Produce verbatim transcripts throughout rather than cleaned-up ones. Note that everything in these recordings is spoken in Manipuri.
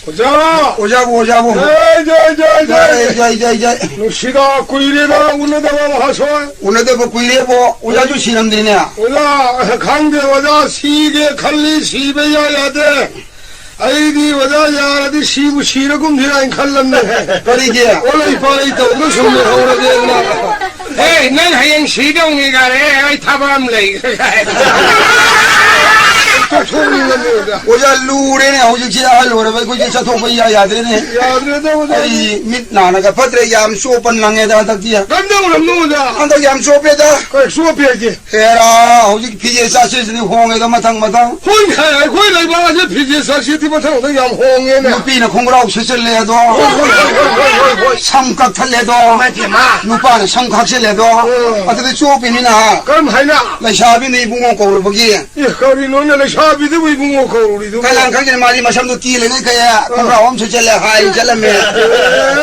ꯑꯣꯖꯥ! ꯑꯣꯖꯥꯕꯨ, ꯑꯣꯖꯥꯕꯨ꯫ ꯖꯩ, ꯖꯩ, ꯖꯩ, ꯖꯩ꯫ ꯖꯩ, ꯖꯩ, ꯖꯩ, ꯖꯩ꯫ ꯅꯨꯡꯁꯤꯗ, ꯀꯨꯏꯔꯦꯗ ꯎꯅꯗꯕ ꯃꯍꯥꯁꯣꯏ꯫ ꯎꯅꯗꯕ ꯀꯨꯏꯔꯦꯕꯣ꯫ ꯑꯣꯖꯥꯁꯨ ꯁꯤꯔꯝꯗ꯭ꯔꯤꯅꯦ꯫ ꯑꯣꯖꯥ, ꯈꯪꯗꯦ ꯑꯣꯖꯥ, ꯁꯤꯒꯦ ꯈꯜꯂꯤ, ꯁꯤꯕ ꯏꯌꯥ ꯌꯥꯗꯦ꯫ ꯑꯩꯗꯤ ꯑꯣꯖꯥ ꯌꯥꯔꯗꯤ ꯁꯤꯕꯨ ꯁꯤꯔꯒꯨꯝꯁꯤꯔꯥ ꯍꯥꯏꯅ ꯈꯜꯂꯝꯅꯦ꯫ ꯀꯔꯤꯒꯤ? ꯑꯣꯂꯩ ꯄꯥꯂꯩ ꯇꯧꯗ ꯁꯨꯝ ꯂꯩꯍꯧꯔꯒꯦꯅ꯫ ꯍꯦ, ꯅꯪ ꯍꯌꯦꯡ ꯁꯤꯗꯧꯅꯤ ꯒꯥꯔꯦ, ꯑꯩ ꯊꯕꯛ ꯑꯃ ꯂꯩ꯫ ꯇꯣꯛꯊꯣꯛꯅꯤꯡꯉꯝꯅꯦ ꯑꯣꯖꯥ꯫ ꯑꯣꯖꯥ, ꯂꯨꯔꯦꯅꯦ ꯍꯧꯖꯤꯛꯁꯦ, ꯑꯍꯜ ꯑꯣꯏꯔꯕ ꯑꯩꯈꯣꯏꯁꯦ ꯆꯠꯊꯣꯛꯄ ꯏꯌꯥ ꯌꯥꯗ꯭ꯔꯦꯅꯦ꯫ ꯌꯥꯗ꯭ꯔꯦꯗ ꯑꯣꯖꯥ꯫ ꯑꯩ ꯃꯤꯠ ꯅꯥꯅꯒ ꯐꯠꯇ꯭ꯔꯦ, ꯌꯥꯝ ꯆꯣꯞꯄ ꯅꯪꯉꯦꯗ ꯍꯟꯗꯛꯇꯤ꯫ ꯀꯝꯗꯧꯔꯝꯅꯣ ꯑꯣꯖꯥ? ꯍꯟꯗꯛ ꯌꯥꯝ ꯆꯣꯞꯄꯦꯗ꯫ ꯀꯩ ꯆꯣꯞꯄꯦ ꯍꯥꯏꯗꯤ? ꯍꯦꯔꯥ, ꯍꯧꯖꯤꯛ ꯐꯤꯖꯦꯠ ꯆꯥꯛꯁꯦꯠꯁꯤꯗꯤ ꯍꯣꯡꯉꯦꯗ ꯃꯊꯪ ꯃꯊꯪ꯫ ꯍꯣꯏꯅꯦ, ꯑꯩꯈꯣꯏ ꯂꯩꯕꯥꯛ ꯑꯁꯤ ꯐꯤꯖꯦꯠ ꯆꯥꯛꯁꯦꯠꯇꯤ ꯃꯊꯪ ꯃꯊꯪ ꯌꯥꯝ ꯍꯣꯡꯉꯦꯅꯦ꯫ ꯅꯨꯄꯤꯅ ꯈꯣꯡꯒ꯭ꯔꯥꯎ ꯁꯦꯠꯆꯜꯂꯦ ꯑꯗꯣ꯫ ꯍꯣꯏ, ꯍꯣꯏ, ꯍꯣꯏ꯫ ꯁꯝ ꯀꯛꯊꯠꯂꯦ ꯑꯗꯣ꯫ ꯏꯃꯥ ꯏꯕꯦꯝꯃ꯫ ꯅꯨꯄꯥꯅ ꯁꯝ ꯈꯥꯛꯆꯜꯂꯦ ꯑꯗꯣ꯫ ꯎꯝ꯫ ꯑꯗꯨꯗꯤ ꯆꯣꯞꯄꯤꯅꯤꯅ꯫ ꯀꯔꯝ ꯍꯥꯏꯅ? ꯂꯩꯁꯥꯕꯤꯅ ꯏꯕꯨꯡꯉꯣ ꯀꯧꯔꯨꯕꯒꯤ꯫ ꯑꯦ, ꯀꯔꯤꯅꯣꯅꯦ ꯂꯩꯁꯥꯕꯤꯗꯨꯕꯨ ꯏꯕꯨꯡꯉꯣ ꯀꯧꯔꯤꯗꯨꯕꯨ? ꯀꯅꯥꯅ ꯈꯪꯒꯦ, ꯃꯥꯗꯤ ꯃꯁꯝꯗꯣ ꯇꯦꯜꯂꯤꯉꯩ ꯀꯌꯥ ꯑꯥ꯫ ꯈꯣꯡꯒ꯭ꯔꯥꯎ ꯑꯃ ꯁꯦꯠꯆꯜꯂꯦ ꯍꯥꯏ ꯆꯠꯂꯝꯃꯦ꯫ ꯑꯦ,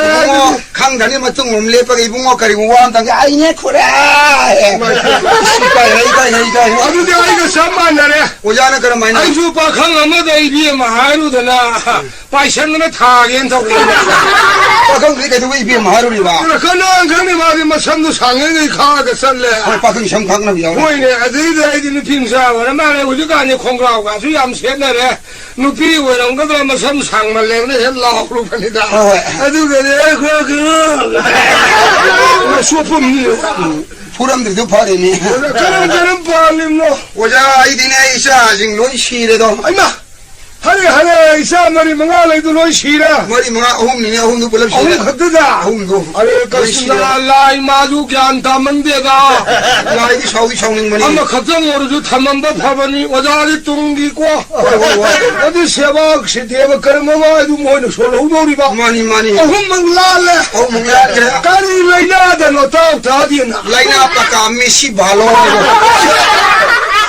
ꯏꯕꯨꯡꯉꯣ, ꯑꯗꯨꯗꯤ ꯈꯪꯗ꯭ꯔꯅꯤ ꯃꯇꯨꯡ ꯑꯃ ꯂꯦꯞꯄꯒ ꯏꯕꯨꯡꯉꯣ ꯀꯔꯤꯒꯨꯝꯕ ꯋꯥ ꯑꯝꯇꯪꯒꯦ, "ꯑꯩꯅꯦ ꯈꯨꯔꯥ"꯫ ꯏꯃꯥꯏ ꯄꯦꯝꯃ꯫ ꯏꯀꯥꯏ, ꯏꯀꯥꯏ, ꯏꯀꯥꯏ꯫ ꯑꯗꯨꯗꯤ ꯑꯩꯒ ꯆꯞ ꯃꯥꯟꯅꯔꯦ꯫ ꯑꯣꯖꯥꯅ ꯀꯔꯝ ꯍꯥꯏꯅ? ꯑꯩꯁꯨ ꯄꯥꯈꯪ ꯑꯃꯗ ꯏꯕꯦꯝꯃ ꯍꯥꯏꯔꯨꯗꯅ ꯄꯥꯏꯁꯟꯗꯅ ꯊꯥꯒꯦꯅ ꯇꯧꯔꯛꯏꯅꯦ꯫ ꯄꯥꯈꯪꯗꯨꯗꯤ ꯀꯩꯗꯧꯕꯩ ꯏꯕꯦꯝꯃ ꯍꯥꯏꯔꯨꯔꯤꯕ? ꯀꯅꯥꯅ ꯈꯪꯅꯤ, ꯃꯥꯗꯤ ꯃꯁꯝꯗꯨ ꯁꯥꯡꯉꯤꯉꯩ ꯈꯥꯛꯑꯒ ꯆꯠꯂꯦ꯫ ꯍꯣꯏ, ꯄꯥꯈꯪ ꯁꯝ ꯈꯥꯛꯅꯕ ꯌꯥꯎꯔꯦ꯫ ꯍꯣꯏꯅꯦ, ꯑꯗꯩꯗ ꯑꯩꯗꯤ ꯅꯨꯄꯤ ꯃꯆꯥ ꯑꯣꯏꯔ ꯃꯥꯜꯂꯦ, ꯍꯧꯖꯤꯛꯀꯥꯟꯗꯤ ꯈꯣꯡꯒ꯭ꯔꯥꯎꯒꯁꯨ ꯌꯥꯝ ꯁꯦꯠꯅꯔꯦ꯫ ꯅꯨꯄꯤ ꯑꯣꯏꯔꯝꯒꯗ꯭ꯔꯥ, ꯃꯁꯝ ꯁꯥꯡꯃꯜꯂꯦꯅ ꯍꯦꯛ ꯂꯥꯎꯔꯨꯕꯅꯤꯗ꯫ ꯍꯣꯏ, ꯍꯣꯏ꯫ ꯑꯗꯨꯒꯗꯤ ꯑꯩ ꯈꯔ ꯈꯔ ꯁꯣꯛꯐꯝꯅꯤ꯫ ꯎꯝ, ꯐꯨꯔꯝꯗ꯭ꯔꯤꯗꯨ ꯐꯔꯤꯅꯤ꯫ ꯀꯔꯝ ꯀꯔꯝ ꯄꯥꯜꯂꯤꯕꯅꯣ? ꯑꯣꯖꯥ, ꯑꯩꯗꯤꯅꯦ, ꯏꯆꯥꯁꯤꯡ ꯂꯣꯏ ꯁꯤꯔꯦꯗꯣ꯫ ꯑꯩꯃ! ꯍꯔꯦ, ꯍꯔꯦ, ꯏꯆꯥ ꯃꯔꯤ ꯃꯉꯥ ꯂꯩꯗꯨ ꯂꯣꯏ ꯁꯤꯔꯦ? ꯃꯔꯤ ꯃꯉꯥ, ꯑꯍꯨꯝꯅꯤꯅꯦ, ꯑꯍꯨꯝꯗꯨ ꯄꯨꯂꯞ ꯁꯤꯔꯦ꯫ ꯑꯍꯨꯝ ꯈꯛꯇꯗ? ꯑꯍꯨꯝꯗꯨ ꯑꯔꯦ ꯂꯣꯏ ꯁꯤꯔꯦ꯫ ꯀ꯭ꯔꯤꯁꯅ, ꯂꯥꯏ ꯃꯥꯁꯨ ꯒ꯭ꯌꯥꯟ ꯇꯥꯃꯟꯗꯦꯗ꯫ ꯂꯥꯏꯗꯤ ꯁꯥꯎꯗꯤ ꯁꯥꯎꯅꯤꯡꯕꯅꯤ꯫ ꯑꯃꯈꯛꯇꯪ ꯑꯣꯏꯔꯁꯨ ꯊꯝꯃꯝꯕ ꯐꯕꯅꯤ, ꯑꯣꯖꯥꯗꯤ ꯇꯨꯡꯒꯤꯀꯣ꯫ ꯍꯣꯏ, ꯍꯣꯏ, ꯍꯣꯏ꯫ ꯑꯗꯨ ꯁꯦꯕꯥ ꯁꯤꯗꯦꯕ ꯀꯔꯝꯕ ꯃꯥꯏꯗꯨ ꯃꯣꯏꯅ ꯁꯣꯜꯍꯧꯗꯧꯔꯤꯕ? ꯃꯥꯅꯤ, ꯃꯥꯅꯤ꯫ ꯑꯍꯨꯝꯃꯛ ꯂꯥꯜꯂꯦ꯫ ꯑꯍꯨꯝꯃꯛ ꯂꯥꯜꯂꯦ꯫ ꯀꯔꯤ ꯂꯥꯏꯅꯥꯗꯅꯣ ꯇꯥꯎ ꯊꯥꯗꯦꯅ? ꯂꯥꯏꯅꯥ ꯄꯀꯥ ꯃꯤꯁꯤ ꯚꯥꯂꯣ ꯍꯥꯏꯕ꯫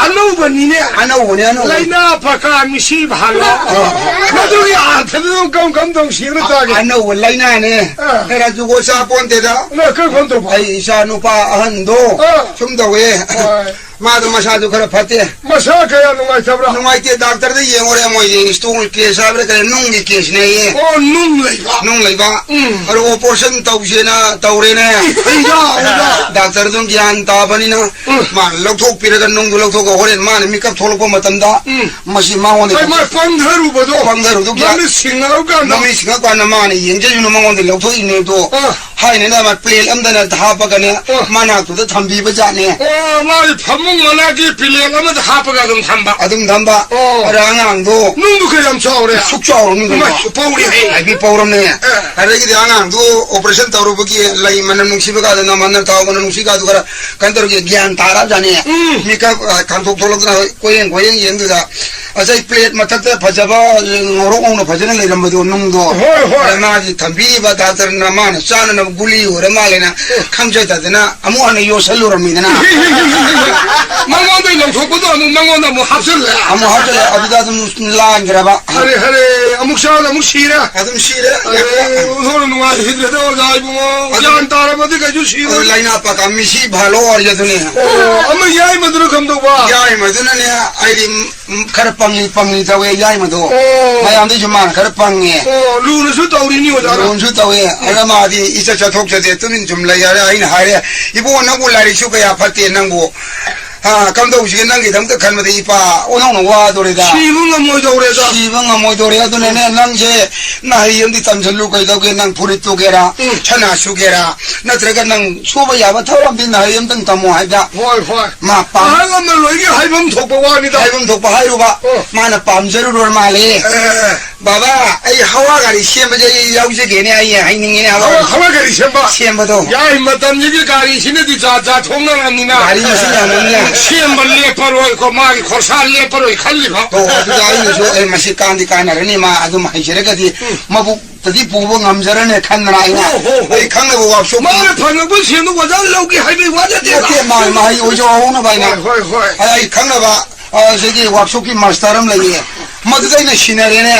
ꯑꯅꯧꯕꯅꯤꯅꯦ꯫ ꯑꯅꯧꯕꯅꯦ, ꯑꯅꯧꯕ꯫ ꯂꯥꯏꯅꯥ ꯄꯀꯥ ꯃꯤꯁꯤ ꯚꯥꯂꯣ꯫ ꯑꯥ꯫ ꯃꯗꯨꯒꯤ ꯑꯥꯔꯊꯗꯨ ꯀꯔꯝ ꯀꯔꯝ ꯇꯧ ꯁꯦꯡꯅ ꯇꯥꯒꯦ? ꯑꯅꯧꯕ ꯂꯥꯏꯅꯥꯅꯦ꯫ ꯑꯥ꯫ ꯈꯔ ꯖꯨꯒꯣꯠ ꯆꯥ ꯄꯣꯟꯇꯦꯗ꯫ ꯅ ꯀꯔꯝ ꯀꯔꯝ ꯇꯧꯕ? ꯑꯩ ꯏꯆꯥ ꯅꯨꯄꯥ ꯑꯍꯟꯗꯣ ꯑꯥ꯫ ꯁꯨꯝ ꯇꯧꯋꯦ꯫ ꯍꯣꯏ꯫ ꯃꯥꯗꯣ ꯃꯁꯥꯗꯨ ꯈꯔ ꯐꯠꯇꯦ꯫ ꯃꯁꯥ ꯀꯌꯥ ꯅꯨꯡꯉꯥꯏꯇꯕ꯭ꯔꯥ? ꯅꯨꯡꯉꯥꯏꯇꯦ, ꯗꯥꯛꯇꯔꯗ ꯌꯦꯡꯉꯨꯔꯦ, ꯃꯣꯏꯒꯤ stone case ꯍꯥꯏꯕ꯭ꯔꯥ ꯀꯔꯤ, ꯅꯨꯡꯒꯤ caseꯅꯦꯌꯦ꯫ ꯑꯣ, ꯅꯨꯡ ꯂꯩꯕ꯫ ꯅꯨꯡ ꯂꯩꯕ꯫ ꯎꯝ꯫ ꯑꯗꯣ operation ꯇꯧꯁꯦꯅ ꯇꯧꯔꯦꯅꯦ꯫ ꯑꯩꯌꯥ, ꯑꯩꯌꯥ꯫ ꯗꯥꯛꯇꯔꯗꯨ ꯒ꯭ꯌꯥꯟ ꯇꯥꯕꯅꯤꯅ ꯎꯝ꯫ ꯃꯥꯅ ꯂꯧꯊꯣꯛꯄꯤꯔꯒ, ꯅꯨꯡꯗꯨ ꯂꯧꯊꯣꯛꯑꯒ ꯍꯣꯔꯦꯟ ꯃꯥꯅ ꯃꯤꯀꯞ ꯊꯣꯛꯂꯛꯄ ꯃꯇꯝꯗ ꯎꯝ꯫ ꯃꯁꯤ ꯃꯉꯣꯟꯗ ꯑꯩ ꯃꯥ ꯄꯪꯊꯔꯨꯕꯗꯣ꯫ ꯄꯪꯊꯔꯨꯕꯗꯣ ꯒ꯭ꯌꯥꯟ ꯃꯃꯤꯠ ꯁꯤꯡꯉꯛꯑꯀꯥꯟꯗ꯫ ꯃꯃꯤꯠ ꯁꯤꯡꯉꯛꯑꯀꯥꯟꯗ ꯃꯥꯅ ꯌꯦꯡꯖꯁꯅꯨ, ꯃꯉꯣꯟꯗ ꯂꯧꯊꯣꯛꯏꯅꯦꯗꯣ꯫ ꯑꯥ꯫ ꯍꯥꯏꯅꯅ ꯃꯥ plate ꯑꯝꯗꯅ ꯍꯥꯞꯄꯒꯅꯦ, ꯑꯣ꯫ ꯃꯅꯥꯛꯇꯨꯗ ꯊꯝꯕꯤꯕ ꯖꯥꯠꯅꯦ꯫ ꯑꯣ, ꯃꯥꯒꯤ ꯐꯃꯨꯡ ꯃꯅꯥꯛꯀꯤ plate ꯑꯃꯗ ꯍꯥꯞꯄꯒ ꯑꯗꯨꯝ ꯊꯝꯕ꯫ ꯑꯗꯨꯝ ꯊꯝꯕ꯫ ꯑꯣ꯫ ꯑꯗ ꯑꯉꯥꯡꯗꯣ ꯅꯨꯡꯗꯨ ꯀꯌꯥꯝ ꯆꯥꯎꯔꯦ? ꯁꯨꯛ ꯆꯥꯎꯔ ꯅꯨꯡꯗꯨ ꯏꯃꯥꯏ, ꯄꯧꯔꯦꯍꯦ꯫ ꯍꯥꯏꯕꯤ ꯄꯧꯔꯝꯅꯦ꯫ ꯑꯦ꯫ ꯑꯗꯒꯤꯗꯤ ꯑꯉꯥꯡꯗꯨ operation ꯇꯧꯔꯨꯕꯒꯤ ꯂꯩ ꯃꯅꯝ ꯅꯨꯡꯁꯤꯕ ꯀꯥꯗꯣ, ꯅꯝ ꯃꯅꯝ ꯊꯥꯎ ꯃꯅꯝ ꯅꯨꯡꯁꯤ ꯀꯥꯗꯣ ꯈꯔ ꯀꯩꯅꯣ ꯇꯧꯔꯒꯦ, ꯒ꯭ꯌꯥꯟ ꯇꯥꯔꯕ ꯖꯥꯠꯅꯦ꯫ ꯎꯝ꯫ ꯃꯤꯀꯞ, ꯑ, ꯈꯥꯡꯊꯣꯛ ꯊꯣꯛꯂꯛꯇꯅ ꯀꯣꯏꯌꯦꯡ ꯀꯣꯏꯌꯦꯡ ꯌꯦꯡꯗꯨꯗ ꯑꯁ, ꯑꯩ plate ꯃꯊꯛꯇ ꯐꯖꯕ, ꯉꯧꯔꯣꯛ ꯉꯧꯅ ꯐꯖꯅ ꯂꯩꯔꯝꯕꯗꯣ, ꯅꯨꯡꯗꯣ꯫ ꯍꯣꯏ, ꯍꯣꯏ꯫ ꯑꯗ ꯃꯥꯒꯤ ꯊꯝꯕꯤꯔꯤꯕ ꯗꯥꯛꯇꯔꯅ ꯃꯥꯅ ꯆꯥꯅꯅꯕ ꯒꯨꯂꯤ ꯑꯣꯏꯔ ꯃꯥꯜꯂꯦꯅ ꯈꯪꯖꯗꯗꯅ ꯑꯃꯨꯛ ꯍꯟꯅ ꯌꯣꯠꯁꯜꯂꯨꯔꯝꯃꯤꯗꯅ꯫ ꯃꯉꯣꯟꯗꯩ ꯂꯧꯊꯣꯛꯄꯗꯣ ꯑꯃꯨꯛ ꯃꯉꯣꯟꯗ ꯑꯃꯨꯛ ꯍꯥꯞꯆꯜꯂꯦ꯫ ꯑꯃꯨꯛ ꯍꯥꯞꯆꯜꯂꯦ, ꯑꯗꯨꯗ ꯑꯗꯨꯝ ꯂꯥꯟꯈ꯭ꯔꯕ꯫ ꯍꯔꯦ, ꯍꯔꯦ, ꯑꯃꯨꯛ ꯆꯥꯔ ꯑꯃꯨꯛ ꯁꯤꯔꯦ꯫ ꯑꯗꯨꯝ ꯁꯤꯔꯦ꯫ ꯑꯔꯦ, ꯑꯣꯟꯊꯣꯛꯅ ꯅꯨꯡꯉꯥꯏꯈꯤꯗ꯭ꯔꯦꯗ, ꯑꯣꯖꯥ ꯏꯕꯨꯡꯉꯣ꯫ ꯑꯗꯨ ꯒ꯭ꯌꯥꯟ ꯇꯥꯔꯕꯗꯤ ꯀꯩꯁꯨ ꯁꯤꯔꯣꯏ꯫ ꯑꯗꯨ ꯂꯥꯏꯅꯥ ꯄꯥꯛꯀ ꯃꯤꯁꯤ ꯚꯥꯂꯣ ꯑꯣꯏꯔꯦ ꯑꯗꯨꯅꯦ꯫ ꯑꯣ, ꯑꯃ ꯌꯥꯏꯃꯗꯨꯅ ꯀꯝꯗꯧꯕ? ꯌꯥꯏꯃꯗꯨꯅꯅꯦ, ꯑꯩꯗꯤ ꯎꯝ, ꯈꯔ ꯄꯪꯂꯤ ꯄꯪꯂꯤ ꯇꯧꯋꯦ ꯌꯥꯏꯃꯗꯣ꯫ ꯑꯣ꯫ ꯃꯌꯥꯝꯗꯩꯁꯨ ꯃꯥꯅ ꯈꯔ ꯄꯪꯉꯦ꯫ ꯑꯣ, ꯂꯨꯅꯁꯨ ꯇꯧꯔꯤꯅꯤ ꯑꯣꯖꯥꯅ꯫ ꯂꯨꯅꯁꯨ ꯇꯧꯋꯦ꯫ ꯑꯗ ꯃꯥꯗꯤ ꯏꯆꯠ ꯆꯠꯊꯣꯛꯆꯗꯦ, ꯇꯨꯃꯤꯟ ꯁꯨꯝ ꯂꯩ ꯍꯥꯏꯔꯦ꯫ ꯑꯩꯅ ꯍꯥꯏꯔꯦ, "ꯏꯕꯨꯡꯉꯣ, ꯅꯪꯕꯨ ꯂꯥꯏꯔꯤꯛꯁꯨ ꯀꯌꯥ ꯐꯠꯇꯦ ꯅꯪꯕꯨ꯫ ꯑꯥ, ꯀꯝꯗꯧꯁꯤꯒꯦ ꯅꯪꯒꯤꯗꯃꯛꯇ ꯈꯟꯕꯗ ꯏꯄꯥ ꯑꯣꯟꯊꯣꯛꯅ ꯋꯥꯗꯣꯔꯦꯗ꯫ ꯁꯤꯕ ꯉꯝꯃꯣꯏꯗꯧꯔꯦꯗ꯫ ꯁꯤꯕ ꯉꯝꯃꯣꯏꯗꯧꯔꯦ꯫ ꯑꯗꯨꯅꯅꯦ ꯅꯪꯁꯦ ꯅꯍꯩ ꯑꯃꯗꯤ ꯇꯝꯁꯤꯜꯂꯨ ꯀꯩꯗꯧꯒꯦ ꯅꯪ ꯐꯨꯔꯤꯠ ꯇꯨꯒꯦꯔꯥ, ꯎꯝ꯫ ꯁꯅꯥ ꯁꯨꯒꯦꯔꯥ, ꯅꯠꯇ꯭ꯔꯒ ꯅꯪ ꯁꯨꯕ ꯌꯥꯕ ꯊꯕꯛ ꯑꯃꯗꯤ ꯅꯍꯩ ꯑꯃꯇꯪ ꯇꯝꯃꯣ" ꯍꯥꯏꯕꯗ ꯍꯣꯏ, ꯍꯣꯏ꯫ ꯃꯥ ꯄꯥꯝ- ꯑꯍꯜ ꯂꯃꯟ ꯂꯣꯏꯒꯤ ꯍꯥꯏꯐꯝ ꯊꯣꯛꯄ ꯋꯥꯅꯤꯗ꯫ ꯍꯥꯏꯐꯝ ꯊꯣꯛꯄ ꯍꯥꯏꯔꯨꯕ, ꯑꯣ꯫ ꯃꯥꯅ ꯄꯥꯝꯖꯔꯨꯔ ꯃꯥꯜꯂꯦ꯫ ꯑꯦ꯫ "ꯕꯥꯕꯥ, ꯑꯩ ꯍꯋꯥ ꯒꯥꯔꯤ ꯁꯦꯝꯕꯁꯦ ꯑꯩ ꯌꯥꯎꯖꯒꯦꯅꯦ, ꯑꯩ ꯍꯩꯅꯤꯡꯉꯦꯅꯦ ꯍꯋꯥ ꯍꯋꯥ, ꯒꯥꯔꯤ ꯍꯋꯥ ꯒꯥꯔꯤ ꯁꯦꯝꯕ? ꯁꯦꯝꯕꯗꯣ"꯫ ꯌꯥꯏ, ꯃꯇꯝꯁꯤꯒꯤ ꯒꯥꯔꯤꯁꯤꯅꯗꯤ ꯖꯥꯠ ꯖꯥꯠ ꯊꯣꯛꯅꯔꯕꯅꯤꯅ꯫ ꯒꯥꯔꯤ ꯃꯁꯤꯡ ꯌꯥꯝꯃꯟꯗꯅ꯫ ꯁꯦꯝꯕ ꯂꯦꯞꯄꯔꯣꯏꯀꯣ, ꯃꯥꯒꯤ ꯈꯣꯔꯁꯥ ꯂꯦꯞꯄꯔꯣꯏ ꯈꯜꯂꯤꯕ꯫ ꯑꯣ, ꯑꯗꯨꯗ ꯑꯩꯅꯁꯨ, "ꯑꯦ, ꯃꯁꯤ ꯀꯥꯟꯗꯤ ꯀꯥꯟꯅꯔꯅꯤ, ꯃꯥ ꯑꯗꯨꯝ ꯍꯩꯖꯔꯒꯗꯤ ꯎꯝ꯫ ꯃꯕꯨꯛ ꯇꯗꯤ ꯄꯨꯕ ꯉꯝꯖꯔꯅꯦ" ꯈꯟꯗꯅ ꯑꯩꯅ, ꯑꯣ, ꯍꯣ, ꯍꯣ꯫ ꯑꯩ ꯈꯪꯅꯕ workshop ꯃꯥꯅ ꯐꯪꯉꯛꯄ ꯁꯦꯟꯗꯣ ꯑꯣꯖꯥ ꯂꯧꯒꯦ ꯍꯥꯏꯕꯒꯤ ꯋꯥ ꯅꯠꯇꯦꯕ꯫ ꯅꯠꯇꯦ, ꯃꯥ ꯃꯍꯩ ꯑꯣꯏꯖꯍꯧꯅꯕ ꯍꯥꯏꯅ꯫ ꯍꯣꯏ, ꯍꯣꯏ, ꯍꯣꯏ꯫ ꯑꯩ ꯈꯪꯅꯕ, ꯑ, ꯁꯤꯒꯤ workshopꯀꯤ master ꯑꯃ ꯂꯩꯌꯦ꯫ ꯃꯗꯨꯗ ꯑꯩꯅ ꯁꯤꯟꯅꯔꯦꯅꯦ꯫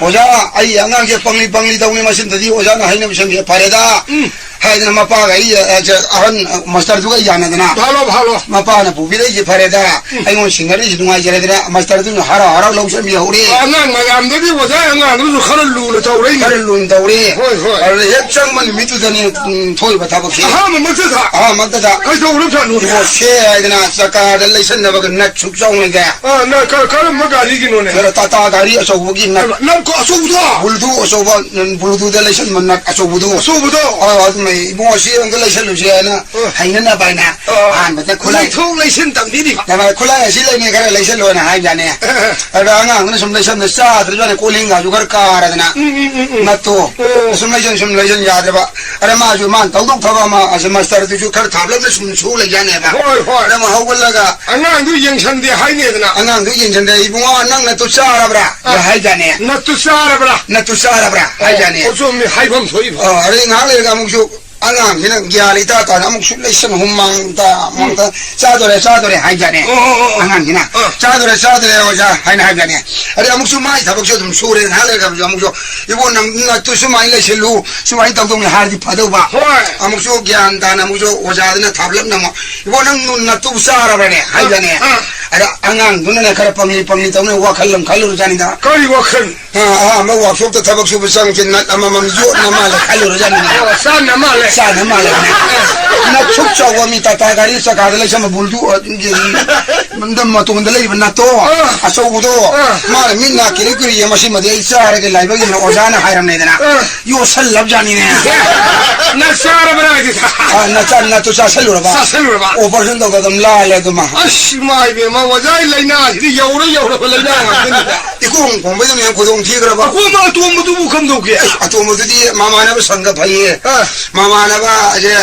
"ꯑꯣꯖꯥ, ꯑꯩ ꯑꯉꯥꯡꯁꯦ ꯄꯪꯂꯤ ꯄꯪꯂꯤ ꯇꯧꯅꯤ, ꯃꯁꯤꯝꯇꯗꯤ ꯑꯣꯖꯥꯅ ꯍꯥꯏꯅꯕ ꯁꯪꯒꯦ꯫ ꯐꯔꯦꯗ, ꯎꯝ꯫ ꯍꯥꯏꯗꯅ ꯃꯄꯥꯒ ꯑꯩ, ꯑ, ꯑ, ꯑꯍꯟ, ꯑ, ꯃꯥꯁꯇꯔꯗꯨꯒ ꯌꯥꯅꯗꯅ ꯐꯥꯂꯣ, ꯐꯥꯂꯣ꯫ ꯃꯄꯥꯅ ꯄꯨꯕꯤꯔꯛꯏꯁꯦ ꯐꯔꯦꯗ, ꯎꯝ꯫ ꯑꯩꯉꯣꯟ ꯁꯤꯡꯅꯔꯤꯁꯦ ꯅꯨꯡꯉꯥꯏꯖꯔꯦꯗꯅ, ꯃꯥꯁꯇꯔꯗꯨꯅ ꯍꯔꯥꯎ ꯍꯔꯥꯎ ꯂꯧꯁꯟꯕꯤꯍꯧꯔꯦ꯫ ꯑꯉꯥꯡ ꯃꯌꯥꯝꯗꯗꯤ ꯑꯣꯖꯥ ꯑꯉꯥꯡꯗꯨꯁꯨ ꯈꯔ ꯂꯨꯅ ꯇꯧꯔꯛꯏꯅꯦ꯫ ꯈꯔ ꯂꯨꯅ ꯇꯧꯔꯦ꯫ ꯍꯣꯏ, ꯍꯣꯏ꯫ ꯑꯗꯨꯗ ꯍꯦꯛ ꯆꯪꯕ ꯅꯨꯃꯤꯠꯇꯨꯗꯅꯦ, ꯎꯝ, ꯊꯣꯛꯏꯕ ꯊꯕꯛꯁꯦ꯫ ꯑꯍꯥꯟꯕꯃꯛꯇꯗ? ꯑꯍꯥꯟꯕꯃꯛꯇꯗ꯫ ꯀꯩꯗꯧꯔꯕꯖꯥꯠꯅꯣꯅꯦ? ꯏꯕꯣ, ꯁꯦ ꯍꯥꯏꯗꯅ ꯆꯀꯥꯗ ꯂꯩꯁꯟꯅꯕꯒ ꯅꯠ ꯁꯨꯛ ꯆꯥꯎꯅꯒ꯫ ꯑꯥ, ꯅꯠ ꯀ-, ꯀꯔꯝꯕ ꯒꯥꯔꯤꯒꯤꯅꯣꯅꯦ? ꯈꯔ ꯇꯥꯇꯥ ꯒꯥꯔꯤ ꯑꯆꯧꯕꯒꯤ ꯅꯠ꯫ ꯅꯠ ꯀ-, ꯑꯆꯧꯕꯗꯣ? ꯕꯨꯜꯗꯨ ꯑꯆꯧꯕ, ꯎꯝ, ꯕꯨꯜꯗꯨꯗ ꯂꯩꯁꯟꯕ ꯅꯠ ꯑꯆꯧꯕꯗꯣ꯫ ꯑꯆꯧꯕꯗꯣ? ꯑꯥ, ꯑꯗꯨꯅ ꯏꯕꯨꯡꯉꯣ, ꯁꯤ ꯑꯝꯇ ꯂꯩꯁꯜꯂꯨꯁꯦ ꯍꯥꯏꯅ ꯑꯥ꯫ ꯍꯩꯅꯅꯕ ꯍꯥꯏꯅ ꯑꯥ꯫ ꯑꯍꯥꯟꯕꯗ ꯈꯨꯠꯂꯥꯏ ꯂꯩꯊꯣꯛ ꯂꯩꯁꯤꯟ ꯇꯝꯕꯤꯔꯤ꯫ ꯅꯃꯥꯏ ꯈꯨꯠꯂꯥꯏ ꯑꯁꯤ ꯂꯩꯅꯤ, ꯈꯔ ꯂꯩꯁꯜꯂꯣꯅ ꯍꯥꯏꯕꯖꯥꯠꯅꯦ꯫ ꯑꯗ ꯑꯉꯥꯡꯗꯨꯅ ꯁꯨꯝ ꯂꯩꯁꯟꯕ ꯆꯥꯗ꯭ꯔꯖꯥꯠꯅꯦ, ꯀꯣꯜꯍꯤꯡꯒꯥꯁꯨ ꯈꯔ ꯀꯥꯔꯗꯅ꯫ ꯎꯝ, ꯎꯝ, ꯎꯝ, ꯎꯝ꯫ ꯅꯠꯇꯣ꯫ ꯑꯣ꯫ ꯁꯨꯝ ꯂꯩꯁꯟ, ꯁꯨꯝ ꯂꯩꯁꯟ ꯌꯥꯗ꯭ꯔꯕ꯫ ꯑꯗ ꯃꯥꯁꯨ, ꯃꯥꯅ ꯇꯧꯗꯧ ꯊꯕꯛ ꯑꯃ, ꯑꯁꯤ ꯃꯥꯁꯇꯔꯗꯨꯁꯨ ꯈꯔ ꯊꯥꯞꯂꯞꯅ ꯁꯨꯝ ꯁꯨ ꯂꯩꯖꯥꯠꯅꯦꯕ꯫ ꯍꯣꯏ, ꯍꯣꯏ꯫ ꯑꯗ ꯑꯃ ꯍꯧꯒꯠꯂꯒ ꯑꯉꯥꯡꯗꯨ ꯌꯦꯡꯁꯟꯗꯦ ꯍꯥꯏꯅꯦꯗꯅ꯫ ꯑꯉꯥꯡꯗꯨ ꯌꯦꯡꯁꯟꯗꯦ, "ꯏꯕꯨꯡꯉꯣ, ꯅꯪ ꯅꯠꯇꯨ ꯆꯥꯔꯕ꯭ꯔꯥ?" ꯑꯥ꯫ ꯍꯥꯏꯖꯥꯠꯅꯦ꯫ "ꯅꯠꯇꯨ ꯆꯥꯔꯕ꯭ꯔꯥ?" "ꯅꯠꯇꯨ ꯆꯥꯔꯕ꯭ꯔꯥ?" ꯑꯣ, ꯍꯥꯏꯖꯥꯠꯅꯦ꯫ ꯑꯣ, ꯆꯨꯝꯃꯤ, ꯍꯥꯏꯐꯝ ꯊꯣꯛꯏꯕ꯫ ꯑꯣ, ꯑꯗꯩ ꯉꯥꯏꯍꯥꯛ ꯂꯩꯔꯒ ꯑꯃꯨꯛꯁꯨ ꯑꯉꯥꯡꯁꯤꯅ ꯒ꯭ꯌꯥꯟ ꯏꯇꯥ ꯇꯥꯗꯅ ꯑꯃꯨꯛꯁꯨ ꯂꯩꯁꯟ ꯍꯨꯃꯥꯡ ꯇꯥ, ꯍꯨꯃꯥꯡ ꯇꯥ, "ꯆꯥꯗꯣꯔꯦ, ꯆꯥꯗꯣꯔꯦ" ꯍꯥꯏꯖꯥꯠꯅꯦ꯫ ꯑꯣ, ꯑꯣ, ꯑꯣ, ꯑꯣ꯫ ꯑꯉꯥꯡꯁꯤꯅ, ꯑꯥ꯫ "ꯆꯥꯗꯣꯔꯦ, ꯆꯥꯗꯣꯔꯦ, ꯑꯣꯖꯥ" ꯍꯥꯏꯅ ꯍꯥꯏꯕꯖꯥꯠꯅꯦ꯫ ꯑꯗꯩ ꯑꯃꯨꯛꯁꯨ ꯃꯥꯏ ꯊꯕꯛꯁꯨ ꯑꯗꯨꯝ ꯁꯨꯔꯦ, ꯉꯥꯏꯍꯥꯛ ꯂꯩꯔꯒ ꯑꯃꯨꯛꯁꯨ, "ꯏꯕꯣ, ꯅꯪ ꯅꯠꯇꯨ ꯁꯨꯃꯥꯏꯅ ꯂꯩꯁꯤꯜꯂꯨ, ꯁꯨꯃꯥꯏꯅ ꯇꯧꯗꯧꯅꯤ" ꯍꯥꯏꯔꯗꯤ ꯐꯗꯧꯕ꯫ ꯍꯣꯏ꯫ ꯑꯃꯨꯛꯁꯨ ꯒ꯭ꯌꯥꯟ ꯇꯥꯅ ꯑꯃꯨꯛꯁꯨ ꯑꯣꯖꯥꯗꯨꯅ ꯊꯥꯞꯂꯞꯅ ꯑꯃꯨꯛ, "ꯏꯕꯣ, ꯅꯪ ꯅꯠꯇꯨ ꯆꯥꯔꯕꯅꯦ?" ꯍꯥꯏꯖꯥꯠꯅꯦ꯫ ꯑꯥ꯫ ꯑꯗ ꯑꯉꯥꯡꯗꯨꯅꯅꯦ ꯈꯔ ꯄꯪꯂꯤ ꯄꯪꯂꯤ ꯇꯧꯅ ꯋꯥꯈꯜ ꯑꯃ ꯈꯜꯂꯨꯔꯖꯥꯠꯅꯤꯗ꯫ ꯀꯔꯤ ꯋꯥꯈꯜ? ꯑ, ꯑꯍꯥꯟꯕ ꯋꯥꯛꯁꯣꯞꯇ ꯊꯕꯛ ꯁꯨꯕ ꯆꯪꯉꯛꯄꯁꯦ ꯅꯠ ꯑꯃꯃꯝ ꯌꯣꯠꯅ ꯃꯥꯜꯂꯦ ꯈꯜꯂꯨꯔꯖꯥꯠꯅꯤꯅꯦ꯫ ꯑꯣ, ꯆꯥꯟꯅ ꯃꯥꯜꯂꯦ꯫ ꯆꯥꯟꯅ ꯃꯥꯜꯂꯦ꯫ ꯅꯠ ꯁꯨꯛ ꯆꯥꯎꯕ ꯃꯤ ꯇꯥꯇꯥ ꯒꯥꯔꯤ ꯆꯀꯥꯗ ꯂꯩꯁꯟꯕ ꯕꯨꯜꯗꯨ, ꯑ, ꯃꯇꯣꯟꯗ ꯂꯩꯕ ꯅꯠꯇꯣ, ꯑꯥ꯫ ꯑꯆꯧꯕꯗꯣ, ꯑꯥ꯫ ꯃꯥꯅ ꯃꯤꯠ ꯅꯥ ꯀꯤꯔꯤ ꯀꯤꯔꯤ ꯌꯦꯡ, "ꯃꯁꯤꯃꯗꯤ ꯑꯩ ꯆꯥꯔꯒꯦ" ꯂꯥꯏꯕꯛ ꯌꯦꯡꯅ ꯑꯣꯖꯥꯅ ꯍꯥꯏꯔꯝꯅꯦꯗꯅ꯫ ꯑꯥ꯫ ꯌꯣꯠꯁꯜꯂꯕꯖꯥꯠꯅꯤꯅꯦ꯫ ꯅꯠ ꯆꯥꯔꯕ꯭ꯔꯥ ꯍꯥꯏꯁꯦ? ꯑ, ꯅꯠ ꯆꯥ-, ꯅꯠꯇꯨ ꯆꯥꯁꯜꯂꯨꯔꯕ? ꯆꯥꯁꯜꯂꯨꯔꯕ? ꯑꯣꯄꯔꯦꯁꯟ ꯇꯧꯗ ꯑꯗꯨꯝ ꯂꯥꯜꯂꯦ ꯑꯗꯨꯃ꯫ ꯑꯁ, ꯏꯃꯥ ꯏꯕꯦꯝꯃ, ꯑꯣꯖꯥꯒꯤ ꯂꯥꯏꯅꯥꯁꯤꯗꯤ ꯌꯧꯔ ꯌꯧꯔꯕ ꯂꯥꯏꯅꯥ ꯉꯥꯛꯇꯅꯤꯗ꯫ ꯏꯀꯣꯡ ꯀꯣꯡꯕꯗꯨꯅ ꯍꯦꯟꯅ ꯈꯨꯗꯣꯡ ꯊꯤꯈ꯭ꯔꯕ꯫ ꯑꯀꯣꯝꯕ ꯑꯇꯣꯝꯕꯗꯨꯕꯨ ꯀꯝꯗꯧꯒꯦ? ꯑꯦ, ꯑꯇꯣꯝꯕꯗꯨꯗꯤ ꯃꯃꯥꯟꯅꯕ ꯁꯪꯒ ꯐꯩꯌꯦ꯫ ꯑꯥ꯫ ꯃꯃꯥꯟꯅꯕ ꯑꯁꯦ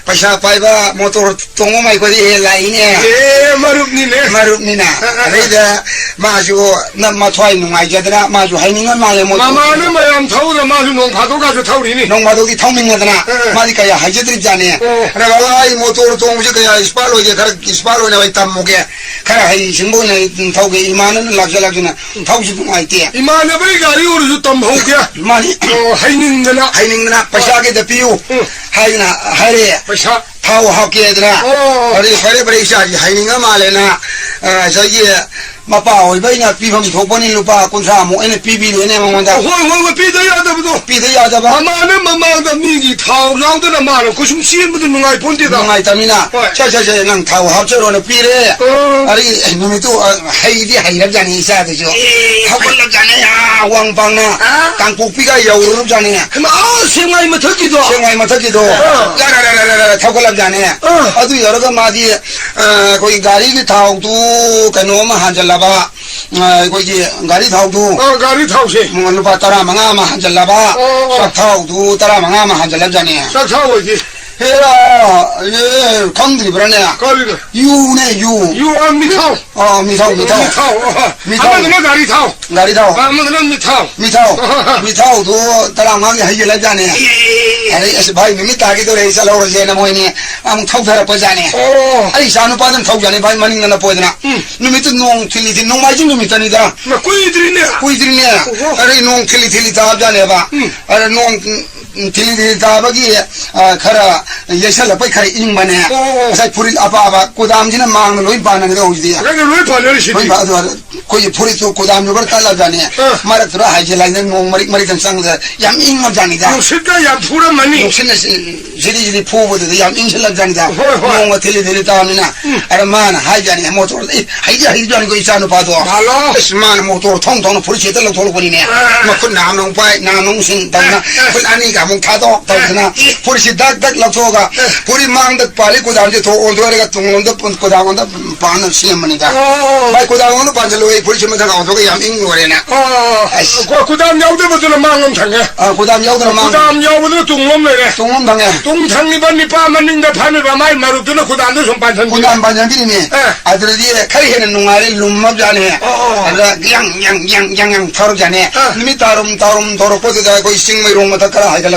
ꯄꯩꯁꯥ ꯄꯥꯏꯕ, ꯃꯣꯇꯣꯔ ꯇꯣꯡꯕ ꯃꯥꯏꯈꯣꯏꯗꯤ ꯍꯦꯛ ꯂꯥꯛꯏꯅꯦ꯫ ꯑꯦ, ꯃꯔꯨꯞꯅꯤꯅꯦ꯫ ꯃꯔꯨꯞꯅꯤꯅ꯫ ꯑꯥ, ꯑꯥ, ꯑꯥ꯫ ꯑꯗꯩꯗ ꯃꯥꯁꯨ ꯅ-, ꯃꯊ꯭ꯋꯥꯏ ꯅꯨꯡꯉꯥꯏꯖꯗꯅ ꯃꯥꯁꯨ ꯍꯩꯅꯤꯡꯉ ꯃꯥꯜꯂꯦ ꯃꯣꯇꯣꯔ꯫ ꯃꯃꯥꯟꯅꯕ ꯃꯌꯥꯝ ꯊꯧꯗꯅ ꯃꯥꯁꯨ ꯅꯣꯡ ꯐꯥꯗꯣꯛꯀꯥꯁꯨ ꯊꯧꯔꯤꯅꯤ꯫ ꯅꯣꯡ ꯐꯥꯗꯣꯛꯇꯤ ꯊꯧꯅꯤꯡꯉꯗꯅ ꯑꯥ, ꯑꯥ꯫ ꯃꯥꯗꯤ ꯀꯌꯥ ꯍꯩꯖꯗ꯭ꯔꯤꯕꯖꯥꯠꯅꯤ꯫ ꯑꯣ꯫ ꯑꯗ ꯕꯕꯥ, ꯑꯩ ꯃꯣꯇꯣꯔ ꯇꯣꯡꯕꯁꯦ ꯀꯌꯥ ꯑꯦꯛꯁꯄꯥꯔꯠ ꯑꯣꯏꯗꯦ, ꯈꯔ ꯑꯦꯛꯁꯄꯥꯔꯠ ꯑꯣꯏꯅꯕ ꯑꯩ ꯇꯝꯃꯨꯒꯦ꯫ ꯈꯔ ꯍꯩꯁꯤꯡꯕ ꯑꯣꯏꯅ ꯑꯩ ꯊꯧꯒꯦ, ꯏꯃꯥꯟꯅꯕꯅ ꯂꯥꯛꯆ ꯂꯥꯛꯆꯅ ꯊꯧꯁꯤ ꯅꯨꯡꯉꯥꯏꯇꯦ꯫ ꯏꯃꯥꯟꯅꯕꯒꯤ ꯒꯥꯔꯤ ꯑꯣꯏꯔꯁꯨ ꯇꯝꯍꯧꯒꯦ꯫ ꯃꯥꯅꯤ꯫ ꯑꯣ, ꯍꯩꯅꯤꯡꯗꯅ꯫ ꯍꯩꯅꯤꯡꯗꯅ ꯄꯩꯁꯥ ꯈꯤꯇ ꯄꯤꯌꯨ ꯎꯝ꯫ ꯍꯥꯏꯗꯅ ꯍꯥꯏꯔꯛꯑꯦ꯫ ꯄꯩꯁꯥ꯫ ꯊꯥꯎ ꯍꯥꯞꯀꯦꯗꯅ꯫ ꯑꯣ꯫ ꯑꯗꯨꯗꯤ ꯐꯔꯦ ꯐꯔꯦ, ꯏꯆꯥꯁꯤ ꯍꯩꯅꯤꯡꯉ ꯃꯥꯜꯂꯦꯅ, ꯑ, ꯉꯁꯥꯏꯒꯤ ꯃꯄꯥ ꯑꯣꯏꯕ ꯑꯩꯅ ꯄꯤꯐꯝ ꯊꯣꯛꯄꯅꯤ, ꯂꯨꯄꯥ ꯀꯨꯟꯊ꯭ꯔꯥꯃꯨꯛ ꯑꯩꯅ ꯄꯤꯕꯤꯔꯦꯅꯦ ꯃꯉꯣꯟꯗ꯫ ꯍꯣꯏ, ꯍꯣꯏ, ꯍꯣꯏ, ꯄꯤꯗ ꯌꯥꯗꯕꯗꯣ꯫ ꯄꯤꯗ ꯌꯥꯗꯕ꯫ ꯃꯃꯥꯅ ꯃꯃꯥꯡꯗ ꯃꯤꯒꯤ ꯊꯥꯎ ꯌꯥꯎꯗꯅ ꯃꯥꯅ ꯀꯩꯁꯨꯝ ꯆꯦꯟꯕꯗꯨ ꯅꯨꯡꯉꯥꯏꯄꯣꯟꯇꯦꯗ꯫ ꯅꯨꯡꯉꯥꯏꯇꯕꯅꯤꯅ꯫ ꯍꯣꯏ꯫ "ꯁꯦ, ꯁꯦ, ꯁꯦ, ꯅꯪ ꯊꯥꯎ ꯍꯥꯞꯆꯔꯣꯅ" ꯄꯤꯔꯦ꯫ ꯑꯣ꯫ ꯑꯗꯒꯤ ꯅꯨꯃꯤꯠꯇꯨ, ꯑ, ꯍꯩꯗꯤ ꯍꯩꯔꯕꯖꯥꯠꯅꯤ ꯏꯆꯥꯗꯨꯁꯨ꯫ ꯑꯦ꯫ ꯍꯧꯒꯠꯂꯕꯖꯥꯠꯅꯤ, ꯑꯥ, ꯋꯥꯡ ꯄꯥꯡꯅ꯫ ꯑꯥ꯫ ꯀꯥꯡꯄꯣꯛꯄꯤꯒ ꯌꯧꯔꯨꯔꯕꯖꯥꯠꯅꯤ꯫ ꯍꯩꯃꯥ, ꯑꯥ, ꯁꯦꯡꯃꯥꯏ ꯃꯊꯛꯀꯤꯗꯣ? ꯁꯦꯡꯃꯥꯏ ꯃꯊꯛꯀꯤꯗꯣ꯫ ꯑꯥ꯫ ꯌꯥꯔꯦ, ꯌꯥꯔꯦ, ꯌꯥꯔꯦ, ꯌꯥꯔꯦ, ꯊꯧꯒꯠꯂꯕꯖꯥꯠꯅꯤ꯫ ꯑꯥ꯫ ꯑꯗꯨ ꯌꯧꯔꯒ ꯃꯥꯗꯤ, ꯑ, ꯑꯩꯈꯣꯏ ꯒꯥꯔꯤꯒꯤ ꯊꯥꯎꯗꯨ ꯀꯩꯅꯣ ꯑꯃ ꯍꯥꯟꯖꯜꯂꯕ, ꯑ, ꯑꯩꯈꯣꯏꯒꯤ ꯒꯥꯔꯤ ꯊꯥꯎꯗꯨ꯫ ꯑ, ꯒꯥꯔꯤ ꯊꯥꯎꯁꯦ꯫ ꯎꯝ, ꯂꯨꯄꯥ ꯇꯔꯥꯃꯉꯥ ꯑꯃ ꯍꯥꯟꯖꯜꯂꯕ, ꯑꯣ, ꯑꯣ꯫ ꯆꯥꯛꯊꯥꯎꯗꯨ ꯇꯔꯥꯃꯉꯥ ꯑꯃ ꯍꯥꯟꯖꯜꯂꯕꯖꯥꯠꯅꯤ꯫ ꯆꯥꯛꯊꯥꯎ ꯑꯣꯏꯗꯤ? ꯍꯦꯔꯥ, ꯑꯦ, ꯈꯪꯗ꯭ꯔꯤꯕ꯭ꯔꯥꯅꯦ? ꯀꯔꯤꯅꯣ? ꯌꯨꯅꯦ, ꯌꯨ꯫ ꯌꯨ, ꯑ, ꯃꯤꯊꯥꯎ꯫ ꯑ, ꯃꯤꯊꯥꯎ, ꯃꯤꯊꯥꯎ꯫ ꯃꯤꯊꯥꯎ, ꯑ, ꯃꯤꯊꯥꯎ꯫ ꯑꯃꯗꯨꯅ ꯒꯥꯔꯤ ꯊꯥꯎ꯫ ꯒꯥꯔꯤ ꯊꯥꯎ꯫ ꯑ, ꯑꯃꯗꯨꯅ ꯃꯤꯊꯥꯎ꯫ ꯃꯤꯊꯥꯎ꯫ ꯑ, ꯑ, ꯑ꯫ ꯃꯤꯊꯥꯎꯗꯨ ꯇꯔꯥꯃꯉꯥꯒꯤ ꯍꯩꯖꯤꯜꯂꯖꯥꯠꯅꯦ꯫ ꯑꯦ, ꯑꯦ, ꯑꯦ, ꯑꯦ꯫ ꯑꯗꯩ, "ꯑꯁ, ꯚꯥꯏ, ꯅꯨꯃꯤꯠ ꯇꯥꯒꯦ ꯇꯧꯔꯦ, ꯑꯩ ꯆꯠꯍꯧꯔꯁꯦꯅ" ꯃꯣꯏꯅꯤ ꯑꯃꯨꯛ ꯊꯧꯊꯔꯛꯄꯖꯥꯠꯅꯦ꯫ ꯑꯣ꯫ ꯑꯩ ꯏꯆꯥ ꯅꯨꯄꯥꯗꯨꯅ ꯊꯧꯖꯥꯠꯅꯦ, ꯚꯥꯏ, ꯃꯅꯤꯡꯗꯅ ꯄꯣꯏꯗꯅ꯫ ꯎꯝ꯫ ꯅꯨꯃꯤꯠꯇꯨ ꯅꯣꯡ ꯊꯤꯜꯂꯤ ꯊꯤꯜꯂꯤ, ꯅꯣꯡꯃꯥꯏꯖꯤꯡ ꯅꯨꯃꯤꯠꯇꯅꯤꯗ꯫ ꯃꯥ, ꯀꯨꯏꯗ꯭ꯔꯤꯅꯦ꯫ ꯀꯨꯏꯗ꯭ꯔꯤꯅꯦ꯫ ꯑꯣꯍꯣ꯫ ꯑꯗꯩ ꯅꯣꯡ ꯊꯤꯜꯂꯤ ꯊꯤꯜꯂꯤ ꯇꯥꯕꯖꯥꯠꯅꯦꯕ꯫ ꯎꯝ꯫ ꯑꯗ ꯅꯣꯡ ꯊꯤꯜꯂꯤ ꯊꯤꯜꯂꯤ ꯇꯥꯕꯒꯤ, ꯑ, ꯈꯔ ꯌꯩꯁꯜꯂꯛꯄꯩ ꯈꯔ ꯏꯪꯕꯅꯦ꯫ ꯑꯣ, ꯑꯣ꯫ ꯉꯁꯥꯏ ꯐꯨꯔꯤꯠ ꯑꯄꯥꯕ ꯀꯨꯗꯥꯝꯁꯤꯅ ꯃꯥꯡꯅ ꯂꯣꯏ ꯄꯥꯟꯅꯒꯗꯧ ꯍꯧꯖꯤꯛꯇꯤ꯫ ꯀꯩꯅꯣ ꯂꯣꯏ ꯄꯥꯟꯅꯔꯤꯁꯤꯗꯤ? ꯂꯣꯏ ꯄꯥꯟ-, ꯑꯗꯨ, ꯑꯗꯨ, ꯑꯩꯈꯣꯏꯒꯤ ꯐꯨꯔꯤꯠꯇꯨ ꯀꯨꯗꯥꯝꯁꯨ ꯈꯔ ꯇꯠꯂꯕꯖꯥꯠꯅꯦ꯫ ꯑ꯫ ꯃꯔꯛꯇꯨꯗ ꯍꯥꯏꯖꯤꯜꯂꯛꯏꯅ ꯅꯣꯡ ꯃꯔꯤꯛ ꯃꯔꯤꯛꯇꯪ ꯆꯪꯕꯗ ꯌꯥꯝ ꯏꯪꯉꯕꯖꯥꯠꯅꯤꯗ꯫ ꯅꯨꯡꯁꯤꯠꯀ ꯌꯥꯝ ꯐꯨꯔꯝꯃꯅꯤ꯫ ꯅꯨꯡꯁꯤꯠꯅ ꯁꯤ-, ꯁꯤꯗꯤ ꯁꯤꯗꯤ ꯐꯨꯕꯗꯨꯗ ꯌꯥꯝ ꯏꯪꯁꯤꯜꯂꯛꯖꯥꯠꯅꯤꯗ꯫ ꯍꯣꯏ, ꯍꯣꯏ꯫ ꯅꯣꯡꯒ ꯊꯤꯜꯂꯤ ꯊꯤꯜꯂꯤ ꯇꯥꯕꯅꯤꯅ꯫ ꯎꯝ꯫ ꯑꯗ ꯃꯥꯅ ꯍꯥꯏꯖꯥꯠꯅꯤ, ꯃꯣꯇꯣꯔ, "ꯑꯦ, ꯍꯩꯗꯤ ꯍꯩꯖꯥꯠꯅꯤꯀꯣ ꯏꯆꯥ ꯅꯨꯄꯥꯗꯣ"꯫ ꯃꯥꯜꯂꯣ꯫ ꯑꯁ, ꯃꯥꯅ ꯃꯣꯇꯣꯔ ꯊꯧ ꯊꯧꯅ ꯐꯨꯔꯤꯠꯁꯦ ꯍꯦꯛꯇ ꯂꯧꯊꯣꯛꯂꯛꯄꯅꯤꯅꯦ꯫ ꯑ꯫ ꯃꯈꯨꯠ ꯅꯥꯝꯅ ꯑꯃꯨꯛ ꯄꯥꯏ, ꯅꯥꯝꯅ ꯑꯃꯨꯛ ꯁꯤꯟ ꯇꯧꯗꯅ, ꯑ, ꯑ꯫ ꯈꯨꯠ ꯑꯅꯤꯒ ꯑꯃꯨꯛ ꯊꯥꯗꯣꯛ ꯇꯧꯗꯅ, ꯑ꯫ ꯐꯨꯔꯤꯠꯁꯦ ꯗꯛ ꯗꯛ ꯂꯧꯊꯣꯛꯑꯒ, ꯑ꯫ ꯐꯨꯔꯤꯠ ꯃꯥꯡꯗ ꯄꯥꯜꯂꯤ ꯀꯣꯗꯥꯝꯁꯦ ꯊꯣꯛ ꯑꯣꯟꯊꯣꯛꯑꯒ ꯇꯨꯡꯂꯣꯝꯗ ꯀꯣꯗꯥꯝ ꯑꯣꯟꯗ ꯄꯥꯟꯅ ꯁꯦꯝꯕꯅꯤꯗ꯫ ꯑꯣ꯫ ꯚꯥꯏ, ꯀꯣꯗꯥꯝ ꯑꯣꯟꯗ ꯄꯥꯟꯁꯤꯜꯂꯨ, ꯑꯩ ꯐꯨꯔꯤꯠꯁꯦ ꯃꯊꯛ ꯂꯥꯎꯊꯣꯛꯑꯒ ꯌꯥꯝ ꯏꯪ ꯂꯣꯏꯔꯦꯅ꯫ ꯑꯣ꯫ ꯑꯁ꯫ ꯀꯣ-, ꯀꯣꯗꯥꯝ ꯌꯥꯎꯗꯕꯗꯨꯅ ꯃꯥꯡꯂꯣꯝ ꯊꯪꯉꯦ꯫ ꯑ, ꯀꯣꯗꯥꯝ ꯌꯥꯎꯗꯅ ꯃꯥꯡ-, ꯀꯣꯗꯥꯝ ꯌꯥꯎꯕꯗꯨꯅ ꯇꯨꯡꯂꯣꯝ ꯂꯩꯔꯦ꯫ ꯇꯨꯡꯂꯣꯝ ꯊꯪꯉꯦ꯫ ꯇꯨꯡ ꯊꯪꯉꯤꯕ ꯅꯤꯄꯥ ꯃꯅꯤꯡꯗ ꯐꯝꯃꯤꯕ ꯃꯥꯏ ꯃꯔꯨꯞꯇꯨꯅ ꯀꯣꯗꯥꯝꯗ ꯁꯨꯝ ꯄꯥꯟꯁꯤꯟꯕꯤꯔꯦ꯫ ꯀꯣꯗꯥꯝ ꯄꯥꯟꯁꯤꯟꯕꯤꯔꯤꯅꯦ꯫ ꯑ꯫ ꯑꯗꯨꯗꯗꯤ ꯈꯔ ꯍꯦꯟꯅ ꯅꯨꯡꯉꯥꯏꯔꯦ, ꯂꯨꯝꯃꯕꯖꯥꯠꯅꯦ꯫ ꯑꯣ, ꯑꯣ, ꯑꯣ꯫ ꯑꯗꯨꯗ ꯌꯥꯡ, ꯌꯥꯡ, ꯌꯥꯡ, ꯌꯥꯡ, ꯌꯥꯡ ꯊꯧꯔꯖꯥꯠꯅꯦ꯫ ꯑ꯫ ꯅꯨꯃꯤꯠ ꯇꯥꯔꯨꯝ, ꯇꯥꯔꯨꯝ ꯇꯧꯔꯛꯄꯗꯨꯗ ꯑꯩꯈꯣꯏ ꯆꯤꯡ ꯃꯩꯔꯣꯡ ꯃꯊꯛ ꯈꯔ ꯍꯥꯏꯒꯠꯂꯛꯄ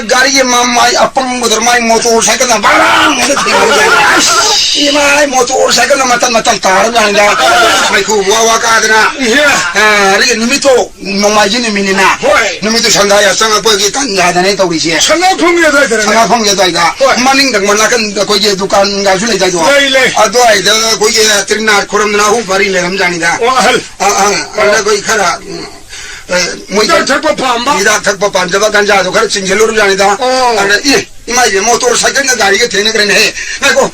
ꯒꯥꯔꯤꯒꯤ ꯃꯃꯥꯏ ꯑꯄꯪꯕꯗꯨꯗ ꯃꯥꯏ ꯃꯣꯇꯣꯔ ꯁꯥꯏꯀꯜꯅ ꯕꯥꯔꯥꯡ ꯑꯅ ꯊꯦꯡꯅꯕ꯫ ꯑꯁ! ꯏꯃꯥꯏ, ꯃꯣꯇꯣꯔ ꯁꯥꯏꯀꯜꯅ ꯃꯇꯟ ꯃꯇꯟ ꯇꯥꯔꯕ ꯖꯥꯠꯅꯤꯗ꯫ ꯃꯩꯈꯨ ꯋꯥ ꯋꯥ ꯀꯥꯗꯅ꯫ ꯏꯍꯦ꯫ ꯑ, ꯑꯗꯒꯤ ꯅꯨꯃꯤꯠꯇꯣ ꯅꯣꯡꯃꯥꯏꯖꯤꯡ ꯅꯨꯃꯤꯠꯅꯤꯅ꯫ ꯍꯣꯏ꯫ ꯅꯨꯃꯤꯠꯇꯨ ꯁꯟꯗꯥ ꯌꯥꯆꯪꯉꯛꯄꯒꯤ ꯇꯟꯖꯥꯗꯅꯦ ꯇꯧꯔꯤꯁꯦ꯫ ꯁꯅꯥ ꯐꯪꯉꯦ ꯑꯗꯨꯋꯥꯏꯗꯅꯦ꯫ ꯁꯅꯥ ꯐꯪꯉꯦ ꯑꯗꯨꯋꯥꯏꯗ꯫ ꯍꯣꯏ꯫ ꯃꯅꯤꯡꯗ ꯅꯥꯀꯟꯗ ꯑꯩꯈꯣꯏꯒꯤ ꯗꯨꯀꯥꯟꯒꯁꯨ ꯂꯩꯗꯥꯏꯗꯣ꯫ ꯂꯩ, ꯂꯩ꯫ ꯑꯗꯨꯋꯥꯏꯗ ꯑꯩꯈꯣꯏꯒꯤ ꯇ꯭ꯔꯤꯅꯥꯠ ꯈꯨꯔꯝꯗꯅ ꯑꯍꯨꯝ ꯃꯔꯤ ꯂꯩꯔꯝꯖꯥꯠꯅꯤꯗ꯫ ꯑꯣ, ꯑꯍꯜ꯫ ꯑ, ꯑ, ꯑꯗ ꯑꯩꯈꯣꯏ ꯈꯔ, ꯎꯝ, ꯑ, ꯃꯣꯏ ꯍꯤꯗꯥꯛ ꯊꯛꯄ ꯄꯥꯝꯕ꯫ ꯍꯤꯗꯥꯛ ꯊꯛꯄ ꯄꯥꯝꯖꯕ ꯒꯟꯖꯥꯗꯣ ꯈꯔ ꯆꯤꯡꯁꯤꯜꯂꯨꯔꯕꯖꯥꯠꯅꯤꯗ꯫ ꯑꯣ꯫ ꯑꯗ, ꯑꯦ, ꯏꯃꯥ ꯏꯕꯦꯝ, ꯃꯣꯇꯣꯔ ꯁꯥꯏꯀꯜꯒ ꯒꯥꯔꯤꯒ ꯊꯦꯡꯅꯈ꯭ꯔꯦꯅꯦꯍꯦ꯫ ꯉꯥꯏꯈꯣ,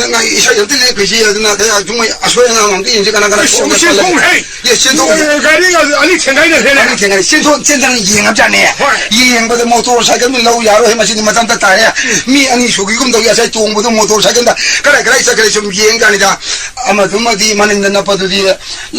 ꯉꯥꯏ-, ꯏꯁꯩ ꯑꯝꯇ ꯂꯦꯞꯈꯤꯁꯤ꯫ ꯑꯗꯨꯅ ꯀꯌꯥ ꯁꯨꯝ ꯑꯁꯣꯏ ꯑꯉꯥꯝ ꯑꯝꯇ ꯌꯦꯡꯁꯤ꯫ ꯀꯅꯥ ꯀꯅꯥ ꯑꯁ, ꯀꯣꯛꯅ ꯃꯁꯤ ꯈꯜꯂꯒꯦ? ꯈꯣꯡ-, ꯍꯩ! ꯌꯦ, ꯆꯦꯟꯊꯣꯛ-, ꯑꯦ, ꯒꯥꯔꯤꯒ ꯑꯅꯤ ꯊꯦꯡꯒꯥꯏꯅꯈ꯭ꯔꯦꯅꯦ꯫ ꯑꯅꯤ ꯊꯦꯡꯒꯥꯏꯅ ꯆꯦꯟꯊꯣꯛ-, ꯆꯦꯟꯊꯣꯛ ꯌꯦꯡꯉꯕꯖꯥꯠꯅꯦ꯫ ꯍꯣꯏ꯫ ꯌꯦꯡꯕꯗ ꯃꯣꯇꯣꯔ ꯁꯥꯏꯀꯜꯗꯤ ꯂꯧ ꯌꯥꯔꯣꯏ꯫ ꯃꯁꯤꯗꯤ ꯃꯇꯝꯗ ꯇꯥꯔꯦ꯫ ꯎꯝ꯫ ꯃꯤ ꯑꯅꯤ ꯁꯨꯈꯤꯒꯨꯝ ꯇꯧ꯫ ꯉꯁꯥꯏ ꯇꯣꯡꯕꯗꯣ ꯃꯣꯇꯣꯔ ꯁꯥꯏꯀꯜꯗ ꯀꯗꯥꯏ ꯀꯗꯥꯏ ꯆꯠꯈ꯭ꯔꯦ ꯁꯨꯝ ꯌꯦꯡꯖꯥꯠꯅꯤꯗ꯫ ꯑꯃꯗꯨꯃꯗꯤ ꯃꯅꯤꯡꯗ ꯅꯞꯄꯗꯨꯗꯤ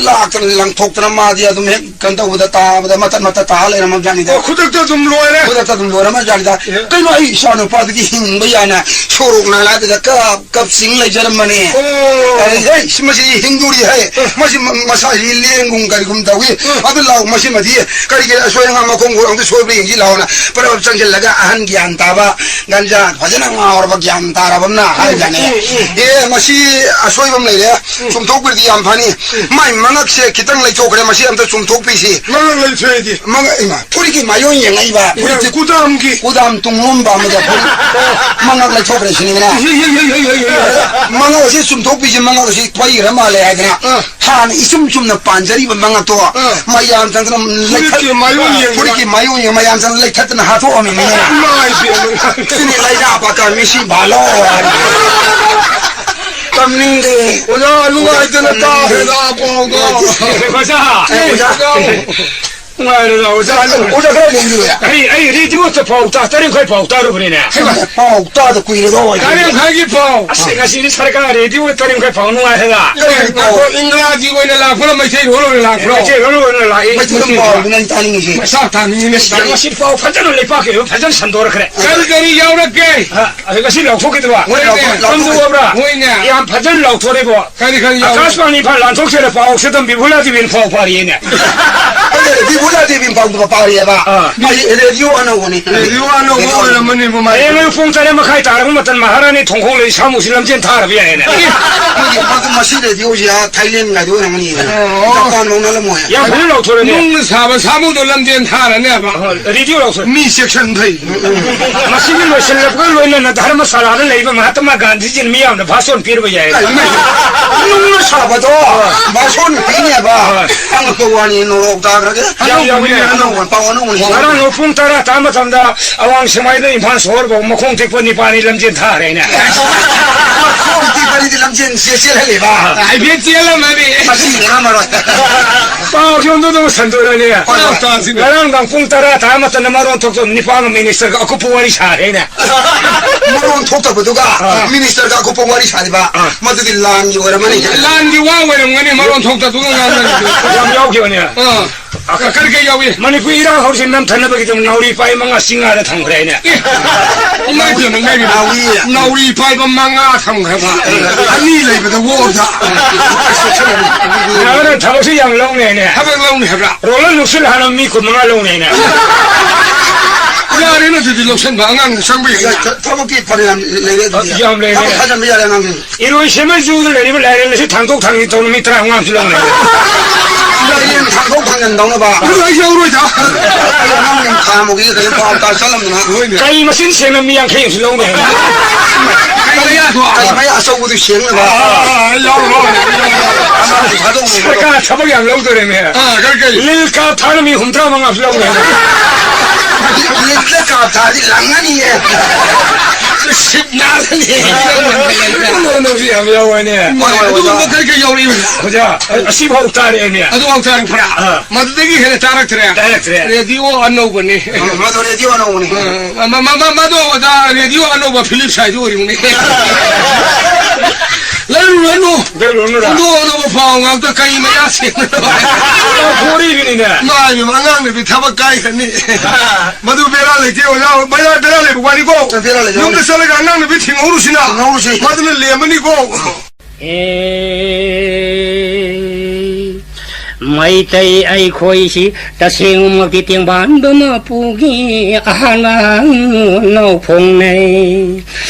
ꯂꯥꯛꯇꯅ ꯂꯪꯊꯣꯛꯇꯅ ꯃꯥꯗꯤ ꯑꯗꯨꯝ ꯍꯦꯛ ꯀꯩꯅꯣ ꯇꯧꯕꯗ ꯇꯥꯕꯗ ꯃꯇꯠ ꯃꯇꯠ ꯇꯥ ꯂꯩꯔꯝꯃꯕꯖꯥꯠꯅꯤꯗ꯫ ꯑꯣ, ꯈꯨꯗꯛꯇ ꯑꯗꯨꯝ ꯂꯣꯏꯔꯦ꯫ ꯈꯨꯗꯛꯇ ꯑꯗꯨꯝ ꯂꯣꯏꯔꯝꯃꯖꯥꯠꯅꯤꯗ꯫ ꯑꯦ꯫ ꯀꯩꯅꯣ ꯑꯩ ꯏꯆꯥ ꯅꯨꯄꯥꯗꯨꯗꯤ ꯍꯤꯡꯕ ꯌꯥꯅ ꯁꯣꯔꯣꯛ ꯅꯥꯂꯥꯗꯨꯗ ꯀꯞ ꯀꯞ ꯆꯤꯡ ꯂꯩꯖꯔꯝꯕꯅꯤ꯫ ꯑꯣ꯫ ꯑꯩ, "ꯍꯩ, ꯁꯤ ꯃꯁꯤ ꯍꯤꯡꯗꯣꯔꯤ ꯍꯩ, ꯑꯦ꯫ ꯃꯁꯤ ꯃ-, ꯃꯁꯥꯁꯤ ꯂꯦꯡꯒꯨꯝ ꯀꯔꯤꯒꯨꯝ ꯇꯧꯏ꯫ ꯑꯦ꯫ ꯑꯗꯨ ꯂꯥꯎ, ꯃꯁꯤꯃꯗꯤ ꯀꯔꯤꯒꯤ ꯑꯁꯣꯏ ꯑꯉꯥꯝ ꯃꯈꯣꯡ ꯈꯣꯡ ꯑꯝꯇ ꯁꯣꯏꯕ꯭ꯔꯥ ꯌꯦꯡꯁꯤ ꯂꯥꯎꯅ" ꯄꯔꯞ ꯆꯪꯁꯤꯜꯂꯒ ꯑꯍꯟ ꯒ꯭ꯌꯥꯟ ꯇꯥꯕ ꯒꯟꯖꯥ ꯐꯖꯅ ꯉꯥꯎꯔꯕ ꯒ꯭ꯌꯥꯟ ꯇꯥꯔꯕ ꯑꯃꯅ ꯍꯥꯏꯔꯒꯅꯦ, ꯎꯝ, ꯎꯝ, ꯎꯝ꯫ "ꯑꯦ, ꯃꯁꯤ ꯑꯁꯣꯏꯕ ꯑꯃ ꯂꯩꯔꯦ, ꯎꯝ꯫ ꯆꯨꯝꯊꯣꯛꯄꯤꯔꯗꯤ ꯌꯥꯝ ꯐꯅꯤ꯫ ꯎꯝ꯫ ꯃꯥꯏ ꯃꯉꯛꯁꯦ ꯈꯤꯇꯪ ꯂꯩꯊꯣꯛꯈ꯭ꯔꯦ, ꯃꯁꯤ ꯑꯝꯇ ꯆꯨꯝꯊꯣꯛꯄꯤꯁꯤ"꯫ ꯃꯉꯛ ꯂꯩꯊꯣꯛꯑꯗꯤ? ꯃꯉꯛ, ꯏꯃꯥ, ꯐꯨꯔꯤꯠꯀꯤ ꯃꯥꯏꯑꯣꯟ ꯌꯦꯡꯉꯛꯏꯕ, ꯏꯃꯥ, ꯐꯨꯔꯤꯠꯁꯦ ꯀꯨꯗꯥꯝꯒꯤ꯫ ꯀꯨꯗꯥꯝ ꯇꯨꯡꯂꯣꯝꯕ ꯑꯃꯗ ꯐꯨꯔꯤꯠ ꯃꯉꯛ ꯂꯩꯊꯣꯛꯈ꯭ꯔꯦ ꯁꯤꯅꯤꯗꯅ꯫ E, E, E, E, E, E. ꯃꯉꯛ ꯑꯁꯤ ꯆꯨꯝꯊꯣꯛꯄꯤꯁꯤ, ꯃꯉꯛ ꯑꯁꯤ ꯄꯩꯈ꯭ꯔ ꯃꯥꯜꯂꯦ ꯍꯥꯏꯗꯅ꯫ ꯑꯥ꯫ ꯍꯥꯟꯅ ꯏꯆꯨꯝ ꯆꯨꯝꯅ ꯄꯥꯟꯖꯔꯤꯕ ꯃꯉꯛꯇꯣ ꯑꯥ꯫ ꯃꯌꯥꯝ ꯆꯪꯗꯅ ꯂꯩꯊꯠ-, ꯐꯨꯔꯤꯠꯀꯤ ꯃꯥꯏꯑꯣꯟ ꯌꯦꯡꯗꯅ꯫ ꯐꯨꯔꯤꯠꯀꯤ ꯃꯥꯏꯑꯣꯟ ꯌꯦꯡ ꯃꯌꯥꯝ ꯆꯪꯗꯅ ꯂꯩꯊꯠꯇꯅ ꯍꯥꯠꯇꯣꯛꯑꯝꯃꯤꯅꯤꯅꯦ꯫ ꯏꯃꯥ ꯏꯕꯦꯝꯃ꯫ ꯁꯤꯅꯤ ꯂꯩꯅꯥ ꯄꯥꯀꯥ ꯃꯤꯁꯤ ꯚꯥꯂꯣ ꯍꯥꯏꯔꯤ꯫ ꯇꯝꯅꯤꯡꯗꯦ꯫ ꯑꯣꯖꯥ, ꯅꯨꯡꯉꯥꯏꯇꯅ ꯇꯥꯈ꯭ꯔꯦꯗ ꯄꯥꯎꯗꯣ꯫ ꯑꯣꯖꯥ꯫ ꯑꯦ, ꯑꯣꯖꯥ꯫ ꯅꯨꯡꯉꯥꯏꯔꯦꯗ, ꯑꯣꯖꯥ꯫ ꯑꯣꯖꯥ ꯈꯔ ꯂꯦꯡꯕꯤꯌꯨ꯫ ꯑꯩ, ꯑꯩ ꯔꯦꯗꯤꯑꯣꯗ ꯄꯥꯎ ꯇꯥ-, ꯇꯔꯦꯠ ꯃꯈꯥꯏ ꯄꯥꯎ ꯇꯥꯔꯨꯕꯅꯤꯅꯦ꯫ ꯍꯩꯃꯥ, ꯄꯥꯎ ꯇꯥꯗ ꯀꯨꯏꯔꯦꯗ, ꯑꯣꯏ꯫ ꯇꯔꯦꯠ ꯃꯈꯥꯏꯒꯤ ꯄꯥꯎ꯫ ꯑꯁ, ꯉꯁꯤꯗꯤ ꯁꯔꯀꯥꯔ ꯔꯦꯗꯤꯑꯣ ꯇꯔꯦꯠ ꯃꯈꯥꯏ ꯄꯥꯎ ꯅꯨꯡꯉꯥꯏ ꯍꯥꯏꯗ꯫ ꯀꯔꯤ ꯄꯥꯎ? ꯉꯥꯏꯈꯣ, ꯏꯪꯒ꯭ꯔꯥꯖꯤ ꯑꯣꯏꯅ ꯂꯥꯛꯄ꯭ꯔꯥ, ꯃꯩꯇꯩꯂꯣꯟ ꯑꯣꯏꯅ ꯂꯥꯛꯄ꯭ꯔꯣ? ꯃꯩꯇꯩꯂꯣꯟ ꯑꯣꯏꯅ ꯂꯥꯛꯏ꯫ ꯃꯩꯇꯩꯂꯣꯟ ꯄꯥꯎꯗꯨꯅ ꯑꯩ ꯇꯥꯅꯤꯡꯉꯤꯁꯦ꯫ ꯃꯁꯥ ꯇꯥꯅꯤꯡꯉꯤꯅꯦ꯫ ꯑꯁ, ꯉꯁꯤ ꯄꯥꯎ ꯐꯖꯅ ꯂꯩꯄꯥꯛꯀꯤ ꯑꯣꯏꯕ ꯐꯖꯅ ꯁꯟꯗꯣꯔꯛꯈ꯭ꯔꯦ꯫ ꯀꯔꯤ ꯀꯔꯤ ꯌꯥꯎꯔꯛꯀꯦ? ꯑ, ꯑꯗ ꯉꯁꯤ ꯂꯥꯎꯊꯣꯛꯈꯤꯗꯕ? ꯍꯣꯏ, ꯂꯥꯎꯊꯣꯛ-, ꯂꯥꯎꯊꯣꯛ-, ꯀꯝꯗꯧꯕ꯭ꯔꯥ? ꯍꯣꯏꯅꯦ꯫ ꯌꯥꯝ ꯐꯖꯅ ꯂꯥꯎꯊꯣꯔꯛꯏꯕꯣ꯫ ꯀꯔꯤ ꯀꯔꯤ ꯌꯥꯎꯔꯤ? ꯑꯥꯀꯥꯁꯕꯥꯅꯤ ꯏꯝꯐꯥꯜ ꯂꯥꯟꯊꯣꯛꯆꯔꯦ, ꯄꯥꯎꯁꯦ ꯑꯗꯨꯝ ꯕꯤꯕꯨꯂꯥ ꯗꯦꯕꯤꯅ ꯄꯥꯎ ꯄꯥꯔꯤꯌꯦꯅꯦ꯫ ꯑꯗꯨ ꯕꯤꯕꯨꯂꯥ ꯗꯦꯕꯤꯅ ꯄꯥꯎ ꯄꯥꯔꯤꯑꯕ꯫ ꯑꯥ꯫ ꯃꯥꯒꯤ ꯔꯦꯗꯤꯑꯣ ꯑꯅꯧꯕꯅꯤ꯫ ꯔꯦꯗꯤꯑꯣ ꯑꯅꯧꯕ ꯑꯣꯏꯔꯝꯃꯅꯤ, ꯃꯃꯥꯏ꯫ ꯍꯌꯦꯡ ꯑꯌꯨꯛ ꯄꯨꯡ ꯇꯔꯦꯠ ꯃꯈꯥꯏ ꯇꯥꯔꯕ ꯃꯇꯝ ꯃꯍꯥꯔꯥꯅꯤ ꯊꯣꯡꯈꯣꯡ ꯂꯩ ꯁꯥꯃꯨꯁꯤ ꯂꯝꯖꯦꯟ ꯊꯥꯔꯕ ꯌꯥꯏꯌꯦꯅꯦ꯫ ꯃꯥꯒꯤ, ꯃꯥꯒꯤ ꯃꯁꯤ ꯔꯦꯗꯤꯑꯣꯁꯤ, ꯑꯥ, ꯊꯥꯏꯂꯦꯟꯒꯥꯏꯗ ꯑꯣꯏꯔꯝꯒꯅꯤ꯫ ꯑꯣ꯫ ꯖꯄꯥꯟ ꯐꯥꯎ ꯅꯠꯂꯝꯃꯣꯏ꯫ ꯌꯥꯝ ꯐꯖꯅ ꯂꯥꯎꯊꯣꯔꯛꯑꯦꯅꯦ꯫ ꯅꯨꯡꯅ ꯁꯥꯕ ꯁꯥꯃꯨꯗꯣ ꯂꯝꯖꯦꯟ ꯊꯥꯔꯅꯦꯕ꯫ ꯑꯣ, ꯔꯦꯗꯤꯑꯣ ꯂꯥꯎꯊꯣꯔꯛꯑꯦ꯫ ꯃꯤ ꯆꯦꯛꯁꯤꯟ ꯐꯩ꯫ ꯃꯁꯤꯒꯤ ꯂꯣꯏꯁꯤꯜꯂꯛꯄꯒ ꯂꯣꯏꯅꯅ ꯙꯔꯃꯁꯥꯂꯥꯗ ꯂꯩꯕ ꯃꯍꯥꯇꯃꯥ ꯒꯥꯟꯙꯤꯖꯤꯅ ꯃꯤꯌꯥꯝꯅ ꯚꯥꯁꯣꯟ ꯄꯤꯔꯨꯕ ꯌꯥꯏ꯫ ꯀꯩꯅꯣ? ꯅꯨꯡꯅ ꯁꯥꯕꯗꯣ ꯚꯥꯁꯣꯟ ꯄꯤꯅꯦꯕ꯫ ꯍꯣꯏ꯫ ꯑꯉꯛꯄ ꯋꯥꯅꯤ, ꯅꯣꯔꯣꯛ ꯇꯥꯈ꯭ꯔꯒ ꯌꯥꯎ-, ꯌꯥꯎꯏꯅꯦ꯫ ꯑꯅꯧꯕ, ꯄꯥꯎ ꯑꯅꯧꯕꯅꯤ꯫ ꯉꯔꯥꯡ ꯄꯨꯡ ꯇꯔꯥ ꯇꯥ ꯃꯇꯝꯗ ꯑꯋꯥꯡ ꯁꯦꯛꯃꯥꯏꯗ ꯏꯝꯐꯥꯜ ꯁꯣꯍꯣꯔꯐꯥꯎ ꯃꯈꯣꯡ ꯇꯦꯛꯄ ꯅꯤꯄꯥꯅꯤ ꯂꯝꯖꯦꯟ ꯊꯥꯈ꯭ꯔꯦꯅꯦ꯫ ꯃꯈꯣꯡ ꯇꯦꯛꯄꯅꯤꯗꯤ ꯂꯝꯖꯦꯟ ꯆꯦ-, ꯆꯦꯜꯍꯜꯂꯤꯕ꯫ ꯍꯥꯏꯐꯦꯠ ꯆꯦꯜꯂꯝꯃꯅꯤ꯫ ꯃꯁꯤ ꯉꯝꯃꯔꯣꯏ꯫ ꯄꯥꯎꯁꯦ ꯑꯝꯇ ꯑꯗꯨꯝ ꯁꯟꯗꯣꯛꯑꯅꯤ꯫ ꯍꯣꯏ, ꯍꯣꯏ꯫ ꯉꯔꯥꯡ ꯄꯨꯡ ꯇꯔꯥ ꯇꯥ ꯃꯇꯝꯗ ꯃꯔꯣꯟ ꯊꯣꯛꯇꯕ ꯅꯤꯄꯥꯒ ꯃꯤꯅꯤꯁꯇꯔꯒ ꯑꯀꯨꯞꯄ ꯋꯥꯔꯤ ꯁꯥꯈ꯭ꯔꯦꯅꯦ꯫ ꯃꯔꯣꯟ ꯊꯣꯛꯇꯕꯗꯨꯒ ꯑꯥ꯫ ꯃꯤꯅꯤꯁꯇꯔꯒ ꯑꯀꯨꯞꯄ ꯋꯥꯔꯤ ꯁꯥꯔꯤꯕ꯫ ꯑꯥ꯫ ꯃꯗꯨꯗꯤ ꯂꯥꯟꯒꯤ ꯑꯣꯏꯔꯝꯃꯅꯤ꯫ ꯂꯥꯟꯒꯤ ꯋꯥ ꯑꯣꯏꯔꯝꯒꯅꯤ, ꯃꯔꯣꯟ ꯊꯣꯛꯇꯕꯗꯨꯒ ꯉꯥꯡꯅꯔꯤꯗꯨ꯫ ꯌꯥꯝ ꯌꯥꯎꯈꯤꯕꯅꯦ꯫ ꯑꯥ꯫ ꯑ, ꯀꯔꯤ ꯀꯔꯤ ꯌꯥꯎꯏ? ꯃꯅꯤꯄꯨꯔ ꯏꯔꯥꯡ ꯍꯧꯔꯤꯁꯦ ꯅꯝꯊꯅꯕꯒꯤꯗꯃꯛ ꯅꯥꯎꯔꯤ ꯄꯥꯏ ꯃꯉꯥ ꯆꯤꯡ ꯉꯥꯗ ꯊꯝꯈ꯭ꯔꯦ ꯍꯥꯏꯅꯦ꯫ ꯑꯦ, ꯏꯃꯥ ꯏꯕꯦꯝꯃ, ꯏꯃꯥ ꯏꯕꯦꯝꯃ꯫ ꯅꯥꯎꯔꯤ꯫ ꯅꯥꯎꯔꯤ ꯄꯥꯏꯕ ꯃꯉꯥ ꯊꯝꯈ꯭ꯔꯕ꯫ ꯑꯅꯤ ꯂꯩꯕꯗ ꯑꯣꯛꯑꯝꯗ꯫ ꯌꯥꯔꯦ, ꯊꯕꯛꯁꯤ ꯌꯥꯝ ꯂꯧꯅꯦ ꯍꯥꯏꯅꯦ꯫ ꯊꯕꯛ ꯂꯧꯅꯤ ꯍꯥꯏꯕ꯭ꯔꯥ? ꯔꯣꯂꯔ ꯅꯨꯡꯁꯤꯠ ꯍꯥꯟꯅ ꯃꯤ ꯀꯨꯟ ꯃꯉꯥ ꯂꯧꯅꯦ ꯍꯥꯏꯅꯦ꯫ ꯌꯥꯔꯦꯅ ꯑꯗꯨꯗꯤ ꯂꯧꯁꯟꯕ, ꯑꯉꯥꯡ ꯆꯪꯕ ꯌꯥꯏ꯫ ꯊ-, ꯊꯕꯛꯇꯤ ꯐꯅꯌꯥꯝ ꯂꯩꯔꯦ ꯑꯗꯨꯗꯤ꯫ ꯌꯥꯝ ꯂꯩꯔꯦ꯫ ꯊꯕꯛ ꯊꯥꯖꯟꯕ ꯌꯥꯔꯦ ꯑꯉꯥꯡꯁꯤꯡ꯫ ꯏꯔꯣꯏꯁꯦꯝꯕ ꯖꯨꯗ ꯂꯩꯔꯤꯕ ꯂꯥꯏꯔꯦꯜ ꯑꯁꯤ ꯊꯥꯡꯗꯣꯛ ꯊꯥꯡꯖꯤꯟ ꯇꯧꯅ ꯃꯤ ꯇꯔꯥꯃꯉꯥ ꯑꯃꯁꯨ ꯂꯧꯅꯩ꯫ ꯂꯥꯏꯔꯦꯜ ꯊꯥꯡꯗꯣꯛ ꯊꯥꯡꯖꯤꯟ ꯇꯧꯅꯕ꯫ ꯑꯗꯨ ꯑꯩ ꯌꯥꯎꯔꯣꯏꯗ꯫ ꯑꯩ ꯑꯉꯥꯡꯁꯤꯡ ꯈꯥꯝꯃꯨꯒꯦ ꯀꯩꯅꯣ ꯄꯥꯎ ꯇꯥ ꯆꯠꯂꯝꯗꯅ꯫ ꯍꯣꯏꯅꯦ꯫ ꯀꯩ ꯃꯆꯤꯟ ꯁꯦꯡꯅ ꯃꯤ ꯌꯥꯡꯈꯩ ꯑꯃꯁꯨ ꯂꯧꯅꯩ꯫ ꯀꯩ ꯃꯌꯥꯗꯣ? ꯀꯩ ꯃꯌꯥ ꯑꯆꯧꯕꯗꯨ ꯁꯦꯡꯅꯕ꯫ ꯑꯥ, ꯑꯥ, ꯑꯥ, ꯌꯥꯎꯔꯣꯏ, ꯌꯥꯎꯔꯣꯏ꯫ ꯑꯉꯥꯡꯁꯤꯡ ꯊꯥꯗꯣꯛꯅꯕ꯫ ꯁꯔꯀꯥꯔ ꯊꯕꯛ ꯌꯥꯝ ꯂꯧꯗꯣꯔꯦꯃꯦ꯫ ꯑꯥ, ꯀꯔꯤ, ꯀꯔꯤ? ꯂꯤꯜ ꯀꯥꯞ ꯊꯥꯅ ꯃꯤ ꯍꯨꯝꯗ꯭ꯔꯥ ꯃꯉꯥ ꯑꯃꯁꯨ ꯂꯧꯅꯩ꯫ ꯂꯤꯜꯗ ꯀꯥꯞ ꯊꯥꯗꯤ ꯂꯪꯉꯅꯤꯌꯦ꯫ ꯁꯤꯠ ꯅꯥꯜꯂꯅꯤ꯫ ꯅꯣ, ꯅꯣ, ꯁꯤ ꯌꯥꯝ ꯌꯥꯎꯋꯦꯅꯦ꯫ ꯍꯣꯏ, ꯍꯣꯏ, ꯑꯗꯨꯒꯨꯝꯕ ꯑꯣꯖꯥ꯫ ꯀꯔꯤ ꯀꯔꯤ ꯌꯥꯎꯔꯛꯏꯕ? ꯑꯣꯖꯥ, ꯑꯁꯤꯐꯥꯎ ꯇꯥꯔꯛꯑꯦꯅꯦ꯫ ꯑꯗꯨꯐꯥꯎ ꯇꯥꯔꯛꯄ꯭ꯔꯥ? ꯑꯥ꯫ ꯃꯗꯨꯗꯒꯤ ꯍꯦꯟꯅ ꯇꯥꯔꯛꯇ꯭ꯔꯦ? ꯇꯥꯔꯛꯇ꯭ꯔꯦ꯫ ꯔꯦꯗꯤꯑꯣ ꯑꯅꯧꯕꯅꯤ꯫ ꯑꯥ, ꯃꯗꯨ ꯔꯦꯗꯤꯑꯣ ꯑꯅꯧꯕꯅꯤ꯫ ꯑꯥ, ꯃ-, ꯃ-, ꯃ-, ꯃꯗꯨ ꯑꯣꯖꯥ ꯔꯦꯗꯤꯑꯣ ꯑꯅꯧꯕ ꯐꯤꯂꯤꯞꯁ ꯍꯥꯏꯗꯨ ꯑꯣꯏꯔꯝꯒꯅꯤ꯫ ꯂꯩꯔꯨꯔꯅꯨ꯫ ꯂꯩꯔꯨꯔꯅꯨ꯫ ꯑꯅꯧ ꯑꯅꯧꯕ ꯄꯥꯎ ꯉꯥꯛꯇ ꯀꯩ ꯃꯌꯥ ꯁꯦꯡꯅ꯫ ꯂꯥꯎꯊꯣꯔꯛꯏꯕꯅꯤꯅꯦ꯫ ꯃꯥꯅꯤ, ꯑꯉꯥꯡ ꯅꯨꯄꯤ ꯊꯕꯛ ꯀꯥꯏꯈ꯭ꯔꯅꯤ꯫ ꯃꯗꯨ ꯕꯦꯔꯥ ꯂꯩꯇꯦ ꯑꯣꯖꯥ, ꯕꯦꯔꯥ, ꯕꯦꯔꯥ ꯂꯩꯕ ꯋꯥꯅꯤꯀꯣ꯫ ꯕꯦꯔꯥ ꯂꯩꯇꯦ꯫ ꯌꯨꯝꯗ ꯆꯠꯂꯒ ꯑꯉꯥꯡ ꯅꯨꯄꯤ ꯊꯤꯡꯍꯧꯔꯨꯁꯤꯅ꯫ ꯊꯤꯡꯍꯧꯔꯨꯁꯤ꯫ ꯃꯗꯨꯅ ꯂꯦꯝꯃꯅꯤꯀꯣ꯫ ꯑꯦ, ꯃꯩꯇꯩ ꯑꯩꯈꯣꯏꯁꯤ ꯇꯁꯦꯡꯃꯛꯇꯤ ꯇꯦꯡꯕꯥꯟꯕ ꯃꯄꯨꯒꯤ ꯑꯍꯥꯟꯕ ꯅꯧꯐꯣꯡꯅꯩ꯫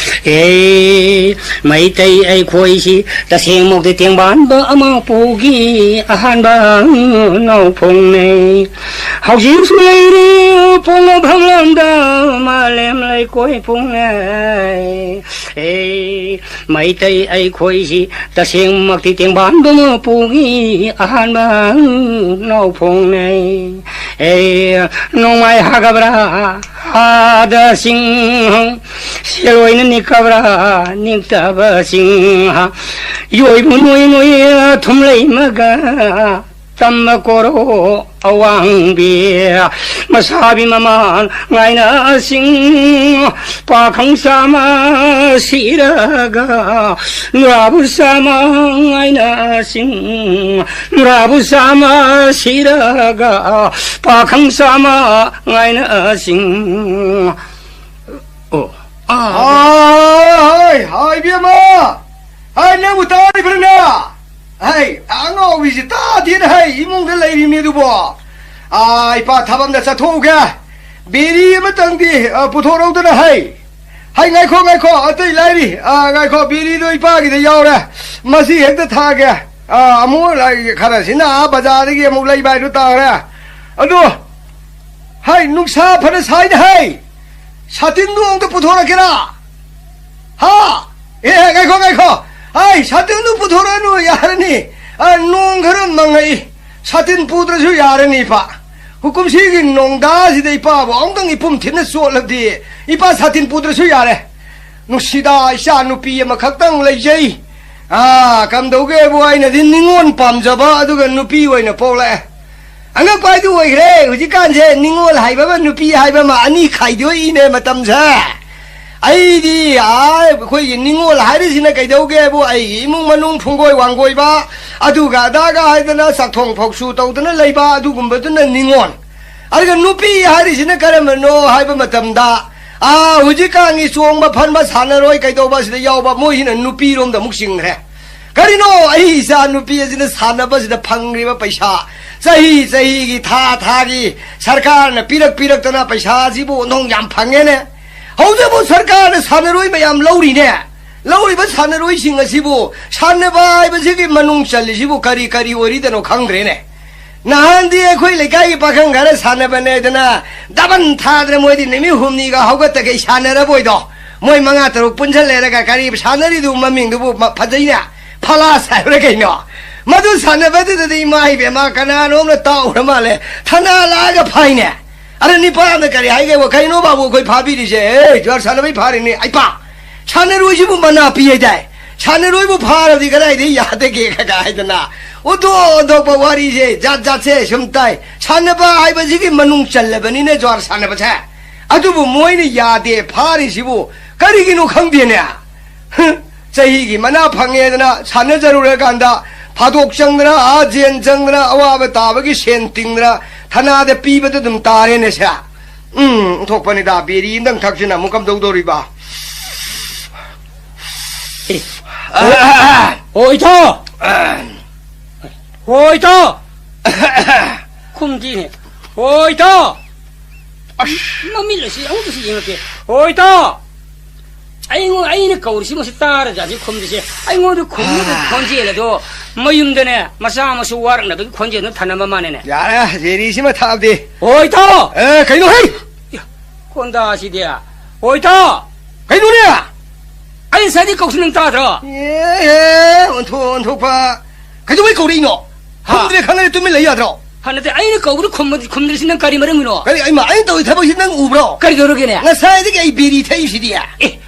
ꯑꯦ, ꯃꯩꯇꯩ ꯑꯩꯈꯣꯏꯁꯤ ꯇꯁꯦꯡꯃꯛꯇꯤ ꯇꯦꯡꯕꯥꯟꯕ ꯃꯄꯨꯒꯤ ꯑꯍꯥꯟꯕ ꯅꯧꯐꯣꯡꯅꯩ꯫ ꯍꯧꯖꯤꯛꯁꯨ ꯂꯩꯔꯤ ꯄꯣꯛꯅꯐꯝ ꯂꯝꯗ ꯃꯥꯂꯦꯝ ꯂꯩ꯫ ꯑꯩꯈꯣꯏ ꯄꯨꯡꯅꯩ꯫ ꯑꯦ, ꯃꯩꯇꯩ ꯑꯩꯈꯣꯏꯁꯤ ꯇꯁꯦꯡꯃꯛꯇꯤ ꯇꯦꯡꯕꯥꯟꯕ ꯃꯄꯨꯒꯤ ꯑꯍꯥꯟꯕ ꯅꯥꯎ ꯐꯣꯡꯅꯩ꯫ ꯑꯦ, ꯅꯣꯡꯃꯥꯏ ꯍꯥꯒꯕ꯭ꯔꯥ ꯍꯥꯗ ꯆꯤꯡ, ꯁꯦꯜ ꯑꯣꯏꯅ ꯅꯤꯛꯀꯕ꯭ꯔꯥ ꯅꯤꯛꯇꯕ ꯆꯤꯡ, ꯌꯣꯏꯕꯨ ꯅꯣꯏ ꯅꯣꯏ ꯊꯨꯝꯂꯩꯃꯒ ꯇꯝꯕ ꯀꯣꯔꯣ ꯑꯋꯥꯡꯕꯤ, ꯃꯁꯥꯕꯤ ꯃꯃꯥꯟ ꯉꯥꯏꯅ ꯆꯤꯡ, ꯄꯥꯈꯪ ꯆꯥꯃ ꯁꯤꯔꯒ ꯅꯨꯔꯥꯕꯨ ꯆꯥꯃ ꯉꯥꯏꯅ ꯆꯤꯡ, ꯅꯨꯔꯥꯕꯨ ꯆꯥꯃ ꯁꯤꯔꯒ ꯄꯥꯈꯪ ꯆꯥꯃ ꯉꯥꯏꯅ ꯆꯤꯡ꯫ ꯑꯣ, ꯑꯥ, ꯍꯥꯏ, ꯍꯥꯏ, ꯏꯕꯦꯝꯃ! ꯍꯥꯏ, ꯅꯪꯕꯨ ꯇꯥꯔꯤꯕ꯭ꯔꯅꯦ? ꯍꯥꯏ, ꯑꯉꯥꯎꯕꯤꯁꯤ ꯇꯥꯗꯦꯅ, ꯍꯥꯏ, ꯏꯃꯨꯡꯗ ꯂꯩꯔꯤꯅꯦ ꯑꯗꯨꯕꯣ꯫ ꯑꯥ, ꯏꯄꯥ ꯊꯕꯛ ꯑꯝꯗ ꯆꯠꯊꯣꯛꯎꯒꯦ꯫ ꯕꯤꯔꯤ ꯑꯃꯇꯪꯗꯤ, ꯑ, ꯄꯨꯊꯣꯔꯧꯗꯅ, ꯍꯥꯏ꯫ ꯍꯥꯏ, ꯉꯥꯏꯈꯣ, ꯉꯥꯏꯈꯣ, ꯑꯇꯩ ꯂꯥꯏꯔꯤ꯫ ꯑꯥ, ꯉꯥꯏꯈꯣ, ꯕꯤꯔꯤꯗꯣ ꯏꯄꯥꯒꯤꯗ ꯌꯥꯎꯔꯦ꯫ ꯃꯁꯤ ꯍꯦꯛꯇ ꯊꯥꯒꯦ꯫ ꯑꯥ, ꯑꯃꯨꯛ ꯂꯥꯏ-, ꯈꯔꯁꯤꯅ ꯑꯥ ꯕꯖꯥꯔꯗꯒꯤ ꯑꯃꯨꯛ ꯂꯩꯕ ꯍꯥꯏꯗꯨ ꯇꯥꯔꯦ꯫ ꯑꯗꯨ, ꯍꯥꯏ, ꯅꯨꯡꯁꯥ ꯐꯅ ꯁꯥꯏꯅ, ꯍꯥꯏ꯫ ꯁꯥꯇꯤꯟꯗꯨ ꯑꯃꯨꯛꯇ ꯄꯨꯊꯣꯔꯛꯀꯦꯔꯥ? ꯍꯥ? ꯑꯦ, ꯉꯥꯏꯈꯣ, ꯉꯥꯏꯈꯣ꯫ ꯑꯩ ꯁꯥꯇꯤꯟꯗꯨ ꯄꯨꯊꯣꯔꯛꯑꯅꯨ, ꯌꯥꯔꯅꯤ꯫ ꯑ, ꯅꯣꯡ ꯈꯔ ꯃꯪꯉꯛꯏ꯫ ꯁꯥꯇꯤꯟ ꯄꯨꯗ꯭ꯔꯁꯨ ꯌꯥꯔꯅꯤ, ꯏꯄꯥ꯫ ꯀꯨꯝꯁꯤꯒꯤ ꯅꯣꯡꯗꯥꯁꯤꯗ ꯏꯄꯥꯕꯨ ꯑꯃꯨꯛꯇꯪ ꯏꯄꯨꯝ ꯊꯤꯟꯅ ꯆꯣꯠꯂꯗꯤ, ꯏꯄꯥ ꯁꯥꯇꯤꯟ ꯄꯨꯗ꯭ꯔꯁꯨ ꯌꯥꯔꯦ꯫ ꯅꯨꯡꯁꯤꯗ, ꯏꯆꯥ ꯅꯨꯄꯤ ꯑꯃꯈꯛꯇꯪ ꯂꯩꯖꯩ꯫ ꯑꯥ, ꯀꯝꯗꯧꯒꯦꯕꯨ, ꯑꯩꯅꯗꯤ ꯅꯤꯉꯣꯜ ꯄꯥꯝꯖꯕ, ꯑꯗꯨꯒ ꯅꯨꯄꯤ ꯑꯣꯏꯅ ꯄꯣꯛꯂꯛꯑꯦ꯫ ꯑꯉꯛꯄ ꯍꯥꯏꯗꯨ ꯑꯣꯏꯈ꯭ꯔꯦ꯫ ꯍꯧꯖꯤꯛꯀꯥꯟꯁꯦ ꯅꯤꯉꯣꯜ ꯍꯥꯏꯕ ꯑꯃ, ꯅꯨꯄꯤ ꯍꯥꯏꯕ ꯑꯃ, ꯑꯅꯤ ꯈꯥꯏꯗꯣꯛꯏꯅꯦ ꯃꯇꯝꯁꯦ꯫ ꯑꯩꯗꯤ, ꯑꯥ, ꯑꯩꯈꯣꯏꯒꯤ ꯅꯤꯉꯣꯜ ꯍꯥꯏꯔꯤꯁꯤꯅ ꯀꯩꯗꯧꯒꯦꯕꯨ, ꯑꯩꯒꯤ ꯏꯃꯨꯡ ꯃꯅꯨꯡ ꯐꯨꯡꯒꯣꯏ ꯋꯥꯡꯒꯣꯏꯕ, ꯑꯗꯨꯒ ꯑꯗꯥꯒ ꯍꯥꯏꯗꯅ ꯆꯥꯛꯊꯣꯡ ꯐꯧꯁꯨ ꯇꯧꯗꯅ ꯂꯩꯕ, ꯑꯗꯨꯒꯨꯝꯕꯗꯨꯅ ꯅꯤꯉꯣꯜ꯫ ꯑꯗꯨꯒ ꯅꯨꯄꯤ ꯍꯥꯏꯔꯤꯁꯤꯅ ꯀꯔꯝꯕꯅꯣ ꯍꯥꯏꯕ ꯃꯇꯝꯗ, ꯑꯥ, ꯍꯧꯖꯤꯛꯀꯥꯟꯒꯤ ꯆꯣꯡꯕ ꯐꯟꯕ ꯁꯥꯟꯅꯔꯣꯏ ꯀꯩꯗꯧꯕ ꯑꯁꯤꯗ ꯌꯥꯎꯕ, ꯃꯣꯏꯁꯤꯅ ꯅꯨꯄꯤꯔꯣꯝꯗ ꯑꯃꯨꯛ ꯆꯤꯡꯈ꯭ꯔꯦ꯫ ꯀꯔꯤꯅꯣ ꯑꯩ ꯏꯆꯥ ꯅꯨꯄꯤ ꯑꯁꯤꯅ ꯁꯥꯟꯅꯕꯁꯤꯗ ꯐꯪꯂꯤꯕ ꯄꯩꯁꯥ, ꯆꯍꯤ ꯆꯍꯤꯒꯤ, ꯊꯥ ꯊꯥꯒꯤ ꯁꯔꯀꯥꯔꯅ ꯄꯤꯔꯛ ꯄꯤꯔꯛꯇꯅ ꯄꯩꯁꯥ ꯑꯁꯤꯕꯨ ꯑꯣꯟꯊꯣꯡ ꯌꯥꯝ ꯐꯪꯉꯦꯅꯦ꯫ ꯍꯧꯖꯤꯛꯄꯨ ꯁꯔꯀꯥꯔꯅ ꯁꯥꯟꯅꯔꯣꯏ ꯃꯌꯥꯝ ꯂꯧꯔꯤꯅꯦ꯫ ꯂꯧꯔꯤꯕ ꯁꯥꯟꯅꯔꯣꯏꯁꯤꯡ ꯑꯁꯤꯕꯨ ꯁꯥꯟꯅꯕ ꯍꯥꯏꯕꯁꯤꯒꯤ ꯃꯅꯨꯡ ꯆꯜꯂꯤꯁꯤꯕꯨ ꯀꯔꯤ ꯀꯔꯤ ꯑꯣꯏꯔꯤꯗꯅꯣ ꯈꯪꯗ꯭ꯔꯦꯅꯦ꯫ ꯅꯍꯥꯟꯗꯤ ꯑꯩꯈꯣꯏ ꯂꯩꯀꯥꯏꯒꯤ ꯄꯥꯈꯪ ꯈꯔ ꯁꯥꯟꯅꯕꯅꯦꯗꯅ, ꯗꯕꯟ ꯊꯥꯗꯅ ꯃꯣꯏꯗꯤ ꯅꯨꯃꯤꯠ ꯍꯨꯝꯅꯤꯒ ꯍꯧꯒꯠꯇꯈꯩ ꯁꯥꯟꯅꯔꯕꯣꯏꯗꯣ꯫ ꯃꯣꯏ ꯃꯉꯥ ꯇꯔꯨꯛ ꯄꯨꯟꯁꯜꯂꯦꯔꯒ ꯀꯔꯤ ꯁꯥꯟꯅꯔꯤꯗꯨ ꯃꯃꯤꯡꯗꯨꯕꯨ ꯃ-, ꯐꯖꯩꯅꯦ꯫ ꯐꯂꯥꯁ ꯍꯥꯏꯕ꯭ꯔꯥ ꯀꯩꯅꯣ? ꯃꯗꯨ ꯁꯥꯟꯅꯕꯗꯨꯗꯗꯤ ꯏꯃꯥ ꯏꯕꯦꯝꯃ ꯀꯅꯥꯅꯣꯝꯅ ꯇꯥꯎꯈ꯭ꯔ ꯃꯥꯜꯂꯦ꯫ ꯊꯅꯥ ꯂꯥꯛꯑꯒ ꯐꯥꯏꯅꯦ꯫ ꯑꯗ ꯅꯤꯄꯥ ꯑꯃꯅ ꯀꯔꯤ ꯍꯥꯏꯒꯦꯕ? "ꯀꯩꯅꯣ ꯕꯥꯕꯨ ꯑꯩꯈꯣꯏ ꯐꯥꯕꯤꯔꯤꯁꯦ? ꯑꯦ, ꯖ꯭ꯋꯥꯔ ꯁꯥꯟꯅꯕꯩ ꯐꯥꯔꯤꯅꯤ꯫ ꯑꯩꯄꯥ, ꯁꯥꯟꯅꯔꯣꯏꯁꯤꯕꯨ ꯃꯅꯥ ꯄꯤ ꯍꯥꯏꯗꯥꯏ? ꯁꯥꯟꯅꯔꯣꯏꯕꯨ ꯐꯥꯔꯗꯤ ꯀꯗꯥꯏꯗꯒꯤ ꯌꯥꯗꯒꯦ?" ꯀꯀꯥ ꯍꯥꯏꯗꯅ ꯑꯣꯟꯊꯣꯛ ꯑꯣꯟꯊꯣꯛꯄ ꯋꯥꯔꯤꯁꯦ ꯖꯥꯠ ꯖꯥꯠꯁꯦ ꯁꯨꯝ ꯇꯥꯏ꯫ ꯁꯥꯟꯅꯕ ꯍꯥꯏꯕꯁꯤꯒꯤ ꯃꯅꯨꯡ ꯆꯜꯂꯕꯅꯤꯅꯦ ꯖ꯭ꯋꯥꯔ ꯁꯥꯟꯅꯕꯁꯦ꯫ ꯑꯗꯨꯕꯨ ꯃꯣꯏꯅ ꯌꯥꯗꯦ ꯐꯥꯔꯤꯁꯤꯕꯨ ꯀꯔꯤꯒꯤꯅꯣ ꯈꯪꯗꯦꯅꯦ꯫ ꯍ, ꯆꯍꯤꯒꯤ ꯃꯅꯥ ꯐꯪꯉꯦꯗꯅ ꯁꯥꯟꯅꯖꯔꯨꯔꯀꯥꯟꯗ ꯐꯥꯗꯣꯛ ꯆꯪꯗꯅ, ꯑꯥ ꯖꯦꯟ ꯆꯪꯗꯅ, ꯑꯋꯥꯕ ꯇꯥꯕꯒꯤ ꯁꯦꯟ ꯇꯤꯡꯗꯅ ꯊꯅꯥꯗ ꯄꯤꯕꯗ ꯑꯗꯨꯝ ꯇꯥꯔꯦꯅꯦ ꯁꯦ꯫ ꯎꯝ, ꯊꯣꯛꯄꯅꯤꯗ, ꯕꯤꯔꯤ ꯑꯝꯇꯪ ꯊꯛꯁꯤꯅ ꯑꯃꯨꯛ ꯀꯝꯗꯧꯗꯧꯔꯤꯕ? ꯑꯦ, ꯑ, ꯑ, ꯑ, ꯍꯣꯏ, ꯏꯇꯥꯎ! ꯑ, ꯍꯣꯏ, ꯏꯇꯥꯎ! ꯈꯨꯝꯗꯤꯅꯦ꯫ ꯍꯣꯏ, ꯏꯇꯥꯎ! ꯑꯁ! ꯃꯃꯤꯠ ꯑꯁꯤ ꯑꯃꯨꯛꯇꯁꯨ ꯌꯦꯡꯉꯛꯀꯦ꯫ ꯍꯣꯏ, ꯏꯇꯥꯎ! ꯑꯩꯉꯣꯟ-, ꯑꯩꯅ ꯀꯧꯔꯤꯁꯤ ꯃꯁꯤ ꯇꯥꯔꯖꯥꯠꯅꯤ ꯈꯨꯝꯗ꯭ꯔꯤꯁꯦ꯫ ꯑꯩꯉꯣꯟꯗ ꯈꯨꯝꯕꯒꯤ ꯈꯣꯟꯖꯦꯜ ꯑꯗꯣ ꯃꯌꯨꯝꯗꯅꯦ ꯃꯆꯥ ꯃꯁꯨ ꯋꯥꯔꯛꯅꯕꯒꯤ ꯈꯣꯟꯖꯦꯜꯗꯣ ꯊꯅꯝꯕ ꯃꯥꯅꯦꯅꯦ꯫ ꯌꯥꯔꯦ, ꯖꯦꯔꯤꯁꯤꯃ ꯊꯛꯑꯕꯗꯤ꯫ ꯍꯣꯏ, ꯏꯇꯥꯎ! ꯑꯦ, ꯀꯩꯅꯣ, ꯍꯩ! ꯏꯌꯥ, ꯀꯣꯟꯗꯥꯁꯤꯗꯤ꯫ ꯍꯣꯏ, ꯏꯇꯥꯎ! ꯀꯩꯅꯣꯅꯦ? ꯑꯩ ꯉꯁꯥꯏꯗꯤ ꯀꯧꯁꯨ ꯅꯪ ꯇꯥꯗ꯭ꯔꯣ? ꯑꯦ, ꯑꯦ, ꯑꯣꯟꯊꯣꯛ, ꯑꯣꯟꯊꯣꯛꯄ꯫ ꯀꯩꯗꯧꯕꯩ ꯀꯧꯔꯛꯏꯅꯣ? ꯍꯥ? ꯈꯨꯝꯗ꯭ꯔꯦ ꯈꯪꯉꯗꯤ ꯇꯨꯃꯤꯟ ꯂꯩ ꯌꯥꯗ꯭ꯔꯣ? ꯍꯥ, ꯅꯠꯇꯦ, ꯑꯩꯅ ꯀꯧꯕꯗ ꯈꯨꯝꯕꯗꯤ, ꯈꯨꯝꯗ꯭ꯔꯤꯁꯤ ꯅꯪ ꯀꯔꯤ ꯃꯔꯝꯒꯤꯅꯣ? ꯀꯔꯤ, ꯑꯩꯃ, ꯑꯩꯅ ꯇꯧꯔꯤ ꯊꯕꯛꯁꯤ ꯅꯪ ꯎꯕ꯭ꯔꯣ? ꯀꯔꯤ ꯇꯧꯔꯒꯦꯅꯦ? ꯉꯁꯥꯏꯗꯒꯤ ꯑꯩ ꯕꯤꯔꯤ ꯊꯛꯏꯁꯤꯗꯤ꯫ ꯑꯦ,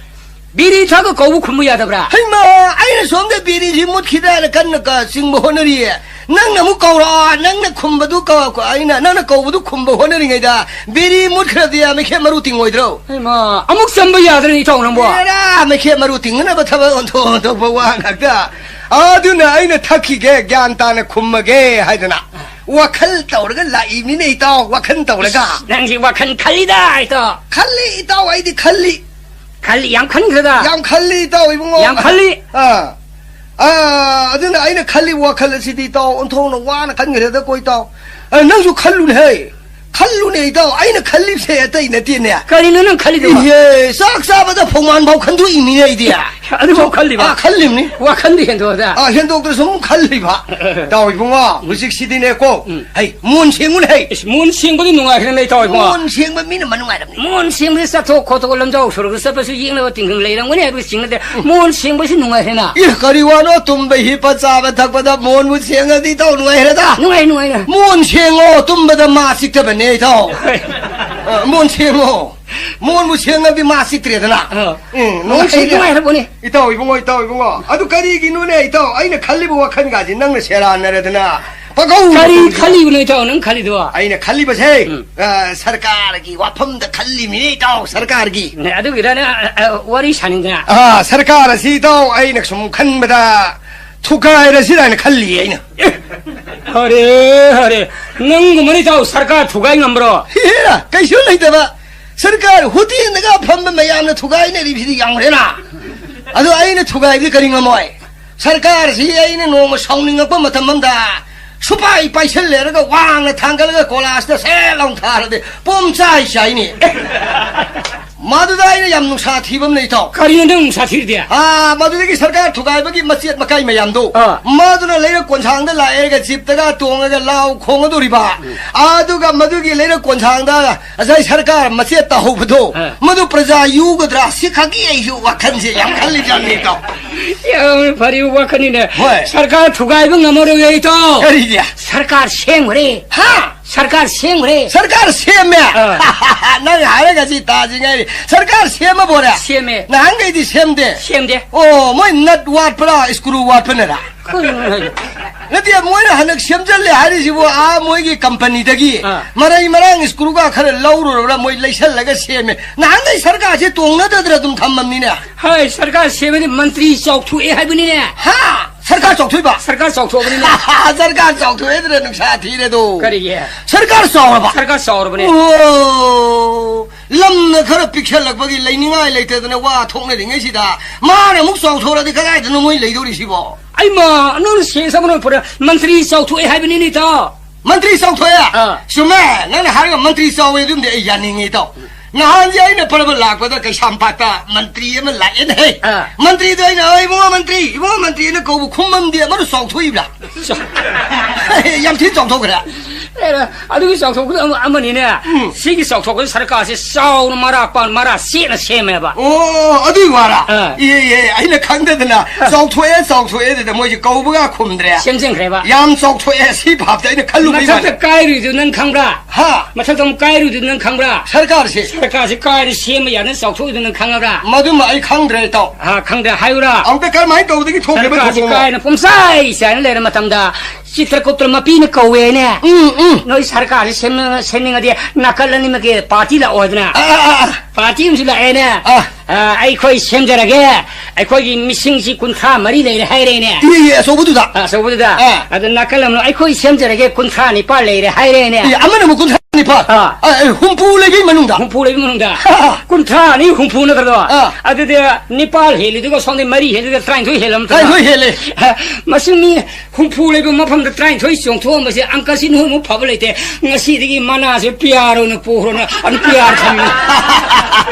ꯕꯤꯔꯤ ꯊꯛꯑꯒ ꯀꯧꯕ ꯈꯨꯝꯕ ꯌꯥꯗꯕ꯭ꯔꯥ? ꯍꯩꯃꯥ, ꯑꯩꯅ ꯁꯣꯝꯗ ꯕꯤꯔꯤꯁꯤ ꯃꯨꯠꯈꯤꯗ꯭ꯔꯥꯅ ꯀꯟꯅ ꯀ-, ꯆꯤꯡꯕ ꯍꯣꯠꯅꯔꯤꯌꯦ꯫ ꯅꯪꯅ ꯑꯃꯨꯛ ꯀꯧꯔꯛꯑꯣ, ꯅꯪꯅ ꯈꯨꯝꯕꯗꯨ ꯀ-, ꯑꯩꯅ, ꯅꯪꯅ ꯀꯧꯕꯗꯨ ꯈꯨꯝꯕ ꯍꯣꯠꯅꯔꯤꯉꯩꯗ ꯕꯤꯔꯤ ꯃꯨꯠꯈ꯭ꯔꯗꯤ ꯃꯩꯈꯦꯠ ꯃꯔꯨ ꯇꯤꯡꯉꯣꯏꯗ꯭ꯔꯣ? ꯍꯩꯃꯥ, ꯑꯃꯨꯛ ꯆꯝꯕ ꯌꯥꯗ꯭ꯔꯅꯤ ꯏꯇꯥꯎ ꯅꯪꯕꯣ? ꯑꯦꯔꯥ, ꯃꯩꯈꯦꯠ ꯃꯔꯨ ꯇꯤꯡꯅꯅꯕ ꯊꯕꯛ ꯑꯣꯟꯊꯣꯛ ꯑꯣꯟꯊꯣꯛꯄ ꯋꯥ ꯉꯥꯛꯇ꯫ ꯑꯗꯨꯅ ꯑꯩꯅ ꯊꯛꯈꯤꯒꯦ, ꯒ꯭ꯌꯥꯟ ꯇꯥꯅ ꯈꯨꯝꯃꯒꯦ ꯍꯥꯏꯗꯅ꯫ ꯋꯥꯈꯜ ꯇꯧꯔꯒ ꯂꯥꯛꯏꯃꯤꯅꯦ ꯏꯇꯥꯎ, ꯋꯥꯈꯜ ꯇꯧꯔꯒ꯫ ꯏꯁ, ꯅꯪꯁꯤ ꯋꯥꯈꯜ ꯈꯜꯂꯤꯗ ꯏꯇꯥꯎ꯫ ꯈꯜꯂꯤ ꯏꯇꯥꯎ, ꯑꯩꯗꯤ ꯈꯜꯂꯤ꯫ ꯈꯜꯂꯤ, ꯌꯥꯝ ꯈꯟꯈ꯭ꯔꯦꯗ꯫ ꯌꯥꯝ ꯈꯜꯂꯤ ꯏꯇꯥꯎ ꯏꯕꯨꯡꯉꯣ꯫ ꯌꯥꯝ ꯈꯜꯂꯤ꯫ ꯑꯥ꯫ ꯑꯥ, ꯑꯗꯨꯅ ꯑꯩꯅ ꯈꯜꯂꯤ ꯋꯥꯈꯜ ꯑꯁꯤꯗꯤ ꯏꯇꯥꯎ ꯑꯣꯟꯊꯣꯛꯅ ꯋꯥꯅ ꯈꯟꯈ꯭ꯔꯦꯗꯀꯣ ꯏꯇꯥꯎ꯫ ꯑ, ꯅꯪꯁꯨ ꯈꯜꯂꯨꯅꯦꯍꯦ꯫ ꯈꯜꯂꯨꯅꯦ ꯏꯇꯥꯎ, ꯑꯩꯅ ꯈꯜꯂꯤꯕꯁꯦ ꯑꯇꯩ ꯅꯠꯇꯦꯅꯦ꯫ ꯀꯔꯤꯅꯣ ꯅꯪ ꯈꯜꯂꯤꯗꯨꯕꯣ? ꯏꯍꯦ, ꯆꯥꯛ ꯆꯥꯕꯗ ꯐꯧꯃꯥꯟ ꯐꯥꯎ ꯈꯟꯗꯣꯛꯏꯃꯤꯅꯦ ꯑꯩꯗꯤ꯫ ꯑꯗꯨꯐꯥꯎ ꯈꯜꯂꯤꯕ? ꯑꯥ, ꯈꯜꯂꯤꯕꯅꯤ꯫ ꯋꯥꯈꯜꯗꯤ ꯍꯦꯟꯗꯣꯛꯑꯗ꯫ ꯑꯥ, ꯍꯦꯟꯗꯣꯛꯇ꯭ꯔꯁꯨ ꯑꯗꯨꯝ ꯈꯜꯂꯤꯕ꯫ ꯏꯇꯥꯎ ꯏꯕꯨꯡꯉꯣ, ꯍꯧꯖꯤꯛꯁꯤꯗꯤꯅꯦꯀꯣ, ꯎꯝ꯫ ꯍꯩ, ꯃꯣꯟ ꯁꯦꯡꯉꯨꯅꯦ, ꯍꯩ꯫ ꯏꯁ, ꯃꯣꯟ ꯁꯦꯡꯕꯗꯤ ꯅꯨꯡꯉꯥꯏꯈ꯭ꯔꯦꯅꯦ, ꯏꯇꯥꯎ ꯏꯕꯨꯡꯉꯣ꯫ ꯃꯣꯟ ꯁꯦꯡꯕ ꯃꯤꯅ ꯃꯅꯨꯡꯉꯥꯏꯔꯝꯅꯤ꯫ ꯃꯣꯟ ꯁꯦꯡꯕꯁꯤ ꯆꯠꯊꯣꯛ ꯈꯣꯠꯇꯣꯛ ꯂꯝꯖꯥꯎ ꯁꯣꯔꯣꯛꯇ ꯆꯠꯄꯁꯨ ꯌꯦꯡꯅꯕ ꯇꯤꯡꯈꯪ ꯂꯩꯔꯝꯒꯅꯤ ꯍꯥꯏꯕꯒꯤ ꯆꯤꯡꯅꯗꯦ꯫ ꯎꯝ꯫ ꯃꯣꯟ ꯁꯦꯡꯕꯁꯤ ꯅꯨꯡꯉꯥꯏꯈ꯭ꯔꯦꯅ꯫ ꯏ, ꯀꯔꯤ ꯋꯥꯅꯣ? ꯇꯨꯝꯕ, ꯍꯤꯞꯄ, ꯆꯥꯕ, ꯊꯛꯄꯗ ꯃꯣꯟꯕꯨ ꯁꯦꯡꯉꯗꯤ ꯏꯇꯥꯎ ꯅꯨꯡꯉꯥꯏꯈ꯭ꯔꯦꯗ꯫ ꯅꯨꯡꯉꯥꯏ, ꯅꯨꯡꯉꯥꯏ, ꯅꯨꯡꯉꯥꯏ꯫ ꯃꯣꯟ ꯁꯦꯡꯉꯣ, ꯇꯨꯝꯕꯗ ꯃꯥ ꯆꯤꯛꯇꯕꯅꯦ, ꯏꯇꯥꯎ꯫ ꯍꯣꯏ꯫ ꯑ, ꯃꯣꯟ ꯁꯦꯡꯉꯣ꯫ ꯃꯣꯟꯕꯨ ꯁꯦꯡꯉꯗꯤ ꯃꯥ ꯆꯤꯛꯇ꯭ꯔꯦꯗꯅ꯫ ꯑ꯫ ꯎꯝ, ꯃꯣꯟ ꯁꯦꯡ-, ꯅꯨꯡꯉꯥꯏꯈ꯭ꯔꯦ꯫ ꯅꯨꯡꯉꯥꯏꯈ꯭ꯔꯕꯣꯅꯦ꯫ ꯏꯇꯥꯎ ꯏꯕꯨꯡꯉꯣ, ꯏꯇꯥꯎ ꯏꯕꯨꯡꯉꯣ, ꯑꯗꯨ ꯀꯔꯤꯒꯤꯅꯣꯅꯦ, ꯏꯇꯥꯎ? ꯑꯩꯅ ꯈꯜꯂꯤꯕ ꯋꯥꯈꯜꯒꯥꯁꯦ ꯅꯪꯅ ꯁꯦꯔꯥꯟꯅꯔꯗꯅ ꯄꯪꯍꯧ ꯀꯔꯤ ꯍꯧꯕꯁꯤꯗ꯫ ꯈꯜꯂꯤꯕꯅꯣ, ꯏꯇꯥꯎ, ꯅꯪ ꯈꯜꯂꯤꯗꯣ? ꯑꯩꯅ ꯈꯜꯂꯤꯕꯁꯦ, ꯎꯝ꯫ ꯑ, ꯁꯔꯀꯥꯔꯒꯤ ꯋꯥꯐꯝꯗ ꯈꯜꯂꯤꯃꯤꯅꯦ, ꯏꯇꯥꯎ, ꯁꯔꯀꯥꯔꯒꯤ꯫ ꯅꯦ, ꯑꯗꯨꯒꯤꯔ ꯅꯪ, ꯑ, ꯑ, ꯋꯥꯔꯤ ꯁꯥꯅꯤꯡꯗꯅ? ꯑ, ꯁꯔꯀꯥꯔ ꯑꯁꯤ, ꯏꯇꯥꯎ, ꯑꯩꯅ ꯁꯨꯝ ꯈꯟꯕꯗ ꯊꯨꯒꯥꯏꯔꯁꯤꯔ ꯍꯥꯏꯅ ꯈꯜꯂꯤꯌꯦ ꯑꯩꯅ꯫ ꯑꯦ, ꯑꯔꯦ, ꯑꯔꯦ, ꯅꯪꯒꯨꯝꯕꯅ, ꯏꯇꯥꯎ, ꯁꯔꯀꯥꯔ ꯊꯨꯒꯥꯏ ꯉꯝꯕ꯭ꯔꯣ? ꯍꯦꯔꯥ, ꯀꯩꯁꯨ ꯂꯩꯇꯕ꯫ ꯁꯔꯀꯥꯔ ꯍꯣꯇꯦꯜꯗꯒ ꯐꯝꯕ ꯃꯌꯥꯝꯅ ꯊꯨꯒꯥꯏꯅꯔꯤꯕꯁꯤꯗꯤ ꯌꯥꯝꯈ꯭ꯔꯦꯅ꯫ ꯑꯗꯣ ꯑꯩꯅ ꯊꯨꯒꯥꯏꯕꯗꯤ ꯀꯔꯤ ꯉꯝꯃꯣꯏ? ꯁꯔꯀꯥꯔꯁꯤ ꯑꯩꯅ ꯅꯣꯡꯃ ꯁꯥꯎꯅꯤꯡꯉꯛꯄ ꯃꯇꯝ ꯑꯃꯗ ꯁꯨꯄꯥꯏ ꯄꯥꯏꯁꯜꯂꯦꯔꯒ ꯋꯥꯡꯅ ꯊꯥꯡꯒꯠꯂꯒ ꯀꯣꯂꯥꯁꯇ ꯁꯦ ꯂꯥꯎ ꯊꯥꯔꯗꯤ ꯄꯣꯝ ꯆꯥꯏ ꯆꯥꯏꯅꯤ꯫ ꯃꯗꯨꯗ ꯑꯩꯅ ꯌꯥꯝ ꯅꯨꯡꯁꯥ ꯊꯤꯕ ꯑꯃ ꯂꯩ, ꯏꯇꯥꯎ꯫ ꯀꯔꯤꯅꯣ ꯅꯪ ꯅꯨꯡꯁꯥ ꯊꯤꯔꯤꯗꯤ? ꯑꯥ, ꯃꯗꯨꯗꯒꯤ ꯁꯔꯀꯥꯔ ꯊꯨꯒꯥꯏꯕꯒꯤ ꯃꯆꯦꯠ ꯃꯀꯥꯏ ꯃꯌꯥꯝꯗꯣ, ꯑꯥ꯫ ꯃꯗꯨꯅ ꯂꯩꯔꯛ ꯀꯣꯟꯁꯥꯡꯗ ꯂꯥꯛꯑꯦꯔꯒ ꯖꯤꯞꯇꯒ ꯇꯣꯡꯉꯒ ꯂꯥꯎ ꯈꯣꯡꯒꯗꯧꯔꯤꯕ, ꯎꯝ꯫ ꯑꯗꯨꯒ ꯃꯗꯨꯒꯤ ꯂꯩꯔꯛ ꯀꯣꯟꯁꯥꯡꯗ ꯉꯁꯥꯏ ꯁꯔꯀꯥꯔ ꯃꯆꯦꯠ ꯇꯧꯍꯧꯕꯗꯣ, ꯑꯥ꯫ ꯃꯗꯨ ꯄ꯭ꯔꯖꯥ ꯌꯨꯒꯗ꯭ꯔꯥ? ꯁꯤ ꯈꯛꯀꯤ ꯑꯩꯁꯨ ꯋꯥꯈꯜꯁꯦ ꯌꯥꯝ ꯈꯜꯂꯤꯕꯅꯤ, ꯏꯇꯥꯎ꯫ ꯌꯥꯝ ꯐꯔꯤꯕ ꯋꯥꯈꯜꯅꯤꯅꯦ꯫ ꯍꯣꯏ꯫ ꯁꯔꯀꯥꯔ ꯊꯨꯒꯥꯏꯕ ꯉꯝꯃꯔꯣꯏ, ꯏꯇꯥꯎ꯫ ꯀꯔꯤꯒꯤ? ꯁꯔꯀꯥꯔ ꯁꯦꯝꯈ꯭ꯔꯦ꯫ ꯍꯥ? ꯁꯔꯀꯥꯔ ꯁꯦꯝꯈ꯭ꯔꯦ꯫ ꯁꯔꯀꯥꯔ ꯁꯦꯝꯃꯦ? ꯑꯥ꯫ ꯅꯪ ꯍꯥꯏꯔꯒ ꯁꯤ ꯇꯥꯁꯤ ꯉꯥꯏꯔꯤ꯫ ꯁꯔꯀꯥꯔ ꯁꯦꯝꯃꯕꯣꯔꯦ? ꯁꯦꯝꯃꯦ꯫ ꯅꯍꯥꯟꯈꯩꯗꯤ ꯁꯦꯝꯗꯦ? ꯁꯦꯝꯗꯦ꯫ ꯑꯣ, ꯃꯣꯏ ꯅꯠ ꯋꯥꯠꯄ꯭ꯔꯥ, ꯁ꯭ꯀ꯭ꯔꯨ ꯋꯥꯠꯄꯅꯔꯥ? ꯀꯩꯅꯣ ꯍꯥꯏꯁꯦ? ꯅꯠꯇꯦ, ꯃꯣꯏꯅ ꯍꯟꯗꯛ ꯁꯦꯝꯖꯜꯂꯦ ꯍꯥꯏꯔꯤꯁꯤꯕꯨ, ꯑꯥ, ꯃꯣꯏꯒꯤ ꯀꯝꯄꯅꯤꯗꯒꯤ ꯑꯥ꯫ ꯃꯔꯩ ꯃꯔꯥꯡ ꯁ꯭ꯀ꯭ꯔꯨꯒ ꯈꯔ ꯂꯧꯔꯨꯔꯕ꯭ꯔꯥ, ꯃꯣꯏ ꯂꯩꯁꯜꯂꯒ ꯁꯦꯝꯃꯦ? ꯅꯍꯥꯟꯈꯩ ꯁꯔꯀꯥꯔꯁꯦ ꯇꯣꯡꯅꯗꯗꯅ ꯑꯗꯨꯝ ꯊꯝꯃꯝꯅꯤꯅꯦ꯫ ꯍꯣꯏ, ꯁꯔꯀꯥꯔ ꯁꯦꯝꯃꯗꯤ ꯃꯟꯇ꯭ꯔꯤ ꯆꯥꯎꯊꯣꯛꯑꯦ ꯍꯥꯏꯕꯅꯤꯅꯦ꯫ ꯍꯥ? ꯁꯔꯀꯥꯔ ꯆꯥꯎꯊꯣꯛꯏꯕ? ꯁꯔꯀꯥꯔ ꯆꯥꯎꯊꯣꯛꯑꯕꯅꯤꯅꯦ꯫ ꯁꯔꯀꯥꯔ ꯆꯥꯎꯊꯣꯛꯑꯦꯗꯅ ꯅꯨꯡꯁꯥ ꯊꯤꯔꯦꯗꯣ꯫ ꯀꯔꯤꯒꯤ? ꯁꯔꯀꯥꯔ ꯆꯥꯎꯔꯕ? ꯁꯔꯀꯥꯔ ꯆꯥꯎꯔꯕꯅꯦ꯫ ꯑꯣ, ꯂꯝꯅ ꯈꯔ ꯄꯤꯛꯁꯜꯂꯛꯄꯒꯤ ꯂꯩꯅꯤꯡꯉꯥꯏ ꯂꯩꯇꯗꯅ ꯋꯥ ꯊꯣꯛꯅꯔꯤꯉꯩꯁꯤꯗ ꯃꯥꯅ ꯑꯃꯨꯛ ꯆꯥꯎꯊꯣꯔꯛꯑꯗꯤ ꯀꯗꯥꯏꯗꯅꯣ ꯃꯣꯏ ꯂꯩꯗꯧꯔꯤꯁꯤꯕꯣ? ꯑꯩꯃ, ꯅꯪꯅ ꯁꯦꯟꯁ ꯑꯃ ꯄꯨꯔꯥ ꯃꯟꯇ꯭ꯔꯤ ꯆꯥꯎꯊꯣꯛꯑꯦ ꯍꯥꯏꯕꯅꯤꯅꯦ, ꯏꯇꯥꯎ꯫ ꯃꯟꯇ꯭ꯔꯤ ꯆꯥꯎꯊꯣꯛꯑꯦ? ꯑꯥ꯫ ꯆꯨꯝꯃꯦ, ꯅꯪꯅ ꯍꯥꯏꯔꯒ ꯃꯟꯇ꯭ꯔꯤ ꯆꯥꯎꯋꯦ ꯑꯗꯨꯝꯗꯤ ꯑꯩ ꯌꯥꯅꯤꯡꯉꯤ, ꯏꯇꯥꯎ꯫ ꯅꯍꯥꯟꯁꯦ ꯑꯩꯅ ꯄꯔꯕ ꯂꯥꯛꯄꯗ ꯀꯩꯁꯥꯝꯄꯥꯠꯇ ꯃꯟꯇ꯭ꯔꯤ ꯑꯃ ꯂꯥꯛꯑꯦꯅꯦ꯫ ꯑꯥ꯫ ꯃꯟꯇ꯭ꯔꯤꯗꯣ ꯑꯩꯅ, "ꯑꯩ ꯏꯕꯨꯡꯉꯣ ꯃꯟꯇ꯭ꯔꯤ, ꯏꯕꯨꯡꯉꯣ ꯃꯟꯇ꯭ꯔꯤ" ꯑꯅ ꯀꯧꯕ ꯈꯨꯝꯃꯝꯗꯦ, ꯑꯃꯅ ꯆꯥꯎꯊꯣꯛꯏꯕ꯭ꯔꯥ? ꯆꯥ- ꯌꯥꯝ ꯊꯤꯅ ꯆꯥꯎꯊꯣꯛꯈ꯭ꯔꯦ꯫ ꯑꯦꯔꯥ, ꯑꯗꯨꯒꯤ ꯆꯥꯎꯊꯣꯛꯄꯗꯣ ꯑꯃ-, ꯑꯃꯅꯤꯅꯦ꯫ ꯎꯝ꯫ ꯁꯤꯒꯤ ꯆꯥꯎꯊꯣꯛꯄꯁꯤ ꯁꯔꯀꯥꯔꯁꯤ ꯆꯥꯎꯅ ꯃꯔꯥ ꯄꯥꯟ-, ꯃꯔꯥ ꯁꯦꯠꯅ ꯁꯦꯝꯃꯦꯕ꯫ ꯑꯣ, ꯑꯗꯨꯒꯤ ꯋꯥꯔꯥ? ꯑꯥ꯫ ꯏꯍꯦ, ꯏꯍꯦ, ꯑꯩꯅ ꯈꯪꯗꯗꯅ ꯑꯥ꯫ "ꯆꯥꯎꯊꯣꯛꯑꯦ, ꯆꯥꯎꯊꯣꯛꯑꯦ" ꯑꯗꯨꯗ ꯃꯣꯏꯁꯦ ꯀꯧꯕꯒ ꯈꯨꯝꯗ꯭ꯔꯦ꯫ ꯁꯦꯝꯖꯤꯟꯈ꯭ꯔꯦꯕ꯫ ꯌꯥꯝ ꯆꯥꯎꯊꯣꯛꯑꯦ ꯁꯤ ꯚꯥꯞꯇ ꯑꯩꯅ ꯈꯜꯂꯨꯕꯩ ꯃꯊꯛꯇ ꯋꯥꯅꯤ꯫ ꯀꯥꯏꯔꯨꯏꯗꯨ ꯅꯪ ꯈꯪꯕ꯭ꯔꯥ? ꯍꯥ? ꯃꯊꯛꯇ ꯑꯃꯨꯛ ꯀꯥꯏꯔꯨꯏꯗꯨ ꯅꯪ ꯈꯪꯕ꯭ꯔꯥ? ꯁꯔꯀꯥꯔꯁꯦ? ꯁꯔꯀꯥꯔꯁꯦ ꯀꯥꯏꯅ ꯁꯦꯝꯕ ꯌꯥꯗꯅ ꯆꯥꯎꯊꯣꯛꯏꯗꯨ ꯅꯪ ꯈꯪꯉꯕ꯭ꯔꯥ? ꯃꯗꯨꯃ ꯑꯩ ꯈꯪꯗ꯭ꯔꯦ, ꯏꯇꯥꯎ꯫ ꯑꯥ, ꯈꯪꯗ꯭ꯔꯦ, ꯍꯥꯏꯌꯨꯔꯥ? ꯑꯃꯨꯛꯇ ꯀꯔꯝꯍꯥꯏꯅ ꯇꯧꯕꯗꯒꯤ ꯊꯣꯛꯈꯤꯕ ꯁꯔꯀꯥꯔꯁꯦ ꯊꯧꯗꯣꯛꯅꯣ? ꯀꯥꯏꯅ ꯄꯨꯝꯆꯥꯏ ꯆꯥꯏꯅ ꯂꯩꯔ ꯃꯇꯝꯗ ꯆꯤꯇ꯭ꯔꯒꯨꯞꯇ ꯃꯄꯤꯅ ꯀꯧꯋꯦꯅꯦ꯫ ꯎꯝ, ꯎꯝ꯫ ꯅꯣꯏ ꯁꯔꯀꯥꯔꯁꯦ ꯁꯦꯝꯅ-, ꯁꯦꯝꯅꯤꯡꯉꯗꯤ ꯅꯥꯀꯜ ꯑꯅꯤꯃꯛꯀꯤ ꯄꯥꯔꯇꯤ ꯂꯥꯛꯑꯣ ꯍꯥꯏꯗꯅ꯫ ꯑꯥ, ꯑꯥ, ꯑꯥ, ꯑꯥ꯫ ꯄꯥꯔꯇꯤ ꯑꯃꯁꯨ ꯂꯥꯛꯑꯦꯅꯦ꯫ ꯑꯥ꯫ ꯑꯥ, ꯑꯩꯈꯣꯏ ꯁꯦꯝꯖꯔꯒꯦ, ꯑꯩꯈꯣꯏꯒꯤ ꯃꯤꯁꯤꯡꯁꯤ ꯀꯨꯟꯊ꯭ꯔꯥ ꯃꯔꯤ ꯂꯩꯔꯦ ꯍꯥꯏꯔꯦꯅꯦ꯫ ꯏꯌꯦ, ꯏꯌꯦ, ꯑꯆꯧꯕꯗꯨꯗ꯫ ꯑꯥ, ꯑꯆꯧꯕꯗꯨꯗ꯫ ꯑꯥ꯫ ꯑꯗ ꯅꯥꯀꯜ ꯑꯃꯅ ꯑꯩꯈꯣꯏ ꯁꯦꯝꯖꯔꯒꯦ, ꯀꯨꯟꯊ꯭ꯔꯥ ꯅꯤꯄꯥꯜ ꯂꯩꯔꯦ ꯍꯥꯏꯔꯦꯅꯦ꯫ ꯏꯌꯦ, ꯑꯃꯅ ꯑꯃꯨꯛ ꯀꯨꯟꯊ꯭ꯔꯥ ꯅꯤꯄꯥꯜ꯫ ꯑꯥ꯫ ꯑꯥ, ꯑꯦ, ꯍꯨꯝꯐꯨ ꯂꯩꯕꯩ ꯃꯅꯨꯡꯗ꯫ ꯍꯨꯝꯐꯨ ꯂꯩꯕꯩ ꯃꯅꯨꯡꯗ꯫ ꯑꯥ꯫ ꯀꯨꯟꯊ꯭ꯔꯥ ꯑꯅꯤ ꯍꯨꯝꯐꯨ ꯅꯠꯇ꯭ꯔꯗꯣ? ꯑꯥ꯫ ꯑꯗꯨꯗꯤ ꯅꯤꯄꯥꯜ ꯍꯦꯜꯂꯤꯗꯨꯒ ꯁꯣꯝꯗ ꯃꯔꯤ ꯍꯦꯜꯂꯤꯗꯨꯒ ꯇꯔꯥꯅꯤꯊꯣꯏ ꯍꯦꯜꯂꯝ ꯅꯠꯇ꯭ꯔꯣ? ꯇꯔꯥꯅꯤꯊꯣꯏ ꯍꯦꯜꯂꯦ꯫ ꯑꯥ, ꯃꯁꯤ ꯃꯤ ꯍꯨꯝꯐꯨ ꯂꯩꯕ ꯃꯐꯝꯗ ꯇꯔꯥꯅꯤꯊꯣꯏ ꯆꯣꯡꯊꯣꯛꯑꯝꯕꯁꯦ ꯑꯪꯀꯜꯁꯤ ꯅꯣꯏꯃꯨꯛ ꯐꯕ ꯂꯩꯇꯦ꯫ ꯉꯁꯤꯗꯒꯤ ꯃꯅꯥꯁꯦ ꯄꯤꯌꯥꯔ ꯑꯣꯏꯅ ꯄꯨꯈ꯭ꯔꯣꯅ ꯑꯗꯨꯝ ꯄꯤꯌꯥꯔ ꯊꯝꯃꯤ꯫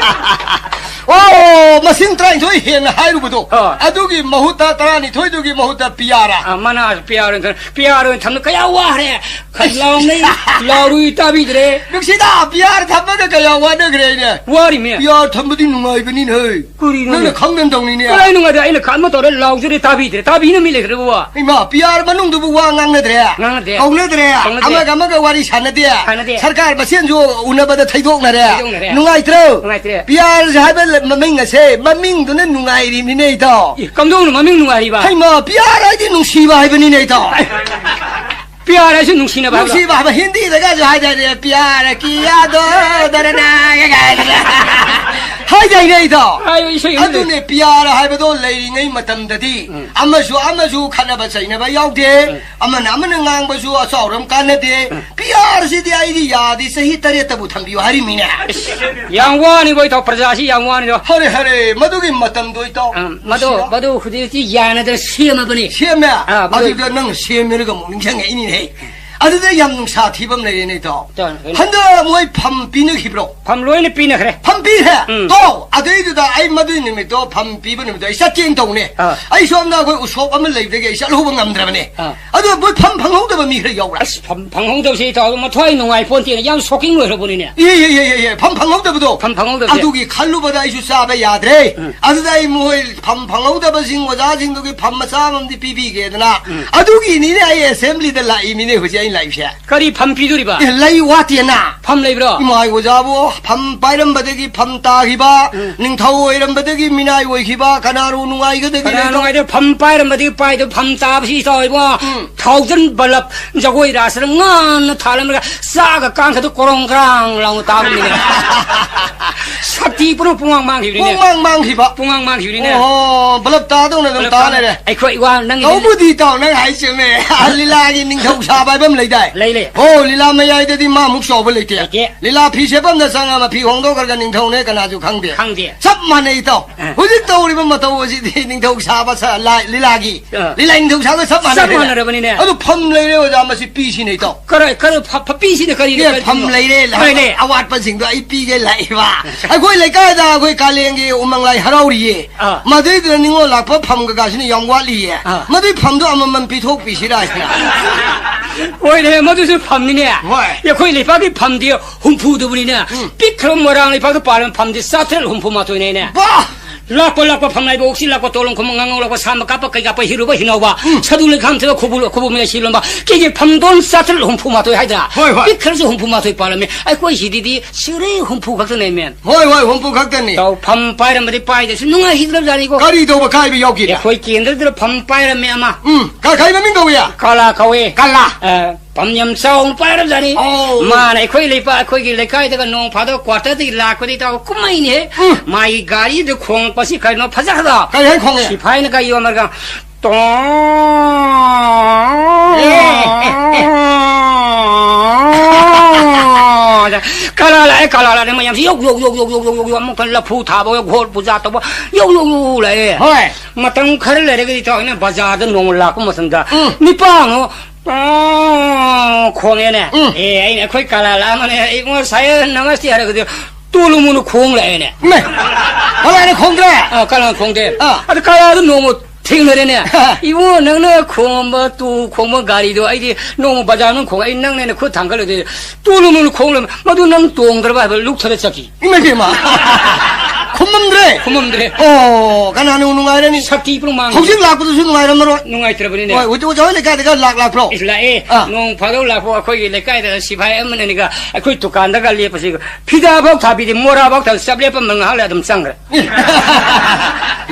ꯑꯣ, ꯃꯁꯤꯡ ꯇꯔꯥꯅꯤꯊꯣꯏ ꯍꯦꯟꯅ ꯍꯥꯏꯔꯨꯕꯗꯣ, ꯑꯥ꯫ ꯑꯗꯨꯒꯤ ꯃꯍꯨꯠꯇ, ꯇꯔꯥꯅꯤꯊꯣꯏꯗꯨꯒꯤ ꯃꯍꯨꯠꯇ ꯄꯤꯌꯥꯔ꯫ ꯑꯥ, ꯃꯅꯥ ꯄꯤꯌꯥꯔ ꯑꯣꯏꯅ ꯊꯝ-, ꯄꯤꯌꯥꯔ ꯑꯣꯏꯅ ꯊꯝꯅ ꯀꯌꯥ ꯋꯥꯈ꯭ꯔꯦ꯫ ꯈꯔ ꯂꯥꯎꯅꯩ, ꯂꯥꯎꯔꯨꯏ ꯇꯥꯕꯤꯗ꯭ꯔꯦ꯫ ꯅꯨꯡꯁꯤꯗ, ꯄꯤꯌꯥꯔ ꯊꯝꯕꯒ ꯀꯌꯥ ꯋꯥꯅꯈ꯭ꯔꯦ ꯑꯩꯅ꯫ ꯋꯥꯔꯤꯃꯦ꯫ ꯄꯤꯌꯥꯔ ꯊꯝꯕꯗꯤ ꯅꯨꯡꯉꯥꯏꯕꯅꯤꯅꯦ꯫ ꯀꯔꯤꯅꯣꯅꯦ? ꯅꯪꯅ ꯈꯪꯗꯅ ꯇꯧꯅꯤꯅꯦ꯫ ꯀꯗꯥꯏ ꯅꯨꯡꯉꯥꯏꯗ? ꯑꯩꯅ ꯈꯥ-, ꯑꯃ ꯇꯧꯔꯦ, ꯂꯥꯎꯖꯔꯦ, ꯇꯥꯕꯤꯗ꯭ꯔꯦ꯫ ꯇꯥꯕꯤꯅ ꯃꯤ ꯂꯩꯈ꯭ꯔꯕꯣ? ꯏꯃꯥ, ꯄꯤꯌꯥꯔ ꯃꯅꯨꯡꯗꯨꯕꯨ ꯋꯥ ꯉꯥꯡꯅꯗ꯭ꯔꯦ? ꯉꯥꯡꯅꯗꯦ꯫ ꯀꯧꯅꯗ꯭ꯔꯦ? ꯀꯧꯅꯗꯦ꯫ ꯑꯃꯒ ꯑꯃꯒ ꯋꯥꯔꯤ ꯁꯥꯟꯅꯗꯦ? ꯁꯥꯟꯅꯗꯦ꯫ ꯁꯔꯀꯥꯔ ꯃꯁꯦꯟꯁꯨ ꯎꯅꯕꯗ ꯊꯩꯗꯣꯛꯅꯔꯦ? ꯊꯩꯗꯣꯛꯅꯔꯦ꯫ ꯅꯨꯡꯉꯥꯏꯇ꯭ꯔꯣ? ꯅꯨꯡꯉꯥꯏꯇ꯭ꯔꯦ꯫ ꯄꯤꯌꯥꯔ ꯍꯥꯏꯕ ꯂ-, ꯃꯃꯤꯡ ꯑꯁꯦ, ꯃꯃꯤꯡꯗꯨꯅ ꯅꯨꯡꯉꯥꯏꯔꯤꯅꯤꯅꯦ, ꯏꯇꯥꯎ꯫ ꯑꯦ, ꯀꯝꯗꯧꯅ ꯃꯃꯤꯡ ꯅꯨꯡꯉꯥꯏꯔꯤꯕ? ꯍꯩꯃꯥ, ꯄꯤꯌꯥꯔ ꯍꯥꯏꯗꯤ ꯅꯨꯡꯁꯤꯕ ꯍꯥꯏꯕꯅꯤꯅꯦ, ꯏꯇꯥꯎ꯫ ꯑꯦ, ꯄꯤꯌꯥꯔ ꯍꯥꯏꯁꯨ ꯅꯨꯡꯁꯤꯅꯕ ꯍꯥꯏꯕ꯭ꯔꯣ? ꯅꯨꯡꯁꯤꯕ ꯍꯥꯏꯕ, ꯍꯤꯟꯗꯤꯗꯒꯁꯨ ꯍꯥꯏꯗꯥꯏꯅꯦ, "ꯄꯤꯌꯥꯔ ꯀꯤꯌꯥ ꯗꯣ ꯗꯔꯅꯥ" ꯀꯥꯏꯅ꯫ ꯍꯥꯏꯗꯥꯏꯅꯦ ꯑꯩꯗꯣ? ꯍꯥꯏꯌꯣ, ꯏꯁꯩ ꯑꯃ ꯂꯩ꯫ ꯑꯗꯨꯅꯦ, ꯄꯤꯌꯥꯔ ꯍꯥꯏꯕꯗꯣ ꯂꯩꯔꯤꯉꯩ ꯃꯇꯝꯗꯗꯤ ꯎꯝ꯫ ꯑꯃꯁꯨ ꯑꯃꯁꯨ ꯈꯠꯅꯕ ꯆꯩꯅꯕ ꯌꯥꯎꯗꯦ꯫ ꯎꯝ꯫ ꯑꯃꯅ ꯑꯃꯅ ꯉꯥꯡꯕꯁꯨ ꯑꯆꯥꯎꯔꯝ ꯀꯥꯟꯅꯗꯦ꯫ ꯎꯝ꯫ ꯄꯤꯌꯥꯔꯁꯤꯗꯤ ꯑꯩꯗꯤ ꯌꯥꯗꯦ, ꯆꯍꯤ ꯇꯔꯦꯠꯇꯕꯨ ꯊꯝꯕꯤꯌꯨ ꯍꯥꯏꯔꯤꯃꯤꯅꯦ꯫ ꯌꯥꯝ ꯋꯥꯅꯤꯕꯣ ꯏꯇꯥꯎ, ꯄ꯭ꯔꯖꯥꯁꯤ ꯌꯥꯝ ꯋꯥꯅꯤꯗꯣ꯫ ꯍꯔꯦ, ꯍꯔꯦ, ꯃꯗꯨꯒꯤ ꯃꯇꯝꯗꯣ ꯏꯇꯥꯎ꯫ ꯎꯝ, ꯃꯗꯨ, ꯅꯨꯡꯁꯤꯔ- ꯃꯗꯨ ꯍꯧꯖꯤꯛꯇꯤ ꯌꯥꯅꯗꯅ ꯁꯦꯝꯃꯕꯅꯤ꯫ ꯁꯦꯝꯃꯦ? ꯑꯥ, ꯃꯗꯨ ꯑꯗꯨꯗ ꯅꯪ ꯁꯦꯝꯃꯦꯔꯒ ꯑꯃꯨꯛ ꯅꯤꯡꯁꯤꯡꯉꯛꯏꯅꯤꯅꯦ꯫ ꯑꯗꯨꯗ ꯌꯥꯝ ꯅꯨꯡꯁꯥ ꯊꯤꯕ ꯑꯃ ꯂꯩꯔꯦꯅꯦ, ꯏꯇꯥꯎ꯫ ꯏꯇꯥꯎ, ꯀꯩꯅꯣ? ꯍꯟꯗꯛ ꯃꯣꯏ ꯐꯝ ꯄꯤꯅꯈꯤꯕ꯭ꯔꯣ? ꯐꯝ ꯂꯣꯏꯅ ꯄꯤꯅꯈ꯭ꯔꯦ꯫ ꯐꯝ ꯄꯤꯈ꯭ꯔꯦ? ꯎꯝ꯫ ꯇꯣ, ꯑꯗꯨꯏꯗꯨꯗ ꯑꯩ ꯃꯗꯨꯏ ꯅꯨꯃꯤꯠꯇꯣ, ꯐꯝ ꯄꯤꯕ ꯅꯨꯃꯤꯠꯇꯣ ꯑꯩ ꯆꯠꯀꯦꯅ ꯇꯧꯅꯦ꯫ ꯑꯥ꯫ ꯑꯩ ꯁꯣꯝꯗ ꯑꯩꯈꯣꯏ ꯎꯁꯣꯞ ꯑꯃ ꯂꯩꯕꯗꯒꯤ ꯑꯩ ꯆꯠꯍꯧꯕ ꯉꯝꯗ꯭ꯔꯕꯅꯦ꯫ ꯑꯥ꯫ ꯑꯗꯣ ꯃꯣꯏ ꯐꯝ ꯐꯪꯍꯧꯗꯕ ꯃꯤ ꯈꯔ ꯌꯥꯎꯕ꯭ꯔꯥ? ꯑꯁ, ꯐꯝ ꯐꯪꯍꯧꯗꯕꯁꯦ, ꯏꯇꯥꯎ, ꯃꯊ꯭ꯋꯥꯏ ꯅꯨꯡꯉꯥꯏ ꯄꯣꯟꯇꯦꯅꯦ꯫ ꯌꯥꯝ shocking ꯑꯣꯏꯈ꯭ꯔꯕꯅꯤꯅꯦ꯫ E, E, E, E, E, ꯐꯝ ꯐꯪꯍꯧꯗꯕꯗꯣ꯫ ꯐꯝ ꯐꯪꯍꯧꯗꯕꯁꯦ꯫ ꯑꯗꯨꯒꯤ ꯈꯜꯂꯨꯕꯗ ꯑꯩꯁꯨ ꯆꯥꯕ ꯌꯥꯗ꯭ꯔꯦ꯫ ꯎꯝ꯫ ꯑꯗꯨꯗ ꯑꯩ ꯃꯣꯏ ꯐꯝ ꯐꯪꯍꯧꯗꯕꯁꯤꯡ, ꯑꯣꯖꯥꯁꯤꯡꯗꯨꯒꯤ ꯐꯝ ꯃꯆꯥ ꯑꯃꯗꯤ ꯄꯤꯕꯤꯒꯦꯗꯅ꯫ ꯎꯝ꯫ ꯑꯗꯨꯒꯤꯅꯤꯅꯦ ꯑꯩ assembly ꯗ ꯂꯥꯛꯏꯃꯤꯅꯦ ꯍꯧꯖꯤꯛ ꯑꯩ ꯂꯥꯛꯏꯁꯦ꯫ ꯀꯔꯤ ꯐꯝ ꯄꯤꯗꯣꯔꯤꯕ? ꯑꯦ, ꯂꯩ ꯋꯥꯠꯇꯦꯅ꯫ ꯐꯝ ꯂꯩꯕ꯭ꯔꯣ? ꯏꯃꯥ ꯑꯣꯖꯥꯕꯨ ꯐꯝ ꯄꯥꯏꯔꯝꯕꯗꯒꯤ ꯐꯝ ꯇꯥꯈꯤꯕ, ꯎꯝ꯫ ꯅꯤꯡꯊꯧ ꯑꯣꯏꯔꯝꯕꯗꯒꯤ ꯃꯤꯅꯥꯏ ꯑꯣꯏꯈꯤꯕ, ꯀꯅꯥꯔꯣ ꯅꯨꯡꯉꯥꯏꯒꯗꯒꯦ ꯀꯅꯥ ꯂꯩꯇꯧ? ꯅꯨꯡꯉꯥꯏꯗꯣꯏ? ꯐꯝ ꯄꯥꯏꯔꯝꯕꯗꯒꯤ ꯄꯥꯏꯗꯣ ꯐꯝ ꯇꯥꯕꯁꯤ ꯏꯇꯥꯎ ꯏꯕꯣ꯫ ꯎꯝ꯫ Thousand bulb ꯖꯒꯣꯏ ꯔꯥꯁꯇ ꯉꯥꯟꯅ ꯊꯥꯜꯂꯝꯂꯒ ꯆꯥꯒ ꯀꯥꯡꯈꯗ ꯀꯣꯔꯣꯡ ꯀ꯭ꯔꯥꯡ ꯂꯥꯎꯅ ꯇꯥꯕꯅꯤꯅꯦ꯫ ꯁꯛꯇꯤ ꯄꯨꯝꯅꯃꯛ ꯄꯨꯡꯃꯥꯡ ꯃꯥꯡꯈꯤꯕꯅꯤꯅꯦ꯫ ꯄꯨꯡꯃꯥꯡ ꯃꯥꯡꯈꯤꯕ꯫ ꯄꯨꯡꯃꯥꯡ ꯃꯥꯡꯈꯤꯕꯅꯤꯅꯦ꯫ ꯑꯣꯍꯣ, bulb ꯇꯥꯗꯧꯅ ꯑꯗꯨꯝ bulb ꯇꯥ ꯇꯥ-, ꯂꯩꯔꯦ꯫ ꯑꯩꯈꯣꯏ ꯏꯋꯥ ꯅꯪꯒꯤ ꯇꯧꯕꯨꯗꯤ ꯏꯇꯥꯎ ꯅꯪ ꯍꯥꯏ ꯆꯨꯝꯃꯦ꯫ ꯂꯤꯂꯥꯒꯤ ꯅꯤꯡꯊꯧ ꯁꯥꯕ ꯍꯥꯏꯕ ꯑꯃ ꯂꯩꯗꯥꯏ? ꯂꯩ, ꯂꯩ꯫ ꯑꯣ, ꯂꯤꯂꯥ ꯃꯌꯥꯏꯗꯗꯤ ꯃꯥꯃꯨꯛ ꯆꯥꯎꯕ ꯂꯩꯇꯦ꯫ ꯂꯩꯇꯦ꯫ ꯂꯤꯂꯥ ꯐꯤ ꯁꯦꯠꯐꯝꯗ ꯆꯪꯉꯒ ꯐꯤ ꯍꯣꯡꯗꯣꯛꯈ꯭ꯔꯒ ꯅꯤꯡꯊꯧꯅꯦ ꯀꯅꯥꯁꯨ ꯈꯪꯗꯦ꯫ ꯈꯪꯗꯦ꯫ ꯆꯞ ꯃꯥꯟꯅꯩ ꯏꯇꯥꯎ꯫ ꯑ꯫ ꯍꯧꯖꯤꯛ ꯇꯧꯔꯤꯕ ꯃꯇꯧ ꯑꯁꯤꯗꯤ ꯅꯤꯡꯊꯧ ꯁꯥꯕ ꯁ-, ꯂꯥ-, ꯂꯤꯂꯥꯒꯤ, ꯑ꯫ ꯂꯤꯂꯥ ꯅꯤꯡꯊꯧ ꯁꯥꯕ ꯆꯞ ꯆꯞ ꯃꯥꯟꯅꯔꯦꯅꯦ꯫ ꯃꯥꯟꯅꯔꯕꯅꯤꯅꯦ꯫ ꯑꯗꯨ ꯐꯝ ꯂꯩꯔꯦ ꯑꯣꯖꯥ, ꯃꯁꯤ ꯄꯤꯁꯤꯅꯦ ꯏꯇꯥꯎ꯫ ꯀꯔ-, ꯀꯔ-, ꯐ-, ꯐ-, ꯄꯤꯁꯤꯅ ꯀꯔꯤꯅꯣ, ꯑꯦ, ꯀꯔꯤꯅꯣ? ꯐꯝ ꯂꯩꯔꯦ, ꯍꯣꯏꯅꯦ꯫ ꯑꯋꯥꯠꯄꯁꯤꯡꯗꯣ ꯑꯩ ꯄꯤꯒꯦ ꯂꯥꯛꯏꯕ꯫ ꯑꯩꯈꯣꯏ ꯂꯩꯀꯥꯏꯗ ꯑꯩꯈꯣꯏ ꯀꯥꯂꯦꯟꯒꯤ ꯎꯃꯪ ꯂꯥꯏ ꯍꯔꯥꯎꯔꯤꯌꯦ꯫ ꯑꯥ꯫ ꯃꯗꯨꯏꯗꯨꯅ ꯅꯤꯉꯣꯜ ꯂꯥꯛꯄ ꯐꯝ ꯀꯀꯥꯁꯤꯅ ꯌꯥꯝ ꯋꯥꯠꯂꯤꯌꯦ꯫ ꯑꯥ꯫ ꯃꯗꯨꯏ ꯐꯝꯗꯣ ꯑꯃꯃꯝ ꯄꯤꯊꯣꯛꯄꯤꯁꯤꯔꯥ ꯍꯥꯏꯅ꯫ ꯍꯣꯏꯅꯦ, ꯃꯗꯨꯁꯨ ꯐꯝꯅꯤꯅꯦ꯫ ꯍꯣꯏ꯫ ꯑꯩꯈꯣꯏ ꯂꯩꯄꯥꯛꯀꯤ ꯐꯝꯗꯤ ꯍꯨꯝꯐꯨꯗꯨꯕꯨꯅꯤꯅꯦ꯫ ꯎꯝ꯫ ꯄꯤꯛꯈ꯭ꯔꯕ ꯃꯣꯏꯔꯥꯡ ꯂꯩꯄꯥꯛꯇ ꯄꯥꯜꯂꯕ ꯐꯝꯗꯤ ꯆꯥꯇ꯭ꯔꯦꯠ ꯍꯨꯝꯐꯨ ꯃꯥꯊꯣꯏꯅꯦꯅꯦ꯫ ꯕꯥ! ꯂꯥꯛꯄ ꯂꯥꯛꯄ ꯐꯝ ꯂꯥꯏꯕ ꯑꯣꯛꯁꯤ ꯂꯥꯛꯄ ꯇꯣꯂꯣꯡ ꯈꯨꯝ ꯉꯥꯉꯧ ꯂꯥꯛꯄ ꯁꯥꯝꯕ ꯀꯥꯞꯄ ꯀꯩ ꯀꯥꯞꯄ ꯍꯤꯔꯨꯕ ꯍꯤꯅꯧꯕ ꯎꯝ꯫ ꯁꯗꯨ ꯂꯩꯈꯥꯝ ꯊꯤꯕ ꯈꯨꯕꯨ ꯈꯨꯕꯨ ꯃꯌꯥꯏ ꯁꯤꯂꯣꯟꯕ ꯀꯦꯒꯤ ꯐꯝꯗꯣꯟ ꯆꯥꯇ꯭ꯔꯦꯠ ꯍꯨꯝꯐꯨ ꯃꯥꯊꯣꯏ ꯍꯥꯏꯗ꯭ꯔꯥ? ꯍꯣꯏ, ꯍꯣꯏ꯫ ꯄꯤꯛꯈ꯭ꯔꯁꯨ ꯍꯨꯝꯐꯨ ꯃꯥꯊꯣꯏ ꯄꯥꯜꯂꯝꯃꯤ꯫ ꯑꯩꯈꯣꯏ ꯁꯤꯗꯗꯤ ꯁꯤꯔꯦ ꯍꯨꯝꯐꯨ ꯈꯛꯇꯅꯦ ꯃꯦꯟ꯫ ꯍꯣꯏ, ꯍꯣꯏ, ꯍꯨꯝꯐꯨ ꯈꯛꯇꯅꯤ꯫ ꯇꯧ, ꯐꯝ ꯄꯥꯏꯔꯝꯕꯗꯤ ꯄꯥꯏꯗꯁꯨ ꯅꯨꯡꯉꯥꯏꯈꯤꯗ꯭ꯔꯕꯖꯥꯠꯅꯤꯀꯣ꯫ ꯀꯔꯤ ꯇꯧꯕ ꯀꯥꯏꯕ ꯌꯥꯎꯈꯤꯕ? ꯑꯩꯈꯣꯏ ꯀꯦꯟꯗ꯭ꯔꯗꯨꯗ ꯐꯝ ꯄꯥꯏꯔꯝꯃꯦ ꯑꯃ꯫ ꯎꯝ, ꯀ-, ꯀꯔꯤ ꯃꯃꯤꯡ ꯀꯧꯏ? ꯀꯂꯥ ꯀꯧꯏ꯫ ꯀꯂꯥ꯫ ꯑ, ꯐꯝ ꯌꯥꯝ ꯆꯥꯎꯅ ꯄꯥꯏꯔꯕꯖꯥꯠꯅꯤ꯫ ꯑꯧ꯫ ꯃꯥꯅ ꯑꯩꯈꯣꯏ ꯂꯩꯄꯥꯛ, ꯑꯩꯈꯣꯏꯒꯤ ꯂꯩꯀꯥꯏꯗꯒ ꯅꯣꯡ ꯐꯥꯗꯣꯛ quarter ꯗꯒꯤ ꯂꯥꯛꯄꯗꯤ ꯇꯧ ꯀꯨꯝꯍꯩꯅꯦꯍꯦ꯫ ꯎꯝ꯫ ꯃꯥꯒꯤ ꯒꯥꯔꯤꯗꯨ ꯈꯣꯡꯂꯛꯄꯁꯤ ꯀꯩꯅꯣ ꯐꯖꯈ꯭ꯔꯗꯣ꯫ ꯀꯔꯤ ꯍꯥꯏꯅ ꯈꯣꯡꯉꯦ? ꯁꯤꯐꯥꯏꯅꯒ ꯌꯣꯝꯃꯒ ꯇꯣ-, ꯑꯦ꯫ ꯀꯂꯥ ꯂꯥꯛꯑꯦ, ꯀꯂꯥ ꯂꯥꯛꯑꯦ, ꯃꯌꯥꯝꯁꯤ ꯌꯧ, ꯌꯧ, ꯌꯧ, ꯑꯃꯨꯛꯀ ꯂꯐꯨ ꯊꯥꯕ, ꯒꯣꯠ ꯄꯨꯖꯥ ꯇꯧꯕ, ꯌꯧ, ꯌꯧ, ꯌꯧ ꯂꯥꯛꯑꯦ꯫ ꯍꯣꯏ꯫ ꯃꯇꯝ ꯈꯔ ꯂꯩꯔꯒꯗꯤ ꯇꯧ, ꯑꯩꯅ ꯕꯖꯥꯔꯗ ꯅꯣꯡꯃ ꯂꯥꯛꯄ ꯃꯇꯝꯗ, ꯎꯝ꯫ ꯅꯤꯄꯥ ꯑꯃ ꯑꯣ, ꯈꯣꯡꯉꯦꯅꯦ꯫ ꯎꯝ꯫ ꯑꯦ, ꯑꯩꯅ ꯑꯩꯈꯣꯏ ꯀꯂꯥ ꯂꯥꯛꯑꯝꯃꯅꯦ꯫ ꯑꯩ ꯉꯁꯥꯏ ꯅꯃꯁꯇꯦ ꯍꯥꯏꯔꯒꯗꯤ ꯇꯨꯂꯨ ꯃꯨꯅꯨ ꯈꯣꯡ ꯂꯥꯛꯑꯦꯅꯦ꯫ ꯏꯃꯥꯏ! ꯀꯂꯥꯅ ꯈꯣꯡꯗ꯭ꯔꯦ? ꯑꯥ, ꯀꯂꯥꯅ ꯈꯣꯡꯗꯦ꯫ ꯑꯥ꯫ ꯑꯗ ꯀꯂꯥꯗꯣ ꯅꯣꯡꯃ ꯊꯦꯡꯅꯔꯦꯅꯦ꯫ ꯏꯕꯨꯡꯉꯣ, ꯅꯪꯅ ꯈꯣꯡꯉꯝꯕ, ꯇꯨ ꯈꯣꯡꯕ ꯒꯥꯔꯤꯗꯣ ꯑꯩꯗꯤ ꯅꯣꯡꯃ ꯕꯖꯥꯔ ꯃꯅꯨꯡ ꯈꯣꯡ-, ꯑꯩ ꯅꯪꯅꯦꯅ ꯈꯨꯠ ꯊꯥꯡꯒꯠꯂꯨꯗꯣꯏ꯫ ꯇꯨꯂꯨ ꯃꯨꯅꯨ ꯈꯣꯡ ꯂꯩꯔꯝꯃꯦ꯫ ꯃꯗꯨ ꯅꯪ ꯇꯣꯡꯗ꯭ꯔꯕ ꯍꯥꯏꯕ ꯂꯨꯛꯊꯔ ꯆꯠꯈꯤ꯫ ꯏꯃꯥꯏ ꯄꯦꯝꯃ! ꯈꯨꯝꯃꯝꯗ꯭ꯔꯦ? ꯈꯨꯝꯃꯝꯗ꯭ꯔꯦ꯫ ꯑꯣ, ꯀꯅꯥꯅ ꯅꯨꯡꯉꯥꯏꯔꯅꯤ? ꯁꯛꯇꯤ ꯄꯨꯔꯥ ꯃꯥꯡꯉꯦ꯫ ꯍꯧꯖꯤꯛ ꯂꯥꯛꯄꯗꯨꯁꯨ ꯅꯨꯡꯉꯥꯏꯔꯝꯃꯔꯣꯏ꯫ ꯅꯨꯡꯉꯥꯏꯇ꯭ꯔꯕꯅꯤꯅꯦ꯫ ꯍꯣꯏ, ꯍꯧꯖꯤꯛ ꯑꯣꯖꯥ ꯍꯣꯏ ꯂꯩꯀꯥꯏꯗꯒ ꯂꯥꯛ-, ꯂꯥꯛꯄ꯭ꯔꯣ? ꯏꯁ, ꯂꯥꯛꯑꯦ꯫ ꯑꯥ꯫ ꯅꯣꯡ ꯐꯥꯗꯣꯛ ꯂꯥꯛꯄ ꯑꯩꯈꯣꯏꯒꯤ ꯂꯩꯀꯥꯏꯗ ꯁꯤꯐꯥꯏ ꯑꯃꯅꯤꯒ ꯑꯩꯈꯣꯏ ꯗꯨꯀꯥꯟꯗꯒ ꯂꯦꯞꯄꯁꯤ ꯐꯤꯗꯥꯐꯥꯎ ꯊꯥꯕꯤꯗꯦ, ꯃꯣꯔꯥꯐꯥꯎ ꯊꯥ-, ꯆꯞ ꯂꯦꯞꯄ ꯉꯥꯏꯍꯥꯛ ꯂꯩ ꯑꯗꯨꯝ ꯆꯪꯈ꯭ꯔꯦ꯫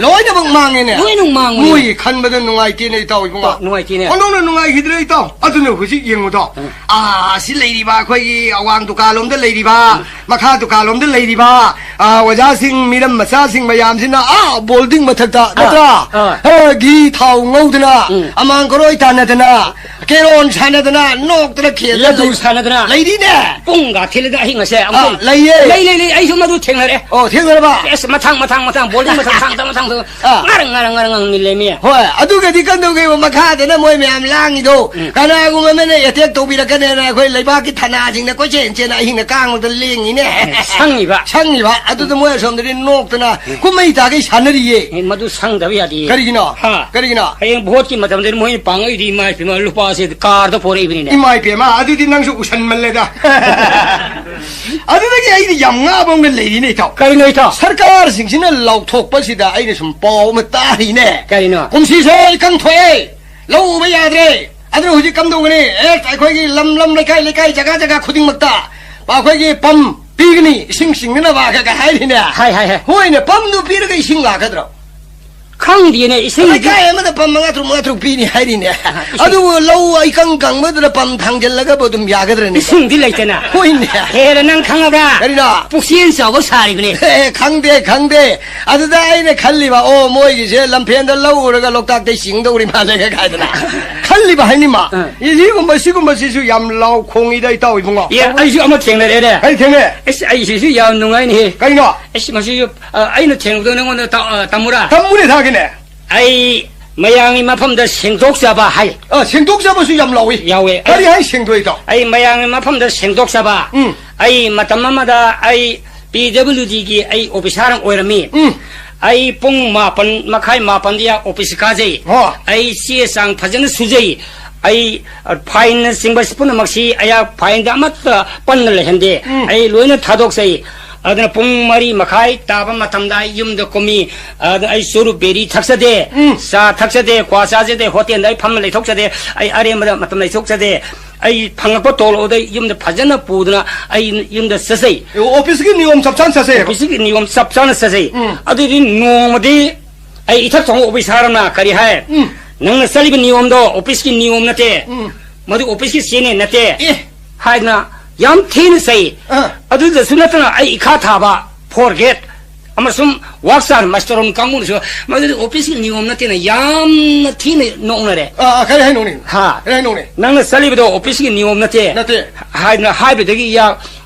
ꯂꯣꯏꯅꯃꯛ ꯃꯥꯡꯉꯦꯅꯦ꯫ ꯂꯣꯏꯅꯃꯛ ꯃꯥꯡꯕꯅꯦ꯫ ꯃꯣꯏ ꯈꯟꯕꯗ ꯅꯨꯡꯉꯥꯏꯇꯦꯅꯦ, ꯏꯇꯥꯎ ꯏꯕꯨꯡꯉꯣ꯫ ꯑꯣ, ꯅꯨꯡꯉꯥꯏꯇꯦꯅꯦ꯫ ꯑꯣꯟꯊꯣꯛꯅ ꯅꯨꯡꯉꯥꯏꯈꯤꯗ꯭ꯔꯦ, ꯏꯇꯥꯎ꯫ ꯑꯗꯨꯅ ꯍꯧꯖꯤꯛ ꯌꯦꯡꯉꯨꯗꯣ꯫ ꯎꯝ꯫ ꯑꯥ, ꯑꯁꯤ ꯂꯩꯔꯤꯕ ꯑꯩꯈꯣꯏꯒꯤ ꯑꯋꯥꯡ ꯗꯨꯀꯥꯟꯂꯣꯝꯗ ꯂꯩꯔꯤꯕ, ꯎꯝ꯫ ꯃꯈꯥ ꯗꯨꯀꯥꯟꯂꯣꯝꯗ ꯂꯩꯔꯤꯕ, ꯑꯥ, ꯑꯣꯖꯥꯁꯤꯡ, ꯃꯤꯔꯝ ꯃꯆꯥꯁꯤꯡ ꯃꯌꯥꯝꯁꯤꯅ, ꯑꯥ, ꯕꯣꯜꯗꯤꯡ ꯃꯊꯛꯇ, ꯑꯥ, ꯅꯠꯇ꯭ꯔꯥ? ꯑꯥ꯫ ꯑꯥ, ꯘꯤ ꯊꯥꯎ ꯉꯧꯗꯅ, ꯎꯝ꯫ ꯑꯃꯥꯡ ꯀꯔꯣꯏ ꯇꯥꯟꯅꯗꯅ, ꯀꯦꯔꯣꯟ ꯁꯥꯟꯅꯗꯅ, ꯅꯣꯛꯇꯅ ꯈꯦꯗꯅ ꯂꯗꯨ ꯂꯩ-, ꯁꯥꯟꯅꯗꯅ꯫ ꯂꯩꯔꯤꯅꯦ꯫ ꯄꯨꯡꯒ ꯊꯤꯜꯂꯗꯅ ꯑꯍꯤꯡ ꯑꯁꯦ ꯑꯥ, ꯑꯃꯨꯛ ꯂꯩꯌꯦ꯫ ꯂꯩ, ꯂꯩ, ꯂꯩ, ꯑꯩꯁꯨ ꯃꯗꯨ ꯊꯦꯡꯅꯔꯦ꯫ ꯑꯣ, ꯊꯦꯡꯅꯔꯕ? ꯑꯁ, ꯃꯊꯪ, ꯃꯊꯪ, ꯃꯊꯪ, ꯕꯣꯜꯗꯤꯡ ꯃꯊꯪ, ꯃꯊꯪ, ꯃꯊꯪ, ꯃꯊꯪ꯫ ꯑꯥ꯫ ꯉꯔꯪ, ꯉꯔꯪ, ꯉꯔꯪ, ꯉꯪ ꯅꯤꯜꯂꯦꯃꯤ꯫ ꯍꯣꯏ, ꯑꯗꯨꯒꯗꯤ ꯀꯝꯗꯧꯒꯦꯕ? ꯃꯈꯥꯗꯅ ꯃꯣꯏ ꯃꯌꯥꯝ ꯂꯥꯡꯉꯤꯗꯣ꯫ ꯎꯝ꯫ ꯀꯅꯥꯒꯨꯝꯕ ꯑꯃꯅ attack ꯇꯧꯕꯤꯔꯛꯀꯅꯦꯅ ꯑꯩꯈꯣꯏ ꯂꯩꯕꯥꯛꯀꯤ ꯊꯅꯥꯁꯤꯡꯅ ꯀꯣꯏꯆꯦꯟ ꯆꯦꯟꯅ ꯑꯍꯤꯡꯗ ꯀꯥꯡꯕꯗ ꯂꯦꯡꯉꯤꯅꯦ꯫ ꯁꯪꯉꯤꯕ꯫ ꯁꯪꯉꯤꯕ꯫ ꯑꯗꯨꯗ ꯃꯣꯏ ꯑꯁꯣꯝꯗꯗꯤ ꯅꯣꯛꯇꯅ ꯀꯨꯝꯍꯩ ꯇꯥꯈꯩ ꯁꯥꯟꯅꯔꯤꯌꯦ꯫ ꯑꯦ, ꯃꯗꯨ ꯁꯪꯗꯕ ꯌꯥꯗꯦ꯫ ꯀꯔꯤꯒꯤꯅꯣ? ꯍꯥ? ꯀꯔꯤꯒꯤꯅꯣ? ꯍꯌꯦꯡ ꯚꯣꯠꯀꯤ ꯃꯇꯝꯗꯗꯤ ꯃꯣꯏꯅ ꯄꯥꯡꯉꯛꯏꯗꯤ ꯏꯃꯥ ꯏꯄꯦꯝꯃ ꯂꯨꯄꯥꯁꯦ ꯀꯥꯔꯗ ꯄꯣꯔꯛꯏꯕꯅꯤꯅꯦ꯫ ꯏꯃꯥ ꯏꯄꯦꯝꯃ, ꯑꯗꯨꯗꯤ ꯅꯪꯁꯨ ꯎꯁꯟꯃꯜꯂꯦꯗ꯫ ꯑꯗꯨꯗꯒꯤ ꯑꯩꯗꯤ ꯌꯥꯝ ꯉꯥꯕ ꯑꯃꯒ ꯂꯩꯔꯤꯅꯦ, ꯏꯇꯥꯎ꯫ ꯀꯔꯤꯅꯣ, ꯏꯇꯥꯎ? ꯁꯔꯀꯥꯔꯁꯤꯡꯁꯤꯅ ꯂꯥꯎꯊꯣꯛꯄꯁꯤꯗ ꯑꯩꯅ ꯁꯨꯝ ꯄꯥꯎ ꯑꯃ ꯇꯥꯔꯤꯅꯦ꯫ ꯀꯔꯤꯅꯣ? ꯀꯨꯝꯁꯤꯁꯦ ꯏꯀꯪ ꯊꯣꯛꯑꯦ, ꯂꯧ ꯎꯕ ꯌꯥꯗ꯭ꯔꯦ꯫ ꯑꯗꯨꯅ ꯍꯧꯖꯤꯛ ꯀꯝꯗꯧꯒꯅꯤ? ꯑꯦ, ꯑꯩꯈꯣꯏꯒꯤ ꯂꯝ, ꯂꯝ, ꯂꯩꯀꯥꯏ, ꯂꯩꯀꯥꯏ, ꯖꯒꯥ, ꯖꯒꯥ ꯈꯨꯗꯤꯡꯃꯛꯇ ꯑꯩꯈꯣꯏꯒꯤ ꯄꯝ ꯄꯤꯒꯅꯤ, ꯏꯁꯤꯡ ꯆꯤꯡꯅꯅꯕ ꯀꯥꯏ ꯍꯥꯏꯔꯤꯅꯦ꯫ ꯍꯥꯏ, ꯍꯥꯏ, ꯍꯥꯏ꯫ ꯍꯣꯏꯅꯦ, ꯄꯝꯗꯨ ꯄꯤꯔꯒ ꯏꯁꯤꯡ ꯂꯥꯛꯀꯗ꯭ꯔꯣ? ꯈꯪꯗꯦꯅꯦ, ꯏꯁꯤꯡ ꯂꯩꯀꯥꯏ ꯑꯃꯗ ꯄꯝ ꯃꯉꯥ ꯇꯔꯨꯛ, ꯃꯉꯥ ꯇꯔꯨꯛ ꯄꯤꯅꯤ ꯍꯥꯏꯔꯤꯅꯦ꯫ ꯏꯁꯤꯡ ꯑꯗꯨꯕꯨ ꯂꯧ ꯏꯀꯪ ꯀꯪꯕꯗꯨꯗ ꯄꯝ ꯊꯥꯡꯖꯜꯂꯒꯕꯨ ꯑꯗꯨꯝ ꯌꯥꯒꯗ꯭ꯔꯅꯦ? ꯏꯁꯤꯡꯗꯤ ꯂꯩꯇꯅ꯫ ꯍꯣꯏꯅꯦ꯫ ꯍꯦꯔ, ꯅꯪ ꯈꯪꯉꯕ꯭ꯔꯥ? ꯀꯔꯤꯅꯣ? ꯄꯨꯈ꯭ꯔꯤ ꯑꯆꯧꯕ ꯁꯥꯔꯤꯕꯅꯦ꯫ ꯑꯦ, ꯈꯪꯗꯦ, ꯈꯪꯗꯦ꯫ ꯑꯗꯨꯗ ꯑꯩꯅ ꯈꯜꯂꯤꯕ, "ꯑꯣ, ꯃꯣꯏꯒꯤꯁꯦ ꯂꯝꯐꯦꯟꯗ ꯂꯧ ꯎꯔꯒ ꯂꯣꯛꯇꯥꯛꯇꯩ ꯆꯤꯡꯗꯧꯔꯤ ꯃꯥꯜꯂꯦ" ꯀꯥꯏꯗꯅ ꯈꯜꯂꯤꯕ ꯍꯥꯏꯅꯤꯃ꯫ ꯑꯥ꯫ ꯁꯤꯒꯨꯝꯕ, ꯁꯤꯒꯨꯝꯕꯁꯤꯁꯨ ꯌꯥꯝ ꯂꯥꯎ ꯈꯣꯡꯉꯤꯗ, ꯏꯇꯥꯎ ꯏꯕꯨꯡꯉꯣ꯫ ꯑꯦ, ꯑꯩꯁꯨ ꯑꯃ ꯊꯦꯡꯅꯔꯦꯅꯦ꯫ ꯀꯔꯤ ꯊꯦꯡꯅꯩ? ꯑꯁ, ꯑꯩꯁꯤꯁꯨ ꯌꯥꯝ ꯅꯨꯡꯉꯥꯏꯅꯦꯍꯦ꯫ ꯀꯩꯅꯣ? ꯑꯁ, ꯃꯁꯤꯁꯨ, ꯑ, ꯑꯩꯅ ꯊꯦꯡꯅꯕꯗꯣ ꯅꯪꯉꯣꯟꯗ ꯇ-, ꯑ, ꯇꯝꯃꯨꯔꯥ? ꯇꯝꯃꯨꯅꯦ, ꯊꯥꯒꯤꯅꯦ꯫ ꯑꯩ ꯃꯌꯥꯝꯒꯤ ꯃꯐꯝꯗ ꯁꯦꯡꯗꯣꯛꯆꯕ ꯍꯥꯏ꯫ ꯑ, ꯁꯦꯡꯗꯣꯛꯆꯕꯁꯨ ꯌꯥꯝ ꯂꯥꯎꯏ꯫ ꯌꯥꯎꯋꯦ꯫ ꯀꯔꯤ ꯑꯩ ꯍꯥꯏ ꯁꯦꯡꯗꯣꯛꯏꯗꯣ? ꯑꯩ ꯃꯌꯥꯝꯒꯤ ꯃꯐꯝꯗ ꯁꯦꯡꯗꯣꯛꯆꯕ꯫ ꯎꯝ꯫ ꯑꯩ ꯃꯇꯝ ꯑꯃꯗ ꯑꯩ ꯄꯤ ꯗꯕ꯭ꯂꯤꯎ ꯗꯤꯒꯤ ꯑꯩ ꯑꯣꯐꯤꯁꯥꯔ ꯑꯃ ꯑꯣꯏꯔꯝꯃꯤ꯫ ꯎꯝ꯫ ꯑꯩ ꯄꯨꯡ ꯃꯥꯄꯟ ꯃꯈꯥꯏ, ꯃꯥꯄꯟꯗ ꯑꯣꯐꯤꯁ ꯀꯥꯖꯩ꯫ ꯍꯣ꯫ ꯑꯩ ꯆꯦ ꯆꯥꯡ ꯐꯖꯅ ꯁꯨꯖꯩ꯫ ꯑꯩ, ꯑ, ꯐꯥꯏꯜꯅꯆꯤꯡꯕ ꯄꯨꯝꯅꯃꯛꯁꯤ ꯑꯩꯍꯥꯛ ꯐꯥꯏꯜꯗ ꯑꯃꯠꯇ ꯄꯟꯅ ꯂꯩꯍꯟꯗꯦ꯫ ꯎꯝ꯫ ꯑꯩ ꯂꯣꯏꯅ ꯊꯥꯗꯣꯛꯆꯩ꯫ ꯑꯗꯨꯅ ꯄꯨꯡ ꯃꯔꯤ ꯃꯈꯥꯏ ꯇꯥꯕ ꯃꯇꯝꯗ ꯑꯩ ꯌꯨꯝꯗ ꯀꯨꯝꯃꯤ꯫ ꯑꯗ ꯑꯩ ꯆꯨꯔꯨꯞ ꯕꯦꯔꯤ ꯊꯛꯆꯗꯦ, ꯎꯝ꯫ ꯆꯥ ꯊꯛꯆꯗꯦ, ꯀ꯭ꯋꯥ ꯆꯥꯖꯗꯦ, ꯍꯣꯇꯦꯜꯗ ꯑꯩ ꯐꯝꯅ ꯂꯩꯊꯣꯛꯆꯗꯦ, ꯑꯩ ꯑꯔꯦꯝꯕꯗ ꯃꯇꯝ ꯂꯩꯊꯣꯛꯆꯗꯦ꯫ ꯑꯩ ꯐꯪꯉꯛꯄ ꯇꯣꯂꯣꯞ ꯑꯗꯨ ꯑꯩ ꯌꯨꯝꯗ ꯐꯖꯅ ꯄꯨꯗꯅ ꯑꯩ ꯌꯨꯝꯗ ꯆꯠꯆꯩ꯫ ꯑꯣꯐꯤꯁꯀꯤ ꯅꯤꯌꯣꯝ ꯆꯞ ꯆꯥꯅ ꯆꯠꯆꯩ꯫ ꯑꯣꯐꯤꯁꯀꯤ ꯅꯤꯌꯣꯝ ꯆꯞ ꯆꯥꯅ ꯆꯠꯆꯩ꯫ ꯎꯝ꯫ ꯑꯗꯨꯗꯤ ꯅꯣꯡꯃꯗꯤ ꯑꯩ ꯏꯊꯛ ꯊꯣꯡꯕ ꯑꯣꯐꯤꯁꯥꯔ ꯑꯃꯅ ꯀꯔꯤ ꯍꯥꯏ? ꯎꯝ꯫ "ꯅꯪꯅ ꯆꯠꯂꯤꯕ ꯅꯤꯌꯣꯝꯗꯣ ꯑꯣꯐꯤꯁꯀꯤ ꯅꯤꯌꯣꯝ ꯅꯠꯇꯦ꯫ ꯎꯝ꯫ ꯃꯗꯨ ꯑꯣꯐꯤꯁꯀꯤ ꯆꯦꯅꯦꯜ ꯅꯠꯇꯦ" ꯑꯦ꯫ ꯍꯥꯏꯗꯅ ꯌꯥꯝ ꯊꯤꯅ ꯆꯩ꯫ ꯑꯥ꯫ ꯑꯗꯨꯗꯁꯨ ꯅꯠꯇꯅ ꯑꯩ ꯏꯈꯥ ꯊꯥꯕ ꯐꯣꯔ ꯒ꯭ꯔꯦꯗ ꯑꯃꯁꯨꯡ ꯋꯥꯛ ꯁ꯭ꯇꯥꯐ ꯃꯥꯁꯇꯔ ꯔꯣꯝ ꯀꯥꯡꯕꯨꯅꯁꯨ ꯃꯗꯨꯗꯤ ꯑꯣꯐꯤꯁꯀꯤ ꯅꯤꯌꯣꯝ ꯅꯠꯇꯦꯅ ꯌꯥꯝꯅ ꯊꯤꯅ ꯅꯣꯛꯅꯔꯦ꯫ ꯑꯥ, ꯑꯥ, ꯀꯔꯤ ꯍꯥꯏꯅꯣꯅꯦ? ꯍꯥ꯫ ꯀꯔꯤ ꯍꯥꯏꯅꯣꯅꯦ? "ꯅꯪꯅ ꯆꯠꯂꯤꯕꯗꯣ ꯑꯣꯐꯤꯁꯀꯤ ꯅꯤꯌꯣꯝ ꯅꯠꯇꯦ" ꯅꯠꯇꯦ꯫ ꯍꯥꯏꯗꯅ ꯍꯥꯏꯕꯗꯒꯤ ꯌꯥ-,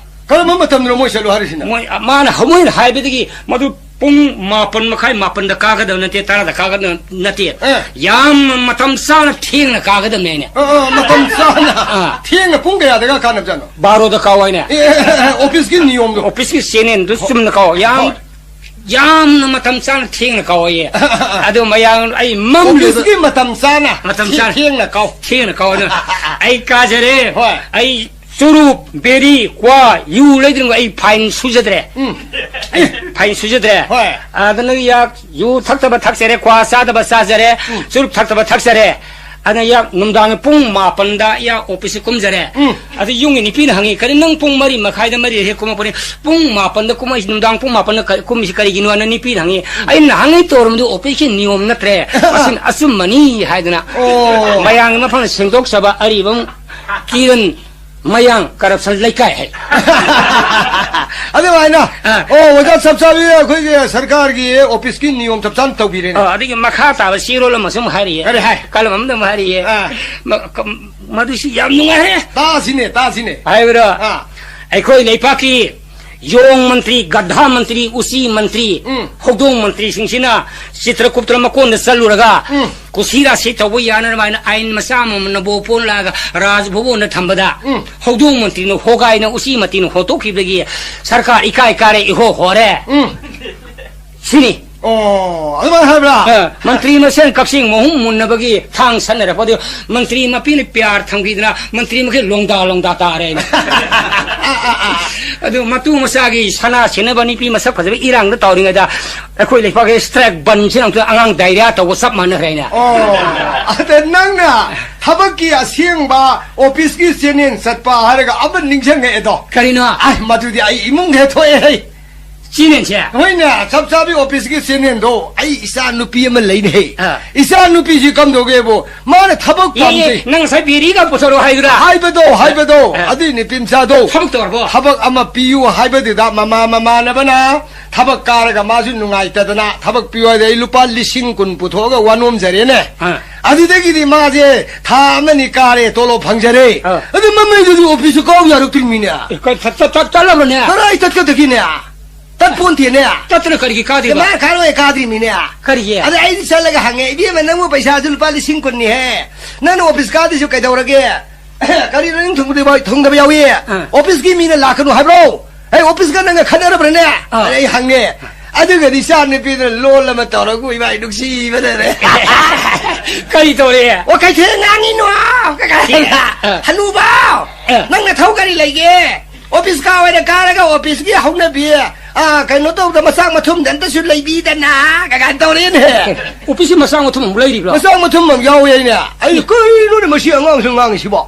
ꯀꯔꯝꯕ ꯃꯇꯝꯗꯅꯣ ꯃꯣꯏ ꯆꯠꯂꯣ ꯍꯥꯏꯔꯤꯁꯤꯅ? ꯃꯣꯏ, ꯃꯥꯅ, ꯃꯣꯏꯅ ꯍꯥꯏꯕꯗꯒꯤ ꯃꯗꯨ ꯄꯨꯡ ꯃꯥꯄꯟ ꯃꯈꯥꯏ, ꯃꯥꯄꯟꯗ ꯀꯥꯒꯗꯕ ꯅꯠꯇꯦ, ꯇꯔꯥꯗ ꯀꯥꯒꯗꯕ ꯅꯠꯇꯦ꯫ ꯑꯦ꯫ ꯌꯥꯝꯅ ꯃꯇꯝ ꯆꯥꯅ ꯊꯦꯡꯅ ꯀꯥꯒꯗꯕꯅꯦ ꯍꯥꯏꯅꯦ꯫ ꯑ, ꯑ, ꯃꯇꯝ ꯆꯥꯅ꯫ ꯑꯥ꯫ ꯊꯦꯡꯅ ꯄꯨꯡ ꯀꯌꯥꯗꯒ ꯀꯥꯅꯕꯖꯥꯠꯅꯣ? ꯕꯥꯔꯣꯗ ꯀꯥꯎ ꯍꯥꯏꯅꯦ꯫ ꯑꯦ, ꯑꯦ, ꯑꯦ, ꯑꯣꯐꯤꯁꯀꯤ ꯅꯤꯌꯣꯝꯗꯣ꯫ ꯑꯣꯐꯤꯁꯀꯤ ꯆꯦꯅꯦꯜꯗꯨ ꯆꯨꯝꯅ ꯀꯥꯎ꯫ ꯌꯥꯝ, ꯍꯣꯏ꯫ ꯌꯥꯝꯅ ꯃꯇꯝ ꯆꯥꯅ ꯊꯦꯡꯅ ꯀꯥꯎ ꯍꯥꯏꯌꯦ꯫ ꯑꯗꯨ ꯃꯌꯥꯝ ꯑꯩ ꯃꯝꯂꯤꯕ ꯑꯣꯐꯤꯁꯀꯤ ꯃꯇꯝ ꯆꯥꯅ ꯃꯇꯝ ꯊꯦ-, ꯆꯥꯅ꯫ ꯊꯦꯡꯅ ꯀꯥꯎ꯫ ꯊꯦꯡꯅ ꯀꯥꯎ꯫ ꯑꯗꯨꯅ ꯑꯩ ꯀꯥꯖꯔꯦ꯫ ꯍꯣꯏ꯫ ꯑꯩ ꯆꯨꯔꯨꯞ, ꯕꯦꯔꯤ, ꯀ꯭ꯋꯥ, ꯌꯨ ꯂꯩꯗꯅ ꯑꯩ ꯐꯥꯏꯟ ꯁꯨꯖꯗ꯭ꯔꯦ꯫ ꯎꯝ꯫ ꯑꯩ ꯐꯥꯏꯟ ꯁꯨꯖꯗ꯭ꯔꯦ꯫ ꯍꯣꯏ꯫ ꯑꯗꯨꯅ ꯌꯥ-, ꯌꯨ ꯊꯛꯇꯕ ꯊꯛꯆꯔꯦ, ꯀ꯭ꯋꯥ ꯆꯥꯗꯕ ꯆꯥꯖꯔꯦ, ꯎꯝ꯫ ꯆꯨꯔꯨꯞ ꯊꯛꯇꯕ ꯊꯛꯆꯔꯦ꯫ ꯑꯗꯨꯅ ꯌꯥ-, ꯅꯨꯡꯗꯥꯡ ꯄꯨꯡ ꯃꯥꯄꯟꯗ ꯌꯥ ꯑꯣꯐꯤꯁꯇ ꯀꯨꯝꯖꯔꯦ꯫ ꯎꯝ꯫ ꯑꯗꯨ ꯌꯨꯝꯒꯤ ꯅꯨꯄꯤꯅ ꯍꯪꯉꯤ, "ꯀꯔꯤ ꯅꯪ ꯄꯨꯡ ꯃꯔꯤ ꯃꯈꯥꯏꯗ ꯃꯔꯤꯗ ꯍꯦꯛ ꯀꯨꯝꯃꯛꯄꯅꯤ, ꯄꯨꯡ ꯃꯥꯄꯟꯗ ꯀꯨꯝꯃꯛꯏꯁꯤ, ꯅꯨꯡꯗꯥꯡ ꯄꯨꯡ ꯃꯥꯄꯟꯗ ꯀ-, ꯀꯨꯝꯃꯤꯁꯤ ꯀꯔꯤꯒꯤꯅꯣ?" ꯍꯥꯏꯅ ꯅꯨꯄꯤꯅ ꯍꯪꯉꯤ꯫ ꯑꯩꯅ ꯅꯍꯥꯟꯉꯩ ꯇꯧꯔꯝꯕꯗꯨ ꯑꯣꯐꯤꯁꯀꯤ ꯅꯤꯌꯣꯝ ꯅꯠꯇ꯭ꯔꯦ, ꯃꯁꯤꯅ ꯑꯆꯨꯝꯕꯅꯤ ꯍꯥꯏꯗꯅ ꯑꯣ꯫ ꯃꯌꯥꯝꯒꯤ ꯃꯐꯝꯗ ꯁꯦꯡꯗꯣꯛꯆꯕ ꯑꯔꯤꯕꯝ ꯀꯤꯔꯟ ꯃꯌꯥꯡ ꯀꯔꯞꯁꯟ ꯂꯩꯀꯥꯏ ꯍꯥꯏ꯫ ꯑꯗꯨꯃꯥꯏꯅ꯫ ꯑꯥ꯫ ꯑꯣ, ꯑꯣꯖꯥ ꯆꯞ ꯆꯥꯕꯤ, ꯑꯩꯈꯣꯏꯒꯤ ꯁꯔꯀꯥꯔꯒꯤ ꯑꯣꯐꯤꯁꯀꯤ ꯅꯤꯌꯣꯝ ꯆꯞ ꯆꯥꯅ ꯇꯧꯕꯤꯔꯦꯅꯦ꯫ ꯑꯥ, ꯑꯗꯒꯤ ꯃꯈꯥ ꯇꯥꯕ ꯆꯦꯔꯣꯜ ꯑꯃꯁꯨ ꯑꯃꯨꯛ ꯍꯥꯏꯔꯤꯌꯦ꯫ ꯀꯔꯤ ꯍꯥꯏ? ꯀꯂꯝ ꯑꯃꯗ ꯑꯃꯨꯛ ꯍꯥꯏꯔꯤꯌꯦ꯫ ꯑꯥ꯫ ꯃ-, ꯀ-, ꯃꯗꯨꯁꯨ ꯌꯥꯝ ꯅꯨꯡꯉꯥꯏꯔꯦ꯫ ꯇꯥꯁꯤꯅꯦ, ꯇꯥꯁꯤꯅꯦ꯫ ꯍꯥꯏꯕ꯭ꯔꯣ? ꯑꯥ꯫ ꯑꯩꯈꯣꯏ ꯂꯩꯄꯥꯛꯀꯤ ꯌꯣꯡ ꯃꯟꯇ꯭ꯔꯤ, ꯒꯙꯥ ꯃꯟꯇ꯭ꯔꯤ, ꯎꯆꯤ ꯃꯟꯇ꯭ꯔꯤ, ꯎꯝ꯫ ꯍꯧꯗꯣꯡ ꯃꯟꯇ꯭ꯔꯤꯁꯤꯡꯁꯤꯅ ꯆꯤꯇ꯭ꯔꯒꯨꯞꯇ ꯃꯀꯣꯟꯗ ꯆꯠꯂꯨꯔꯒ, ꯎꯝ꯫ ꯀꯨꯁꯤꯔꯥꯁꯤ ꯇꯧꯕ ꯌꯥꯅꯅꯕ ꯍꯥꯏꯅ ꯑꯥꯏꯟ ꯃꯆꯥ ꯑꯃꯃꯝꯅ ꯕꯣ ꯄꯣꯟꯂꯛꯑꯒ ꯔꯥꯖ ꯚꯕꯣꯟꯗ ꯊꯝꯕꯗ, ꯎꯝ꯫ ꯍꯧꯗꯣꯡ ꯃꯟꯇ꯭ꯔꯤꯅ ꯍꯣꯒꯥꯏꯅ ꯎꯆꯤ ꯃꯟꯇ꯭ꯔꯤꯅ ꯍꯣꯠꯇꯣꯛꯈꯤꯕꯗꯒꯤ ꯁꯔꯀꯥꯔ ꯏꯀꯥꯏ ꯀꯥꯔꯦ, ꯏꯍꯣ ꯍꯣꯔꯦ꯫ ꯎꯝ꯫ ꯁꯤꯅꯤ꯫ ꯑꯣ, ꯑꯗꯨꯃꯥꯏꯅ ꯍꯥꯏꯕ꯭ꯔꯥ? ꯑ, ꯃꯟꯇ꯭ꯔꯤ ꯃꯁꯦꯟ ꯀꯛꯆꯤꯡ ꯃꯍꯨꯝ ꯃꯨꯟꯅꯕꯒꯤ ꯊꯥꯡ ꯁꯠꯅꯔꯛꯄ ꯑꯗꯨ ꯃꯟꯇ꯭ꯔꯤ ꯃꯄꯤꯅ ꯄꯤꯌꯥꯔ ꯊꯝꯈꯤꯗꯅ ꯃꯟꯇ꯭ꯔꯤ ꯃꯈꯩ ꯂꯣꯡꯗꯥ ꯂꯣꯡꯗꯥ ꯇꯥꯔꯦ꯫ ꯑꯗꯨ ꯃꯇꯨ ꯃꯆꯥꯒꯤ ꯁꯅꯥ ꯁꯤꯟꯅꯕ ꯅꯨꯄꯤ ꯃꯁꯛ ꯐꯖꯕ ꯏꯔꯥꯡꯗ ꯇꯧꯔꯤꯉꯩꯗ ꯑꯩꯈꯣꯏ ꯂꯩꯄꯥꯛꯀꯤ ꯁ꯭ꯇ꯭ꯔꯥꯏꯛ ꯕꯟꯁꯤꯅ ꯑꯃꯨꯛꯇ ꯑꯉꯥꯡ ꯗꯥꯏꯔꯤꯌꯥ ꯇꯧꯕ ꯆꯞ ꯃꯥꯟꯅꯈ꯭ꯔꯦꯅꯦ꯫ ꯑꯣ, ꯑꯗ ꯅꯪꯅ ꯊꯕꯛꯀꯤ ꯑꯁꯦꯡꯕ ꯑꯣꯐꯤꯁꯀꯤ ꯆꯦꯅꯦꯜ ꯆꯠꯄ ꯍꯥꯏꯔꯒ ꯑꯃ ꯅꯤꯡꯁꯤꯡꯉꯛꯑꯦꯗꯣ꯫ ꯀꯔꯤꯅꯣ? ꯑꯁ, ꯃꯗꯨꯗꯤ ꯑꯩ ꯏꯃꯨꯡꯗ ꯍꯦꯛ ꯊꯣꯛꯑꯦ ꯍꯩ꯫ ꯆꯦꯅꯦꯜꯁꯦ? ꯍꯣꯏꯅꯦ, ꯆꯞ ꯆꯥꯕꯤ ꯑꯣꯐꯤꯁꯀꯤ ꯆꯦꯅꯦꯜꯗꯣ ꯑꯩ ꯏꯆꯥ ꯅꯨꯄꯤ ꯑꯃ ꯂꯩꯅꯦ ꯍꯩ꯫ ꯑꯥ꯫ ꯏꯆꯥ ꯅꯨꯄꯤꯁꯤ ꯀꯝꯗꯧꯒꯦꯕꯨ ꯃꯥꯅ ꯊꯕꯛ ꯌꯦ, ꯌꯦ, ꯄꯥꯝꯖꯩ꯫ ꯅꯪ ꯉꯁꯥꯏ ꯕꯦꯔꯤꯒ ꯄꯨꯊꯣꯔꯛꯑꯣ ꯍꯥꯏꯗꯨꯔꯥ? ꯍꯥꯏꯕꯗꯣ, ꯍꯥꯏꯕꯗꯣ, ꯑꯦ꯫ ꯑꯗꯨꯏ ꯅꯨꯄꯤ ꯃꯆꯥꯗꯣ꯫ ꯊꯕꯛ ꯇꯧꯔꯕꯣ? ꯊꯕꯛ ꯑꯃ ꯄꯤꯌꯨ ꯍꯥꯏꯕꯗꯨꯗ ꯃꯃꯥ ꯃꯃꯥꯟꯅꯕꯅ ꯊꯕꯛ ꯀꯥꯔꯒ ꯃꯥꯁꯨ ꯅꯨꯡꯉꯥꯏꯇꯗꯅ ꯊꯕꯛ ꯄꯤꯌꯨ ꯍꯥꯏꯗ ꯑꯩ ꯂꯨꯄꯥ ꯂꯤꯁꯤꯡ ꯀꯨꯟ ꯄꯨꯊꯣꯛꯑꯒ ꯋꯥꯅꯣꯝꯖꯔꯦꯅꯦ꯫ ꯑꯥ꯫ ꯑꯗꯨꯗꯒꯤꯗꯤ ꯃꯥꯁꯦ ꯊꯥ ꯑꯃꯅꯤ ꯀꯥꯔꯦ, ꯇꯣꯂꯣꯞ ꯐꯪꯖꯔꯦ꯫ ꯑꯥ꯫ ꯑꯗꯨ ꯃꯃꯩꯗꯨꯗꯤ ꯑꯣꯐꯤꯁꯁꯨ ꯀꯥꯎ ꯌꯥꯔꯛꯇ꯭ꯔꯤꯃꯤꯅꯦ꯫ ꯑꯦ, ꯀ-, ꯆꯠ-, ꯆꯠ-, ꯆꯠꯂꯕ꯭ꯔꯅꯦ? ꯀꯗꯥꯏ ꯆꯠꯀꯗꯒꯤꯅꯦ? ꯆꯠꯄꯣꯟꯇꯦꯅꯦ꯫ ꯆꯠꯇꯅ ꯀꯔꯤꯒꯤ ꯀꯥꯗ꯭ꯔꯤꯕ? ꯃꯥ ꯀꯥꯔꯣꯏ ꯀꯥꯗ꯭ꯔꯤꯃꯤꯅꯦ꯫ ꯀꯔꯤꯒꯤ? ꯑꯗ ꯑꯩꯗꯤ ꯆꯠꯂꯒ ꯍꯪꯉꯦ, "ꯏꯕꯦꯝꯃ, ꯅꯪꯕꯨ ꯄꯩꯁꯥꯁꯨ ꯂꯨꯄꯥ ꯂꯤꯁꯤꯡ ꯀꯨꯟꯅꯤꯍꯦ꯫ ꯅꯪꯅ ꯑꯣꯐꯤꯁ ꯀꯥꯗ꯭ꯔꯤꯁꯨ ꯀꯩꯗꯧꯔꯒꯦ?" "ꯀꯔꯤꯅꯣ ꯅꯪ ꯊꯨꯡꯗꯕ, ꯊꯨꯡꯗꯕ ꯌꯥꯎꯏ? ꯑꯥ꯫ ꯑꯣꯐꯤꯁꯀꯤ ꯃꯤꯅ ꯂꯥꯛꯀꯅꯨ ꯍꯥꯏꯕ꯭ꯔꯣ? ꯑꯩ ꯑꯣꯐꯤꯁꯀ ꯅꯪꯒ ꯈꯠꯅꯔꯕ꯭ꯔꯅꯦ?" ꯑꯥ꯫ ꯑꯗ ꯑꯩ ꯍꯪꯉꯦ꯫ ꯑꯗꯨꯒꯗꯤ ꯏꯆꯥ ꯅꯨꯄꯤꯗꯨꯅ ꯂꯣꯜ ꯑꯃ ꯇꯧꯔꯒ ꯏꯕꯥꯏ ꯅꯨꯡꯁꯤꯕꯗꯅꯦ꯫ ꯀꯔꯤ ꯇꯧꯔꯦ? "ꯑꯣ, ꯀꯩꯊꯦꯜ ꯉꯥꯡꯉꯤꯅꯣ?" ꯑꯥ꯫ "ꯍꯅꯨꯕ, ꯑꯥ꯫ ꯅꯪ ꯅꯊꯧ ꯀꯔꯤ ꯂꯩꯒꯦ?" ꯑꯣꯐꯤꯁ ꯀꯥ ꯑꯣꯏꯅ ꯀꯥꯔꯒ ꯑꯣꯐꯤꯁꯀꯤ ꯍꯧꯅꯕꯤ, ꯑ, ꯀꯩꯅꯣ ꯇꯧꯗ ꯃꯆꯥꯛ ꯃꯊꯨꯝꯗ ꯑꯝꯇꯁꯨ ꯂꯩꯕꯤꯗꯅ ꯀꯥꯏꯅ ꯇꯧꯔꯦꯅꯦ꯫ ꯑꯣꯐꯤꯁꯀꯤ ꯃꯆꯥꯛ ꯃꯊꯨꯝ ꯑꯃꯨꯛ ꯂꯩꯔꯤꯕ꯭ꯔꯣ? ꯃꯆꯥꯛ ꯃꯊꯨꯝ ꯑꯃ ꯌꯥꯎꯋꯦ ꯍꯥꯏꯅꯦ꯫ ꯑꯩ ꯀꯩꯅꯣꯅꯦ ꯃꯁꯤ ꯑꯉꯥꯡꯁꯨ ꯉꯥꯡꯉꯤꯁꯤꯕꯣ?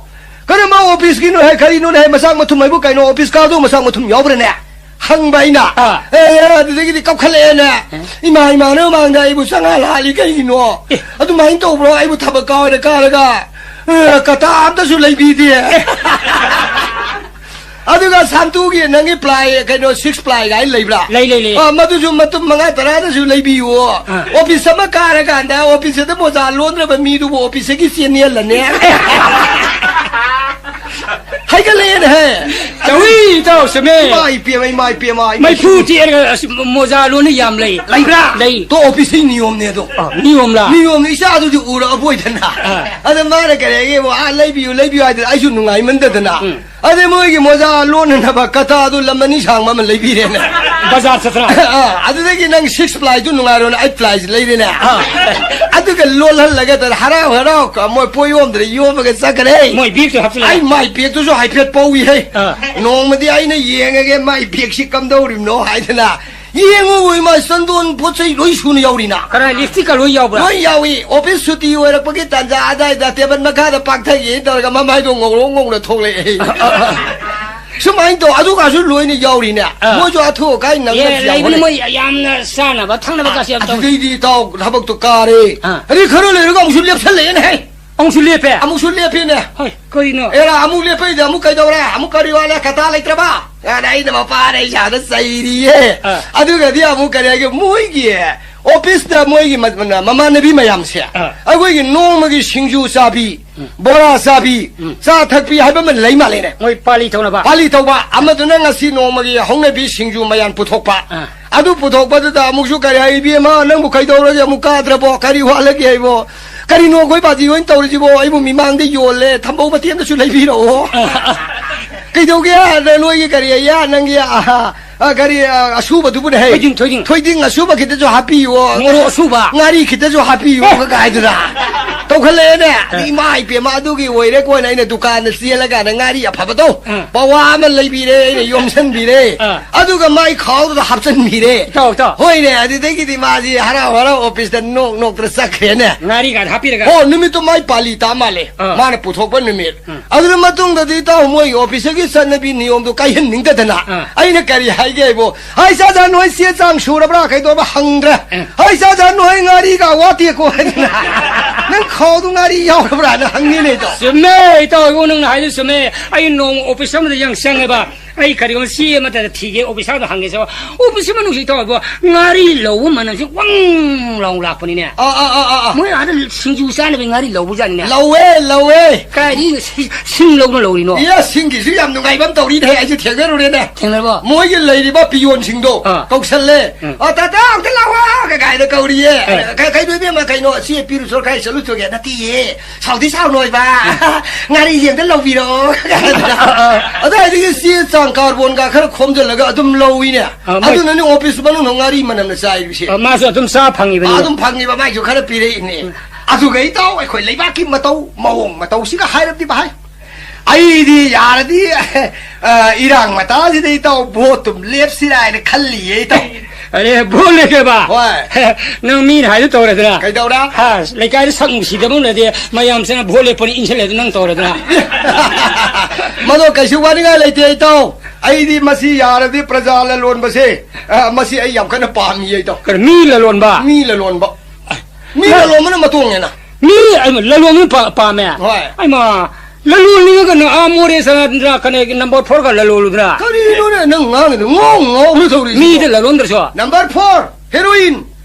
ꯀꯔꯝꯕ ꯑꯣꯐꯤꯁꯀꯤꯅꯣ ꯍꯥꯏ, ꯀꯔꯤꯅꯣꯅꯦ ꯍꯥꯏ, ꯃꯆꯥꯛ ꯃꯊꯨꯝ ꯍꯥꯏꯕꯨ ꯀꯩꯅꯣ? ꯑꯣꯐꯤꯁ ꯀꯥꯗꯣ ꯃꯆꯥꯛ ꯃꯊꯨꯝ ꯌꯥꯎꯕ꯭ꯔꯅꯦ? ꯍꯪꯕ ꯑꯩꯅ꯫ ꯑꯥ꯫ ꯑꯦ, ꯑꯗꯨꯗꯒꯤꯗꯤ ꯀꯞꯈꯠꯂꯛꯑꯦꯅꯦ꯫ ꯑꯦ? ꯏꯃꯥ, ꯏꯃꯥꯟꯅꯕ ꯃꯃꯥꯡꯗ ꯑꯩꯕꯨ ꯆꯪꯉꯥ ꯂꯥꯛꯍꯜꯂꯤ ꯀꯩꯒꯤꯅꯣ? ꯑꯦ? ꯑꯗꯨꯃꯥꯏꯅ ꯇꯧꯕ꯭ꯔꯣ? ꯑꯩꯕꯨ ꯊꯕꯛ ꯀꯥ ꯑꯣꯏꯅ ꯀꯥꯔꯒ, ꯑ, ꯀꯇꯥ ꯑꯝꯇꯁꯨ ꯂꯩꯕꯤꯗꯦ꯫ ꯑꯗꯨꯒ ꯁꯥꯟꯇꯨꯒꯤ ꯅꯪꯒꯤ ꯄ꯭ꯂꯥꯏ, ꯀꯩꯅꯣ, ꯁꯤꯛꯁ ꯄ꯭ꯂꯥꯏ ꯀꯥꯏꯅ ꯂꯩꯕ꯭ꯔꯥ? ꯂꯩ, ꯂꯩ, ꯂꯩ꯫ ꯑ, ꯃꯗꯨꯁꯨ ꯃꯇꯨꯝ ꯃꯉꯥ ꯇꯔꯥꯗꯁꯨ ꯂꯩꯕꯤꯌꯨ꯫ ꯑꯥ꯫ ꯑꯣꯐꯤꯁ ꯑꯃ ꯀꯥꯔꯀꯥꯟꯗ ꯑꯣꯐꯤꯁ ꯑꯗꯨ ꯃꯣꯖꯥ ꯂꯣꯟꯗ꯭ꯔꯕ ꯃꯤꯗꯨꯕꯨ ꯑꯣꯐꯤꯁꯇꯒꯤ ꯆꯦꯟꯅꯦꯜꯂꯅꯦ꯫ ꯍꯥꯏꯒꯠꯂꯛꯑꯦꯅꯦꯍꯦ꯫ ꯇꯧꯏ, ꯏꯇꯥꯎ, ꯆꯨꯝꯃꯦ꯫ ꯏꯃꯥ ꯏꯄꯦꯝꯃ, ꯏꯃꯥ ꯏꯄꯦꯝꯃ, ꯏꯃꯥ ꯃꯩꯐꯨ ꯏꯄꯦꯝꯃ꯫ ꯆꯦꯔꯒ ꯑꯁ, ꯃꯣꯖꯥ ꯂꯣꯟꯅ ꯌꯥꯝ ꯂꯩ꯫ ꯂꯩꯕ꯭ꯔꯥ? ꯂꯩ꯫ ꯇꯣ, ꯑꯣꯐꯤꯁꯀꯤ ꯅꯤꯌꯣꯝꯅꯦ ꯑꯗꯣ꯫ ꯑ, ꯅꯤꯌꯣꯝꯂꯥ? ꯅꯤꯌꯣꯝꯅꯦ, ꯏꯆꯥꯗꯨꯗꯤ ꯎꯔꯛꯑꯕꯣꯏꯗꯅ꯫ ꯑ꯫ ꯑꯗ ꯃꯥꯅ ꯀꯔꯤ ꯍꯥꯏꯒꯦꯕꯨ, "ꯑꯥ, ꯂꯩꯕꯤꯌꯨ, ꯂꯩꯕꯤꯌꯨ" ꯍꯥꯏꯗꯅ ꯑꯩꯁꯨ ꯅꯨꯡꯉꯥꯏꯃꯟꯗꯗꯅ꯫ ꯎꯝ꯫ ꯑꯗꯩ ꯃꯣꯏꯒꯤ ꯃꯣꯖꯥ ꯂꯣꯟꯅꯅꯕ ꯀꯇꯥꯗꯨ ꯂꯝ ꯑꯅꯤ ꯁꯥꯡꯕ ꯑꯃ ꯂꯩꯕꯤꯔꯦꯅꯦ꯫ ꯕꯖꯥꯔ ꯆꯠꯇꯅ꯫ ꯑ, ꯑꯗꯨꯗꯒꯤ ꯅꯪ six plyꯗꯨ ꯅꯨꯡꯉꯥꯏꯔꯣꯅ eight ply ꯂꯩꯔꯦꯅꯦ꯫ ꯑ꯫ ꯑꯗꯨꯒ ꯂꯣꯜꯍꯜꯂꯒ ꯇꯧꯔꯦ, ꯍꯔꯥꯎ ꯍꯔꯥꯎ ꯃꯣꯏ ꯄꯣꯠ ꯌꯣꯝꯗ꯭ꯔꯦ, ꯌꯣꯝꯃꯒ ꯆꯠꯈ꯭ꯔꯦ꯫ ꯃꯣꯏ ꯕꯦꯒꯇꯨ ꯍꯥꯞꯆꯤꯜꯂꯒ꯫ ꯑꯩ ꯃꯥꯏ ꯕꯦꯒꯇꯨꯁꯨ ꯍꯥꯏꯐꯦꯠ ꯄꯧꯏꯍꯦ꯫ ꯑ꯫ ꯅꯣꯡꯃꯗꯤ ꯑꯩꯅ ꯌꯦꯡꯉꯒꯦ ꯃꯥꯏ ꯕꯦꯒꯁꯤ ꯀꯝꯗꯧꯔꯤꯕꯅꯣ ꯍꯥꯏꯗꯅ꯫ ꯌꯦꯡꯉꯨ ꯏꯃꯥ, ꯆꯟꯗꯣꯟ ꯄꯣꯠ ꯆꯩ ꯂꯣꯏ ꯁꯨꯅ ꯌꯥꯎꯔꯤꯅ꯫ ꯀꯔꯥꯏ, ꯂꯤꯞꯁꯇꯤꯛꯀ ꯂꯣꯏ ꯌꯥꯎꯕ꯭ꯔꯥ? ꯂꯣꯏ ꯌꯥꯎꯏ꯫ ꯑꯣꯐꯤꯁ ꯁꯨꯇꯤ ꯑꯣꯏꯔꯛꯄꯒꯤ ꯇꯥꯟꯖꯥ ꯑꯗꯥꯏꯗ ꯇꯦꯕꯜ ꯃꯈꯥꯗ ꯄꯥꯛꯊꯒꯦ ꯇꯧꯔꯒ ꯃꯃꯥꯏꯗꯣ ꯉꯧꯔꯣꯛ ꯉꯧꯅ ꯊꯣꯛꯂꯛꯑꯦ꯫ ꯁꯨꯃꯥꯏꯅ ꯇꯧ, ꯑꯗꯨꯒꯁꯨ ꯂꯣꯏꯅ ꯌꯥꯎꯔꯤꯅꯦ꯫ ꯑꯥ꯫ ꯃꯣꯏꯁꯨ ꯑꯊꯨ ꯑꯀꯥꯏ ꯅꯪꯅꯕꯁꯨ ꯑꯦ, ꯌꯥꯎꯍꯜꯂꯦ꯫ ꯂꯩꯕꯅꯤ ꯃꯣꯏ ꯌꯥꯝꯅ ꯆꯥꯅꯕ ꯊꯛꯅꯕ ꯀꯥꯁꯦ ꯌꯥꯝ ꯇꯧꯏ꯫ ꯑꯗꯨꯗꯩꯗꯤ ꯏꯇꯥꯎ ꯊꯕꯛꯇꯣ ꯀꯥꯔꯦ꯫ ꯑꯥ꯫ ꯑꯗꯩ ꯈꯔ ꯂꯩꯔꯒ ꯑꯃꯨꯛꯁꯨ ꯂꯦꯞꯁꯜꯂꯛꯑꯦꯅꯦ꯫ ꯑꯃꯨꯛꯁꯨ ꯂꯦꯞꯄꯦ? ꯑꯃꯨꯛꯁꯨ ꯂꯦꯞꯄꯦꯅꯦ꯫ ꯍꯣꯏ, ꯀꯔꯤꯅꯣ? ꯑꯦꯔꯥ, ꯑꯃꯨꯛ ꯂꯦꯞꯄꯩꯗꯤ ꯑꯃꯨꯛ ꯀꯩꯗꯧꯔꯦ? ꯑꯃꯨꯛ ꯀꯔꯤ ꯋꯥꯠꯂꯦ? ꯀꯇꯥ ꯂꯩꯇ꯭ꯔꯕ? ꯑꯗ ꯑꯩꯅ ꯃꯄꯥꯟ ꯏꯁꯥꯗ ꯆꯩꯔꯤꯌꯦ꯫ ꯑꯥ꯫ ꯑꯗꯨꯒꯗꯤ ꯑꯃꯨꯛ ꯀꯔꯤ ꯍꯥꯏꯒꯦ? ꯃꯣꯏꯒꯤ ꯑꯣꯐꯤꯁꯇ ꯃꯣꯏꯒꯤ ꯃ-, ꯃ-, ꯃꯃꯥꯟꯅꯕꯤ ꯃꯌꯥꯝꯁꯦ, ꯑꯥ꯫ ꯑꯩꯈꯣꯏꯒꯤ ꯅꯣꯡꯃꯒꯤ ꯁꯤꯡꯖꯨ ꯆꯥꯕꯤ, ꯎꯝ꯫ ꯕꯣꯔꯥ ꯆꯥꯕꯤ, ꯎꯝ꯫ ꯆꯥ ꯊꯛꯄꯤ ꯍꯥꯏꯕ ꯑꯃ ꯂꯩ ꯃꯥꯜꯂꯦꯅꯦ꯫ ꯃꯣꯏ ꯄꯥꯂꯤ ꯇꯧꯅꯕ? ꯄꯥꯂꯤ ꯇꯧꯕ꯫ ꯑꯃꯗꯨꯅ ꯉꯁꯤ ꯅꯣꯡꯃꯒꯤ ꯍꯧꯅꯕꯤ ꯁꯤꯡꯖꯨ ꯃꯌꯥꯟ ꯄꯨꯊꯣꯛꯄ꯫ ꯑꯥ꯫ ꯑꯗꯨ ꯄꯨꯊꯣꯛꯄꯗꯨꯗ ꯑꯃꯨꯛꯁꯨ ꯀꯔꯤ ꯍꯥꯏ, "ꯏꯕꯦꯝꯃ, ꯅꯪꯕꯨ ꯀꯩꯗꯧꯔꯒꯦ? ꯑꯃꯨꯛ ꯀꯥꯗ꯭ꯔꯕꯣ? ꯀꯔꯤ ꯋꯥꯠꯂꯒꯦ ꯍꯥꯏꯕꯣ? ꯀꯔꯤꯅꯣ ꯑꯩꯈꯣꯏ ꯄꯥꯔꯇꯤ ꯍꯣꯏꯅ ꯇꯧꯔꯤꯁꯤꯕꯣ? ꯑꯩꯕꯨ ꯃꯤꯃꯥꯡꯗ ꯌꯣꯜꯂꯦ, ꯊꯝꯕꯧ ꯃꯇꯦꯝꯗꯁꯨ ꯂꯩꯕꯤꯔꯛꯑꯣ꯫ ꯀꯩꯗꯧꯒꯦ? ꯅꯣꯏꯒꯤ ꯀꯔꯤ ꯑꯌꯥ, ꯅꯪꯒꯤ, ꯑꯍꯥ, ꯑ, ꯀꯔꯤ, ꯑ, ꯑꯁꯨꯕꯗꯨꯕꯨꯅꯦ ꯍꯦ? ꯊꯣꯏꯗꯤꯡ, ꯊꯣꯏꯗꯤꯡ꯫ ꯊꯣꯏꯗꯤꯡ ꯑꯁꯨꯕ ꯈꯤꯇꯁꯨ ꯍꯥꯞꯄꯤꯌꯣ꯫ ꯃꯣꯔꯣꯛ ꯑꯁꯨꯕ꯫ ꯉꯥꯔꯤ ꯈꯤꯇꯁꯨ ꯍꯥꯞꯄꯤꯌꯣ", ꯑꯦ! ꯀꯥꯏꯗꯨꯅ ꯇꯧꯈꯠꯂꯛꯑꯦꯅꯦ꯫ ꯑ꯫ ꯑꯗꯩ ꯏꯃꯥ ꯏꯄꯦꯝꯃ, ꯑꯗꯨꯒꯤ ꯑꯣꯏꯔꯦ ꯀꯣꯟꯅ ꯑꯩꯅ ꯗꯨꯀꯥꯟꯗ ꯆꯦꯜꯂꯒꯥꯟꯗ ꯉꯥꯔꯤ ꯑꯐꯕꯗꯣ ꯑ꯫ ꯄꯋꯥ ꯑꯃ ꯂꯩꯕꯤꯔꯦ, ꯑꯩꯅ ꯌꯣꯝꯁꯟꯕꯤꯔꯦ꯫ ꯑ꯫ ꯑꯗꯨꯒ ꯃꯥꯏ ꯈꯥꯎꯗꯨꯗ ꯍꯥꯞꯆꯟꯕꯤꯔꯦ꯫ ꯏꯇꯥꯎ, ꯏꯇꯥꯎ꯫ ꯍꯣꯏꯅꯦ, ꯑꯗꯨꯗꯒꯤꯗꯤ ꯃꯥꯁꯤ ꯍꯔꯥꯎ ꯍꯔꯥꯎ ꯑꯣꯐꯤꯁꯇ ꯅꯣꯛ ꯅꯣꯛꯇꯅ ꯆꯠꯈ꯭ꯔꯦꯅꯦ꯫ ꯉꯥꯔꯤꯒ ꯍꯥꯞꯄꯤꯔꯒ꯫ ꯑꯣ, ꯅꯨꯃꯤꯠꯇꯨ ꯃꯥꯏ ꯄꯥꯂꯤ ꯇꯥ ꯃꯥꯜꯂꯦ꯫ ꯑ꯫ ꯃꯥꯅ ꯄꯨꯊꯣꯛꯄ ꯅꯨꯃꯤꯠ꯫ ꯎꯝ꯫ ꯑꯗꯨꯅ ꯃꯇꯨꯡꯗꯗꯤ ꯏꯇꯥꯎ ꯃꯣꯏꯒꯤ ꯑꯣꯐꯤꯁꯇꯒꯤ ꯆꯠꯅꯕꯤ ꯅꯤꯌꯣꯝꯗꯣ ꯀꯥꯏꯍꯟꯅꯤꯡꯗꯗꯅ ꯑ꯫ ꯑꯩꯅ ꯀꯔꯤ ꯍꯥꯏꯒꯦ ꯍꯥꯏꯕꯨ, "ꯍꯥꯏ ꯆꯥ ꯆꯥ, ꯅꯣꯏ ꯆꯦ ꯆꯥꯡ ꯁꯨꯔꯕ꯭ꯔꯥ? ꯀꯩꯗꯧꯔꯕ?" ꯍꯪꯗ꯭ꯔꯦ꯫ ꯑ꯫ "ꯍꯥꯏ ꯆꯥ ꯆꯥ, ꯅꯣꯏ ꯉꯥꯔꯤꯒ ꯋꯥꯠꯇꯦꯀꯣ?" ꯍꯥꯏꯗꯅ꯫ ꯅꯪ ꯈꯥꯎꯗꯨ ꯉꯥꯔꯤ ꯌꯥꯎꯔꯕ꯭ꯔꯥꯅ ꯍꯪꯉꯤꯅꯦ, ꯏꯇꯥꯎ꯫ ꯆꯨꯝꯃꯦ, ꯏꯇꯥꯎ, ꯏꯕꯨꯡ, ꯅꯪꯅ ꯍꯥꯏꯗꯨ ꯆꯨꯝꯃꯦ꯫ ꯑꯩ ꯅꯣꯡꯃ ꯑꯣꯐꯤꯁ ꯑꯃꯗ ꯌꯥꯝ ꯆꯪꯉꯦꯕ꯫ ꯑꯩ ꯀꯔꯤꯒꯨꯝꯕ ꯆꯦ ꯑꯃꯠꯇ ꯊꯤꯒꯦ, ꯑꯣꯐꯤꯁꯥꯔꯗ ꯍꯪꯒꯦ ꯆꯪꯕ꯫ ꯑꯣꯐꯤꯁ ꯃꯅꯨꯡꯁꯤ, ꯏꯇꯥꯎ, ꯏꯕꯣ, ꯉꯥꯔꯤ ꯂꯧꯕ ꯃꯅꯝꯁꯤ ꯋꯪ ꯂꯥꯎ ꯂꯥꯛꯄꯅꯤꯅꯦ꯫ ꯑꯥ, ꯑꯥ, ꯑꯥ, ꯑꯥ, ꯑꯥ꯫ ꯃꯣꯏ ꯑꯥꯗ ꯁꯤꯡꯖꯨ ꯆꯥꯅꯕꯒꯤ ꯉꯥꯔꯤ ꯂꯧꯕꯖꯥꯠꯅꯤꯅꯦ꯫ ꯂꯧꯋꯦ, ꯂꯧꯋꯦ꯫ ꯀꯥꯏꯗꯒꯤ ꯁꯤ-, ꯁꯤꯡ ꯂꯧꯅ ꯂꯧꯔꯤꯅꯣ? ꯏꯌꯥ, ꯁꯤꯡꯒꯤꯁꯨ ꯌꯥꯝ ꯅꯨꯡꯉꯥꯏꯕ ꯑꯃ ꯇꯧꯔꯤꯅꯦ, ꯑꯩꯁꯨ ꯊꯦꯡꯅꯔꯨꯔꯦꯅꯦ꯫ ꯊꯦꯡꯅꯔꯕꯣ? ꯃꯣꯏꯒꯤ ꯂꯩꯔꯤꯕ ꯄꯤꯌꯣꯟꯁꯤꯡꯗꯣ ꯑꯥ꯫ ꯀꯧꯁꯜꯂꯦ꯫ ꯎꯝ꯫ "ꯑ, ꯇꯥꯇꯥ, ꯑꯝꯇ ꯂꯥꯛꯑꯣ" ꯀꯥꯏꯅ ꯀꯧꯔꯤꯌꯦ꯫ ꯑꯦ꯫ "ꯀ-, ꯀꯩꯅꯣ ꯏꯕꯦꯝꯃ, ꯀꯩꯅꯣ, ꯁꯤ ꯄꯤꯔꯨꯆꯣ, ꯈꯔ ꯆꯠꯂꯨꯆꯣꯒꯦ?" "ꯅꯠꯇꯤꯌꯦ, ꯁꯥꯎꯗꯤ ꯁꯥꯎꯅꯣꯏꯕ꯫ ꯉꯥꯔꯤꯁꯦ ꯑꯝꯇ ꯂꯧꯕꯤꯔꯛꯑꯣ" ꯀꯥꯏꯅ꯫ ꯑꯗꯨꯋꯥꯏꯗꯒꯤ ꯆꯦ ꯆꯥꯡ ꯀꯥꯔꯕꯣꯟꯒ ꯈꯔ ꯈꯣꯝꯖꯤꯜꯂꯒ ꯑꯗꯨꯝ ꯂꯧꯏꯅꯦ꯫ ꯑꯥ, ꯃꯣꯏ ꯑꯗꯨꯅꯅꯦ ꯑꯣꯐꯤꯁ ꯃꯅꯨꯡꯗ ꯉꯥꯔꯤ ꯃꯅꯝꯅ ꯆꯥꯏꯔꯤꯁꯦ꯫ ꯑꯥ, ꯃꯥꯁꯨ ꯑꯗꯨꯝ ꯆꯥ ꯐꯪꯉꯤꯕꯅꯤ꯫ ꯑꯥ, ꯑꯗꯨꯝ ꯐꯪꯉꯤꯕ, ꯃꯥꯏꯁꯨ ꯈꯔ ꯄꯤꯔꯛꯏꯅꯦ꯫ ꯎꯝ꯫ ꯑꯗꯨꯒ ꯏꯇꯥꯎ, ꯑꯩꯈꯣꯏ ꯂꯩꯕꯥꯛꯀꯤ ꯃꯇꯧ, ꯃꯑꯣꯡ ꯃꯇꯧꯁꯤꯒ ꯍꯥꯏꯔꯕꯗꯤ ꯚꯥꯏ, ꯑꯩꯗꯤ ꯌꯥꯔꯗꯤ, ꯑ, ꯏꯔꯥꯡ ꯃꯇꯥꯁꯤꯗ ꯏꯇꯥꯎ ꯚꯣꯠꯇꯨꯝ ꯂꯦꯞꯁꯤꯔꯥ ꯍꯥꯏꯅ ꯈꯜꯂꯤꯌꯦ, ꯏꯇꯥꯎ꯫ ꯑꯔꯦ, ꯚꯣꯠ ꯂꯦꯞꯀꯦꯕ? ꯍꯣꯏ꯫ ꯅꯪ ꯃꯤꯅ ꯍꯥꯏꯗꯨ ꯇꯧꯔꯗꯅ? ꯀꯩꯗꯧꯔꯦ? ꯍꯥ, ꯂꯩꯀꯥꯏꯗ ꯁꯛ ꯅꯨꯡꯁꯤꯗꯕ ꯎꯅꯗꯦ, ꯃꯌꯥꯝꯁꯤꯅ ꯚꯣꯠ ꯂꯦꯞꯄꯅꯤ ꯏꯟꯁꯤꯜꯂꯦ, ꯑꯗꯨ ꯅꯪ ꯇꯧꯔꯗꯅ? ꯃꯗꯣ ꯀꯩꯁꯨ ꯋꯥꯅꯤꯡꯉꯥꯏ ꯂꯩꯇꯦ, ꯏꯇꯥꯎ꯫ ꯑꯩꯗꯤ ꯃꯁꯤ ꯌꯥꯔꯗꯤ ꯄ꯭ꯔꯖꯥ ꯂꯂꯣꯟꯕꯁꯦ, ꯑ, ꯃꯁꯤ ꯑꯩ ꯌꯥꯝ ꯀꯟꯅ ꯄꯥꯝꯃꯤꯌꯦ, ꯏꯇꯥꯎ꯫ ꯀꯔꯤ, ꯃꯤ ꯂꯂꯣꯟꯕ? ꯃꯤ ꯂꯂꯣꯟꯕ꯫ ꯃꯤ ꯅꯪ ꯂꯂꯣꯟꯕꯅ ꯃꯇꯣꯡꯉꯦꯅ꯫ ꯃꯤ, ꯑꯩꯃ, ꯂꯂꯣꯟꯕꯅ ꯄꯥ-, ꯄꯥꯝꯃꯦ? ꯍꯣꯏ꯫ ꯑꯩꯃ, ꯂꯂꯣꯟꯅꯤꯡꯉꯒꯅ ꯑꯥ ꯃꯣꯔꯦ ꯆꯪꯉꯛꯑꯗꯅ ꯀꯩꯅꯣ number four ꯒ ꯂꯂꯣꯜꯂꯨꯗꯅ꯫ ꯀꯔꯤꯅꯣꯅꯦ ꯅꯪ ꯉꯥꯡꯉꯤꯗꯣ? ꯉꯥꯎ ꯉꯥꯎꯕ꯭ꯔꯥ ꯇꯧꯔꯤꯁꯤꯕꯣ? ꯃꯤꯗ ꯂꯂꯣꯟꯗ꯭ꯔꯁꯨ꯫ Number four, heroine꯫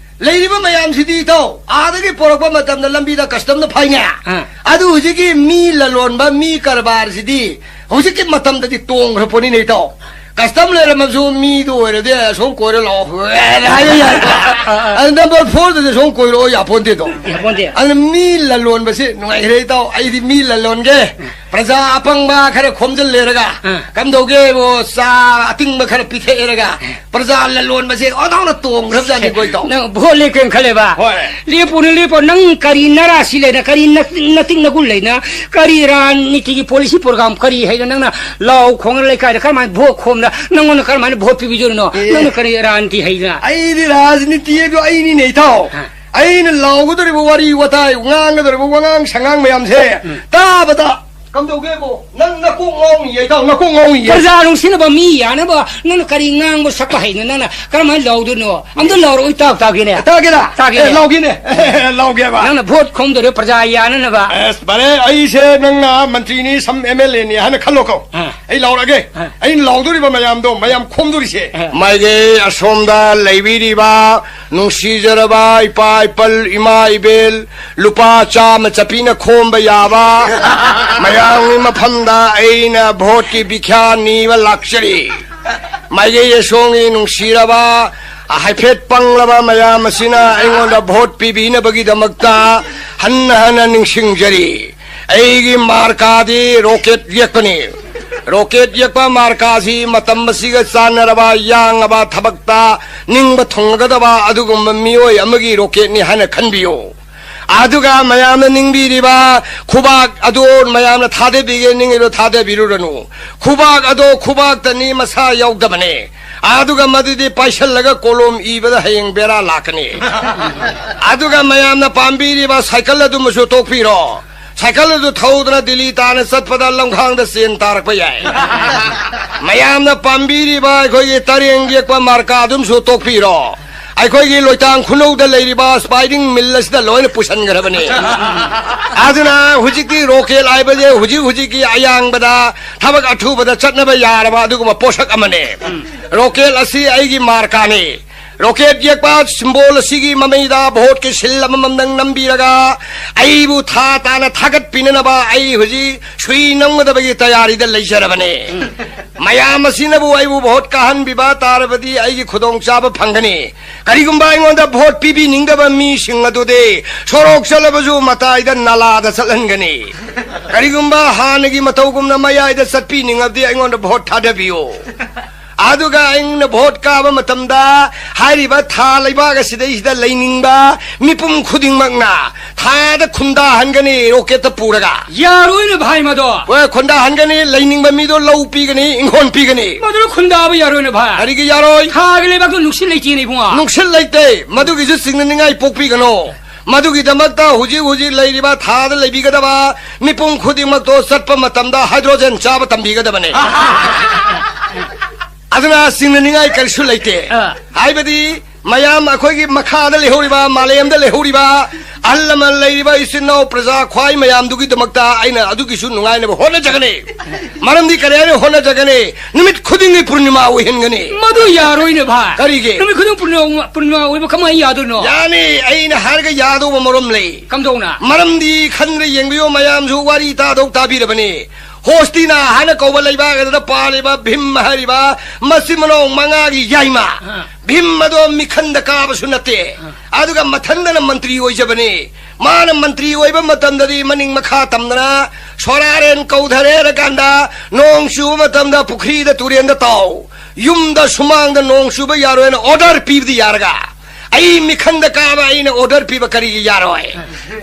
ꯂꯩꯔꯤꯕ ꯃꯌꯥꯝꯁꯤꯗꯤ ꯏꯇꯥꯎ, ꯑꯥꯗꯒꯤ ꯄꯣꯔꯛꯄ ꯃꯇꯝꯗ ꯂꯝꯕꯤꯗ custom ꯗ ꯐꯥꯏꯅꯦ꯫ ꯑꯥ꯫ ꯑꯗꯨ ꯍꯧꯖꯤꯛꯀꯤ ꯃꯤ ꯂꯂꯣꯟꯕ, ꯃꯤ ꯀꯔꯕꯥꯔꯁꯤꯗꯤ ꯍꯧꯖꯤꯛꯀꯤ ꯃꯇꯝꯗꯗꯤ ꯇꯣꯡꯈ꯭ꯔ ꯄꯣꯠꯅꯤꯅꯦ ꯏꯇꯥꯎ꯫ Custom ꯂꯩꯔꯝꯃꯁꯨ ꯃꯤꯗꯨ ꯑꯣꯏꯔꯗꯤ ꯑꯁꯣꯝ ꯀꯣꯏꯔ ꯂꯥꯛꯑꯣ ꯍꯥꯏꯕ ꯌꯥꯏ꯫ ꯑꯗꯨ number four ꯗꯨꯗꯤ ꯑꯁꯣꯝ ꯀꯣꯏꯔꯛꯑꯣ ꯌꯥꯄꯣꯟꯇꯦꯗꯣ꯫ ꯌꯥꯄꯣꯟꯇꯦ꯫ ꯑꯗꯨꯅ ꯃꯤ ꯂꯂꯣꯟꯕꯁꯦ ꯅꯨꯡꯉꯥꯏꯈ꯭ꯔꯦ ꯏꯇꯥꯎ꯫ ꯑꯩꯗꯤ ꯃꯤ ꯂꯂꯣꯟꯒꯦ꯫ ꯄ꯭ꯔꯖꯥ ꯑꯄꯪꯕ ꯈꯔ ꯈꯣꯝꯖꯤꯜꯂꯦꯔꯒ, ꯑꯥ꯫ ꯀꯝꯗꯧꯒꯦꯕꯨ ꯆꯥ ꯑꯇꯤꯡꯕ ꯈꯔ ꯄꯤꯊꯛꯑꯦꯔꯒ, ꯄ꯭ꯔꯖꯥ ꯂꯂꯣꯟꯕꯁꯦ ꯑꯣꯟꯊꯣꯛꯅ ꯇꯣꯡꯈ꯭ꯔꯕꯖꯥꯠꯅꯤꯀꯣ ꯏꯇꯥꯎ꯫ ꯅꯪ ꯚꯣꯠ ꯂꯦꯞꯀꯦꯅ ꯈꯜꯂꯦꯕ? ꯍꯣꯏ꯫ ꯂꯦꯞꯄꯨꯅꯨ, ꯂꯦꯞꯄꯨ꯫ ꯅꯪ ꯀꯔꯤ ꯅꯔꯥꯁꯤ ꯂꯩꯅ, ꯀꯔꯤ ꯅ-, ꯅꯇꯤꯛ ꯅꯒꯨꯟ ꯂꯩꯅ, ꯀꯔꯤ ꯔꯥꯖꯅꯤꯇꯤꯒꯤ policy program ꯀꯔꯤ ꯍꯩꯅ ꯅꯪꯅ ꯂꯥꯎ ꯈꯣꯡꯅ ꯂꯩꯀꯥꯏꯗ ꯀꯔꯝꯍꯥꯏꯅ ꯚꯣꯠ ꯈꯣꯝꯅ ꯅꯪꯉꯣꯟꯗ ꯀꯔꯝꯍꯥꯏꯅ ꯚꯣꯠ ꯄꯤꯕꯤꯗꯣꯔꯤꯅꯣ? ꯑꯦ꯫ ꯅꯪꯅ ꯀꯔꯤ ꯔꯥꯖꯅꯤꯇꯤ ꯍꯩꯗꯅ? ꯑꯩꯗꯤ ꯔꯥꯖꯅꯤꯇꯤ ꯍꯥꯏꯕꯗꯣ ꯑꯩꯅꯤꯅꯦ ꯏꯇꯥꯎ꯫ ꯍꯥ꯫ ꯑꯩꯅ ꯂꯥꯎꯒꯗꯧꯔꯤꯕ ꯋꯥꯔꯤ ꯋꯥꯇꯥꯏ, ꯉꯥꯡꯒꯗꯧꯔꯤꯕ ꯋꯥꯉꯥꯡ ꯁꯉꯥꯡ ꯃꯌꯥꯝꯁꯦ ꯎꯝ꯫ ꯇꯥꯕꯗ ꯀꯝꯗꯧꯒꯦꯕꯣ? ꯅꯪ ꯅꯀꯣꯛ ꯉꯥꯎꯅꯤꯌꯦ, ꯏꯇꯥꯎ, ꯅꯀꯣꯛ ꯉꯥꯎꯅꯤꯌꯦ꯫ ꯄ꯭ꯔꯖꯥ ꯅꯨꯡꯁꯤꯅꯕ ꯃꯤ ꯌꯥꯅꯕ ꯅꯪꯅ ꯀꯔꯤ ꯉꯥꯡꯕ ꯁꯛꯄ ꯍꯩꯅꯣ? ꯅꯪꯅ ꯀꯔꯝꯍꯥꯏꯅ ꯂꯥꯎꯗꯣꯏꯅꯣ? ꯑꯝꯇ ꯂꯥꯎꯔꯛꯑꯣ, ꯏꯇꯥꯎ, ꯇꯥꯒꯦꯅꯦ꯫ ꯇꯥꯒꯦꯔꯥ? ꯇꯥꯒꯦꯅꯦ꯫ ꯑꯦ, ꯂꯥꯎꯒꯦꯅꯦ꯫ ꯂꯥꯎꯒꯦꯕ? ꯅꯪꯅ ꯚꯣꯠ ꯈꯣꯝꯗꯣꯏꯔꯣ ꯄ꯭ꯔꯖꯥ ꯌꯥꯅꯅꯕ? ꯑꯁ, ꯐꯔꯦ, ꯑꯩꯁꯦ ꯅꯪꯅ ꯃꯟꯇ꯭ꯔꯤꯅꯤ, ꯁꯝ ꯑꯦꯝ ꯑꯦꯜ ꯑꯦꯅꯤ ꯍꯥꯏꯅ ꯈꯜꯂꯣꯀꯣ꯫ ꯑꯥ꯫ ꯑꯩ ꯂꯥꯎꯔꯛꯑꯒꯦ꯫ ꯑꯥ꯫ ꯑꯩꯅ ꯂꯥꯎꯗꯣꯔꯤꯕ ꯃꯌꯥꯝꯗꯣ ꯃꯌꯥꯝ ꯈꯣꯝꯗꯣꯔꯤꯁꯦ꯫ ꯑꯥ꯫ ꯃꯥꯏꯒꯩ ꯑꯁꯣꯝꯗ ꯂꯩꯕꯤꯔꯤꯕ ꯅꯨꯡꯁꯤꯖꯔꯕ ꯏꯄꯥ ꯏꯄꯜ, ꯏꯃꯥ ꯏꯕꯦꯜ, ꯂꯨꯄꯥ ꯆꯥꯝꯃ ꯆꯠꯄꯤꯅ ꯈꯣꯝꯕ ꯌꯥꯕ ꯃꯌꯥꯝꯒꯤ ꯃꯐꯝꯗ ꯑꯩꯅ ꯚꯣꯠꯀꯤ ꯚꯤꯈ꯭ꯌꯥ ꯅꯤꯕ ꯂꯥꯛꯆꯔꯤ꯫ ꯃꯥꯏꯀꯩ ꯑꯁꯣꯝꯒꯤ ꯅꯨꯡꯁꯤꯔꯕ, ꯍꯥꯏꯐꯦꯠ ꯄꯪꯂꯕ ꯃꯌꯥꯝ ꯑꯁꯤꯅ ꯑꯩꯉꯣꯟꯗ ꯚꯣꯠ ꯄꯤꯕꯤꯅꯕꯒꯤꯗꯃꯛꯇ ꯍꯟꯅ ꯍꯟꯅ ꯅꯤꯡꯁꯤꯡꯖꯔꯤ꯫ ꯑꯩꯒꯤ ꯃꯥꯔꯀꯥꯗꯤ ꯔꯣꯀꯦꯠ ꯌꯦꯛꯄꯅꯤ꯫ ꯔꯣꯀꯦꯠ ꯌꯦꯛꯄ ꯃꯥꯔꯀꯥꯁꯤ ꯃꯇꯝ ꯑꯁꯤꯒ ꯆꯥꯟꯅꯔꯕ, ꯌꯥꯡꯉꯕ, ꯊꯕꯛꯇ ꯅꯤꯡꯕ ꯊꯨꯡꯒꯗꯕ ꯑꯗꯨꯒꯨꯝꯕ ꯃꯤꯑꯣꯏ ꯑꯃꯒꯤ ꯔꯣꯀꯦꯠꯅꯤ ꯍꯥꯏꯅ ꯈꯟꯕꯤꯌꯨ꯫ ꯑꯗꯨꯒ ꯃꯌꯥꯝꯅ ꯅꯤꯡꯕꯤꯔꯤꯕ ꯈꯨꯕꯥꯛ ꯑꯗꯨ ꯃꯌꯥꯝꯅ ꯊꯥꯗꯕꯤꯒꯦ ꯅꯤꯡꯉꯤꯗꯣ ꯊꯥꯗꯕꯤꯔꯨꯔꯅꯨ꯫ ꯈꯨꯕꯥꯛ ꯑꯗꯣ ꯈꯨꯕꯥꯛꯇꯅꯤ, ꯃꯁꯥ ꯌꯥꯎꯗꯕꯅꯦ꯫ ꯑꯗꯨꯒ ꯃꯗꯨꯗꯤ ꯄꯥꯏꯁꯜꯂꯒ ꯀꯣꯂꯣꯝ ꯏꯕꯗ ꯍꯌꯦꯡ ꯕꯦꯔꯥ ꯂꯥꯛꯀꯅꯤ꯫ ꯑꯗꯨꯒ ꯃꯌꯥꯝꯅ ꯄꯥꯝꯕꯤꯔꯤꯕ ꯁꯥꯏꯀꯜ ꯑꯗꯨꯃꯁꯨ ꯇꯣꯛꯄꯤꯔꯣ꯫ ꯁꯥꯏꯀꯜ ꯑꯗꯨ ꯊꯧꯗꯨꯅ ꯗꯤꯜꯂꯤ ꯇꯥꯟꯅ ꯆꯠꯄꯗ ꯂꯝꯈꯥꯡꯗ ꯆꯦꯟ ꯇꯥꯔꯛꯄ ꯌꯥꯏ꯫ ꯃꯌꯥꯝꯅ ꯄꯥꯝꯕꯤꯔꯤꯕ ꯑꯩꯈꯣꯏꯒꯤ ꯇꯔꯦꯡ ꯌꯦꯛꯄ ꯃꯥꯔꯀꯥ ꯑꯗꯨꯝꯁꯨ ꯇꯣꯛꯄꯤꯔꯣ꯫ ꯑꯩꯈꯣꯏꯒꯤ ꯂꯣꯏꯇꯥꯡ ꯈꯨꯅꯧꯗ ꯂꯩꯔꯤꯕ ꯁ꯭ꯄꯥꯏꯔꯤꯡ ꯃꯤꯜ ꯑꯁꯤꯗ ꯂꯣꯏꯅ ꯄꯨꯁꯟꯈ꯭ꯔꯕꯅꯤ꯫ ꯑꯗꯨꯅ ꯍꯧꯖꯤꯛꯇꯤ ꯔꯣꯀꯦꯠ ꯍꯥꯏꯕꯁꯦ ꯍꯧꯖꯤꯛ ꯍꯧꯖꯤꯛꯀꯤ ꯑꯌꯥꯡꯕꯗ ꯊꯕꯛ ꯑꯊꯨꯕꯗ ꯆꯠꯅꯕ ꯌꯥꯔꯕ ꯑꯗꯨꯒꯨꯝꯕ ꯄꯣꯠꯁꯛ ꯑꯃꯅꯤ꯫ ꯔꯣꯀꯦꯠ ꯑꯁꯤ ꯑꯩꯒꯤ ꯃꯥꯔꯀꯥꯅꯤ꯫ ꯔꯣꯀꯦꯠ ꯌꯦꯛꯄ ꯁꯤꯝꯕꯣꯜ ꯑꯁꯤꯒꯤ ꯃꯃꯩꯗ ꯚꯣꯠꯀꯤ ꯁꯤꯜ ꯑꯃꯃꯝꯗꯪ ꯅꯝꯕꯤꯔꯒ ꯑꯩꯕꯨ ꯊꯥ ꯇꯥꯅ ꯊꯥꯒꯠꯄꯤꯅꯅꯕ ꯑꯩ ꯍꯧꯖꯤꯛ ꯁꯨꯏ ꯅꯝꯒꯗꯕꯒꯤ ꯇꯌꯥꯔꯤꯗ ꯂꯩꯖꯔꯕꯅꯤ꯫ ꯃꯌꯥꯝ ꯑꯁꯤꯅꯕꯨ ꯑꯩꯕꯨ ꯚꯣꯠ ꯀꯥꯍꯟꯕꯤꯕ ꯇꯥꯔꯕꯗꯤ ꯑꯩꯒꯤ ꯈꯨꯗꯣꯡꯆꯥꯕ ꯐꯪꯒꯅꯤ꯫ ꯀꯔꯤꯒꯨꯝꯕ ꯑꯩꯉꯣꯟꯗ ꯚꯣꯠ ꯄꯤꯕꯤꯅꯤꯡꯗꯕ ꯃꯤꯁꯤꯡ ꯑꯗꯨꯗꯤ ꯁꯣꯔꯣꯛ ꯆꯠꯂꯕꯁꯨ ꯃꯇꯥꯏꯗ ꯅꯂꯥꯗ ꯆꯠꯍꯟꯒꯅꯤ꯫ ꯀꯔꯤꯒꯨꯝꯕ ꯍꯥꯟꯅꯒꯤ ꯃꯇꯧꯒꯨꯝꯅ ꯃꯌꯥꯏꯗ ꯆꯠꯄꯤꯅꯤꯡꯉꯕꯗꯤ ꯑꯩꯉꯣꯟꯗ ꯚꯣꯠ ꯊꯥꯗꯕꯤꯌꯨ꯫ ꯑꯗꯨꯒ ꯑꯩꯅ ꯚꯣꯠ ꯀꯥꯕ ꯃꯇꯝꯗ ꯍꯥꯏꯔꯤꯕ ꯊꯥ ꯂꯩꯕꯥꯛ ꯑꯁꯤꯗꯩꯁꯤꯗ ꯂꯩꯅꯤꯡꯕ ꯃꯤꯄꯨꯝ ꯈꯨꯗꯤꯡꯃꯛꯅ ꯊꯥꯗ ꯈꯨꯟꯗꯥꯍꯟꯒꯅꯤ ꯔꯣꯀꯦꯠꯇ ꯄꯨꯔꯒ꯫ ꯌꯥꯔꯣꯏꯅꯦ ꯚꯥꯏ ꯃꯗꯣ꯫ ꯍꯣꯏ, ꯈꯨꯟꯗꯥꯍꯟꯒꯅꯤ, ꯂꯩꯅꯤꯡꯕ ꯃꯤꯗꯣ ꯂꯧ ꯄꯤꯒꯅꯤ, ꯏꯪꯈꯣꯜ ꯄꯤꯒꯅꯤ꯫ ꯃꯗꯨꯅ ꯈꯨꯟꯗꯥꯕ ꯌꯥꯔꯣꯏꯅꯦ ꯚꯥꯏ꯫ ꯀꯔꯤꯒꯤ ꯌꯥꯔꯣꯏ? ꯊꯥꯒꯤ ꯂꯩꯕꯥꯛꯇꯣ ꯅꯨꯡꯁꯤꯠ ꯂꯩꯇꯦꯅꯦ ꯏꯕꯨꯡꯉꯣ꯫ ꯅꯨꯡꯁꯤꯠ ꯂꯩꯇꯦ, ꯃꯗꯨꯒꯤꯁꯨ ꯆꯤꯡꯅꯅꯤꯡꯉꯥꯏ ꯄꯣꯛꯄꯤꯒꯅꯣ꯫ ꯃꯗꯨꯒꯤꯗꯃꯛꯇ ꯍꯧꯖꯤꯛ ꯍꯧꯖꯤꯛ ꯂꯩꯔꯤꯕ ꯊꯥꯗ ꯂꯩꯕꯤꯒꯗꯕ ꯃꯤꯄꯨꯝ ꯈꯨꯗꯤꯡꯃꯛꯇꯣ ꯆꯠꯄ ꯃꯇꯝꯗ ꯍꯥꯏꯗ꯭ꯔꯣꯖꯦꯟ ꯆꯥꯕ ꯇꯝꯕꯤꯒꯗꯕꯅꯤ꯫ ꯑꯗꯨꯅ ꯆꯤꯡꯅꯅꯤꯡꯉꯥꯏ ꯀꯔꯤꯁꯨ ꯂꯩꯇꯦ꯫ ꯑꯥ꯫ ꯍꯥꯏꯕꯗꯤ ꯃꯌꯥꯝ ꯑꯩꯈꯣꯏꯒꯤ ꯃꯈꯥꯗ ꯂꯩꯍꯧꯔꯤꯕ, ꯃꯥꯂꯦꯝꯗ ꯂꯩꯍꯧꯔꯤꯕ ꯑꯍꯜ ꯂꯃꯟ ꯂꯩꯔꯤꯕ ꯏꯆꯤꯟ ꯏꯅꯥꯎ ꯄ꯭ꯔꯖꯥ ꯈ꯭ꯋꯥꯏ ꯃꯌꯥꯝꯗꯨꯒꯤꯗꯃꯛꯇ ꯑꯩꯅ ꯑꯗꯨꯒꯤꯁꯨ ꯅꯨꯡꯉꯥꯏꯅꯕ ꯍꯣꯠꯅꯖꯒꯅꯤ꯫ ꯃꯔꯝꯗꯤ ꯀꯔꯤ ꯍꯥꯏꯅ ꯍꯣꯠꯅꯖꯒꯅꯤ? ꯅꯨꯃꯤꯠ ꯈꯨꯗꯤꯡꯒꯤ ꯄꯨꯔꯅꯤꯃꯥ ꯑꯣꯏꯍꯟꯒꯅꯤ꯫ ꯃꯗꯨ ꯌꯥꯔꯣꯏꯅꯦ ꯚꯥꯏ꯫ ꯀꯔꯤꯒꯤ? ꯅꯨꯃꯤꯠ ꯈꯨꯗꯤꯡ ꯄꯨꯔꯅꯤꯃꯥ, ꯄꯨꯔꯅꯤꯃꯥ ꯑꯣꯏꯕ ꯀꯃꯥꯏꯅ ꯌꯥꯗꯣꯏꯅꯣ? ꯌꯥꯅꯤ, ꯑꯩꯅ ꯍꯥꯏꯔꯒ ꯌꯥꯗꯧꯕ ꯃꯔꯝ ꯂꯩ꯫ ꯀꯝꯗꯧꯅ? ꯃꯔꯝꯗꯤ ꯈꯟꯗ꯭ꯔ ꯌꯦꯡꯕꯤꯌꯨ, ꯃꯌꯥꯝꯁꯨ ꯋꯥꯔꯤ ꯇꯥꯗꯧ ꯇꯥꯕꯤꯔꯕꯅꯤ꯫ ꯍꯣꯁꯇꯤꯅꯥ ꯍꯥꯏꯅ ꯀꯧꯕ ꯂꯩꯕꯥꯛ ꯑꯗꯨꯗ ꯄꯥꯜꯂꯤꯕ ꯚꯤꯝ ꯍꯥꯏꯔꯤꯕ ꯃꯆꯤꯟ ꯃꯅꯥꯎ ꯃꯉꯥꯒꯤ ꯌꯥꯏꯃ꯫ ꯑꯥ꯫ ꯚꯤꯝ ꯑꯗꯣ ꯃꯤꯈꯟꯗ ꯀꯥꯕꯁꯨ ꯅꯠꯇꯦ꯫ ꯑꯥ꯫ ꯑꯗꯨꯒ ꯃꯊꯟꯗꯅ ꯃꯟꯇ꯭ꯔꯤ ꯑꯣꯏꯖꯕꯅꯤ꯫ ꯃꯥꯅ ꯃꯟꯇ꯭ꯔꯤ ꯑꯣꯏꯕ ꯃꯇꯝꯗꯗꯤ ꯃꯅꯤꯡ ꯃꯈꯥ ꯇꯝꯗꯅ ꯁꯣꯔꯥꯔꯦꯟ ꯀꯧꯊꯔꯦ ꯍꯥꯏꯔꯀꯥꯟꯗ ꯅꯣꯡ ꯆꯨꯕ ꯃꯇꯝꯗ ꯄꯨꯈ꯭ꯔꯤꯗ ꯇꯨꯔꯦꯟꯗ ꯇꯥꯎ, ꯌꯨꯝꯗ ꯁꯨꯃꯥꯡꯗ ꯅꯣꯡ ꯆꯨꯕ ꯌꯥꯔꯣꯏꯅ ꯑꯣꯔꯗꯔ ꯄꯤꯕꯗꯤ ꯌꯥꯔꯒ ꯑꯩ ꯃꯤꯈꯟꯗ ꯀꯥꯕ ꯑꯩꯅ ꯑꯣꯔꯗꯔ ꯄꯤꯕ ꯀꯔꯤꯒꯤ ꯌꯥꯔꯣꯏ?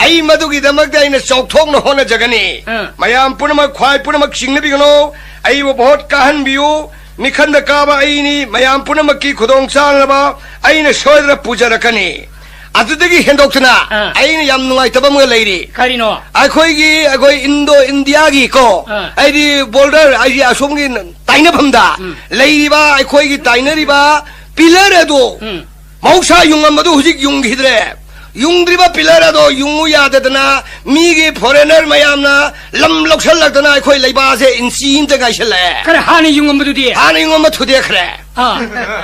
ꯑꯩ ꯃꯗꯨꯒꯤꯗꯃꯛꯇ ꯑꯩꯅ ꯆꯥꯎꯊꯣꯛꯅ ꯍꯣꯠꯅꯖꯒꯅꯤ꯫ ꯑꯥ꯫ ꯃꯌꯥꯝ ꯄꯨꯝꯅꯃꯛ, ꯈ꯭ꯋꯥꯏ ꯄꯨꯝꯅꯃꯛ ꯆꯤꯡꯅꯕꯤꯒꯅꯨ꯫ ꯑꯩꯕꯨ ꯚꯣꯠ ꯀꯥꯍꯟꯕꯤꯌꯨ꯫ ꯃꯤꯈꯟꯗ ꯀꯥꯕ ꯑꯩꯅꯤ꯫ ꯃꯌꯥꯝ ꯄꯨꯝꯅꯃꯛꯀꯤ ꯈꯨꯗꯣꯡ ꯆꯥꯅꯕ ꯑꯩꯅ ꯁꯣꯏꯗꯅ ꯄꯨꯖꯔꯛꯀꯅꯤ꯫ ꯑꯗꯨꯗꯒꯤ ꯍꯦꯟꯗꯣꯛꯇꯨꯅ ꯑꯥ꯫ ꯑꯩꯅ ꯌꯥꯝ ꯅꯨꯡꯉꯥꯏꯇꯕ ꯑꯃꯒ ꯂꯩꯔꯤ꯫ ꯀꯔꯤꯅꯣ? ꯑꯩꯈꯣꯏꯒꯤ, ꯑꯩꯈꯣꯏ ꯏꯟꯗꯣ ꯏꯟꯗꯤꯌꯥꯒꯤ ꯀꯣ, ꯑꯥ꯫ ꯍꯥꯏꯗꯤ ꯕꯣꯔꯗꯔ, ꯍꯥꯏꯗꯤ ꯑꯁꯣꯝꯒꯤ ꯇꯥꯏꯅꯐꯝꯗ ꯎꯝ꯫ ꯂꯩꯔꯤꯕ, ꯑꯩꯈꯣꯏꯒꯤ ꯇꯥꯏꯅꯔꯤꯕ ꯄꯤꯂꯔ ꯑꯗꯣ ꯎꯝ꯫ ꯃꯍꯧꯁꯥ ꯌꯨꯡꯉꯝꯕꯗꯨ ꯍꯧꯖꯤꯛ ꯌꯨꯡꯈꯤꯗ꯭ꯔꯦ꯫ ꯌꯨꯡꯗ꯭ꯔꯤꯕ ꯄꯤꯂꯔ ꯑꯗꯣ ꯌꯨꯡꯉꯨ ꯌꯥꯗꯗꯅ ꯃꯤꯒꯤ ꯐꯣꯔꯦꯅꯔ ꯃꯌꯥꯝꯅ ꯂꯝ ꯂꯧꯁꯜꯂꯛꯇꯅ ꯑꯩꯈꯣꯏ ꯂꯩꯕꯥꯛꯁꯦ ꯏꯟꯆꯤ ꯑꯃꯇ ꯉꯥꯏꯁꯜꯂꯛꯑꯦ꯫ ꯈꯔ ꯍꯥꯟꯅ ꯌꯨꯡꯉꯝꯕꯗꯨꯗꯤ? ꯍꯥꯟꯅ ꯌꯨꯡꯉꯝꯕ ꯊꯨꯗꯦꯛꯈ꯭ꯔꯦ꯫ ꯑꯥ꯫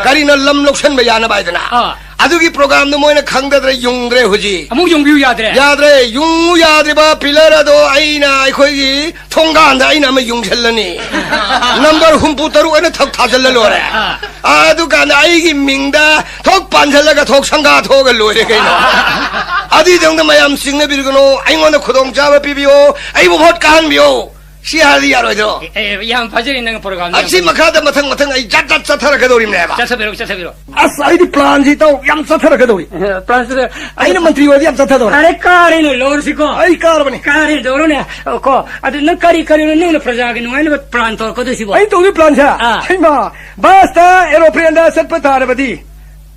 ꯀꯔꯤꯅꯣ, ꯂꯝ ꯂꯧꯁꯟꯕ ꯌꯥꯅꯕ ꯍꯥꯏꯗꯅ? ꯑꯥ꯫ ꯑꯗꯨꯒꯤ ꯄ꯭ꯔꯣꯒ꯭ꯔꯥꯝꯗꯣ ꯃꯣꯏꯅ ꯈꯪꯗꯗꯅ ꯌꯨꯡꯗ꯭ꯔꯦ ꯍꯧꯖꯤꯛ꯫ ꯑꯃꯨꯛ ꯌꯨꯡꯕꯤꯌꯨ ꯌꯥꯗ꯭ꯔꯦ? ꯌꯥꯗ꯭ꯔꯦ꯫ ꯌꯨꯡꯉꯨ ꯌꯥꯗ꯭ꯔꯤꯕ ꯄꯤꯂꯔ ꯑꯗꯣ ꯑꯩꯅ ꯑꯩꯈꯣꯏꯒꯤ ꯊꯣꯡꯒꯥꯟꯗ ꯑꯩꯅ ꯑꯃ ꯌꯨꯡꯁꯜꯂꯅꯤ꯫ ꯅꯝꯕꯔ ꯍꯨꯝꯐꯨ ꯇꯔꯨꯛ ꯑꯅ ꯊꯛ ꯊꯥꯖꯤꯜꯂ ꯂꯣꯏꯔꯦ꯫ ꯑꯥ꯫ ꯑꯗꯨꯀꯥꯟꯗ ꯑꯩꯒꯤ ꯃꯤꯡꯗ ꯊꯣꯛ ꯄꯥꯟꯁꯤꯜꯂꯒ ꯊꯣꯛ ꯁꯪꯒꯥ ꯊꯣꯛꯑꯒ ꯂꯣꯏꯔꯦ ꯀꯩꯅꯣ꯫ ꯑꯗꯨꯏꯗꯃꯛꯇ ꯃꯌꯥꯝ ꯆꯤꯡꯅꯕꯤꯔꯒꯅꯨ, ꯑꯩꯉꯣꯟꯗ ꯈꯨꯗꯣꯡꯆꯥꯕ ꯄꯤꯕꯤꯌꯨ, ꯑꯩꯕꯨ ꯚꯣꯠ ꯀꯥꯍꯟꯕꯤꯌꯨ꯫ ꯁꯤ ꯍꯥꯏꯔꯗꯤ ꯌꯥꯔꯣꯏꯗ꯭ꯔꯣ? ꯑꯦ, ꯑꯦ, ꯌꯥꯝ ꯐꯖꯔꯤ ꯅꯪ ꯄ꯭ꯔꯣꯒ꯭ꯔꯥꯝꯗꯣ꯫ ꯑꯁꯤ ꯃꯈꯥꯗ ꯃꯊꯪ ꯃꯊꯪ ꯑꯩ ꯖꯥꯠ ꯖꯥꯠ ꯆꯠꯊꯔꯛꯀꯗꯧꯔꯤꯕꯅꯦꯕ꯫ ꯆꯠꯊꯕꯤꯔꯣ, ꯆꯠꯊꯕꯤꯔꯣ꯫ ꯑꯁ, ꯑꯩꯗꯤ ꯄ꯭ꯂꯥꯟꯁꯤ ꯏꯇꯥꯎ ꯌꯥꯝ ꯆꯠꯊꯔꯛꯀꯗꯧꯔꯤ꯫ ꯑꯦ, ꯄ꯭ꯂꯥꯟꯁꯤꯗ ꯑꯩꯅ ꯃꯟꯇ꯭ꯔꯤ ꯑꯣꯏꯔꯗꯤ ꯌꯥꯝ ꯆꯠꯊꯗꯧꯔꯦ꯫ ꯑꯔꯦ, ꯀꯥꯔꯦꯅꯦ ꯂꯧꯔꯁꯤꯀꯣ꯫ ꯑꯩ ꯀꯥꯔꯕꯅꯤ꯫ ꯀꯥꯔꯦ ꯂꯧꯔꯣꯅꯦ꯫ ꯀꯣ, ꯑꯗꯨ ꯅꯪ ꯀꯔꯤ ꯀꯔꯤꯅꯣ ꯅꯪꯅ ꯄ꯭ꯔꯖꯥꯒꯤ ꯅꯨꯡꯉꯥꯏꯅꯕ ꯄ꯭ꯂꯥꯟ ꯇꯧꯔꯛꯀꯗꯣꯏꯁꯤꯕꯣ? ꯑꯩ ꯇꯧꯗꯣꯏ ꯄ꯭ꯂꯥꯟꯁꯦ? ꯑꯥ꯫ ꯍꯩꯃꯥ, ꯕꯁꯇ, ꯑꯦꯔꯣꯄ꯭ꯂꯦꯟꯗ ꯆꯠꯄ ꯇꯥꯔꯕꯗꯤ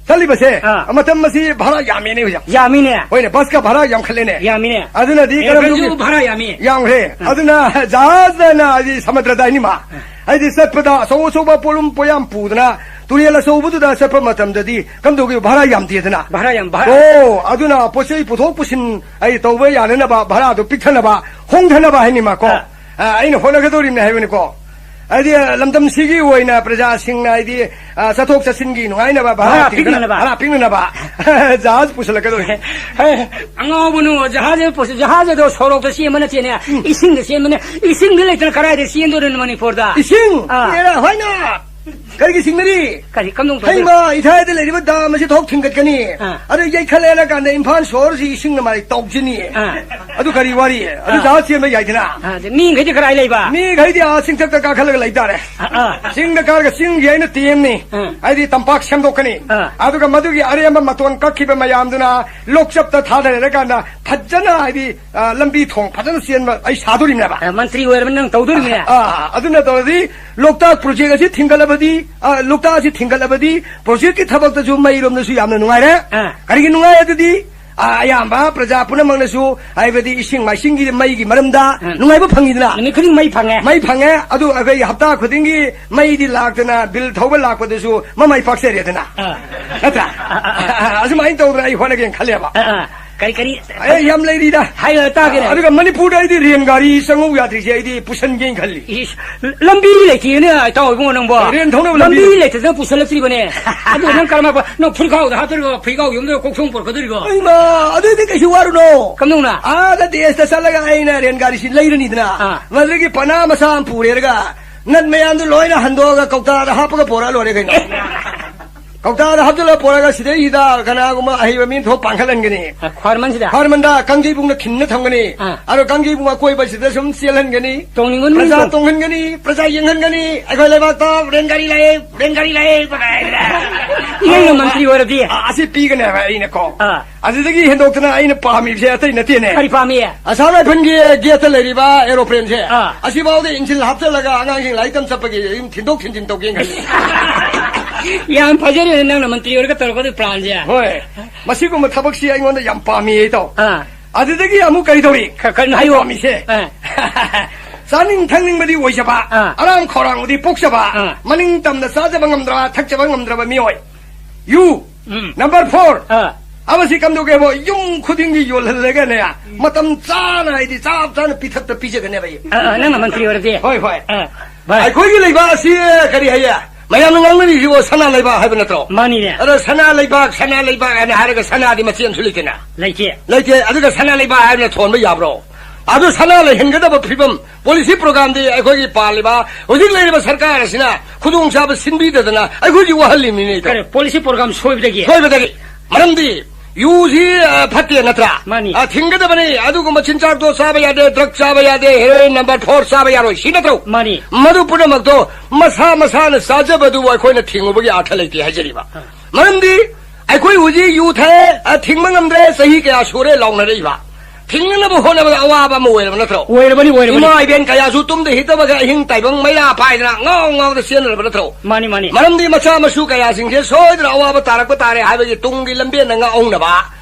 ꯆꯠꯂꯤꯕꯁꯦ, ꯑꯥ꯫ ꯃꯇꯝ ꯑꯁꯤ ꯚꯥꯔꯥ ꯌꯥꯝꯃꯦꯅꯦ ꯍꯧꯖꯤꯛ꯫ ꯌꯥꯝꯃꯤꯅꯦ꯫ ꯍꯣꯏꯅꯦ, ꯕꯁꯀ ꯚꯥꯔꯥ ꯌꯥꯝꯈꯠꯂꯦꯅꯦ꯫ ꯌꯥꯝꯃꯤꯅꯦ꯫ ꯑꯗꯨꯅꯗꯤ ꯑꯦꯔꯣꯄ꯭ꯂꯦꯟꯁꯨ ꯀꯔꯝꯕ ꯚꯥꯔꯥ ꯌꯥꯝꯃꯤ꯫ ꯌꯥꯝꯈ꯭ꯔꯦ꯫ ꯑꯥ꯫ ꯑꯗꯨꯅ ꯖꯍꯥꯖꯅ ꯍꯥꯏꯗꯤ ꯁꯃꯨꯗ꯭ꯔꯗ ꯍꯥꯏꯅꯤꯃ꯫ ꯑꯥ꯫ ꯍꯥꯏꯗꯤ ꯆꯠꯄꯗ ꯑꯆꯧ ꯑꯆꯧꯕ ꯄꯣꯠꯂꯨꯝ ꯄꯣꯌꯥꯝ ꯄꯨꯗꯅ ꯇꯨꯔꯦꯜ ꯑꯆꯧꯕꯗꯨꯗ ꯆꯠꯄ ꯃꯇꯝꯗꯗꯤ ꯀꯝꯗꯧꯒꯦ, ꯚꯥꯔꯥ ꯌꯥꯝꯗꯦꯗꯅ꯫ ꯚꯥꯔꯥ ꯌꯥꯝ, ꯚꯥꯔꯥ꯫ ꯑꯣ, ꯑꯗꯨꯅ ꯄꯣꯠ ꯆꯩ ꯄꯨꯊꯣꯛ ꯄꯨꯁꯤꯟ ꯑꯩ ꯇꯧꯕ ꯌꯥꯅꯅꯕ ꯚꯥꯔꯥꯗꯨ ꯄꯤꯛꯊꯅꯕ, ꯍꯣꯡꯊꯅꯕ ꯍꯥꯏꯅꯤꯃꯀꯣ꯫ ꯑꯥ꯫ ꯑ, ꯑꯩꯅ ꯍꯣꯠꯅꯒꯗꯧꯔꯤꯕꯅꯦ ꯍꯥꯏꯕꯅꯤꯀꯣ꯫ ꯍꯥꯏꯗꯤ, ꯑ, ꯂꯝꯗꯝꯁꯤꯒꯤ ꯑꯣꯏꯅ ꯄ꯭ꯔꯖꯥꯁꯤꯡꯅ ꯍꯥꯏꯗꯤ, ꯑ, ꯆꯠꯊꯣꯛ ꯆꯠꯁꯤꯟꯒꯤ ꯅꯨꯡꯉꯥꯏꯅꯕ ꯚꯥꯔꯥ ꯚꯥꯔꯥ ꯇꯤꯡꯗꯅ-, ꯄꯤꯛꯅꯅꯕ꯫ ꯚꯥꯔꯥ ꯄꯤꯛꯅꯅꯕ ꯖꯍꯥꯖ ꯄꯨꯁꯜꯂꯛꯀꯗꯧꯔꯤ꯫ ꯍꯦ, ꯑꯉꯥꯎꯕꯅꯨ, ꯖꯍꯥꯖ ꯄꯨꯁ-, ꯖꯍꯥꯖ ꯑꯗꯣ ꯁꯣꯔꯣꯛꯇ ꯆꯦꯟꯕ ꯅꯠꯇꯦꯅꯦ, ꯎꯝ꯫ ꯏꯁꯤꯡꯗ ꯆꯦꯟꯕꯅꯦ꯫ ꯏꯁꯤꯡꯗ ꯂꯩꯇꯅ ꯀꯗꯥꯏꯗ ꯆꯦꯟꯗꯣꯔꯤꯅꯣ ꯃꯅꯤꯄꯨꯔꯗ? ꯏꯁꯤꯡ? ꯑꯥ꯫ ꯑꯦꯔꯥ, ꯍꯣꯏꯅ! ꯀꯔꯤꯒꯤ ꯁꯤꯡꯅꯔꯤ? ꯀꯔꯤ, ꯀꯝꯗꯧ ꯇꯧꯗꯣꯏꯅꯣ? ꯍꯩꯃ, ꯏꯊꯥꯏꯗ ꯂꯩꯔꯤꯕ ꯗꯥꯝ ꯑꯁꯤ ꯊꯣꯛ ꯊꯤꯡꯒꯠꯀꯅꯤ꯫ ꯑꯥ꯫ ꯑꯗꯨ ꯌꯩꯈꯠꯂꯦꯅ ꯀꯥꯟꯗ ꯏꯝꯐꯥꯜ ꯁꯣꯍꯣꯔꯁꯤ ꯏꯁꯤꯡꯅ ꯃꯥꯏ ꯇꯧꯖꯅꯤ꯫ ꯑꯥ꯫ ꯑꯗꯨ ꯀꯔꯤ ꯋꯥꯔꯤ? ꯑꯗꯨ ꯑꯥ꯫ ꯖꯍꯥꯖ ꯆꯦꯟꯕ ꯌꯥꯏꯗꯅ꯫ ꯑꯥ, ꯑꯗꯨ ꯃꯤꯈꯩꯗꯤ ꯀꯔꯥꯏ ꯂꯩꯕ? ꯃꯤꯈꯩꯗꯤ ꯑꯥ ꯆꯤꯡꯊꯛꯇ ꯀꯥꯈꯠꯂꯒ ꯂꯩꯇꯥꯔꯦ꯫ ꯑꯥ, ꯑꯥ꯫ ꯆꯤꯡꯗ ꯀꯥꯔꯒ ꯆꯤꯡꯒꯤ ꯑꯩꯅ ꯇꯦꯝꯅꯤ꯫ ꯑꯥ꯫ ꯍꯥꯏꯗꯤ ꯇꯝꯄꯥꯛ ꯁꯦꯝꯗꯣꯛꯀꯅꯤ꯫ ꯑꯥ꯫ ꯑꯗꯨꯒ ꯃꯗꯨꯒꯤ ꯑꯔꯦꯝꯕ ꯃꯇꯣꯟ ꯀꯛꯈꯤꯕ ꯃꯌꯥꯝꯗꯨꯅ ꯂꯣꯛꯆꯞꯇ ꯊꯥꯗꯔꯀꯥꯟꯗ ꯐꯖꯅ ꯍꯥꯏꯗꯤ, ꯑ, ꯂꯝꯕꯤ ꯊꯣꯡ ꯐꯖꯅ ꯆꯦꯟꯕ ꯑꯩ ꯁꯥꯗꯣꯔꯤꯕꯅꯦꯕ꯫ ꯑ, ꯃꯟꯇ꯭ꯔꯤ ꯑꯣꯏꯔꯕꯅꯤꯅ ꯅꯪ ꯇꯧꯗꯣꯔꯤꯕꯅꯦ꯫ ꯑ, ꯑꯗꯨꯅ ꯇꯧꯔꯗꯤ ꯂꯣꯛꯇꯥꯛ ꯄ꯭ꯔꯣꯖꯦꯛ ꯑꯁꯤ ꯊꯤꯡꯒꯠꯂꯕꯗꯤ, ꯑ, ꯂꯣꯛꯇꯥꯛ ꯑꯁꯤ ꯊꯤꯡꯒꯠꯂꯕꯗꯤ ꯄ꯭ꯔꯣꯖꯦꯛꯀꯤ ꯊꯕꯛꯇꯁꯨ ꯃꯩꯔꯣꯝꯗꯁꯨ ꯌꯥꯝꯅ ꯅꯨꯡꯉꯥꯏꯔꯦ꯫ ꯑ꯫ ꯀꯔꯤꯒꯤ ꯅꯨꯡꯉꯥꯏ ꯑꯗꯨꯗꯤ? ꯑ, ꯑꯌꯥꯝꯕ ꯄ꯭ꯔꯖꯥ ꯄꯨꯝꯅꯃꯛꯅꯁꯨ ꯍꯥꯏꯕꯗꯤ ꯏꯁꯤꯡ ꯃꯥꯏꯁꯤꯡꯒꯤ ꯃꯩꯒꯤ ꯃꯔꯝꯗ ꯎꯝ꯫ ꯅꯨꯡꯉꯥꯏꯕ ꯐꯪꯉꯤꯗꯅ꯫ ꯅꯨꯃꯤꯠ ꯈꯨꯗꯤꯡ ꯃꯩ ꯐꯪꯉꯦ꯫ ꯃꯩ ꯐꯪꯉꯦ꯫ ꯑꯗꯨ ꯑꯩꯈꯣꯏ ꯍꯞꯇꯥ ꯈꯨꯗꯤꯡꯒꯤ ꯃꯩꯗꯤ ꯂꯥꯛꯇꯅ ꯕꯤꯜ ꯊꯧꯕ ꯂꯥꯛꯄꯗꯁꯨ ꯃꯃꯥꯏ ꯄꯥꯛꯆꯔꯦꯗꯅ꯫ ꯑ꯫ ꯅꯠꯇ꯭ꯔꯥ? ꯑ, ꯑ, ꯑ꯫ ꯑꯁꯨꯃꯥꯏꯅ ꯇꯧꯗꯅ ꯑꯩ ꯍꯣꯠꯅꯒꯦꯅ ꯈꯜꯂꯦꯕ꯫ ꯑ, ꯑ꯫ ꯀꯔꯤ, ꯀꯔꯤ? ꯑꯦ, ꯌꯥꯝ ꯂꯩꯔꯤꯗ꯫ ꯍꯥꯏꯌꯣ, ꯇꯥꯒꯦꯅꯦ꯫ ꯑꯗꯨꯒ ꯃꯅꯤꯄꯨꯔꯗ ꯑꯩꯗꯤ ꯔꯦꯟ ꯒꯥꯔꯤ ꯆꯪꯉꯧ ꯌꯥꯗ꯭ꯔꯤꯁꯦ ꯑꯩꯗꯤ ꯄꯨꯁꯟꯒꯦꯅ ꯈꯜꯂꯤ꯫ ꯏꯁ, ꯂꯝꯕꯤ ꯂꯩꯇꯦꯅꯦ, ꯏꯇꯥꯎ ꯏꯕꯨꯡꯉꯣ ꯅꯪꯕꯣ꯫ ꯔꯦꯟ ꯊꯧꯅꯕ ꯂꯝꯕꯤ ꯂꯝꯕꯤ ꯂꯩ- ꯂꯩꯇꯗꯅ ꯄꯨꯁꯜꯂꯛꯇ꯭ꯔꯤꯕꯅꯦ꯫ ꯑꯗꯨ ꯅꯪ ꯀꯔꯝꯕ, ꯅꯪ ꯐꯨꯔꯤꯈꯥꯎꯗ ꯍꯥꯞꯇꯣꯔꯤꯕꯣ? ꯐꯨꯔꯤꯈꯥꯎ ꯌꯨꯝꯗ ꯀꯣꯛ ꯊꯣꯡ ꯄꯨꯔꯛꯀꯗꯣꯔꯤꯕꯣ? ꯏꯃꯥ, ꯑꯗꯨꯗꯤ ꯀꯩꯁꯨ ꯋꯥꯔꯨꯅꯣ꯫ ꯀꯝꯗꯧꯅ? ꯑꯥꯗ ꯗꯦꯁꯇ ꯆꯠꯂꯒ ꯑꯩꯅ ꯔꯦꯟ ꯒꯥꯔꯤꯁꯤ ꯂꯩꯔꯅꯤꯗꯅ꯫ ꯑꯥ꯫ ꯃꯗꯨꯗꯒꯤ ꯄꯅꯥ ꯃꯆꯥ ꯑꯃ ꯄꯨꯔꯦꯔꯒ ꯅꯠ ꯃꯌꯥꯝꯗꯨ ꯂꯣꯏꯅ ꯍꯟꯗꯣꯛꯑꯒ ꯀꯧꯇꯥꯗ ꯍꯥꯞꯄꯒ ꯄꯨꯔꯛꯑ ꯂꯣꯏꯔꯦ ꯀꯩꯅꯣ꯫ ꯀꯧꯇꯥꯗ ꯍꯥꯞꯆꯤꯜꯂ ꯄꯨꯔꯒ ꯁꯤꯗꯩꯁꯤꯗ ꯀꯅꯥꯒꯨꯝꯕ ꯑꯍꯩꯕ ꯃꯤ ꯊꯣꯛ ꯄꯥꯡꯈꯠꯍꯟꯒꯅꯤ꯫ ꯑ, ꯈ꯭ꯋꯥꯏꯔꯝꯕꯟꯁꯤꯗ? ꯈ꯭ꯋꯥꯏꯔꯝꯕꯟꯗ ꯀꯥꯡꯖꯩꯕꯨꯡꯅ ꯈꯤꯟꯅ ꯊꯝꯒꯅꯤ꯫ ꯑ꯫ ꯑꯗꯣ ꯀꯥꯡꯖꯩꯕꯨꯡ ꯑꯀꯣꯏꯕꯁꯤꯗ ꯁꯨꯝ ꯆꯦꯜꯍꯟꯒꯅꯤ꯫ ꯇꯣꯡꯅꯤꯡꯕ ꯃꯤ ꯄ꯭ꯔꯖꯥ ꯇꯣꯡ- ꯇꯣꯡꯍꯟꯒꯅꯤ, ꯄ꯭ꯔꯖꯥ ꯌꯦꯡꯍꯟꯒꯅꯤ꯫ ꯑꯩꯈꯣꯏ ꯂꯩꯕꯥꯛꯇ ꯔꯦꯟ ꯒꯥꯔꯤ ꯂꯥꯛꯑꯦ, ꯔꯦꯟ ꯒꯥꯔꯤ ꯂꯥꯛꯑꯦ꯫ ꯑ, ꯏꯅꯪꯅ ꯃꯟꯇ꯭ꯔꯤ ꯑꯣꯏꯔꯗꯤ? ꯑ, ꯑꯁꯤ ꯄꯤꯒꯅꯦꯕ ꯑꯩꯅꯀꯣ꯫ ꯑ꯫ ꯑꯗꯨꯗꯒꯤ ꯍꯦꯟꯗꯣꯛꯇꯅ ꯑꯩꯅ ꯄꯥꯝꯃꯤꯕꯁꯦ ꯑꯇꯩ ꯅꯠꯇꯦꯅꯦ꯫ ꯀꯔꯤ ꯄꯥꯝꯃꯤ? ꯑꯁꯥꯝ ꯔꯥꯏꯐꯜꯒꯤ ꯒꯦꯠꯇ ꯂꯩꯔꯤꯕ ꯑꯦꯔꯣꯄ꯭ꯂꯦꯟꯁꯦ, ꯑꯥ꯫ ꯑꯁꯤꯐꯥꯎꯗ ꯏꯟꯖꯤꯟ ꯍꯥꯞꯆꯤꯜꯂꯒ ꯑꯉꯥꯡꯁꯤꯡ ꯂꯥꯏꯔꯤꯛ ꯇꯝ ꯆꯠꯄꯒꯤ ꯌꯨꯝ ꯊꯤꯟꯗꯣꯛ ꯊꯤꯟꯖꯤꯟ ꯇꯧꯒꯦꯅ ꯈꯜꯂꯤ꯫ ꯌꯥꯝ ꯐꯖꯔꯦꯅꯦ ꯅꯪꯅ ꯃꯟꯇ꯭ꯔꯤ ꯑꯣꯏꯔꯒ ꯇꯧꯔꯛꯀꯗꯣꯏ ꯄ꯭ꯂꯥꯟꯁꯦ꯫ ꯍꯣꯏ꯫ ꯃꯁꯤꯒꯨꯝꯕ ꯊꯕꯛꯁꯤ ꯑꯩꯉꯣꯟꯗ ꯌꯥꯝ ꯄꯥꯝꯃꯤ ꯑꯩ ꯇꯧ꯫ ꯑꯥ꯫ ꯑꯗꯨꯗꯒꯤ ꯑꯃꯨꯛ ꯀꯔꯤ ꯇꯧꯔꯤ? ꯈ-, ꯈ-, ꯑꯩ ꯍꯥꯏꯌꯣ꯫ ꯄꯥꯝꯃꯤꯁꯦ꯫ ꯑꯥ꯫ ꯆꯥꯅꯤꯡ ꯊꯛꯅꯤꯡꯕꯗꯤ ꯑꯣꯏꯖꯕ, ꯑꯥ꯫ ꯑꯔꯥꯝ ꯈꯧꯔꯥꯡꯕꯗꯤ ꯄꯣꯛꯆꯕ, ꯑꯥ꯫ ꯃꯅꯤꯡ ꯇꯝꯅ ꯆꯥꯖꯕ ꯉꯝꯗ꯭ꯔꯕ, ꯊꯛꯆꯕ ꯉꯝꯗ꯭ꯔꯕ ꯃꯤꯑꯣꯏ꯫ ꯌꯨ꯫ ꯎꯝ꯫ Number four. ꯑꯥ꯫ ꯑꯃꯁꯤ ꯀꯝꯗꯧꯒꯦꯕꯣ? ꯌꯨꯝ ꯈꯨꯗꯤꯡꯒꯤ ꯌꯣꯜꯍꯜꯂꯒꯅꯦ, ꯃꯇꯝ ꯆꯥꯅ ꯍꯥꯏꯗꯤ ꯆꯞ ꯆꯥꯅ ꯄꯤꯊꯛꯇ ꯄꯤꯖꯒꯅꯦꯕ ꯑꯩ꯫ ꯑꯥ, ꯑꯥ, ꯅꯪꯅ ꯃꯟꯇ꯭ꯔꯤ ꯑꯣꯏꯔꯗꯤ? ꯍꯣꯏ, ꯍꯣꯏ꯫ ꯑꯥ, ꯚꯥꯏ꯫ ꯑꯩꯈꯣꯏꯒꯤ ꯂꯩꯕꯥꯛ ꯑꯁꯤ ꯀꯔꯤ ꯍꯥꯏꯌꯦ? ꯃꯌꯥꯝꯅ ꯉꯥꯡꯅꯔꯤꯁꯤꯕꯣ ꯁꯅꯥ ꯂꯩꯕꯥꯛ ꯍꯥꯏꯕ ꯅꯠꯇ꯭ꯔꯣ? ꯃꯥꯅꯤꯅꯦ꯫ ꯑꯗꯣ ꯁꯅꯥ ꯂꯩꯕꯥꯛ, ꯁꯅꯥ ꯂꯩꯕꯥꯛ ꯍꯥꯏꯅ ꯍꯥꯏꯔꯒ ꯁꯅꯥꯗꯤ ꯃꯆꯦꯠ ꯑꯃꯁꯨ ꯂꯩꯇꯦꯅ꯫ ꯂꯩꯇꯦ꯫ ꯂꯩꯇꯦ꯫ ꯑꯗꯨꯒ ꯁꯅꯥ ꯂꯩꯕꯥꯛ ꯍꯥꯏꯅ ꯊꯣꯟꯕ ꯌꯥꯕ꯭ꯔꯣ? ꯑꯗꯨ ꯁꯅꯥ ꯂꯩꯍꯟꯒꯗꯕ ꯐꯤꯕꯝ, ꯄꯣꯂꯤꯁꯤ ꯄ꯭ꯔꯣꯒ꯭ꯔꯥꯝꯗꯤ ꯑꯩꯈꯣꯏꯒꯤ ꯄꯥꯜꯂꯤꯕ ꯍꯧꯖꯤꯛ ꯂꯩꯔꯤꯕ ꯁꯔꯀꯥꯔ ꯑꯁꯤꯅ ꯈꯨꯗꯣꯡꯆꯥꯕ ꯁꯤꯟꯕꯤꯗꯗꯅ ꯑꯩꯈꯣꯏꯒꯤ ꯋꯥꯍꯜꯂꯤꯃꯤꯅꯦ ꯏꯇꯥꯎ꯫ ꯀꯔꯤ, ꯄꯣꯂꯤꯁꯤ ꯄ꯭ꯔꯣꯒ꯭ꯔꯥꯝ ꯁꯣꯏꯕꯗꯒꯤ? ꯁꯣꯏꯕꯗꯒꯤ꯫ ꯃꯔꯝꯗꯤ ꯌꯨꯁꯤ, ꯑ, ꯐꯠꯇꯦ ꯅꯠꯇ꯭ꯔꯥ? ꯃꯥꯅꯤ꯫ ꯑ, ꯊꯤꯡꯒꯗꯕꯅꯤ꯫ ꯑꯗꯨꯒꯨꯝꯕ ꯆꯤꯟꯖꯥꯛꯇꯣ ꯆꯥꯕ ꯌꯥꯗꯦ, ꯗ꯭ꯔꯒ ꯆꯥꯕ ꯌꯥꯗꯦ, ꯍꯦꯔꯣꯏꯟ ꯅꯝꯕꯔ ꯐꯣꯔ ꯆꯥꯕ ꯌꯥꯔꯣꯏ, ꯁꯤ ꯅꯠꯇ꯭ꯔꯣ? ꯃꯥꯅꯤ꯫ ꯃꯗꯨ ꯄꯨꯝꯅꯃꯛꯇꯣ ꯃꯁꯥ ꯃꯁꯥꯅ ꯆꯥꯖꯕꯗꯨꯕꯨ ꯑꯩꯈꯣꯏꯅ ꯊꯤꯡꯉꯨꯕꯒꯤ ꯑꯥꯔꯊ ꯂꯩꯇꯦ ꯍꯥꯏꯖꯔꯤꯕ꯫ ꯑ꯫ ꯃꯔꯝꯗꯤ ꯑꯩꯈꯣꯏ ꯍꯧꯖꯤꯛ ꯌꯨ ꯊꯛꯑꯦ, ꯑ, ꯊꯤꯡꯕ ꯉꯝꯗ꯭ꯔꯦ, ꯆꯍꯤ ꯀꯌꯥ ꯁꯨꯔꯦ ꯂꯥꯎꯅꯔꯛꯏꯕ꯫ ꯊꯤꯡꯅꯅꯕ ꯍꯣꯠꯅꯕꯗ ꯑꯋꯥꯕ ꯑꯃ ꯑꯣꯏꯔꯕ ꯅꯠꯇ꯭ꯔꯣ? ꯑꯣꯏꯔꯕꯅꯤ, ꯑꯣꯏꯔꯕꯅꯤ꯫ ꯏꯃꯥ ꯏꯕꯦꯟ ꯀꯌꯥꯁꯨ ꯇꯨꯝꯗ ꯍꯤꯞꯇꯕꯒ ꯑꯍꯤꯡ ꯇꯥꯏꯕꯪ ꯃꯩꯔꯥ ꯄꯥꯏꯗꯅ ꯉꯥꯎ ꯉꯥꯎꯗ ꯆꯦꯟꯅꯔꯕ ꯅꯠꯇ꯭ꯔꯣ? ꯃꯥꯅꯤ, ꯃꯥꯅꯤ꯫ ꯃꯔꯝꯗꯤ ꯃꯆꯥ ꯃꯁꯨ ꯀꯌꯥꯁꯤꯡꯁꯦ ꯁꯣꯏꯗꯅ ꯑꯋꯥꯕ ꯇꯥꯔꯛꯄ ꯇꯥꯔꯦ ꯍꯥꯏꯕꯒꯤ ꯇꯨꯡꯒꯤ ꯂꯝꯕꯦꯟꯗ ꯉꯥꯛꯍꯧꯅꯕ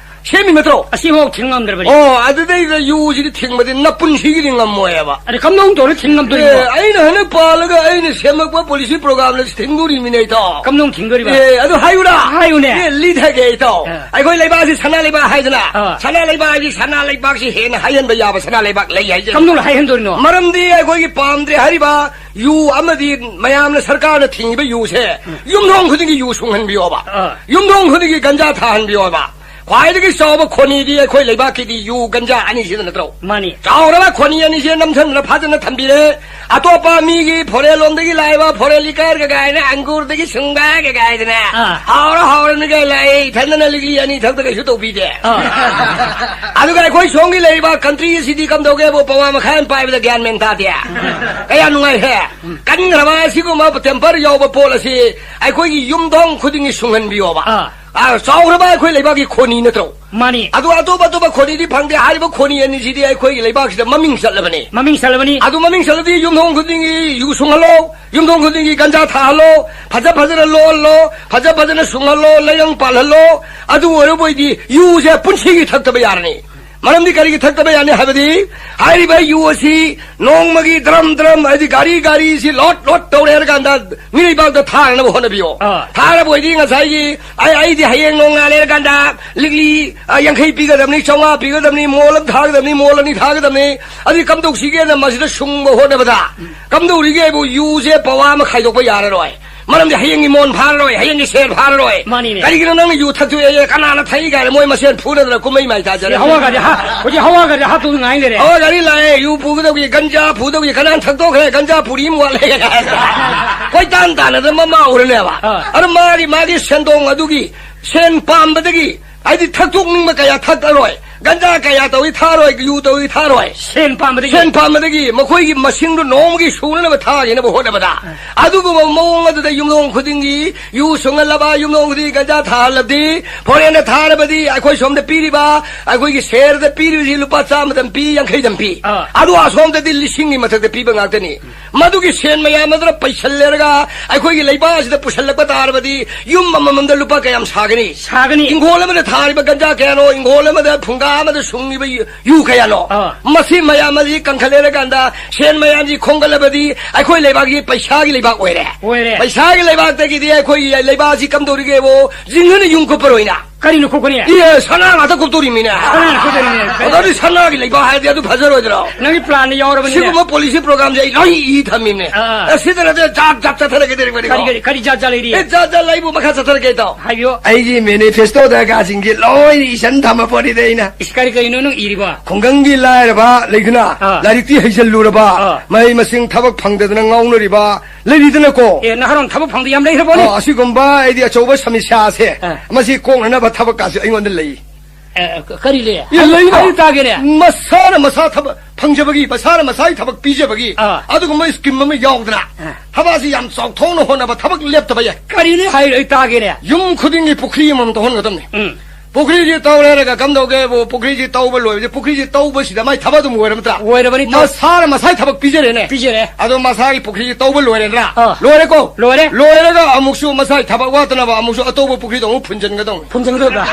ꯁꯦꯝꯃꯤ ꯅꯠꯇ꯭ꯔꯣ? ꯑꯁꯤꯐꯥꯎ ꯊꯤꯡꯉꯝꯗ꯭ꯔꯕꯅꯤ꯫ ꯑꯣ, ꯑꯗꯨꯗꯩꯗ ꯌꯨꯁꯤꯗꯤ ꯊꯤꯡꯕꯗꯤ ꯅꯄꯨꯟꯁꯤꯒꯤꯗꯤ ꯉꯝꯃꯣꯏꯕ꯫ ꯑꯗ ꯀꯝꯗꯧꯅ ꯇꯧꯔ ꯊꯤꯡ ꯉꯝꯗꯣꯔꯤꯅꯣ? ꯑꯦ, ꯑꯩꯅ ꯍꯟꯗꯛ ꯄꯥꯜꯂꯒ ꯑꯩꯅ ꯁꯦꯝꯃꯛꯄ ꯄꯣꯂꯤꯁꯤ ꯄ꯭ꯔꯣꯒ꯭ꯔꯥꯝꯅ ꯊꯤꯡꯗꯣꯔꯤꯃꯤꯅꯦ ꯏꯇꯥꯎ꯫ ꯀꯝꯗꯧꯅ ꯊꯤꯡꯗꯣꯔꯤꯕ? ꯑꯦ, ꯑꯗꯨ ꯍꯥꯏꯌꯨꯔꯥ? ꯍꯥꯏꯌꯨꯅꯦ꯫ ꯑꯦ, ꯂꯤꯊꯒꯦ ꯏꯇꯥꯎ꯫ ꯑ꯫ ꯑꯩꯈꯣꯏ ꯂꯩꯕꯥꯛꯁꯤ ꯁꯅꯥ ꯂꯩꯕꯥꯛ ꯍꯥꯏꯗꯅ, ꯑ꯫ ꯁꯅꯥ ꯂꯩꯕꯥꯛ ꯍꯥꯏꯁꯤ ꯁꯅꯥ ꯂꯩꯕꯥꯛꯁꯤ ꯍꯦꯟꯅ ꯍꯥꯏꯍꯟꯕ ꯌꯥꯕ ꯁꯅꯥ ꯂꯩꯕꯥꯛ ꯂꯩ ꯍꯥꯏꯖꯔꯤ꯫ ꯀꯝꯗꯧꯅ ꯍꯥꯏꯍꯟꯗꯣꯔꯤꯅꯣ? ꯃꯔꯝꯗꯤ ꯑꯩꯈꯣꯏꯒꯤ ꯄꯥꯝꯗ꯭ꯔꯦ ꯍꯥꯏꯔꯤꯕ ꯌꯨ ꯑꯃꯗꯤ ꯃꯌꯥꯝꯅ ꯁꯔꯀꯥꯔꯅ ꯊꯤꯡꯉꯤꯕ ꯌꯨꯁꯦ ꯎꯝ꯫ ꯌꯨꯝꯊꯣꯡ ꯈꯨꯗꯤꯡꯒꯤ ꯌꯨ ꯁꯨꯡꯍꯟꯕꯤꯌꯣꯕ꯫ ꯑ꯫ ꯌꯨꯝꯊꯣꯡ ꯈꯨꯗꯤꯡꯒꯤ ꯒꯟꯖꯥ ꯊꯥꯍꯟꯕꯤꯌꯣꯕ꯫ ꯈ꯭ꯋꯥꯏꯗꯒꯤ ꯆꯥꯎꯕ ꯈꯣꯅꯤꯗꯤ ꯑꯩꯈꯣꯏ ꯂꯩꯕꯥꯛꯀꯤꯗꯤ ꯌꯨ ꯒꯟꯖꯥ ꯑꯅꯤꯁꯤꯗ ꯅꯠꯇ꯭ꯔꯣ? ꯃꯥꯅꯤ꯫ ꯆꯥꯎꯔꯕ ꯈꯣꯅꯤ ꯑꯅꯤꯁꯦ ꯅꯝꯁꯤꯟꯗꯨꯅ ꯐꯥꯖꯅ ꯊꯝꯕꯤꯔꯦ꯫ ꯑꯇꯣꯞꯄ ꯃꯤꯒꯤ ꯐꯣꯔꯦꯟ ꯂꯣꯝꯗꯒꯤ ꯂꯥꯛꯏꯕ ꯐꯣꯔꯦꯟ ꯂꯤꯀꯔꯒ ꯀꯥꯏꯅ ꯑꯪꯒꯨꯔꯗꯒꯤ ꯁꯨꯡꯕꯒ ꯀꯥꯏꯗꯅ ꯑꯥ꯫ ꯍꯥꯎꯔ ꯍꯥꯎꯔꯅꯤꯒ ꯂꯥꯛꯑꯦ, ꯏꯊꯟꯗꯅ ꯂꯤꯛꯂꯤ ꯑꯅꯤ ꯊꯛꯇ ꯀꯩꯁꯨ ꯇꯧꯕꯤꯗꯦ꯫ ꯑꯥ꯫ ꯑꯗꯨꯒ ꯑꯩꯈꯣꯏ ꯁꯣꯝꯒꯤ ꯂꯩꯔꯤꯕ ꯀꯟꯇ꯭ꯔꯤ ꯑꯁꯤꯗꯤ ꯀꯝꯗꯧꯒꯦꯕꯨ ꯄꯋꯥ ꯃꯈꯥꯏ ꯑꯃ ꯄꯥꯏꯕꯗ ꯒ꯭ꯌꯥꯟ ꯃꯦꯟ ꯇꯥꯗꯦ꯫ ꯀꯌꯥ ꯅꯨꯡꯉꯥꯏꯍꯦ꯫ ꯀꯟꯈ꯭ꯔꯕ ꯑꯁꯤꯒꯨꯝꯕ ꯇꯦꯝꯄꯔ ꯌꯥꯎꯕ ꯄꯣꯠ ꯑꯁꯤ ꯑꯩꯈꯣꯏꯒꯤ ꯌꯨꯝꯊꯣꯡ ꯈꯨꯗꯤꯡꯒꯤ ꯁꯨꯡꯍꯟꯕꯤꯌꯣꯕ꯫ ꯑꯥ꯫ ꯑ, ꯆꯥꯎꯈ꯭ꯔꯕ ꯑꯩꯈꯣꯏ ꯂꯩꯕꯥꯛꯀꯤ ꯈꯣꯅꯤ ꯅꯠꯇ꯭ꯔꯣ? ꯃꯥꯅꯤ꯫ ꯑꯗꯨ ꯑꯇꯣꯞ ꯑꯇꯣꯞꯄ ꯈꯣꯅꯤꯗꯤ ꯐꯪꯗꯦ꯫ ꯍꯥꯏꯔꯤꯕ ꯈꯣꯅꯤ ꯑꯅꯤꯁꯤꯗꯤ ꯑꯩꯈꯣꯏꯒꯤ ꯂꯩꯕꯥꯛꯁꯤꯗ ꯃꯃꯤꯡ ꯆꯠꯂꯕꯅꯤ꯫ ꯃꯃꯤꯡ ꯆꯠꯂꯕꯅꯤ꯫ ꯑꯗꯨ ꯃꯃꯤꯡ ꯆꯠꯂꯗꯤ ꯌꯨꯝꯊꯣꯡ ꯈꯨꯗꯤꯡꯒꯤ ꯌꯨ ꯁꯨꯡꯍꯜꯂꯣ, ꯌꯨꯝꯊꯣꯡ ꯈꯨꯗꯤꯡꯒꯤ ꯒꯟꯖꯥ ꯊꯥꯍꯜꯂꯣ, ꯐꯖ ꯐꯖꯅ ꯂꯣꯜꯂꯣ, ꯐꯖ ꯐꯖꯅ ꯁꯨꯡꯍꯜꯂꯣ, ꯂꯩꯔꯪ ꯄꯥꯜꯍꯜꯂꯣ꯫ ꯑꯗꯨ ꯑꯣꯏꯔꯕ ꯑꯣꯏꯗꯤ ꯌꯨꯁꯦ ꯄꯨꯟꯁꯤꯒꯤ ꯊꯛꯇꯕ ꯌꯥꯔꯅꯤ꯫ ꯃꯔꯝꯗꯤ ꯀꯔꯤꯒꯤ ꯊꯛꯇꯕ ꯌꯥꯅꯤ ꯍꯥꯏꯕꯗꯤ, ꯍꯥꯏꯔꯤꯕ ꯌꯨ ꯑꯁꯤ ꯅꯣꯡꯃꯒꯤ ꯗ꯭ꯔꯝ ꯗ꯭ꯔꯝ, ꯍꯥꯏꯗꯤ ꯒꯥꯔꯤ ꯒꯥꯔꯤꯁꯤ ꯂꯣꯠ ꯂꯣꯠ ꯇꯧꯔꯦ ꯍꯥꯏꯔ ꯀꯥꯟꯗ ꯃꯤꯔꯩꯕꯥꯛꯇ ꯊꯥꯅꯅꯕ ꯍꯣꯠꯅꯕꯤꯌꯣ꯫ ꯑꯥ꯫ ꯊꯥꯔꯕ ꯑꯣꯏꯗꯤ ꯉꯁꯥꯏꯒꯤ ꯑꯩ, ꯑꯩꯗꯤ ꯍꯌꯦꯡ ꯅꯣꯡꯉꯥꯜꯂꯦ ꯍꯥꯏꯔ ꯀꯥꯟꯗ ꯂꯤꯛꯂꯤ, ꯑ, ꯌꯥꯡꯈꯩ ꯄꯤꯒꯗꯕꯅꯤ, ꯆꯥꯝꯃꯉꯥ ꯄꯤꯒꯗꯕꯅꯤ, ꯃꯣꯜ ꯑꯃ ꯊꯥꯒꯗꯕꯅꯤ, ꯃꯣꯜ ꯑꯅꯤ ꯊꯥꯒꯗꯕꯅꯤ꯫ ꯑꯗꯨꯗꯤ ꯀꯝꯗꯧꯁꯤꯒꯦꯅ ꯃꯁꯤꯗ ꯁꯨꯡꯕ ꯍꯣꯠꯅꯕꯗ, ꯀꯝꯗꯧꯔꯤꯒꯦ ꯍꯥꯏꯕꯨ ꯌꯨꯁꯦ ꯄꯋꯥ ꯑꯃ ꯈꯥꯏꯗꯣꯛꯄ ꯌꯥꯔꯔꯣꯏ꯫ ꯃꯔꯝꯗꯤ ꯍꯌꯦꯡꯒꯤ ꯃꯣꯟ ꯐꯥꯔꯔꯣꯏ, ꯍꯌꯦꯡꯒꯤ ꯁꯦꯟ ꯐꯥꯔꯔꯣꯏ꯫ ꯃꯥꯅꯤꯅꯦ꯫ ꯀꯔꯤꯒꯤꯅꯣ ꯅꯪꯅ ꯌꯨ ꯊꯛꯇꯣꯛꯑꯦ, ꯀꯅꯥꯅ ꯊꯛꯏ ꯀꯥꯏꯅ ꯃꯣꯏ ꯃꯁꯦꯟ ꯐꯨꯅꯗꯅ ꯀꯨꯝꯍꯩ ꯃꯥꯏ ꯇꯥꯖꯔꯦ꯫ ꯍꯧꯖꯤꯛ ꯍꯧꯖꯤꯛ ꯍꯧꯖꯤꯛ ꯍꯥꯠꯇꯣꯛꯅꯉꯥꯏ ꯂꯩꯔꯦ꯫ ꯍꯋꯥ ꯒꯥꯔꯤ ꯂꯥꯛꯑꯦ, ꯌꯨ ꯄꯨꯒꯗꯧꯒꯤ, ꯒꯟꯖꯥ ꯄꯨꯗꯧꯒꯤ, ꯀꯅꯥꯅ ꯊꯛꯇꯣꯛꯈ꯭ꯔꯦ, ꯒꯟꯖꯥ ꯄꯨꯔꯤ ꯑꯃ ꯋꯥꯠꯂꯦ꯫ ꯀꯣꯏꯇꯥꯟ ꯇꯥꯟꯅꯗꯅ ꯃꯃꯥ ꯎꯔꯅꯦꯕ꯫ ꯑꯥ꯫ ꯑꯗꯨ ꯃꯥꯒꯤ, ꯃꯥꯒꯤ ꯁꯦꯟꯗꯣꯡ ꯑꯗꯨꯒꯤ ꯁꯦꯟ ꯄꯥꯝꯕꯗꯒꯤ ꯍꯥꯏꯗꯤ ꯊꯛꯇꯣꯛꯅꯤꯡꯕ ꯀꯌꯥ ꯊꯛꯑꯔꯣꯏ, ꯒꯟꯖꯥ ꯀꯌꯥ ꯇꯧꯏ ꯊꯥꯔꯣꯏ, ꯌꯨ ꯇꯧꯏ ꯊꯥꯔꯣꯏ꯫ ꯁꯦꯟ ꯄꯥꯝꯕꯗꯒꯤ꯫ ꯁꯦꯟ ꯄꯥꯝꯕꯗꯒꯤ ꯃꯈꯣꯏꯒꯤ ꯃꯁꯤꯡꯗꯨ ꯅꯣꯡꯃꯒꯤ ꯁꯨꯅꯅꯕ ꯊꯥꯈꯤꯅꯕ ꯍꯣꯠꯅꯕꯗ, ꯑꯗꯨꯒꯨꯝꯕ ꯃꯑꯣꯡ ꯑꯗꯨꯗ ꯌꯨꯝꯊꯣꯡ ꯈꯨꯗꯤꯡꯒꯤ ꯌꯨ ꯁꯨꯡꯍꯜꯂꯕ, ꯌꯨꯝꯊꯣꯡ ꯈꯨꯗꯤꯡꯒꯤ ꯒꯟꯖꯥ ꯊꯥꯍꯜꯂꯕꯗꯤ, ꯐꯣꯔꯦꯟꯗ ꯊꯥꯔꯕꯗꯤ ꯑꯩꯈꯣꯏ ꯁꯣꯝꯗ ꯄꯤꯔꯤꯕ, ꯑꯩꯈꯣꯏꯒꯤ ꯁꯦꯔꯗ ꯄꯤꯔꯤꯕꯁꯤ ꯂꯨꯄꯥ ꯆꯥꯝꯃꯗꯪ ꯄꯤ, ꯌꯥꯡꯈꯩꯗꯪ ꯄꯤ꯫ ꯑꯥ꯫ ꯑꯗꯨ ꯑꯁꯣꯝꯗꯗꯤ ꯂꯤꯁꯤꯡꯒꯤ ꯃꯊꯛꯇ ꯄꯤꯕ ꯉꯥꯛꯇꯅꯤ꯫ ꯃꯗꯨꯒꯤ ꯁꯦꯟ ꯃꯌꯥꯝ ꯑꯗꯨꯅ ꯄꯩꯁꯜꯂꯦꯔꯒ ꯑꯩꯈꯣꯏꯒꯤ ꯂꯩꯕꯥꯛ ꯑꯁꯤꯗ ꯄꯨꯁꯜꯂꯛꯄ ꯇꯥꯔꯕꯗꯤ ꯌꯨꯝ ꯑꯃꯃꯝꯗ ꯂꯨꯄꯥ ꯀꯌꯥꯝ ꯁꯥꯒꯅꯤ? ꯁꯥꯒꯅꯤ꯫ ꯏꯪꯈꯣꯜ ꯑꯃꯗ ꯊꯥꯔꯤꯕ ꯒꯟꯖꯥ ꯀꯌꯥꯅꯣ, ꯏꯪꯈꯣꯜ ꯑꯃꯗ ꯐꯨꯡꯒꯥ ꯑꯃꯗ ꯁꯨꯡꯉꯤꯕ ꯌꯨ, ꯌꯨ ꯀꯌꯥꯅꯣ? ꯑꯥ꯫ ꯃꯁꯤ ꯃꯌꯥꯝ ꯑꯁꯤ ꯀꯟꯈꯠꯂꯦꯔꯀꯥꯟꯗ ꯁꯦꯟ ꯃꯌꯥꯝꯁꯤ ꯈꯣꯝꯒꯠꯂꯕꯗꯤ ꯑꯩꯈꯣꯏ ꯂꯩꯕꯥꯛꯁꯤ ꯄꯩꯁꯥꯒꯤ ꯂꯩꯕꯥꯛ ꯑꯣꯏꯔꯦ꯫ ꯑꯣꯏꯔꯦ꯫ ꯄꯩꯁꯥꯒꯤ ꯂꯩꯕꯥꯛꯇꯒꯤꯗꯤ ꯑꯩꯈꯣꯏꯒꯤ ꯂꯩꯕꯥꯛ ꯑꯁꯤ ꯀꯝꯗꯧꯔꯤꯒꯦꯕꯨ ꯖꯤꯡꯒꯅ ꯌꯨꯝ ꯀꯨꯞꯄꯔꯣꯏꯅ꯫ ꯀꯔꯤꯅꯣ ꯈꯣꯠꯄꯅꯦ? ꯏꯌꯦ, ꯁꯅꯥ ꯉꯥꯛꯇ ꯀꯨꯞꯇꯣꯔꯤꯃꯤꯅꯦ꯫ ꯁꯅꯥꯅ ꯀꯨꯞꯇꯣꯔꯤꯃꯤꯅꯦ꯫ ꯑꯗꯨꯗꯤ ꯁꯅꯥꯒꯤ ꯂꯩꯕꯥꯛ ꯍꯥꯏꯔꯗꯤ ꯑꯗꯨ ꯐꯖꯔꯣꯏꯗ꯭ꯔꯣ? ꯅꯪꯒꯤ ꯄ꯭ꯂꯥꯟꯗ ꯌꯥꯎꯔꯕꯅꯤꯅꯦ꯫ ꯁꯤꯒꯨꯝꯕ ꯄꯣꯂꯤꯁꯤ ꯄ꯭ꯔꯣꯒ꯭ꯔꯥꯝꯁꯦ ꯑꯩ ꯂꯣꯏ ꯏ ꯊꯝꯃꯤꯕꯅꯦ꯫ ꯑꯥ꯫ ꯑꯦ, ꯁꯤꯗ ꯅꯠꯇꯦ, ꯖꯥꯠ ꯖꯥꯠ ꯆꯠꯊꯔꯒꯦ ꯇꯧꯔꯤꯕꯅꯤꯀꯣ꯫ ꯀꯔꯤ, ꯀꯔꯤ, ꯀꯔꯤ ꯖꯥꯠ ꯖꯥꯠ ꯂꯩꯔꯤ? ꯑꯦ, ꯖꯥꯠ ꯖꯥꯠ ꯂꯩꯕꯨ ꯃꯈꯥ ꯆꯠꯊꯔꯒꯦ ꯇꯧ꯫ ꯍꯥꯏꯕꯤꯌꯣ꯫ ꯑꯩꯒꯤ ꯃꯦꯅꯤꯐꯦꯁꯇꯣꯗ ꯀꯥꯁꯤꯡꯁꯦ ꯂꯣꯏꯅ ꯏꯁꯟ ꯊꯝꯃ ꯄꯣꯠꯅꯤꯗ ꯑꯩꯅ꯫ ꯏꯁ, ꯀꯔꯤ, ꯀꯔꯤꯅꯣ ꯅꯪ ꯏꯔꯤꯕꯣ? ꯈꯨꯡꯒꯪꯒꯤ ꯂꯥꯏꯔꯕ ꯂꯩꯗꯅ, ꯑꯥ꯫ ꯂꯥꯏꯔꯤꯛꯇꯤ ꯍꯩꯖꯜꯂꯨꯔꯕ, ꯑꯥ꯫ ꯃꯍꯩ ꯃꯁꯤꯡ ꯊꯕꯛ ꯐꯪꯗꯗꯅ ꯉꯥꯎꯅꯔꯤꯕ, ꯂꯩꯔꯤꯗꯅꯀꯣ꯫ ꯑꯦ, ꯅꯍꯥꯔꯣꯟ ꯊꯕꯛ ꯐꯪꯗ ꯌꯥꯝ ꯂꯩꯈ꯭ꯔꯕꯣꯅꯦ꯫ ꯑꯣ, ꯑꯁꯤꯒꯨꯝꯕ ꯑꯩꯗꯤ ꯑꯆꯧꯕ ꯁꯃꯁ꯭ꯌꯥꯁꯦ, ꯑ꯫ ꯃꯁꯤ ꯀꯣꯛꯅꯅꯕ ꯊꯕꯛꯀꯥꯁꯦ ꯑꯩꯉꯣꯟꯗ ꯂꯩ꯫ ꯑꯦ, ꯀ-, ꯀꯔꯤ ꯂꯩ? ꯑꯦ, ꯂꯩꯅ꯫ ꯑꯩ ꯇꯥꯒꯦꯅꯦ꯫ ꯃꯁꯥꯅ ꯃꯁꯥ ꯊꯕꯛ ꯐꯪꯖꯕꯒꯤ, ꯃꯁꯥꯅ ꯃꯁꯥꯒꯤ ꯊꯕꯛ ꯄꯤꯖꯕꯒꯤ ꯑꯥ꯫ ꯑꯗꯨꯒꯨꯝꯕ ꯁ꯭ꯀꯤꯝ ꯑꯃ ꯌꯥꯎꯗꯅ ꯑꯥ꯫ ꯊꯕꯛ ꯑꯁꯤ ꯌꯥꯝ ꯆꯥꯎꯊꯣꯛꯅ ꯍꯣꯠꯅꯕ, ꯊꯕꯛ ꯂꯦꯞꯇꯕ ꯌꯥꯏ꯫ ꯀꯔꯤꯅꯣ ꯍꯥꯏꯔꯣ? ꯑꯩ ꯇꯥꯒꯦꯅꯦ꯫ ꯌꯨꯝ ꯈꯨꯗꯤꯡꯒꯤ ꯄꯨꯈ꯭ꯔꯤ ꯑꯃꯃꯝ ꯇꯧꯍꯟꯒꯗꯕꯅꯤ꯫ ꯎꯝ꯫ ꯄꯨꯈ꯭ꯔꯤꯁꯤ ꯇꯧꯔꯦ ꯍꯥꯏꯔꯒ ꯀꯝꯗꯧꯒꯦꯕꯨ, ꯄꯨꯈ꯭ꯔꯤꯁꯤ ꯇꯧꯕ ꯂꯣꯏꯕꯁꯦ, ꯄꯨꯈ꯭ꯔꯤꯁꯤ ꯇꯧꯕꯁꯤꯗ ꯃꯥꯏ ꯊꯕꯛ ꯑꯗꯨꯝ ꯑꯣꯏꯔꯕ ꯅꯠꯇ꯭ꯔꯥ? ꯑꯣꯏꯔꯕꯅꯤ, ꯇꯧ- ꯃꯁꯥꯅ ꯃꯁꯥꯒꯤ ꯊꯕꯛ ꯄꯤꯖꯔꯦꯅꯦ꯫ ꯄꯤꯖꯔꯦ꯫ ꯑꯗꯣ ꯃꯁꯥꯒꯤ ꯄꯨꯈ꯭ꯔꯤꯁꯤ ꯇꯧꯕ ꯂꯣꯏꯔꯦꯗ꯭ꯔꯥ? ꯑꯥ꯫ ꯂꯣꯏꯔꯦꯀꯣ? ꯂꯣꯏꯔꯦ꯫ ꯂꯣꯏꯔꯒ ꯑꯃꯨꯛꯁꯨ ꯃꯁꯥꯒꯤ ꯊꯕꯛ ꯋꯥꯠꯇꯅꯕ ꯑꯃꯨꯛꯁꯨ ꯑꯇꯧꯕ ꯄꯨꯈ꯭ꯔꯤꯗꯣ ꯑꯃꯨꯛ ꯐꯨꯟꯖꯟꯒꯗꯧꯅꯤ꯫ ꯐꯨꯟꯖꯟꯒꯗꯧꯕ꯭ꯔꯥ?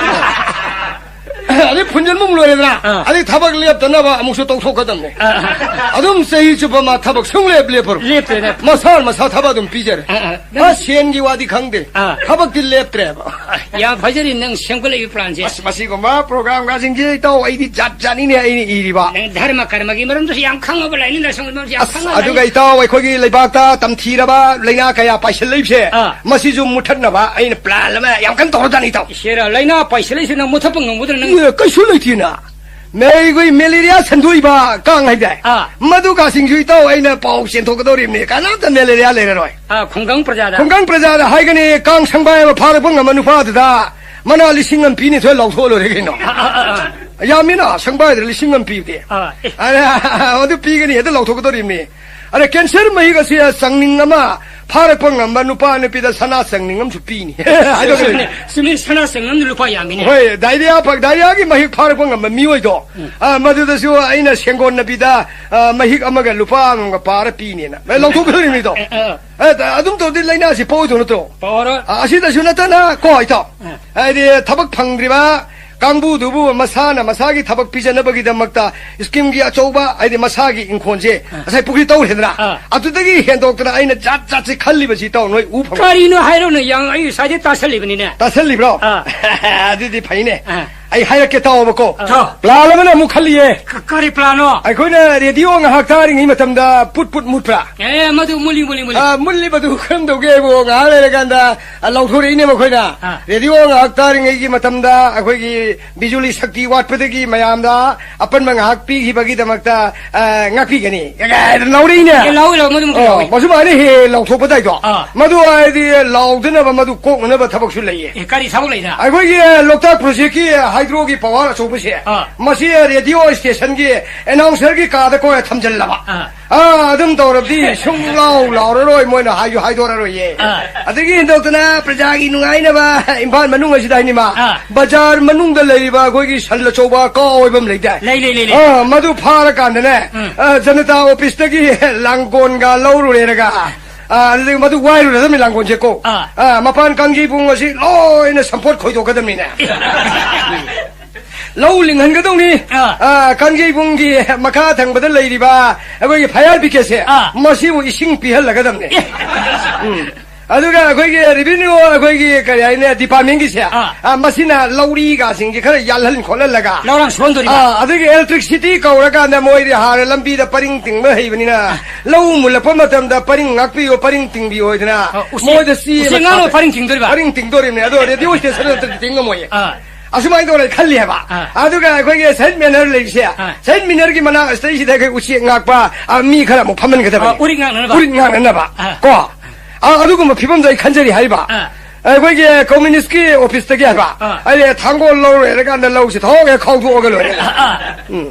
ꯑꯗꯩ ꯐꯨꯟꯖꯟꯕ ꯑꯃꯨꯛ ꯂꯣꯏꯔꯦꯗꯅ? ꯑꯥ꯫ ꯑꯗꯩ ꯊꯕꯛ ꯂꯦꯞꯇꯅꯕ ꯑꯃꯨꯛꯁꯨ ꯇꯧꯊꯣꯛꯀꯗꯕꯅꯤ꯫ ꯑꯥ, ꯑꯥ꯫ ꯑꯗꯨꯝ ꯆꯍꯤ ꯆꯨꯞꯄ ꯃꯥ ꯊꯕꯛ ꯁꯨꯡꯂꯦꯞ ꯂꯦꯞꯄꯔꯣꯏ꯫ ꯂꯦꯞꯇꯣꯏꯅꯦ꯫ ꯃꯁꯥꯅ ꯃꯁꯥ ꯊꯕꯛ ꯑꯗꯨꯝ ꯄꯤꯖꯔꯦ꯫ ꯑꯥ, ꯑꯥ꯫ ꯃꯥ ꯁꯦꯟꯒꯤ ꯋꯥꯗꯤ ꯈꯪꯗꯦ꯫ ꯑꯥ꯫ ꯊꯕꯛꯇꯤ ꯂꯦꯞꯇ꯭ꯔꯦꯕ꯫ ꯌꯥꯝ ꯐꯖꯔꯤ ꯅꯪ ꯁꯦꯝꯒꯠꯂꯛꯏꯕ ꯄ꯭ꯂꯥꯟꯁꯦ꯫ ꯑꯁ, ꯃꯁꯤꯒꯨꯝꯕ ꯄ꯭ꯔꯣꯒ꯭ꯔꯥꯝꯒꯁꯤꯡꯁꯦ ꯏꯇꯥꯎ ꯑꯩꯗꯤ ꯖꯥꯠ ꯖꯥꯠꯅꯤꯅꯦ ꯑꯩꯅ ꯏꯔꯤꯕ꯫ ꯅꯪ ꯙꯔꯃ ꯀꯔꯃꯒꯤ ꯃꯔꯝꯗꯁꯨ ꯌꯥꯝ ꯈꯪꯉꯕ, ꯂꯥꯏꯅꯤꯡ ꯂꯥꯏꯁꯣꯟꯒꯤ ꯃꯔꯝꯁꯨ ꯌꯥꯝ ꯑꯁ, ꯈꯪꯉꯕ ꯑꯗꯨꯒ ꯂꯥꯏꯅꯤꯡ- ꯏꯇꯥꯎ ꯑꯩꯈꯣꯏꯒꯤ ꯂꯩꯕꯥꯛꯇ ꯇꯝꯊꯤꯔꯕ ꯂꯥꯏꯅꯥ ꯀꯌꯥ ꯄꯥꯏꯁꯤꯜꯂꯛꯏꯕꯁꯦ, ꯑꯥ꯫ ꯃꯁꯤꯁꯨ ꯃꯨꯠꯊꯠꯅꯕ ꯑꯩꯅ ꯄ꯭ꯂꯥꯟ ꯑꯃ ꯌꯥꯝ ꯀꯟꯅ ꯇꯧꯔꯖꯥꯠꯅꯤ ꯏꯇꯥꯎ꯫ ꯏꯆꯦꯔ, ꯂꯥꯏꯅꯥ ꯄꯥꯏꯁꯤꯜꯂꯛꯏꯁꯦ ꯅꯪ ꯃꯨꯠꯊꯠꯄ ꯉꯝꯒꯗ꯭ꯔꯥ ꯅꯪ? ꯑꯦ, ꯀꯩꯁꯨ ꯂꯩꯇꯦꯅ꯫ ꯃꯦ-, ꯑꯩꯈꯣꯏ ꯃꯦꯂꯦꯔꯤꯌꯥ ꯁꯟꯗꯣꯛꯏꯕ ꯀꯥꯡ ꯍꯥꯏꯗꯥꯏ? ꯑꯥ꯫ ꯃꯗꯨꯒꯁꯤꯡꯁꯨ ꯏꯇꯥꯎ ꯑꯩꯅ ꯄꯥꯎ ꯆꯦꯟꯊꯣꯛꯀꯗꯧꯔꯤꯕꯅꯤ, ꯀꯅꯥꯝꯇ ꯃꯦꯂꯦꯔꯤꯌꯥ ꯂꯩꯔꯔꯣꯏ꯫ ꯑꯥ, ꯈꯨꯡꯒꯪ ꯄ꯭ꯔꯖꯥꯗ꯫ ꯈꯨꯡꯒꯪ ꯄ꯭ꯔꯖꯥꯗ ꯍꯥꯏꯒꯅꯤ, ꯀꯥꯡ ꯁꯪꯕꯥꯏ ꯑꯃ ꯐꯥꯔꯛꯄ ꯉꯝꯕ ꯅꯨꯄꯥꯗꯨꯗ ꯃꯅꯥ ꯂꯤꯁꯤꯡ ꯑꯃ ꯄꯤꯅꯤ, ꯊꯣꯏ ꯂꯧꯊꯣꯛꯑ ꯂꯣꯏꯔꯦ ꯀꯩꯅꯣ꯫ ꯑꯥ, ꯑꯥ, ꯑꯥ, ꯑꯥ꯫ ꯌꯥꯝꯃꯤꯅ, ꯁꯪꯕꯥꯏꯗ ꯂꯤꯁꯤꯡ ꯑꯃ ꯄꯤꯕꯗꯤ꯫ ꯑꯥ, ꯑꯦ꯫ ꯑꯗ, ꯑꯗꯨ ꯄꯤꯒꯅꯤ, ꯑꯗ ꯂꯧꯊꯣꯛꯀꯗꯧꯔꯤꯕꯅꯤ꯫ ꯑꯗ, ꯀꯦꯟꯁꯔ ꯃꯍꯤꯛ ꯑꯁꯤ ꯆꯪꯅꯤꯡ ꯑꯃ ꯐꯥꯔꯛꯄ ꯉꯝꯕ ꯅꯨꯄꯥ ꯅꯨꯄꯤꯗ ꯁꯅꯥ ꯆꯪꯅꯤꯡ ꯑꯃꯁꯨ ꯄꯤꯅꯤ꯫ ꯍꯥꯏꯗꯣꯛꯀꯗꯧꯔꯤꯕꯅꯤ꯫ ꯆꯨꯝꯃꯤ, ꯆꯨꯝꯃꯤ, ꯁꯅꯥ ꯆꯪꯅꯤꯡ ꯑꯃꯅ ꯂꯨꯄꯥ ꯌꯥꯝꯃꯤꯅꯦ꯫ ꯍꯣꯏ, ꯗꯥꯏꯔꯤꯌꯥ ꯐ-, ꯗꯥꯏꯔꯤꯌꯥꯒꯤ ꯃꯍꯤꯛ ꯐꯥꯔꯛꯄ ꯉꯝꯕ ꯃꯤꯑꯣꯏꯗꯣ, ꯎꯝ꯫ ꯑ, ꯃꯗꯨꯗꯁꯨ ꯑꯩꯅ ꯁꯦꯡꯒꯣꯟꯅꯕꯤꯗ, ꯑ, ꯃꯍꯤꯛ ꯑꯃꯒ ꯂꯨꯄꯥ ꯑꯃꯃꯝꯒ ꯄꯥꯔ ꯄꯤꯅꯦꯅ꯫ ꯑꯦ, ꯂꯧꯊꯣꯛꯀꯗꯧꯔꯤꯕꯅꯤꯗꯣ꯫ ꯑꯦ, ꯑꯦ꯫ ꯑꯦ, ꯑꯗꯨꯝ ꯇꯧꯔꯗꯤ ꯂꯥꯏꯅꯥꯁꯤ ꯄꯣꯛꯑꯣꯏꯗꯧ ꯅꯠꯇ꯭ꯔꯣ? ꯄꯣꯛꯑꯔꯣꯏ꯫ ꯑ, ꯑꯁꯤꯗꯁꯨ ꯅꯠꯇꯅ ꯀꯣ, ꯏꯇꯥꯎ꯫ ꯑꯦ꯫ ꯍꯥꯏꯗꯤ ꯊꯕꯛ ꯐꯪꯗ꯭ꯔꯤꯕ ꯀꯥꯡꯕꯨꯗꯨꯕꯨ ꯃꯁꯥꯅ ꯃꯁꯥꯒꯤ ꯊꯕꯛ ꯄꯤꯖꯅꯕꯒꯤꯗꯃꯛꯇ ꯁ꯭ꯀꯤꯝꯒꯤ ꯑꯆꯧꯕ, ꯍꯥꯏꯗꯤ ꯃꯁꯥꯒꯤ ꯏꯪꯈꯣꯜꯁꯦ ꯑꯥ꯫ ꯉꯁꯥꯏ ꯄꯨꯈ꯭ꯔꯤ ꯇꯧꯔꯦꯗꯅ, ꯑꯥ꯫ ꯑꯗꯨꯗꯒꯤ ꯍꯦꯟꯗꯣꯛꯇꯅ ꯑꯩꯅ ꯖꯥꯠ ꯖꯥꯠꯁꯦ ꯈꯜꯂꯤꯕꯁꯤ ꯏꯇꯥꯎ ꯅꯣꯏ ꯎ ꯐꯪ- ꯀꯔꯤꯅꯣ ꯍꯥꯏꯔꯣꯅꯦ, ꯌꯥꯝ ꯑꯩ ꯉꯁꯥꯏꯗꯩ ꯇꯥꯁꯜꯂꯤꯕꯅꯤꯅꯦ꯫ ꯇꯥꯁꯜꯂꯤꯕ꯭ꯔꯣ? ꯑꯥ꯫ ꯑꯗꯨꯗꯤ ꯐꯩꯅꯦ꯫ ꯑꯥ꯫ ꯑꯩ ꯍꯥꯏꯔꯛꯀꯦ ꯇꯥꯎꯑꯣꯕꯀꯣ꯫ ꯑꯥ꯫ ꯄ꯭ꯂꯥꯟ ꯑꯃꯅ ꯑꯃꯨꯛ ꯈꯜꯂꯤꯌꯦ꯫ ꯀ-, ꯀꯔꯤ ꯄ꯭ꯂꯥꯟꯅꯣ? ꯑꯩꯈꯣꯏꯅ ꯔꯦꯗꯤꯑꯣ ꯉꯥꯏꯍꯥꯛ ꯇꯥꯔꯤꯉꯩ ꯃꯇꯝꯗ ꯄꯨꯠ ꯄꯨꯠ ꯃꯨꯠꯄ꯭ꯔꯥ? ꯑꯦ, ꯃꯗꯨ ꯃꯨꯠꯂꯤ, ꯃꯨꯠꯂꯤ, ꯃꯨꯠꯂꯤ꯫ ꯑꯥ, ꯃꯨꯠꯂꯤꯕꯗꯨ ꯀꯔꯝ ꯇꯧꯒꯦꯕꯨ, ꯉꯥꯏꯍꯥꯛ ꯂꯩꯔꯀꯥꯟꯗ ꯑ, ꯂꯧꯊꯣꯔꯛꯏꯅꯦ ꯃꯈꯣꯏꯅ꯫ ꯑꯥ꯫ ꯔꯦꯗꯤꯑꯣ ꯉꯥꯏꯍꯥꯛ ꯇꯥꯔꯤꯉꯩꯒꯤ ꯃꯇꯝꯗ ꯑꯩꯈꯣꯏꯒꯤ ꯕꯤꯖꯨꯂꯤ ꯁꯛꯇꯤ ꯋꯥꯠꯄꯗꯒꯤ ꯃꯌꯥꯝꯗ ꯑꯄꯟꯕ ꯉꯥꯏꯍꯥꯛ ꯄꯤꯈꯤꯕꯒꯤꯗꯃꯛꯇ, ꯑ, ꯉꯥꯛꯄꯤꯒꯅꯤ꯫ ꯑꯦ, ꯂꯧꯔꯛꯏꯅꯦ꯫ ꯑꯦ, ꯂꯧꯏ, ꯂꯧꯏ, ꯃꯗꯨ ꯃꯗꯨ ꯑꯣ, ꯂꯧꯏ꯫ ꯃꯁꯨꯃꯥꯏꯅ ꯍꯦꯛ ꯍꯦꯛ ꯂꯧꯊꯣꯛꯄ ꯇꯥꯏꯗꯣ꯫ ꯑꯥ꯫ ꯃꯗꯨ ꯍꯥꯏꯔꯗꯤ ꯂꯥꯎꯗꯅꯕ ꯃꯗꯨ ꯀꯣꯛꯅꯅꯕ ꯊꯕꯛꯁꯨ ꯂꯩꯌꯦ꯫ ꯑꯦ, ꯀꯔꯤ ꯊꯕꯛ ꯂꯩꯗ? ꯑꯩꯈꯣꯏꯒꯤ ꯂꯣꯛꯇꯥꯛ ꯄ꯭ꯔꯣꯖꯦꯛꯀꯤ ꯍꯥꯏꯗ꯭ꯔꯣꯒꯤ ꯄꯋꯥꯔ ꯑꯆꯧꯕꯁꯦ, ꯑꯥ꯫ ꯃꯁꯤ ꯔꯦꯗꯤꯑꯣ ꯁ꯭ꯇꯦꯁꯟꯒꯤ ꯑꯦꯅꯥꯎꯟꯁꯔꯒꯤ ꯀꯥꯗ ꯀꯣꯏ ꯊꯝꯖꯤꯜꯂꯕ꯫ ꯑꯥ꯫ ꯑꯥ, ꯑꯗꯨꯝ ꯇꯧꯔꯕꯗꯤ ꯁꯨꯡ ꯂꯥꯎ ꯂꯥꯎꯔꯔꯣꯏ, ꯃꯣꯏꯅ ꯍꯥꯏꯁꯨ ꯍꯥꯏꯗꯣꯔꯔꯣꯏꯌꯦ꯫ ꯑꯥ꯫ ꯑꯗꯒꯤ ꯍꯦꯟꯗꯣꯛꯇꯅ ꯄ꯭ꯔꯖꯥꯒꯤ ꯅꯨꯡꯉꯥꯏꯅꯕ ꯏꯝꯐꯥꯜ ꯃꯅꯨꯡ ꯑꯁꯤꯗ ꯍꯥꯏꯅꯤꯃ, ꯑꯥ꯫ ꯕꯖꯥꯔ ꯃꯅꯨꯡꯗ ꯂꯩꯔꯤꯕ ꯑꯩꯈꯣꯏꯒꯤ ꯁꯟ ꯑꯆꯧꯕ ꯀꯥꯎ ꯑꯣꯏꯕ ꯑꯃ ꯂꯩꯗꯥꯏ? ꯂꯩ, ꯂꯩ, ꯂꯩ, ꯂꯩ꯫ ꯑꯥ, ꯃꯗꯨ ꯐꯥꯔꯀꯥꯟꯗꯅꯦ, ꯎꯝ꯫ ꯑꯥ, ꯖꯅꯇꯥ ꯑꯣꯐꯤꯁꯇꯒꯤ ꯂꯥꯡꯒꯣꯟꯒ ꯂꯧꯔꯨꯔꯦꯔꯒ, ꯑꯥ, ꯑꯗꯨꯗꯒꯤ ꯃꯗꯨ ꯋꯥꯏꯔꯨꯔꯗꯕꯅꯤ ꯂꯥꯡꯒꯣꯟꯁꯦ ꯀꯣ꯫ ꯑꯥ꯫ ꯑꯥ, ꯃꯄꯥꯟ ꯀꯥꯡꯖꯩꯕꯨꯡ ꯑꯁꯤ ꯂꯣꯏꯅ ꯁꯝꯄꯣꯠ ꯈꯣꯏꯗꯣꯛꯀꯗꯕꯅꯤꯅꯦ꯫ ꯂꯧ ꯂꯤꯡꯍꯟꯒꯗꯧꯅꯤ꯫ ꯑꯥ꯫ ꯑꯥ, ꯀꯥꯡꯖꯩꯕꯨꯡꯒꯤ ꯃꯈꯥ ꯊꯪꯕꯗ ꯂꯩꯔꯤꯕ ꯑꯩꯈꯣꯏꯒꯤ ꯐꯌꯥꯔ ꯕꯤꯀꯦꯠꯁꯦ, ꯑꯥ꯫ ꯃꯁꯤꯕꯨ ꯏꯁꯤꯡ ꯄꯤꯍꯜꯂꯒꯗꯕꯅꯤ꯫ ꯑꯦ꯫ ꯎꯝ꯫ ꯑꯗꯨꯒ ꯑꯩꯈꯣꯏꯒꯤ ꯔꯦꯚꯤꯅ꯭ꯌꯨ, ꯑꯩꯈꯣꯏꯒꯤ ꯀꯔꯤ ꯍꯥꯏꯅꯤ, ꯗꯤꯄꯥꯔꯠꯃꯦꯟꯒꯤꯁꯦ, ꯑꯥ꯫ ꯑꯥ, ꯃꯁꯤꯅ ꯂꯧꯔꯤꯒꯁꯤꯡꯁꯦ ꯈꯔ ꯌꯥꯜꯍꯟ ꯈꯣꯠꯍꯜꯂꯒ, ꯂꯧꯔꯥꯡ ꯁꯨꯍꯟꯗꯣꯔꯤꯕ꯫ ꯑꯥ, ꯑꯗꯒꯤ ꯏꯂꯦꯛꯇ꯭ꯔꯤꯁꯤꯇꯤ ꯀꯧꯔꯀꯥꯟꯗ ꯃꯣꯏꯗꯤ ꯍꯥꯟꯅ ꯂꯝꯕꯤꯗ ꯄꯔꯤꯡ ꯇꯤꯡꯕ ꯍꯩꯕꯅꯤꯅ, ꯑꯥ꯫ ꯂꯧ ꯃꯨꯜꯂꯛꯄ ꯃꯇꯝꯗ ꯄꯔꯤꯡ ꯉꯥꯛꯄꯤꯌꯨ, ꯄꯔꯤꯡ ꯇꯤꯡꯕꯤꯌꯨ ꯍꯥꯏꯗꯅ, ꯑꯥ, ꯎꯆꯦꯛ, ꯃꯣꯏꯗ ꯆꯦ ꯎꯆꯦꯛ ꯑꯃ ꯉꯥꯛꯅ ꯊꯥꯗꯣꯛ-, ꯄꯔꯤꯡ ꯇꯤꯡꯗꯣꯔꯤꯕ? ꯄꯔꯤꯡ ꯇꯤꯡꯗꯣꯔꯤꯕꯅꯦ꯫ ꯑꯗꯣ ꯔꯦꯗꯤꯑꯣ ꯁ꯭ꯇꯦꯁꯟ ꯑꯗꯨꯗꯤ ꯇꯤꯡ ꯉꯝꯃꯣꯏꯌꯦ꯫ ꯑꯥ꯫ ꯑꯁꯨꯃꯥꯏꯅ ꯇꯧꯔ ꯈꯜꯂꯤ ꯍꯥꯏꯕ꯫ ꯑꯥ꯫ ꯑꯗꯨꯒ ꯑꯩꯈꯣꯏꯒꯤ ꯁꯦꯟꯠ ꯃꯦꯅꯔ ꯂꯩꯔꯤꯁꯦ, ꯑꯥ꯫ ꯁꯦꯟꯠ ꯃꯦꯅꯔꯒꯤ ꯃꯅꯥꯛ ꯑꯁꯤꯗꯩꯁꯤꯗ ꯑꯩꯈꯣꯏ ꯎꯆꯦꯛ ꯉꯥꯛꯄ, ꯑꯥ, ꯃꯤ ꯈꯔ ꯑꯃꯨꯛ ꯐꯝꯍꯟꯒꯗꯕꯅꯤ꯫ ꯑꯥ, ꯎꯔꯤꯠ ꯉꯥꯛꯅꯅꯕ꯫ ꯎꯔꯤꯠ ꯉꯥꯛꯅꯅꯕ꯫ ꯑꯥ꯫ ꯀꯣ? ꯑꯥ, ꯑꯗꯨꯒꯨꯝꯕ ꯐꯤꯕꯝꯗ ꯑꯩ ꯈꯟꯖꯔꯤ ꯍꯥꯏꯕ꯫ ꯑꯥ꯫ ꯑꯩꯈꯣꯏꯒꯤ ꯀꯝꯃ꯭ꯌꯨꯅꯤꯁ꯭ꯠꯀꯤ ꯑꯣꯐꯤꯁꯇꯒꯤ ꯍꯥꯏꯕ꯫ ꯑꯥ꯫ ꯑꯩ ꯊꯥꯡꯒꯣꯜ ꯂꯧꯔꯦ ꯍꯥꯏꯔꯀꯥꯟꯗ ꯂꯧꯁꯦ ꯊꯣꯛꯑꯒ ꯈꯥꯎꯗꯣꯛꯑꯒ ꯂꯣꯏꯔꯦ꯫ ꯑꯥ, ꯑꯥ꯫ ꯎꯝ꯫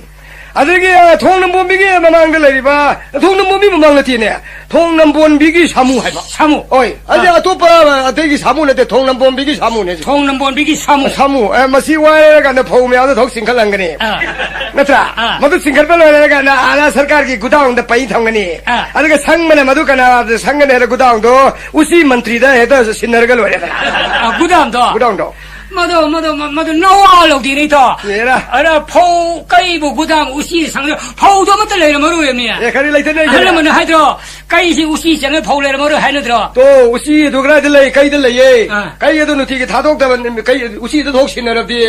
ꯑꯗꯒꯤ, ꯑ, ꯊꯣꯡ ꯅꯝꯕꯣꯝꯕꯤꯒꯤ ꯃꯃꯥꯡꯗ ꯂꯩꯔꯤꯕ, ꯊꯣꯡ ꯅꯝꯕꯣꯝꯕꯤ ꯃꯃꯥꯡ ꯅꯠꯇꯦꯅꯦ, ꯊꯣꯡ ꯅꯝꯕꯣꯟꯕꯤꯒꯤ ꯁꯥꯃꯨ ꯍꯥꯏꯕ꯫ ꯁꯥꯃꯨ꯫ ꯍꯣꯏ, ꯑꯗꯩ ꯑꯥ꯫ ꯑꯇꯣꯞꯄ, ꯑ, ꯑꯇꯩꯒꯤ ꯁꯥꯃꯨ ꯅꯠꯇꯦ, ꯊꯣꯡ ꯅꯝꯕꯣꯟꯕꯤꯒꯤ ꯁꯥꯃꯨꯅꯦ꯫ ꯊꯣꯡ ꯅꯝꯕꯣꯟꯕꯤꯒꯤ ꯁꯥꯃꯨ꯫ ꯁꯥꯃꯨ, ꯑ, ꯃꯁꯤ ꯋꯥꯏꯔꯀꯥꯟꯗ ꯐꯧ ꯃꯌꯥꯝꯗꯣ ꯊꯣꯛ ꯆꯤꯡꯈꯠꯍꯟꯒꯅꯤ꯫ ꯑꯥ꯫ ꯅꯠꯇ꯭ꯔꯥ? ꯑꯥ꯫ ꯃꯗꯨ ꯆꯤꯡꯈꯠꯄ ꯂꯣꯏꯔꯀꯥꯟꯗ ꯑꯥꯗ ꯁꯔꯀꯥꯔꯒꯤ ꯒꯨꯗꯥꯎꯟꯗ ꯄꯩ ꯊꯝꯒꯅꯤ꯫ ꯑꯥ꯫ ꯑꯗꯨꯒ ꯁꯪꯕꯅ ꯃꯗꯨ ꯀꯅꯥꯗ ꯁꯪꯒꯅꯤ ꯍꯥꯏꯔ ꯒꯨꯗꯥꯎꯟꯗꯣ ꯎꯆꯤ ꯃꯟꯇ꯭ꯔꯤꯗ ꯍꯦꯛꯇ ꯁꯤꯟꯅꯔꯒ ꯂꯣꯏꯔꯦꯗꯅ꯫ ꯑꯥ, ꯒꯨꯗꯥꯎꯟꯗꯣ? ꯒꯨꯗꯥꯎꯟꯗꯣ꯫ ꯃꯗꯨ, ꯃꯗꯨ, ꯃ-, ꯃꯗꯨ ꯅꯋꯥ ꯂꯧꯗꯦꯅꯦ, ꯏꯇꯥꯎ꯫ ꯌꯦꯔꯥ꯫ ꯑꯗ ꯐꯧ ꯀꯩꯕꯨ ꯒꯨꯗꯥꯝ ꯎꯆꯤ ꯁꯪꯗ ꯐꯧꯗꯣ ꯑꯃꯠꯇ ꯂꯩꯔꯝꯃꯔꯣꯏ ꯍꯥꯏꯕꯅꯤ꯫ ꯑꯦ, ꯀꯔꯤ ꯂꯩꯇꯅ ꯑꯍꯜ ꯂꯩꯈꯔꯦ? ꯂꯃꯟꯅ ꯍꯥꯏꯗ꯭ꯔꯣ, ꯀꯩꯁꯤ ꯎꯆꯤ ꯆꯪꯉ ꯐꯧ ꯂꯩꯔꯝꯃꯔꯣꯏ ꯍꯥꯏꯅꯗ꯭ꯔꯣ? ꯇꯣ, ꯎꯆꯤ ꯑꯗꯨ ꯀꯗꯥꯏꯗ ꯂꯩ? ꯀꯩꯗ ꯂꯩꯌꯦ? ꯑꯥ꯫ ꯀꯩ ꯑꯗꯨ ꯅꯨꯡꯇꯤꯒꯤ ꯊꯥꯗꯣꯛꯇꯕ, ꯀꯩ ꯎꯆꯤꯗ ꯊꯣꯛ ꯁꯤꯟꯅꯔꯕꯗꯤ,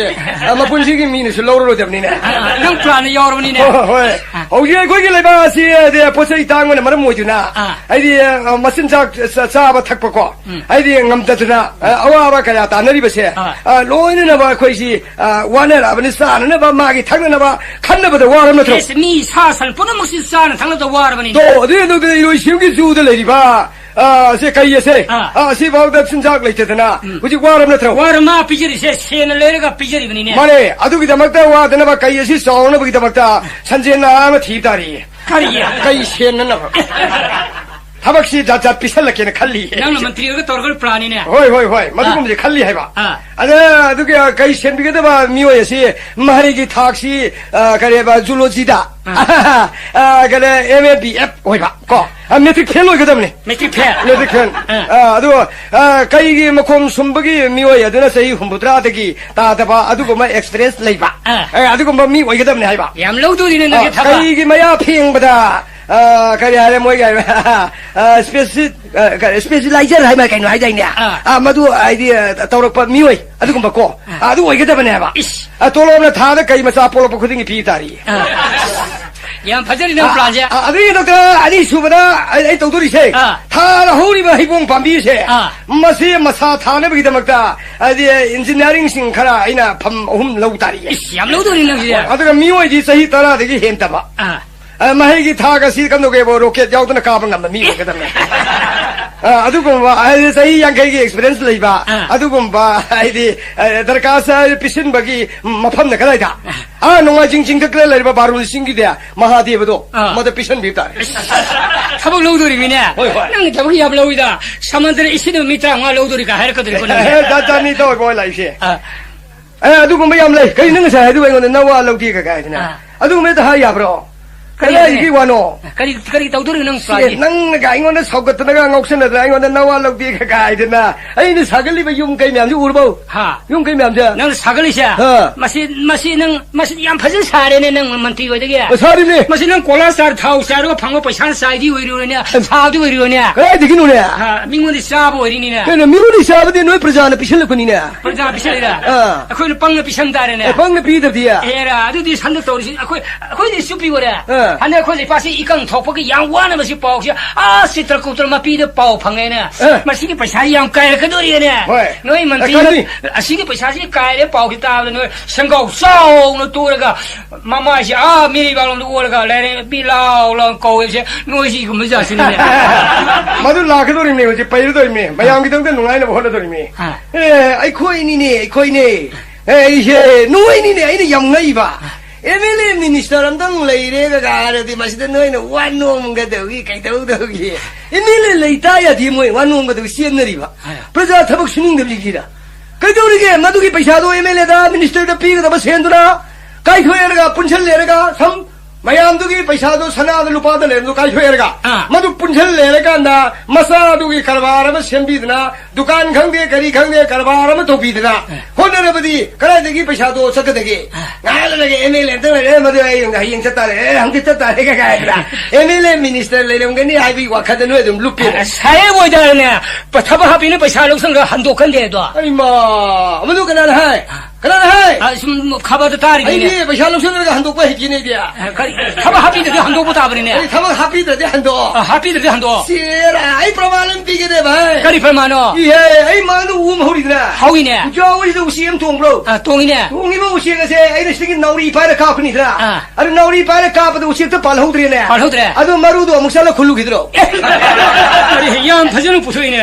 ꯑ, ꯃꯄꯨꯟꯁꯤꯒꯤ ꯃꯤꯅꯁꯨ ꯂꯧꯔꯔꯣꯏꯗꯕꯅꯤꯅꯦ꯫ ꯑꯥ, ꯑꯥ, ꯅꯪ ꯄ꯭ꯂꯥꯟꯗ ꯌꯥꯎꯔꯕꯅꯤꯅꯦ꯫ ꯍꯣꯏ, ꯍꯣꯏ, ꯍꯣꯏ꯫ ꯑꯥ꯫ ꯍꯧꯖꯤꯛ ꯑꯩꯈꯣꯏꯒꯤ ꯂꯩꯕꯥꯛ ꯑꯁꯤ, ꯑꯗꯤ, ꯄꯣꯠ ꯆꯩ ꯇꯥꯡꯕꯅ ꯃꯔꯝ ꯑꯣꯏꯗꯨꯅ, ꯑꯥ꯫ ꯍꯥꯏꯗꯤ, ꯑ, ꯃꯆꯤꯟꯖꯥꯛ ꯆ-, ꯆꯥꯕ ꯊꯛꯄꯀꯣ, ꯎꯝ꯫ ꯍꯥꯏꯗꯤ ꯉꯝꯗꯗꯅ, ꯑ, ꯑꯋꯥꯕ ꯀꯌꯥ ꯇꯥꯅꯔꯤꯕꯁꯦ, ꯑꯥ꯫ ꯑ, ꯂꯣꯏꯅꯅꯕ ꯑꯩꯈꯣꯏꯁꯤ, ꯑ, ꯋꯥꯅꯔꯛꯑꯕꯅꯤ, ꯆꯥꯅꯅꯕ, ꯃꯥꯒꯤ ꯊꯛꯅꯅꯕ ꯈꯟꯅꯕꯗ ꯋꯥꯔꯕ ꯅꯠꯇ꯭ꯔꯣ? ꯑꯦꯁ, ꯃꯤ ꯁꯥ ꯁꯟ ꯄꯨꯝꯅꯃꯛꯁꯤ ꯆꯥꯅ ꯊꯛꯅꯕꯗ ꯋꯥꯔꯕꯅꯤ꯫ ꯇꯣ, ꯑꯗꯨꯏ ꯑꯗꯨꯗ ꯏꯔꯣꯏꯁꯦꯝꯒꯤ ꯖꯨꯗ ꯂꯩꯔꯤꯕ ꯑꯥ, ꯁꯤ ꯀꯩ ꯑꯁꯦ? ꯑꯥ꯫ ꯑꯥ, ꯑꯁꯤꯐꯥꯎꯗ ꯆꯤꯟꯖꯥꯛ ꯂꯩꯇꯗꯅ ꯎꯝ꯫ ꯍꯧꯖꯤꯛ ꯋꯥꯔꯕ ꯅꯠꯇ꯭ꯔꯣ? ꯋꯥꯔ ꯃꯥ ꯄꯤꯖꯔꯤꯁꯦ, ꯁꯦꯟꯅ ꯂꯩꯔꯒ ꯄꯤꯖꯔꯤꯕꯅꯤꯅꯦ꯫ ꯃꯥꯅꯦ, ꯑꯗꯨꯒꯤꯗꯃꯛꯇ ꯋꯥꯗꯅꯕ, ꯀꯩ ꯑꯁꯤ ꯆꯥꯎꯅꯕꯒꯤꯗꯃꯛꯇ ꯁꯟꯖꯦꯟꯅ ꯑꯃ ꯊꯤꯕ ꯇꯥꯔꯤꯌꯦ꯫ ꯀꯔꯤꯌꯦ? ꯀꯩ ꯁꯦꯟꯅꯅꯕ꯫ ꯊꯕꯛꯁꯤ ꯖꯥꯠ ꯖꯥꯠ ꯄꯤꯁꯜꯂꯛꯀꯦꯅ ꯈꯜꯂꯤ꯫ ꯅꯪꯅ ꯃꯟꯇ꯭ꯔꯤ ꯑꯣꯏꯔꯒ ꯇꯧꯔꯒ ꯄ꯭ꯂꯥꯟꯅꯤꯅꯦ꯫ ꯍꯣꯏ, ꯍꯣꯏ, ꯍꯣꯏ, ꯃꯗꯨꯒꯨꯝꯕꯁꯦ ꯑꯥ꯫ ꯈꯜꯂꯤ ꯍꯥꯏꯕ꯫ ꯑꯥ꯫ ꯑꯗ ꯑꯗꯨꯒꯤ ꯀꯩ ꯁꯦꯟꯕꯤꯒꯗꯕ ꯃꯤꯑꯣꯏ ꯑꯁꯤ ꯃꯍꯩꯒꯤ ꯊꯥꯛꯁꯤ, ꯑ, ꯀꯔꯤ ꯍꯥꯏꯕ, ꯖꯨꯂꯣꯖꯤꯗ, ꯑꯥ꯫ ꯑ, ꯀꯩꯅꯣ, ꯑꯦꯝ ꯑꯦ ꯕꯤ ꯑꯦꯐ ꯑꯣꯏꯕ ꯀꯣ꯫ ꯑ, ꯃꯦꯇ꯭ꯔꯤꯛ ꯐꯦꯜ ꯑꯣꯏꯒꯗꯕꯅꯤ꯫ Matric fail. Matric fail. ꯑꯥ꯫ ꯑ, ꯑꯗꯨ, ꯑ, ꯀꯩꯒꯤ ꯃꯈꯣꯝ ꯁꯨꯝꯕꯒꯤ ꯃꯤꯑꯣꯏ ꯑꯗꯨꯅ ꯆꯍꯤ ꯍꯨꯝꯐꯨꯇꯔꯥꯗꯒꯤ ꯇꯥꯗꯕ ꯑꯗꯨꯒꯨꯝꯕ ꯑꯦꯛꯁꯄꯤꯔꯤꯌꯦꯟꯁ ꯂꯩꯕ, ꯑꯥ꯫ ꯑ, ꯑꯗꯨꯒꯨꯝꯕ ꯃꯤ ꯑꯣꯏꯒꯗꯕꯅꯤ ꯍꯥꯏꯕ꯫ ꯌꯥꯝ ꯂꯧꯗꯣꯔꯤꯅꯦ ꯅꯪꯒꯤ ꯑ, ꯊꯕꯛ꯫ ꯀꯩꯒꯤ ꯃꯌꯥ ꯐꯦꯡꯕꯗ, ꯑ, ꯀꯔꯤ ꯍꯥꯏꯔꯦ ꯃꯣꯏꯒꯤ ꯍꯥꯏꯕ? ꯑ, ꯁ꯭ꯄꯦꯁꯤ-, ꯑ, ꯀꯔꯤ, ꯁ꯭ꯄꯦꯁꯤꯂꯥꯏꯖꯔ ꯍꯥꯏꯕ ꯀꯩꯅꯣ ꯍꯥꯏꯗꯥꯏꯅꯦ? ꯑꯥ꯫ ꯑ, ꯃꯗꯨ ꯍꯥꯏꯗꯤ, ꯑ, ꯇꯧꯔꯛꯄ ꯃꯤꯑꯣꯏ ꯑꯗꯨꯒꯨꯝꯕ ꯀꯣ꯫ ꯑꯥ꯫ ꯑꯗꯨ ꯑꯣꯏꯒꯗꯕꯅꯦꯕ꯫ ꯏꯁ꯫ ꯑ, ꯇꯣꯂꯣꯞꯅ ꯊꯥꯗ ꯀꯩ ꯃꯆꯥ ꯄꯣꯛꯂꯛꯄ ꯈꯨꯗꯤꯡꯒꯤ ꯄꯤ ꯇꯥꯔꯤ꯫ ꯑꯥ꯫ ꯌꯥꯝ ꯐꯖꯔꯤ ꯅꯪ ꯑ, ꯄ꯭ꯂꯥꯟꯁꯦ꯫ ꯑ, ꯑꯗꯨꯒꯤ ꯗꯣꯛꯇꯔ ꯑꯅꯤꯁꯨꯕꯗ ꯑꯩ, ꯑꯩ ꯇꯧꯗꯣꯔꯤꯁꯦ, ꯑꯥ꯫ ꯊꯥꯗ ꯍꯧꯔꯤꯕ ꯍꯩꯕꯣꯡ ꯄꯥꯝꯕꯤꯁꯦ, ꯑꯥ꯫ ꯃꯁꯤ ꯃꯁꯥ ꯊꯥꯅꯕꯒꯤꯗꯃꯛꯇ ꯍꯥꯏꯗꯤ ꯏꯟꯖꯤꯅꯤꯌꯥꯔꯤꯡꯁꯤꯡ ꯈꯔ ꯑꯩꯅ ꯐꯝ ꯑꯍꯨꯝ ꯂꯧ ꯇꯥꯔꯤꯌꯦ꯫ ꯏꯁ, ꯌꯥꯝ ꯂꯧꯗꯣꯔꯤ ꯅꯪꯁꯦ꯫ ꯑꯗꯨꯒ ꯃꯤꯑꯣꯏꯗꯤ ꯆꯍꯤ ꯇꯔꯥꯗꯒꯤ ꯍꯦꯟꯗꯕ꯫ ꯑꯥ꯫ ꯑ, ꯃꯍꯩꯒꯤ ꯊꯥꯛ ꯑꯁꯤ ꯀꯝꯗꯧꯒꯦꯕꯨ ꯔꯣꯀꯦꯠ ꯌꯥꯎꯗꯅ ꯀꯥꯕ ꯉꯝꯕ ꯃꯤ ꯑꯣꯏꯒꯗꯕꯅꯦ꯫ ꯑ, ꯑꯗꯨꯒꯨꯝꯕ, ꯍꯥꯏꯗꯤ ꯆꯍꯤ ꯌꯥꯡꯈꯩꯒꯤ ꯑꯦꯛꯁꯄꯤꯔꯤꯌꯦꯟꯁ ꯂꯩꯕ, ꯑꯥ꯫ ꯑꯗꯨꯒꯨꯝꯕ, ꯍꯥꯏꯗꯤ, ꯑ, ꯗꯔꯀꯥꯔ ꯁꯥꯏ ꯄꯤꯁꯤꯟꯕꯒꯤ ꯃꯐꯝꯅ ꯀꯗꯥꯏꯗ? ꯑꯥ, ꯅꯣꯡꯃꯥꯏꯖꯤꯡ ꯆꯤꯡꯊꯛꯇ ꯂꯩꯔꯤꯕ ꯕꯥꯔꯨꯅꯤ ꯆꯤꯡꯒꯤꯗꯤ ꯃꯍꯥꯗꯦꯕꯗꯣ, ꯑꯥ꯫ ꯃꯗ ꯄꯤꯁꯟꯕꯤꯕ ꯇꯥꯔꯦ꯫ ꯑꯁ, ꯊꯕꯛ ꯂꯧꯗꯣꯔꯤꯃꯤꯅꯦ꯫ ꯍꯣꯏ, ꯍꯣꯏ꯫ ꯅꯪꯒꯤ ꯊꯕꯛ ꯌꯥꯝ ꯂꯧꯏꯗ꯫ ꯁꯃꯟꯗꯅ ꯏꯁꯤꯡ ꯃꯤ ꯇꯔꯥꯃꯉꯥ ꯂꯧꯗꯣꯔꯤ ꯀꯥꯏ ꯍꯥꯏꯔꯛꯀꯗꯣꯔꯤꯀꯣ ꯅꯪꯗꯤ꯫ ꯖꯥꯠ ꯖꯥꯠꯅꯤ ꯇꯧꯏꯕꯣ ꯂꯥꯛꯏꯁꯦ꯫ ꯑꯥ꯫ ꯑꯦ, ꯑꯗꯨꯒꯨꯝꯕ ꯌꯥꯝ ꯂꯩ꯫ ꯀꯩꯅꯣ ꯅꯪ ꯉꯁꯥꯏ ꯍꯥꯏꯗꯨꯕꯨ ꯑꯩꯉꯣꯟꯗ ꯅꯋꯥ ꯂꯧꯗꯦꯒ ꯀꯥꯏꯗꯅ? ꯑꯥ꯫ ꯑꯗꯨꯒꯨꯝꯕ ꯍꯦꯛꯇ ꯍꯥꯏ ꯌꯥꯕ꯭ꯔꯣ? ꯀꯔꯤ ꯀꯗꯥꯏꯗꯒꯤ ꯋꯥꯅꯣ? ꯀꯔꯤ, ꯀꯔꯤ ꯇꯧꯗꯣꯔꯤꯅꯣ ꯅꯪ ꯁꯤ ꯄ꯭ꯂꯥꯟꯗꯤ? ꯅꯪꯅꯒ ꯑꯩꯉꯣꯟꯗ ꯁꯧꯒꯠꯇꯅꯒ ꯉꯥꯎꯁꯟꯅꯗꯅ ꯑꯩꯉꯣꯟꯗ ꯅꯋꯥ ꯂꯧꯗꯦꯒ ꯀꯥꯏꯗꯅ? ꯑꯩꯅ ꯁꯥꯒꯠꯂꯤꯕ ꯌꯨꯝ ꯀꯩ ꯃꯌꯥꯝꯁꯤ ꯎꯔꯕꯧ? ꯍꯥ? ꯌꯨꯝ ꯀꯩ ꯃꯌꯥꯝꯁꯦ? ꯅꯪꯅ ꯁꯥꯒꯠꯂꯤꯁꯦ? ꯑꯥ꯫ ꯃꯁꯤ, ꯃꯁꯤ ꯅꯪ, ꯃꯁꯤ ꯌꯥꯝ ꯐꯖꯅ ꯁꯥꯔꯦꯅꯦ ꯅꯪ ꯃꯟꯇ꯭ꯔꯤ ꯑꯣꯏꯗꯒꯤ꯫ ꯑ, ꯁꯥꯔꯤꯅꯦ꯫ ꯃꯁꯤ ꯅꯪ ꯀꯣꯂꯥ ꯆꯥꯔ ꯊꯥꯎ ꯆꯥꯔꯒ ꯐꯪꯕ ꯄꯩꯁꯥꯅ ꯆꯥꯏꯗꯤ ꯑꯣꯏꯔꯣꯏꯅꯦ, ꯁꯥꯕꯗꯤ ꯑꯣꯏꯔꯣꯏꯅꯦ꯫ ꯀꯗꯥꯏꯗꯒꯤꯅꯣꯅꯦ? ꯍꯥ, ꯃꯤꯉꯣꯟꯗ ꯆꯥꯕ ꯑꯣꯏꯔꯤꯅꯤꯅꯦ꯫ ꯀꯩꯅꯣ, ꯃꯤꯉꯣꯟꯗ ꯆꯥꯕꯗꯤ ꯅꯣꯏ ꯄ꯭ꯔꯖꯥꯅ ꯄꯤꯁꯜꯂꯛꯄꯅꯤꯅꯦ꯫ ꯄ꯭ꯔꯖꯥ ꯄꯤꯁꯜꯂꯤꯔ? ꯑꯥ꯫ ꯑꯩꯈꯣꯏꯅ ꯄꯪꯅ ꯄꯤꯁꯟ ꯇꯥꯔꯦꯅꯦ꯫ ꯑꯦ, ꯄꯪꯅ ꯄꯤꯗ꯭ꯔꯗꯤ? ꯑꯦꯔꯥ, ꯑꯗꯨꯗꯤ ꯍꯟꯗꯛ ꯇꯧꯔꯤꯁꯤ ꯑꯩꯈꯣꯏ, ꯑꯩꯈꯣꯏꯗꯤ ꯆꯨꯞꯄꯤ ꯑꯣꯏꯔꯦ꯫ ꯑꯥ꯫ ꯍꯟꯗꯛ ꯑꯩꯈꯣꯏ ꯂꯩꯄꯥꯛꯁꯤ ꯏꯀꯪ ꯊꯣꯛꯄꯒꯤ ꯌꯥꯝ ꯋꯥꯅꯕꯁꯤ ꯄꯥꯎꯁꯤ, ꯑꯥ, ꯆꯤꯇ꯭ꯔꯒꯨꯞꯇ ꯃꯄꯤꯗ ꯄꯥꯎ ꯐꯪꯉꯦꯅꯦ꯫ ꯑꯦ꯫ ꯃꯁꯤꯒꯤ ꯄꯩꯁꯥꯁꯤ ꯌꯥꯝ ꯀꯥꯏꯔꯛꯀꯗꯣꯔꯤꯅꯦ꯫ ꯍꯣꯏ꯫ ꯅꯣꯏ ꯃꯟꯇ꯭ꯔꯤ, ꯑꯦ, ꯀꯥꯏꯗꯤ? ꯑꯁꯤꯒꯤ ꯄꯩꯁꯥꯁꯤ ꯀꯥꯏꯔꯦ ꯄꯥꯎꯁꯤ ꯇꯥꯕꯗ ꯅꯣꯏ ꯁꯦꯡꯒꯥꯎ ꯆꯥꯎꯅ ꯇꯣꯛꯂꯒ ꯃꯃꯥꯏꯁꯤ ꯑꯥ ꯃꯤꯔꯩꯕꯥꯛꯂꯣꯝꯗ ꯑꯣꯜꯂꯒ ꯂꯥꯏꯔꯦꯝꯕꯤ ꯂꯥꯎ ꯂꯥꯎ ꯀꯧꯋꯦꯁꯦ ꯅꯣꯏ ꯁꯤꯒꯨꯝꯕ ꯖꯥꯠꯁꯤꯅꯤꯅꯦ꯫ ꯃꯗꯨ ꯂꯥꯛꯀꯗꯧꯔꯤꯕꯅꯦ, ꯍꯧꯖꯤꯛ ꯄꯩꯔꯗꯧꯔꯤꯕꯅꯦ, ꯃꯌꯥꯝꯒꯤꯗꯃꯛꯇ ꯅꯨꯡꯉꯥꯏꯅꯕ ꯍꯣꯠꯅꯗꯧꯔꯤꯕꯅꯦ꯫ ꯑꯥ꯫ ꯑꯦ, ꯑꯩꯈꯣꯏꯅꯤꯅꯦ, ꯑꯩꯈꯣꯏꯅꯦ꯫ ꯑꯦ, ꯑꯩꯁꯦ ꯅꯣꯏꯅꯤꯅꯦ ꯑꯩꯅ ꯌꯥꯝ ꯉꯛꯏꯕ꯫ ꯑꯦꯝ ꯑꯦꯜ ꯑꯦ ꯃꯤꯅꯤꯁꯇꯔ ꯑꯝꯇꯪ ꯂꯩꯔꯦꯒ ꯍꯥꯏꯔꯗꯤ ꯃꯁꯤꯗ ꯅꯣꯏꯅ ꯋꯥ ꯅꯣꯝꯒꯗꯧꯒꯤ ꯀꯩꯗꯧꯗꯧꯒꯤ? ꯑꯦꯝ ꯑꯦꯜ ꯑꯦ ꯂꯩꯇꯥ ꯌꯥꯗꯦ, ꯃꯣꯏ ꯋꯥ ꯅꯣꯝꯒꯗꯧꯒꯤ ꯆꯦꯟꯅꯔꯤꯕ꯫ ꯑꯥ꯫ ꯄ꯭ꯔꯖꯥ ꯊꯕꯛ ꯁꯨꯅꯤꯡꯗꯕꯁꯤꯡꯁꯤꯗ ꯀꯩꯗꯧꯔꯤꯒꯦ? ꯃꯗꯨꯒꯤ ꯄꯩꯁꯥꯗꯣ ꯑꯦꯝ ꯑꯦꯜ ꯑꯦꯗ, ꯃꯤꯅꯤꯁꯇꯔꯗ ꯄꯤꯒꯗꯕ ꯁꯦꯟꯗꯨꯅ ꯀꯥꯏꯊꯣꯛꯑꯦꯔꯒ, ꯄꯨꯟꯁꯤꯜꯂꯦꯔꯒ, ꯁꯝ ꯃꯌꯥꯝꯗꯨꯒꯤ ꯄꯩꯁꯥꯗꯣ, ꯁꯅꯥꯗ ꯂꯨꯄꯥꯗ ꯂꯩꯔꯝꯗꯣ ꯀꯥꯏꯊꯣꯛꯑꯦꯔꯒ, ꯑꯥ꯫ ꯃꯗꯨ ꯄꯨꯟꯁꯤꯜꯂꯦꯔꯀꯥꯟꯗ ꯃꯆꯥꯗꯨꯒꯤ ꯀꯔꯕꯥꯔ ꯑꯃ ꯁꯦꯝꯕꯤꯗꯅ, ꯗꯨꯀꯥꯟ ꯈꯪꯗꯦ, ꯀꯔꯤ ꯈꯪꯗꯦ, ꯀꯔꯕꯥꯔ ꯑꯃ ꯇꯧꯕꯤꯗꯅ, ꯑꯥ꯫ ꯍꯣꯠꯅꯔꯕꯗꯤ ꯀꯗꯥꯏꯗꯒꯤ ꯄꯩꯁꯥꯗꯣ ꯆꯠꯀꯗꯒꯦ? ꯑꯥ꯫ ꯉꯥꯏꯍꯥꯛ ꯂꯩꯔꯒ ꯑꯦꯝ ꯑꯦꯜ ꯑꯦ ꯑꯝꯇ ꯂꯩꯔꯦ, ꯃꯗꯨ ꯑꯩ ꯍꯌꯦꯡ ꯆꯠ ꯇꯥꯔꯦ, ꯑꯦ, ꯍꯪꯆꯤꯠ ꯆꯠ ꯇꯥꯔꯦ ꯀꯥꯏꯅ ꯑꯦꯝ ꯑꯦꯜ ꯑꯦ ꯃꯤꯅꯤꯁꯇꯔ ꯂꯩꯔꯝꯒꯅꯤ ꯍꯥꯏꯕꯒꯤ ꯋꯥꯈꯜꯗ ꯅꯣꯏ ꯑꯗꯨꯝ ꯂꯨꯞꯄꯦ꯫ ꯑꯁ, ꯍꯥꯏꯔꯦ ꯑꯣꯏꯗꯔꯅꯦ, ꯄ-, ꯊꯕꯛ ꯍꯥꯞꯄꯤꯅ ꯄꯩꯁꯥ ꯂꯧꯁꯪꯒ ꯍꯟꯗꯣꯛꯀꯟꯗꯦ ꯑꯗꯣ꯫ ꯑꯩꯃꯥ, ꯃꯗꯨ ꯀꯅꯥꯅ ꯍꯥꯏ? ꯀꯅꯥꯅ ꯍꯥꯏ? ꯑ, ꯁꯨꯝ ꯈꯕꯔꯗ ꯇꯥꯔꯤꯅꯤꯅꯦ꯫ ꯑꯩꯗꯤ ꯄꯩꯁꯥ ꯂꯧꯁꯤꯜꯂꯒ ꯍꯟꯗꯣꯛꯄ ꯍꯩꯇꯦꯅꯦ ꯑꯩꯗꯤ꯫ ꯑ, ꯀꯔꯤ? ꯊꯕꯛ ꯍꯥꯞꯄꯤꯗ꯭ꯔꯗꯤ ꯍꯟꯗꯣꯛꯄ ꯇꯥꯕꯅꯤꯅꯦ꯫ ꯑꯩ ꯊꯕꯛ ꯍꯥꯞꯄꯤꯗ꯭ꯔꯗꯤ ꯍꯟꯗꯣꯛꯑꯣ꯫ ꯑ, ꯍꯥꯞꯄꯤꯗ꯭ꯔꯗꯤ ꯍꯟꯗꯣꯛꯑꯣ꯫ ꯁꯦꯔꯥ, ꯑꯩ ꯄ꯭ꯔꯃꯥꯟ ꯑꯃ ꯄꯤꯒꯦꯅꯦ, ꯚꯥꯏ꯫ ꯀꯔꯤ ꯄ꯭ꯔꯃꯥꯟꯅꯣ? ꯏꯍꯦ, ꯑꯩ ꯃꯥꯡꯗ ꯎ ꯑꯃ ꯍꯧꯔꯤꯗꯅ꯫ ꯍꯧꯏꯅꯦ꯫ ꯎꯖꯥꯎ ꯍꯣꯏꯁꯤꯗ ꯎꯆꯦꯛ ꯑꯃ ꯇꯣꯡꯕ꯭ꯔꯣ? ꯑ, ꯇꯣꯡꯉꯤꯅꯦ꯫ ꯇꯣꯡꯉꯤꯕ ꯎꯆꯦꯛ ꯑꯁꯦ ꯑꯩꯅ ꯁꯤꯗꯒꯤ ꯅꯥꯎꯔꯤ ꯄꯥꯏꯔ ꯀꯥꯞꯀꯅꯤꯗꯅ꯫ ꯑ꯫ ꯑꯗꯨ ꯅꯥꯎꯔꯤ ꯄꯥꯏꯔ ꯀꯥꯞꯄꯗ ꯎꯆꯦꯛꯇ ꯄꯥꯜꯍꯧꯗ꯭ꯔꯦꯅꯦ꯫ ꯄꯥꯜꯍꯧꯗ꯭ꯔꯦ꯫ ꯑꯗꯨ ꯃꯔꯨꯗꯣ ꯑꯃꯨꯛ ꯆꯠꯂ ꯈꯨꯜꯂꯨꯈꯤꯗ꯭ꯔꯣ? ꯑꯦ, ꯀꯔꯤ ꯌꯥꯝ ꯐꯖꯅ ꯄꯨꯊꯣꯛꯏꯅꯦ꯫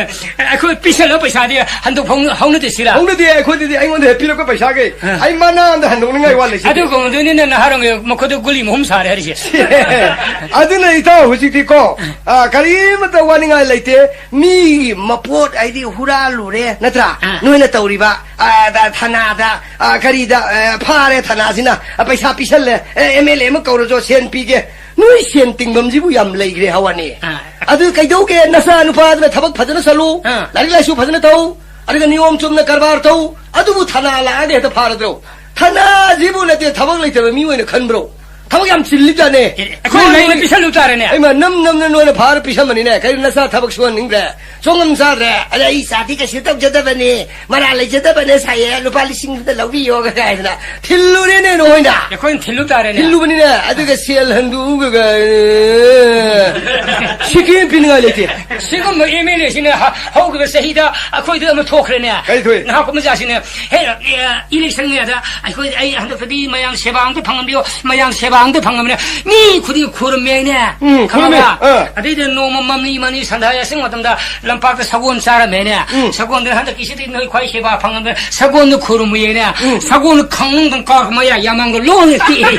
ꯑꯩꯈꯣꯏ ꯄꯤꯁꯜꯂ ꯄꯩꯁꯥꯗꯤ ꯍꯟꯗꯣꯛ ꯍꯧꯅ-, ꯍꯧꯅꯗꯦ ꯁꯤꯔꯥ? ꯍꯧꯅꯗꯦ, ꯑꯩꯈꯣꯏꯗꯗꯤ ꯑꯩꯉꯣꯟꯗ ꯍꯦꯛ ꯄꯤꯔꯛꯄ ꯄꯩꯁꯥꯈꯩ ꯑ꯫ ꯑꯩ ꯃꯅꯥ ꯑꯝꯗ ꯍꯟꯗꯣꯛꯅꯤꯡꯉꯥꯏ ꯋꯥꯠꯂꯤ ꯁꯤꯗꯤ꯫ ꯑꯗꯨꯒꯨꯝꯕꯗꯨꯅꯤꯅꯦ ꯅꯍꯥꯔꯣꯟꯒꯤ ꯃꯈꯨꯠꯇ ꯒꯨꯂꯤ ꯃꯍꯨꯝ ꯁꯥꯔꯦ ꯍꯥꯏꯔꯤꯁꯦ꯫ ꯑꯗꯨꯅ ꯏꯇꯥꯎ ꯍꯧꯖꯤꯛꯇꯤꯀꯣ, ꯑ, ꯀꯔꯤꯃꯠꯇ ꯋꯥꯅꯤꯡꯉꯥꯏ ꯂꯩꯇꯦ꯫ ꯃꯤꯒꯤ ꯃꯄꯣꯠ ꯍꯥꯏꯗꯤ ꯍꯨꯔꯥꯜꯂꯨꯔꯦ, ꯅꯠꯇ꯭ꯔꯥ? ꯑ꯫ ꯅꯣꯏꯅ ꯇꯧꯔꯤꯕ, ꯑ, ꯗ, ꯊꯅꯥꯗ, ꯑ, ꯀꯔꯤꯗ, ꯑ, ꯐꯥꯔꯦ ꯊꯅꯥꯁꯤꯅ, ꯑ, ꯄꯩꯁꯥ ꯄꯤꯁꯜꯂꯦ, ꯑꯦ, ꯑꯦꯝ ꯑꯦꯜ ꯑꯦ ꯑꯃ ꯀꯧꯔꯁꯨ ꯁꯦꯟ ꯄꯤꯒꯦ꯫ ꯅꯣꯏ ꯁꯦꯟ ꯇꯤꯡꯐꯝꯁꯤꯕꯨ ꯌꯥꯝ ꯂꯩꯈ꯭ꯔꯦ ꯍꯋꯥꯅꯤ꯫ ꯑ꯫ ꯑꯗꯨ ꯀꯩꯗꯧꯒꯦ? ꯅꯆꯥ ꯅꯨꯄꯥꯗꯨꯅ ꯊꯕꯛ ꯐꯖꯅ ꯆꯠꯂꯨ, ꯑ꯫ ꯂꯥꯏꯔꯤꯛ ꯂꯥꯏꯁꯨ ꯐꯖꯅ ꯇꯧ, ꯑꯗꯨꯒ ꯅꯤꯌꯣꯝ ꯆꯨꯝꯅ ꯀꯔꯕꯥꯔ ꯇꯧ, ꯑꯗꯨꯕꯨ ꯊꯅꯥ ꯂꯥꯛꯑꯒ ꯍꯦꯛꯇ ꯐꯥꯔꯗ꯭ꯔꯣ? ꯊꯅꯥꯁꯤꯕꯨ ꯅꯠꯇꯦ ꯊꯕꯛ ꯂꯩꯇꯕ ꯃꯤ ꯑꯣꯏꯅ ꯈꯟꯕ꯭ꯔꯣ? ꯊꯕꯛ ꯌꯥꯝ ꯆꯤꯜꯂꯤꯖꯥꯠꯅꯦ꯫ ꯑꯦ, ꯑꯩꯈꯣꯏ ꯂꯩꯅ ꯄꯤꯁꯜꯂꯨ ꯇꯥꯔꯦꯅꯦ꯫ ꯑꯩꯃ ꯅꯝ ꯅꯝꯅ ꯅꯣꯏꯅ ꯐꯥꯔ ꯄꯤꯁꯟꯕꯅꯤꯅꯦ꯫ ꯀꯩꯅꯣ ꯅꯆꯥ ꯊꯕꯛ ꯁꯨꯍꯟꯅꯤꯡꯗ꯭ꯔꯦ? ꯁꯣꯡꯉꯝ ꯆꯥꯗ꯭ꯔꯦ꯫ ꯑꯗ ꯑꯩ ꯏꯆꯥꯗꯤ ꯀꯩꯁꯨ ꯇꯧꯖꯗꯕꯅꯦ, ꯃꯔꯥ ꯂꯩꯖꯗꯕꯅꯦ ꯁꯥꯏꯌꯦ, ꯂꯨꯄꯥ ꯂꯤꯁꯤꯡ ꯑꯃꯗ ꯂꯧꯕꯤꯌꯣꯒ ꯀꯥꯏꯗꯅ ꯊꯤꯜꯂꯨꯔꯦꯅꯦ ꯅꯣꯏꯅ꯫ ꯑꯩꯈꯣꯏꯅ ꯊꯤꯜꯂꯨ ꯇꯥꯔꯦꯅꯦ꯫ ꯊꯤꯜꯂꯨꯕꯅꯤꯅꯦ꯫ ꯑꯗꯨꯒ ꯁꯦꯜ ꯍꯟꯗꯣꯛꯎꯒ, ꯑꯦ, ꯁꯤꯀꯤ ꯑꯃ ꯄꯤꯅꯤꯡꯉꯥꯏ ꯂꯩꯇꯦ꯫ ꯁꯤꯒꯨꯝꯕ ꯑꯦꯝ ꯑꯦꯜ ꯑꯦꯁꯤꯅ ꯍ-, ꯍꯧꯈꯤꯕ ꯆꯍꯤꯗ ꯑꯩꯈꯣꯏꯗ ꯑꯃ ꯊꯣꯛꯈ꯭ꯔꯦꯅꯦ꯫ ꯀꯔꯤ ꯊꯣꯛꯏ? ꯅꯍꯥꯛ ꯃꯆꯥꯁꯤꯅꯦ, ꯍꯦ, ꯑꯦ, ꯏꯂꯦꯛꯁꯟ ꯃꯌꯥꯗ ꯑꯩꯈꯣꯏ, "ꯑꯩ ꯍꯟꯗꯛꯇꯗꯤ ꯃꯌꯥꯝ ꯁꯦꯕꯥ ꯑꯝꯇ ꯐꯪꯍꯟꯕꯤꯌꯣ, ꯃꯌꯥꯝ ꯁꯦꯕꯥ ꯑꯝꯇ ꯐꯪꯍꯟꯕꯤꯌꯣ"꯫ ꯃꯤ ꯈꯨꯗꯤꯡ ꯈꯨꯔꯨꯝꯃꯦ ꯍꯥꯏꯅꯦ꯫ ꯎꯝ, ꯈꯪꯉꯕ꯭ꯔꯥ? ꯈꯨꯔꯨꯝꯃꯦ, ꯑꯥ꯫ ꯑꯗꯩꯗ ꯅꯣꯡꯃ ꯃꯝꯂꯤ ꯃꯝꯂꯤ ꯁꯟꯗꯥ ꯌꯥꯆꯪ ꯃꯇꯝꯗ ꯂꯝꯄꯥꯛꯇ ꯁꯒꯣꯜ ꯆꯥꯔꯝꯃꯦꯅꯦ꯫ ꯎꯝ꯫ ꯁꯒꯣꯜꯗꯨꯅ, "ꯍꯟꯗꯛꯀꯤꯁꯤꯗꯤ ꯅꯣꯏ ꯈ꯭ꯋꯥꯏ ꯁꯦꯕꯥ ꯐꯪꯉꯝꯃꯦ"꯫ ꯁꯒꯣꯜꯗꯨ ꯈꯨꯔꯨꯝꯃꯨꯌꯦꯅꯦ꯫ ꯎꯝ꯫ ꯁꯒꯣꯜꯗꯨ ꯈꯪ ꯈꯪ ꯀꯥꯔꯛꯄ ꯃꯌꯥ ꯌꯥꯃꯥꯡꯗꯣ ꯂꯣꯏꯅ ꯇꯦꯛꯑꯦ꯫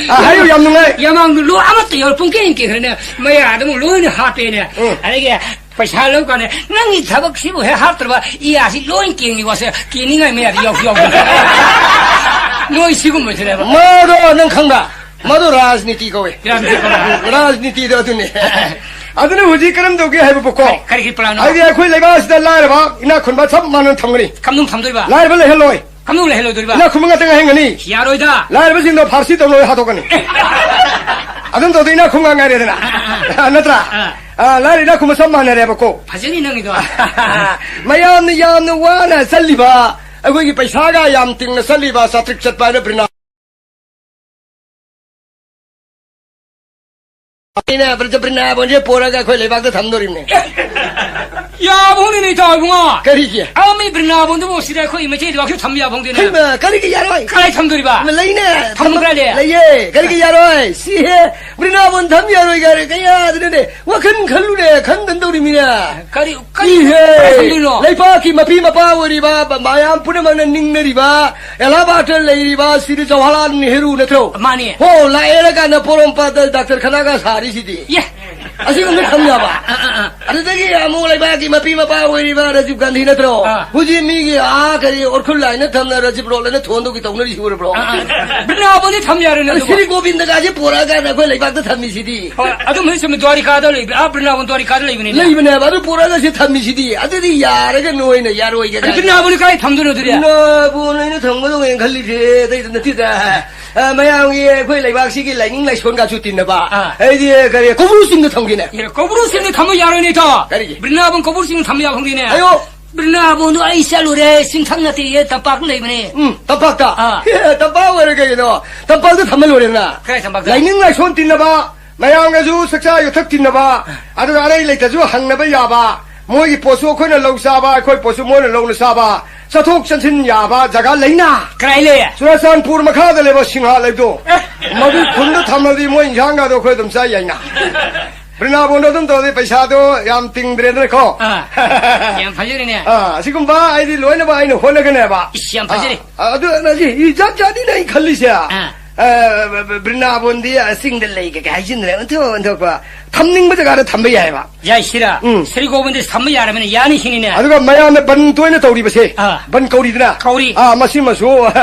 ꯑꯥ, ꯍꯥꯏꯌꯨ, ꯌꯥꯝ ꯅꯨꯡꯉꯥꯏ꯫ ꯌꯥꯃꯥꯡꯗꯨ ꯂꯣꯏ ꯑꯃꯠꯇ ꯌꯥꯎꯔ ꯄꯨꯡꯀꯦꯟ ꯀꯦꯟꯈ꯭ꯔꯦꯅꯦ꯫ ꯃꯌꯥꯗ ꯑꯃꯨꯛ ꯂꯣꯏꯅ ꯍꯥꯞꯄꯦꯅꯦ꯫ ꯎꯝ꯫ ꯑꯗꯒꯤ ꯄꯩꯁꯥ ꯂꯧ ꯀꯥꯟꯗ, "ꯅꯪꯒꯤ ꯊꯕꯛꯁꯤꯕꯨ ꯍꯦꯛ ꯍꯥꯞꯇ꯭ꯔꯕ ꯏꯌꯥꯁꯤ ꯂꯣꯏ ꯀꯦꯡꯉꯤ ꯋꯥꯁꯦ, ꯀꯦꯅꯤꯡꯉꯥꯏ ꯃꯌꯥꯗꯤ ꯌꯥꯎꯁꯨ ꯌꯥꯎꯗꯦ"꯫ ꯅꯣꯏ ꯁꯤꯒꯨꯝꯕꯁꯤꯅꯦꯕ꯫ ꯃꯗꯣ ꯅꯪ ꯈꯪꯕ꯭ꯔꯥ? ꯃꯗꯨ ꯔꯥꯖꯅꯤꯇꯤ ꯀꯧꯋꯦ꯫ ꯔꯥꯖꯅꯤꯇꯤ ꯀꯧꯋꯦ꯫ ꯔꯥꯖꯅꯤꯇꯤꯗꯣ ꯑꯗꯨꯅꯦ꯫ ꯑꯗꯨꯅ ꯍꯧꯖꯤꯛ ꯀꯔꯝ ꯇꯧꯒꯦ ꯍꯥꯏꯕꯕꯨꯀꯣ? ꯀꯔꯤ, ꯀꯔꯤꯒꯤ ꯄ꯭ꯂꯥꯟꯅꯣ? ꯍꯥꯏꯗꯤ ꯑꯩꯈꯣꯏ ꯂꯩꯕꯥꯛ ꯑꯁꯤꯗ ꯂꯥꯏꯔꯕ ꯏꯅꯥꯛ ꯈꯨꯟꯕ ꯆꯞ ꯃꯥꯟꯅꯅ ꯊꯝꯒꯅꯤ꯫ ꯀꯝꯗꯧ ꯊꯝꯗꯣꯏꯕ? ꯂꯥꯏꯔꯕ ꯂꯩꯍꯜꯂꯣꯏ꯫ ꯀꯝꯗꯧ ꯂꯩꯍꯜꯂꯣꯏꯗꯣꯔꯤꯕ? ꯏꯅꯥꯛ ꯈꯨꯟꯕ ꯉꯥꯛꯇ ꯉꯥꯏꯍꯟꯒꯅꯤ꯫ ꯌꯥꯔꯣꯏꯗ꯫ ꯂꯥꯏꯔꯕꯁꯤꯡꯗꯣ ꯐꯥꯔꯁꯤ ꯇꯧꯔꯣꯏ ꯍꯥꯠꯇꯣꯛꯀꯅꯤ꯫ ꯑꯦ꯫ ꯑꯗꯨꯝ ꯇꯧꯗꯤ ꯏꯅꯥꯛ ꯈꯨꯟꯕ ꯉꯥꯏꯔꯦꯗꯅ꯫ ꯑ, ꯑ, ꯑ꯫ ꯅꯠꯇ꯭ꯔꯥ? ꯑ꯫ ꯑ, ꯂꯥꯏꯔ ꯏꯅꯥꯛ ꯈꯨꯟꯕ ꯆꯞ ꯃꯥꯟꯅꯔꯦꯕꯀꯣ꯫ ꯐꯖꯅꯤ ꯅꯪꯒꯤꯗꯣ꯫ ꯃꯌꯥꯝꯅ ꯌꯥꯝꯅ ꯋꯥꯅ ꯆꯠꯂꯤꯕ, ꯑꯩꯈꯣꯏꯒꯤ ꯄꯩꯁꯥꯒ ꯌꯥꯝ ꯇꯤꯡꯅ ꯆꯠꯂꯤꯕ ꯆꯥꯇ꯭ꯔꯤꯛ ꯆꯠꯄ ꯍꯥꯏꯅ ꯕ꯭ꯔꯤꯅꯥ ꯑꯩꯅ ꯕ꯭ꯔꯖ-, ꯕ꯭ꯔꯤꯟꯗꯥꯕꯣꯟꯁꯦ ꯄꯣꯔꯒ ꯑꯩꯈꯣꯏ ꯂꯩꯕꯥꯛꯇ ꯊꯝꯗꯣꯔꯤꯕꯅꯦ꯫ ꯌꯥꯕ ꯍꯧꯅꯤꯅꯦ, ꯏꯇꯥꯎ ꯏꯕꯨꯡꯉꯣ꯫ ꯀꯔꯤꯒꯤ? ꯑꯥ, ꯃꯤ ꯕ꯭ꯔꯤꯟꯗꯥꯕꯣꯟꯗꯨꯕꯨ ꯁꯤꯗ ꯑꯩꯈꯣꯏ ꯃꯩꯇꯩ ꯂꯩꯕꯥꯛꯁꯨ ꯊꯝ ꯌꯥꯕ ꯍꯧꯅꯤꯅꯦ꯫ ꯍꯩꯃꯥ, ꯀꯔꯤꯒꯤ ꯌꯥꯔꯣꯏ? ꯀꯗꯥꯏ ꯊꯝꯗꯣꯔꯤꯕ? ꯂꯩꯅꯦ꯫ ꯊꯝꯕ ꯊꯝ-, ꯀꯗꯥꯏ ꯂꯩ? ꯂꯩꯌꯦ꯫ ꯀꯔꯤꯒꯤ ꯌꯥꯔꯣꯏ? ꯁꯤꯍꯦ, ꯕ꯭ꯔꯤꯟꯗꯥꯕꯣꯟ ꯊꯝ ꯌꯥꯔꯣꯏ ꯀꯥꯏꯅ ꯀꯌꯥꯗꯅꯣꯅꯦ? ꯋꯥꯈꯜ ꯈꯜꯂꯨꯅꯦ, ꯈꯟꯗꯅ ꯇꯧꯔꯤꯃꯤꯅꯦ꯫ ꯀꯔꯤ, ꯀꯔꯤ, ꯏꯍꯦ! ꯀꯔꯤ ꯈꯟꯗꯣꯏꯅꯣ? ꯂꯩꯕꯥꯛꯀꯤ ꯃꯄꯤ ꯃꯄꯥ ꯑꯣꯏꯔꯤꯕ, ꯃꯌꯥꯝ ꯄꯨꯝꯅꯃꯛꯅ ꯅꯤꯡꯅꯔꯤꯕ, ꯑꯦꯂꯥꯍꯥꯕꯥꯗꯇ ꯂꯩꯔꯤꯕ ꯁ꯭ꯔꯤ ꯖꯋꯥꯍꯔꯂꯥꯜ ꯅꯦꯍꯔꯨ ꯅꯠꯇ꯭ꯔꯣ? ꯃꯥꯅꯤ꯫ ꯍꯣ, ꯂꯥꯛꯑꯦꯅ ꯀꯥꯟꯗ ꯄꯣꯔꯣꯝꯄꯥꯠꯇ ꯗꯥꯛꯇꯔ ꯈꯅꯥꯒ ꯁꯥꯔꯤꯁꯤꯗꯤ꯫ ꯌꯦ꯫ ꯑꯁꯤꯒꯨꯝꯕ ꯊꯝ ꯌꯥꯕ꯫ ꯑꯥ, ꯑꯥ, ꯑꯥ꯫ ꯑꯗꯨꯗꯒꯤ ꯑꯃꯨꯛ ꯂꯩꯕꯥꯛꯀꯤ ꯃꯄꯤ ꯃꯄꯥ ꯑꯣꯏꯔꯤꯕ ꯔꯥꯖꯤꯕ ꯒꯥꯟꯙꯤ ꯅꯠꯇ꯭ꯔꯣ? ꯑꯥ꯫ ꯍꯧꯖꯤꯛ ꯃꯤꯒꯤ, ꯑꯥ, ꯀꯔꯤ, ꯎꯈ꯭ꯔꯨꯜ ꯍꯥꯏꯅ ꯊꯝꯅ ꯔꯥꯖꯤꯕ ꯔꯣꯗ ꯍꯥꯏꯅ ꯊꯣꯟꯗꯧꯒꯤ ꯇꯧꯅꯔꯤꯁꯤ ꯎꯔꯕ꯭ꯔꯣ? ꯑꯥ, ꯑꯥ꯫ ꯕ꯭ꯔꯤꯟꯗꯥꯕꯣꯟꯗꯤ ꯊꯝ ꯌꯥꯔꯣꯏꯅꯦ ꯑꯗꯨ ꯑꯗꯨꯕꯨ꯫ ꯁ꯭ꯔꯤ ꯒꯣꯕꯤꯟꯗꯒꯥꯁꯦ ꯄꯣꯔꯛꯑꯀꯥꯟꯗ ꯑꯩꯈꯣꯏ ꯂꯩꯕꯥꯛꯇ ꯊꯝꯃꯤꯁꯤꯗꯤ꯫ ꯍꯣꯏ, ꯑꯗꯨꯝ ꯍꯧꯖꯤꯛ ꯆꯨꯝꯃꯤ, ꯗ꯭ꯋꯥꯔꯤꯀꯥꯗ ꯂꯩꯕ, ꯑꯥ, ꯕ꯭ꯔꯤꯟꯗꯥꯕꯣꯟ ꯗ꯭ꯋꯥꯔꯤꯀꯥꯗ ꯂꯩꯕꯅꯤꯅꯦ꯫ ꯂꯩꯕꯅꯦ ꯍꯥꯏꯕ, ꯑꯗꯨ ꯄꯣꯔꯛꯑꯒ ꯁꯤ ꯊꯝꯃꯤꯁꯤꯗꯤ꯫ ꯑꯗꯨꯗꯤ ꯌꯥꯔꯒ ꯅꯣꯏꯅ ꯌꯥꯔꯣꯏꯒꯦ ꯑꯗꯨ ꯀꯥꯏꯅ꯫ ꯕ꯭ꯔꯤꯟꯗꯥꯕꯣꯟꯗꯤ ꯀꯥꯏ ꯊꯝꯗꯣꯏꯅꯣ ꯑꯗꯨꯗꯤ? ꯕ꯭ꯔꯤꯟꯗꯥꯕꯣꯟ ꯑꯩꯅ ꯊꯝꯒꯗꯧꯅꯦꯅ ꯈꯜꯂꯤꯁꯦ ꯑꯇꯩꯗ ꯅꯠꯇꯦꯗ꯫ ꯑ, ꯃꯌꯥꯝꯒꯤ ꯑꯩꯈꯣꯏ ꯂꯩꯕꯥꯛꯁꯤꯒꯤ ꯂꯥꯏꯅꯤꯡ ꯂꯥꯏꯁꯣꯟꯒꯁꯨ ꯇꯤꯟꯅꯕ꯫ ꯑꯥ꯫ ꯑꯩꯗꯤ ꯀꯔꯤ ꯀꯧꯕ꯭ꯔꯨ ꯆꯤꯡꯗ ꯊꯝꯒꯦꯅꯦ꯫ ꯑꯦ, ꯀꯧꯕ꯭ꯔꯨ ꯆꯤꯡꯗ ꯊꯝꯕ ꯌꯥꯔꯣꯏꯅꯦ, ꯏꯇꯥꯎ꯫ ꯀꯔꯤꯒꯤ? ꯕ꯭ꯔꯤꯟꯗꯥꯕꯟ ꯀꯧꯕ꯭ꯔꯨ ꯆꯤꯡꯗ ꯊꯝꯕ ꯌꯥꯕ ꯈꯪꯗꯦꯅꯦ꯫ ꯑꯌꯣ꯫ ꯕ꯭ꯔꯤꯟꯗꯥꯕꯟꯗꯣ ꯑꯩ ꯆꯠꯂꯨꯔꯦ, ꯆꯤꯡꯊꯛ ꯅꯠꯇꯦꯌꯦ, ꯇꯝꯄꯥꯛ ꯂꯩꯕꯅꯦ꯫ ꯎꯝ, ꯇꯝꯄꯥꯛꯇ꯫ ꯑꯥ꯫ ꯑꯦ, ꯇꯝꯄꯥꯛ ꯑꯣꯏꯔꯦ ꯀꯩꯒꯤꯅꯣ? ꯇꯝꯄꯥꯛꯇ ꯊꯝꯕ ꯂꯣꯏꯔꯦꯗꯅ꯫ ꯀꯗꯥꯏ ꯇꯝꯄꯥꯛꯇ? ꯂꯥꯏꯅꯤꯡ ꯂꯥꯏꯁꯣꯟ ꯇꯤꯟꯅꯕ, ꯃꯌꯥꯝꯒꯁꯨ ꯆꯥꯛꯆꯥ ꯌꯨꯊꯛ ꯇꯤꯟꯅꯕ, ꯑꯗꯨꯒ ꯑꯔꯩ ꯂꯩꯇꯁꯨ ꯍꯪꯅꯕ ꯌꯥꯕ, ꯃꯣꯏꯒꯤ ꯄꯣꯠꯁꯨ ꯑꯩꯈꯣꯏꯅ ꯂꯧ ꯆꯥꯕ, ꯑꯩꯈꯣꯏ ꯄꯣꯠꯁꯨ ꯃꯣꯏꯅ ꯂꯧꯅ ꯆꯥꯕ, ꯆꯠꯊꯣꯛ ꯆꯠꯁꯤꯟ ꯌꯥꯕ ꯖꯒꯥ ꯂꯩꯅ꯫ ꯀꯗꯥꯏ ꯂꯩ? ꯆꯨꯔꯥꯆꯥꯟꯄꯨꯔ ꯃꯈꯥꯗ ꯂꯩꯕ ꯁꯤꯡꯍꯥ ꯂꯩꯕꯗꯣ, ꯑꯦ꯫ ꯃꯗꯨ ꯈꯨꯟꯗ ꯊꯝꯃꯗꯤ ꯃꯣꯏ ꯏꯟꯁꯥꯡꯒꯗꯣ ꯑꯩꯈꯣꯏ ꯑꯗꯨꯝ ꯆꯥ ꯌꯥꯏꯅ꯫ ꯕ꯭ꯔꯤꯟꯗꯥꯕꯣꯟꯗ ꯑꯗꯨꯝ ꯇꯧꯔꯗꯤ ꯄꯩꯁꯥꯗꯣ ꯌꯥꯝ ꯇꯤꯡꯗ꯭ꯔꯦꯗꯅꯀꯣ꯫ ꯑꯥ, ꯌꯥꯝ ꯐꯖꯔꯤꯅꯦ꯫ ꯑꯥ, ꯑꯁꯤꯒꯨꯝꯕ ꯑꯩꯗꯤ ꯂꯣꯏꯅꯃꯛ ꯑꯩꯅ ꯍꯣꯠꯅꯒꯅꯦꯕ꯫ ꯏꯁ, ꯌꯥꯝ ꯐꯖꯔꯤ꯫ ꯑꯥ, ꯑꯗꯨ ꯅꯪꯁꯤ ꯏꯖꯥꯠ ꯖꯥꯠꯅꯤꯅꯦ ꯑꯩ ꯈꯜꯂꯤꯁꯦ꯫ ꯑꯥ꯫ ꯑ, ꯕ-, ꯕ-, ꯕ꯭ꯔꯤꯟꯗꯥꯕꯣꯟꯗꯤ ꯆꯤꯡꯗ ꯂꯩ ꯀꯩꯀꯥ ꯍꯥꯏꯖꯤꯟꯗ꯭ꯔꯦ, ꯑꯣꯟꯊꯣꯛ ꯑꯣꯟꯊꯣꯛꯄ꯫ ꯊꯝꯅꯤꯡꯕ ꯖꯒꯥꯗ ꯊꯝꯕ ꯌꯥꯏꯕ꯫ ꯌꯥꯏ ꯁꯤꯔꯥ? ꯎꯝ꯫ ꯁ꯭ꯔꯤ ꯒꯣꯕꯤꯟꯗ ꯊꯝꯕ ꯌꯥꯔꯕꯅꯤꯅ ꯌꯥꯅꯤ ꯁꯤꯅꯤꯅꯦ꯫ ꯑꯗꯨꯒ ꯃꯌꯥꯝꯅ ꯕꯟ ꯇꯣꯏꯅ ꯇꯧꯔꯤꯕꯁꯦ, ꯑꯥ꯫ ꯕꯟ ꯀꯧꯔꯤꯗꯅ? ꯀꯧꯔꯤ꯫ ꯑꯥ, ꯃꯁꯤꯃꯁꯨ,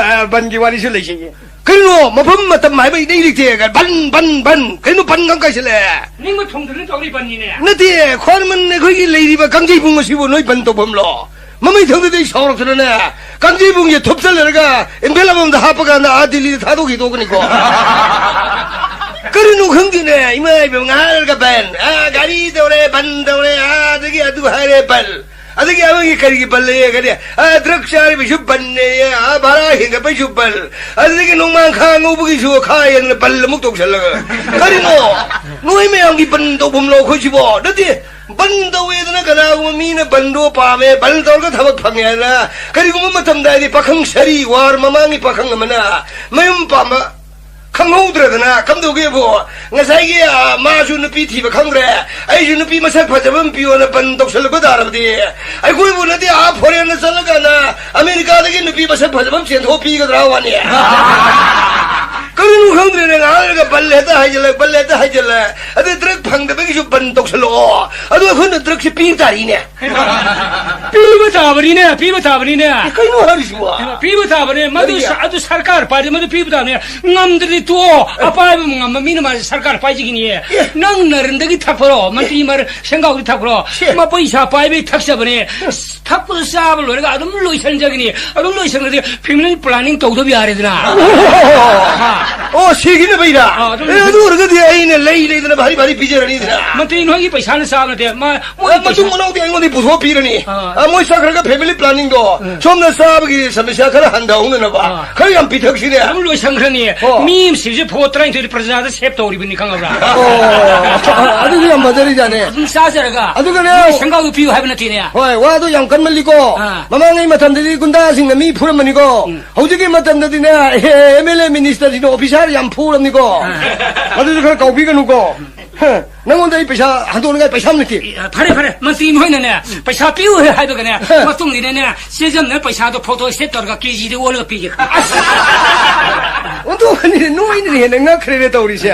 ꯕꯟꯒꯤ ꯋꯥꯔꯤꯁꯨ ꯂꯩꯖꯩꯌꯦ꯫ ꯀꯩꯅꯣ, ꯃꯐꯝ ꯃꯇꯝ ꯍꯥꯏꯕ ꯏꯔꯩ ꯂꯩꯇꯦ꯫ ꯕꯟ, ꯕꯟ, ꯕꯟ꯫ ꯀꯩꯅꯣ ꯕꯟ ꯀꯥꯏꯁꯜꯂꯛꯑꯦ? ꯅꯤꯡꯕ ꯊꯨꯡꯗꯅ ꯇꯧꯔꯤ ꯕꯟꯅꯤꯅꯦ꯫ ꯅꯠꯇꯦ, ꯈ꯭ꯋꯥꯏꯔꯝꯕꯟ ꯑꯩꯈꯣꯏꯒꯤ ꯂꯩꯔꯤꯕ ꯀꯥꯡꯖꯩꯕꯨꯡ ꯑꯁꯤꯕꯨ ꯅꯣꯏ ꯕꯟ ꯇꯧꯐꯝꯂꯣ? ꯃꯃꯩ ꯊꯪꯗꯗꯤ ꯁꯥꯎꯔꯛꯇꯅꯅꯦ, ꯀꯥꯡꯖꯩꯕꯨꯡꯁꯦ ꯊꯨꯞꯆꯜꯂꯔꯒ ꯏꯝꯐꯦꯜ ꯑꯃꯃꯝꯗ ꯍꯥꯞꯄ ꯀꯥꯟꯗ ꯑꯥ ꯗꯤꯜꯂꯤꯗ ꯊꯥꯗꯣꯛꯈꯤꯗꯣꯛꯀꯅꯤꯀꯣ꯫ ꯀꯔꯤꯅꯣ ꯈꯪꯗꯦꯅꯦ, ꯏꯃꯥ ꯏꯕꯦꯝ, ꯉꯥꯏꯍꯥꯛ ꯂꯩꯔꯒ ꯕꯟ, ꯑꯥ, ꯒꯥꯔꯤ ꯇꯧꯔꯦ, ꯕꯟ ꯇꯧꯔꯦ, ꯑꯥ, ꯑꯗꯒꯤ ꯑꯗꯨ ꯍꯥꯏꯔꯦ, ꯕꯟ꯫ ꯑꯗꯒꯤ ꯑꯃꯒꯤ ꯀꯔꯤꯒꯤ ꯕꯟ ꯂꯩꯌꯦ, ꯀꯔꯤ, ꯑꯥ, ꯗ꯭ꯔꯒ ꯆꯥꯔꯤꯕꯩꯁꯨ ꯕꯟꯅꯦꯌꯦ, ꯑꯥ, ꯚꯔꯥ ꯍꯦꯟꯒꯠꯄꯩꯁꯨ ꯕꯟ, ꯑꯗꯨꯗꯒꯤ ꯅꯣꯡꯃꯥꯡꯈꯥ ꯉꯧꯕꯒꯤꯁꯨ ꯈꯥ ꯍꯦꯟꯅ ꯕꯟ ꯑꯃꯨꯛ ꯇꯧꯁꯜꯂꯒ꯫ ꯀꯔꯤꯅꯣ? ꯅꯣꯏ ꯃꯌꯥꯝꯒꯤ ꯕꯟ ꯇꯧꯐꯝꯂꯣ ꯑꯩꯈꯣꯏꯁꯤꯕꯣ? ꯅꯠꯇꯦ, ꯕꯟ ꯇꯧꯋꯦꯗꯅ ꯀꯅꯥꯒꯨꯝꯕ ꯃꯤꯅ ꯕꯟꯗꯣ ꯄꯥꯝꯃꯦ, ꯕꯟ ꯇꯧꯔꯒ ꯊꯕꯛ ꯐꯪꯉꯦ ꯍꯥꯏꯅ ꯀꯔꯤꯒꯨꯝꯕ ꯃꯇꯝꯗ, ꯍꯥꯏꯗꯤ, ꯄꯥꯈꯪ ꯁꯥꯔꯤ, ꯋꯥꯔ ꯃꯃꯥꯡꯒꯤ ꯄꯥꯈꯪ ꯑꯃꯅ ꯃꯌꯨꯝ ꯄꯥꯝꯕ ꯈꯪꯍꯧꯗ꯭ꯔꯗꯅ ꯀꯝꯗꯧꯒꯦꯕꯨ? ꯉꯁꯥꯏꯒꯤ, ꯑ, ꯃꯥꯁꯨ ꯅꯨꯄꯤ ꯊꯤꯕ ꯈꯪꯗ꯭ꯔꯦ, ꯑꯩꯁꯨ ꯅꯨꯄꯤ ꯃꯁꯛ ꯐꯖꯕ ꯑꯃ ꯄꯤꯌꯣꯅ ꯕꯟ ꯇꯧꯁꯜꯂꯛꯄ ꯇꯥꯔꯕꯗꯤ, ꯑꯩꯈꯣꯏꯕꯨ ꯅꯠꯇꯦ, ꯑꯥ ꯐꯣꯔꯦꯟꯗ ꯆꯠꯂꯀꯥꯟꯗ ꯑꯃꯦꯔꯤꯀꯥꯗꯒꯤ ꯅꯨꯄꯤ ꯃꯁꯛ ꯐꯖꯕ ꯑꯃ ꯆꯦꯟꯊꯣꯛ ꯄꯤꯒꯗ꯭ꯔꯥ ꯋꯥꯅꯤ? ꯀꯔꯤꯅꯣ ꯈꯪꯗ꯭ꯔꯦꯅꯦ, ꯉꯥꯏꯍꯥꯛ ꯂꯩꯔꯒ ꯕꯟ ꯍꯦꯛꯇ ꯍꯥꯏꯖꯤꯜꯂꯦ, ꯕꯟ ꯍꯦꯛꯇ ꯍꯥꯏꯖꯤꯜꯂꯦ꯫ ꯑꯗꯩ ꯗ꯭ꯔꯒ ꯐꯪꯗꯕꯒꯤꯁꯨ ꯕꯟ ꯇꯧꯁꯜꯂꯛꯑꯣ꯫ ꯑꯗꯨ ꯑꯩꯈꯣꯏꯅ ꯗ꯭ꯔꯒꯁꯦ ꯄꯤꯕ ꯇꯥꯔꯤꯅꯦ꯫ ꯄꯤꯕ ꯇꯥꯕꯅꯤꯅꯦ, ꯄꯤꯕ ꯇꯥꯕꯅꯤꯅꯦ꯫ ꯑꯦ, ꯀꯩꯅꯣ ꯍꯥꯏꯔꯤꯁꯤꯕꯣ? ꯄꯤꯕ ꯇꯥꯕꯅꯦ꯫ ꯃꯗꯨ ꯀꯔꯤ? ꯁ-, ꯑꯗꯨ ꯁꯔꯀꯥꯔ ꯄꯥꯏꯔꯗꯤ ꯃꯗꯨ ꯄꯤꯕ ꯇꯥꯕꯅꯦ꯫ ꯉꯝꯗ꯭ꯔꯗꯤ ꯇꯣꯛꯑꯣ꯫ ꯑꯄꯥꯏꯕ ꯉꯝꯕ ꯃꯤꯅ ꯃꯥꯁꯦ ꯁꯔꯀꯥꯔ ꯄꯥꯏꯖꯈꯤꯅꯤꯌꯦ꯫ ꯑꯦ꯫ ꯅꯪ ꯅꯔꯟꯗꯒꯤ ꯊꯛꯄꯔꯣ? ꯃꯟꯇ꯭ꯔꯤ ꯃꯔ-, ꯁꯦꯡꯒꯥꯎꯗꯤ ꯊꯛꯄ꯭ꯔꯣ? ꯁꯦ꯫ ꯃꯄꯩꯁꯥ ꯄꯥꯏꯕꯩ ꯊꯛꯆꯕꯅꯦ꯫ ꯊꯛꯄꯗ ꯆꯥꯕ ꯂꯣꯏꯔꯒ ꯑꯗꯨꯝ ꯂꯣꯏꯁꯟꯖꯒꯅꯤ꯫ ꯑꯗꯨꯝ ꯂꯣꯏꯁꯟꯈ꯭ꯔꯗꯤ family planning ꯇꯧꯗꯕ ꯌꯥꯔꯦꯗꯅ꯫ ꯑꯣ, ꯁꯤꯒꯤꯅꯕꯩꯔꯥ? ꯑꯥ, ꯑꯗꯨꯝ ꯑꯦ, ꯑꯗꯨ ꯑꯣꯏꯔꯒꯗꯤ ꯑꯩꯅ ꯂꯩ ꯂꯩꯗꯅ ꯚꯥꯔꯤ ꯚꯥꯔꯤ ꯄꯤꯖꯔꯅꯤꯗꯅ꯫ ꯃꯟꯇ꯭ꯔꯤ ꯅꯣꯏꯒꯤ ꯄꯩꯁꯥꯅ ꯆꯥꯕ ꯅꯠꯇꯦ꯫ ꯃꯥ, ꯃꯣꯏ ꯑ, ꯃꯇꯨꯡ ꯄꯩꯁꯥ ꯃꯅꯥꯎꯗꯤ ꯑꯩꯉꯣꯟꯗ ꯄꯨꯊꯣꯛꯄꯤꯔꯅꯤ꯫ ꯑꯥ꯫ ꯑ, ꯃꯣꯏ ꯆꯠꯈ꯭ꯔꯒ family planningꯗꯣ ꯎꯝ꯫ ꯁꯣꯝꯗ ꯆꯥꯕꯒꯤ ꯁꯃꯁ꯭ꯌꯥ ꯈꯔ ꯍꯟꯊꯍꯧꯅꯅꯕ ꯑꯥ꯫ ꯈꯔ ꯌꯥꯝ ꯄꯤꯊꯛꯁꯤꯅꯦ꯫ ꯑꯗꯨꯝ ꯂꯣꯏꯁꯟꯈ꯭ꯔꯅꯤ꯫ ꯑꯣ꯫ ꯃꯤ ꯑꯃ ꯁꯤꯕꯁꯦ ꯐꯣꯇꯣ ꯇꯔꯥꯅꯤꯊꯣꯏꯗꯤ ꯄ꯭ꯔꯖꯥꯗ save ꯇꯧꯔꯤꯕꯅꯤ, ꯈꯪꯉꯕ꯭ꯔꯥ? ꯑꯣ, ꯑꯗꯨꯗꯤ ꯌꯥꯝ ꯐꯖꯔꯤꯖꯥꯠꯅꯦ꯫ ꯑꯗꯨꯝ ꯆꯥꯖꯔꯒ ꯑꯗꯨꯒꯅꯦ, ꯃꯣꯏ ꯁꯪꯒꯥꯎꯗꯨ ꯄꯤꯌꯨ ꯍꯥꯏꯕ ꯅꯠꯇꯦꯅꯦ꯫ ꯍꯣꯏ, ꯋꯥꯗꯣ ꯌꯥꯝ ꯀꯟꯃꯜꯂꯤꯀꯣ꯫ ꯑꯥ꯫ ꯃꯃꯥꯡꯉꯩ ꯃꯇꯝꯗꯗꯤ ꯒꯨꯟꯗꯥꯁꯤꯡꯅ ꯃꯤ ꯐꯨꯔꯝꯕꯅꯤꯀꯣ꯫ ꯎꯝ꯫ ꯍꯧꯖꯤꯛꯀꯤ ꯃꯇꯝꯗꯗꯤꯅꯦ, ꯑꯦ, MLA ministerꯁꯤꯡꯅ officer ꯌꯥꯝ ꯐꯨꯔꯝꯅꯤꯀꯣ꯫ ꯑꯥ꯫ ꯑꯗꯨꯁꯨ ꯈꯔ ꯀꯥꯎꯕꯤꯒꯅꯨꯀꯣ꯫ ꯍ, ꯅꯪꯉꯣꯟꯗ ꯑꯩ ꯄꯩꯁꯥ ꯍꯟꯗꯣꯛꯅꯤꯡꯉꯥꯏ ꯄꯩꯁꯥ ꯑꯃ ꯂꯩꯇꯦ꯫ ꯑꯦ, ꯐꯔꯦ, ꯐꯔꯦ, ꯃꯟꯇ꯭ꯔꯤ ꯃꯈꯣꯏꯅꯅꯦ, ꯄꯩꯁꯥ ꯄꯤꯌꯨ ꯍꯥꯏꯕꯒꯅꯦ, ꯍ꯫ ꯃꯇꯨꯡꯗꯤꯅꯅꯦ, ꯆꯦꯖꯝꯅ ꯄꯩꯁꯥꯗꯣ ꯐꯣꯇꯣ state ꯇꯧꯔꯒ ꯀꯦꯖꯤꯗ ꯑꯣꯜꯂꯒ ꯄꯤꯒꯦ꯫ ꯑꯁ! ꯑꯣꯟꯊꯣꯛꯄꯅꯤꯅꯦ, ꯅꯣꯏꯅ ꯍꯦꯟꯅ ꯉꯛꯈ꯭ꯔꯦꯅꯦ ꯇꯧꯔꯤꯁꯦ꯫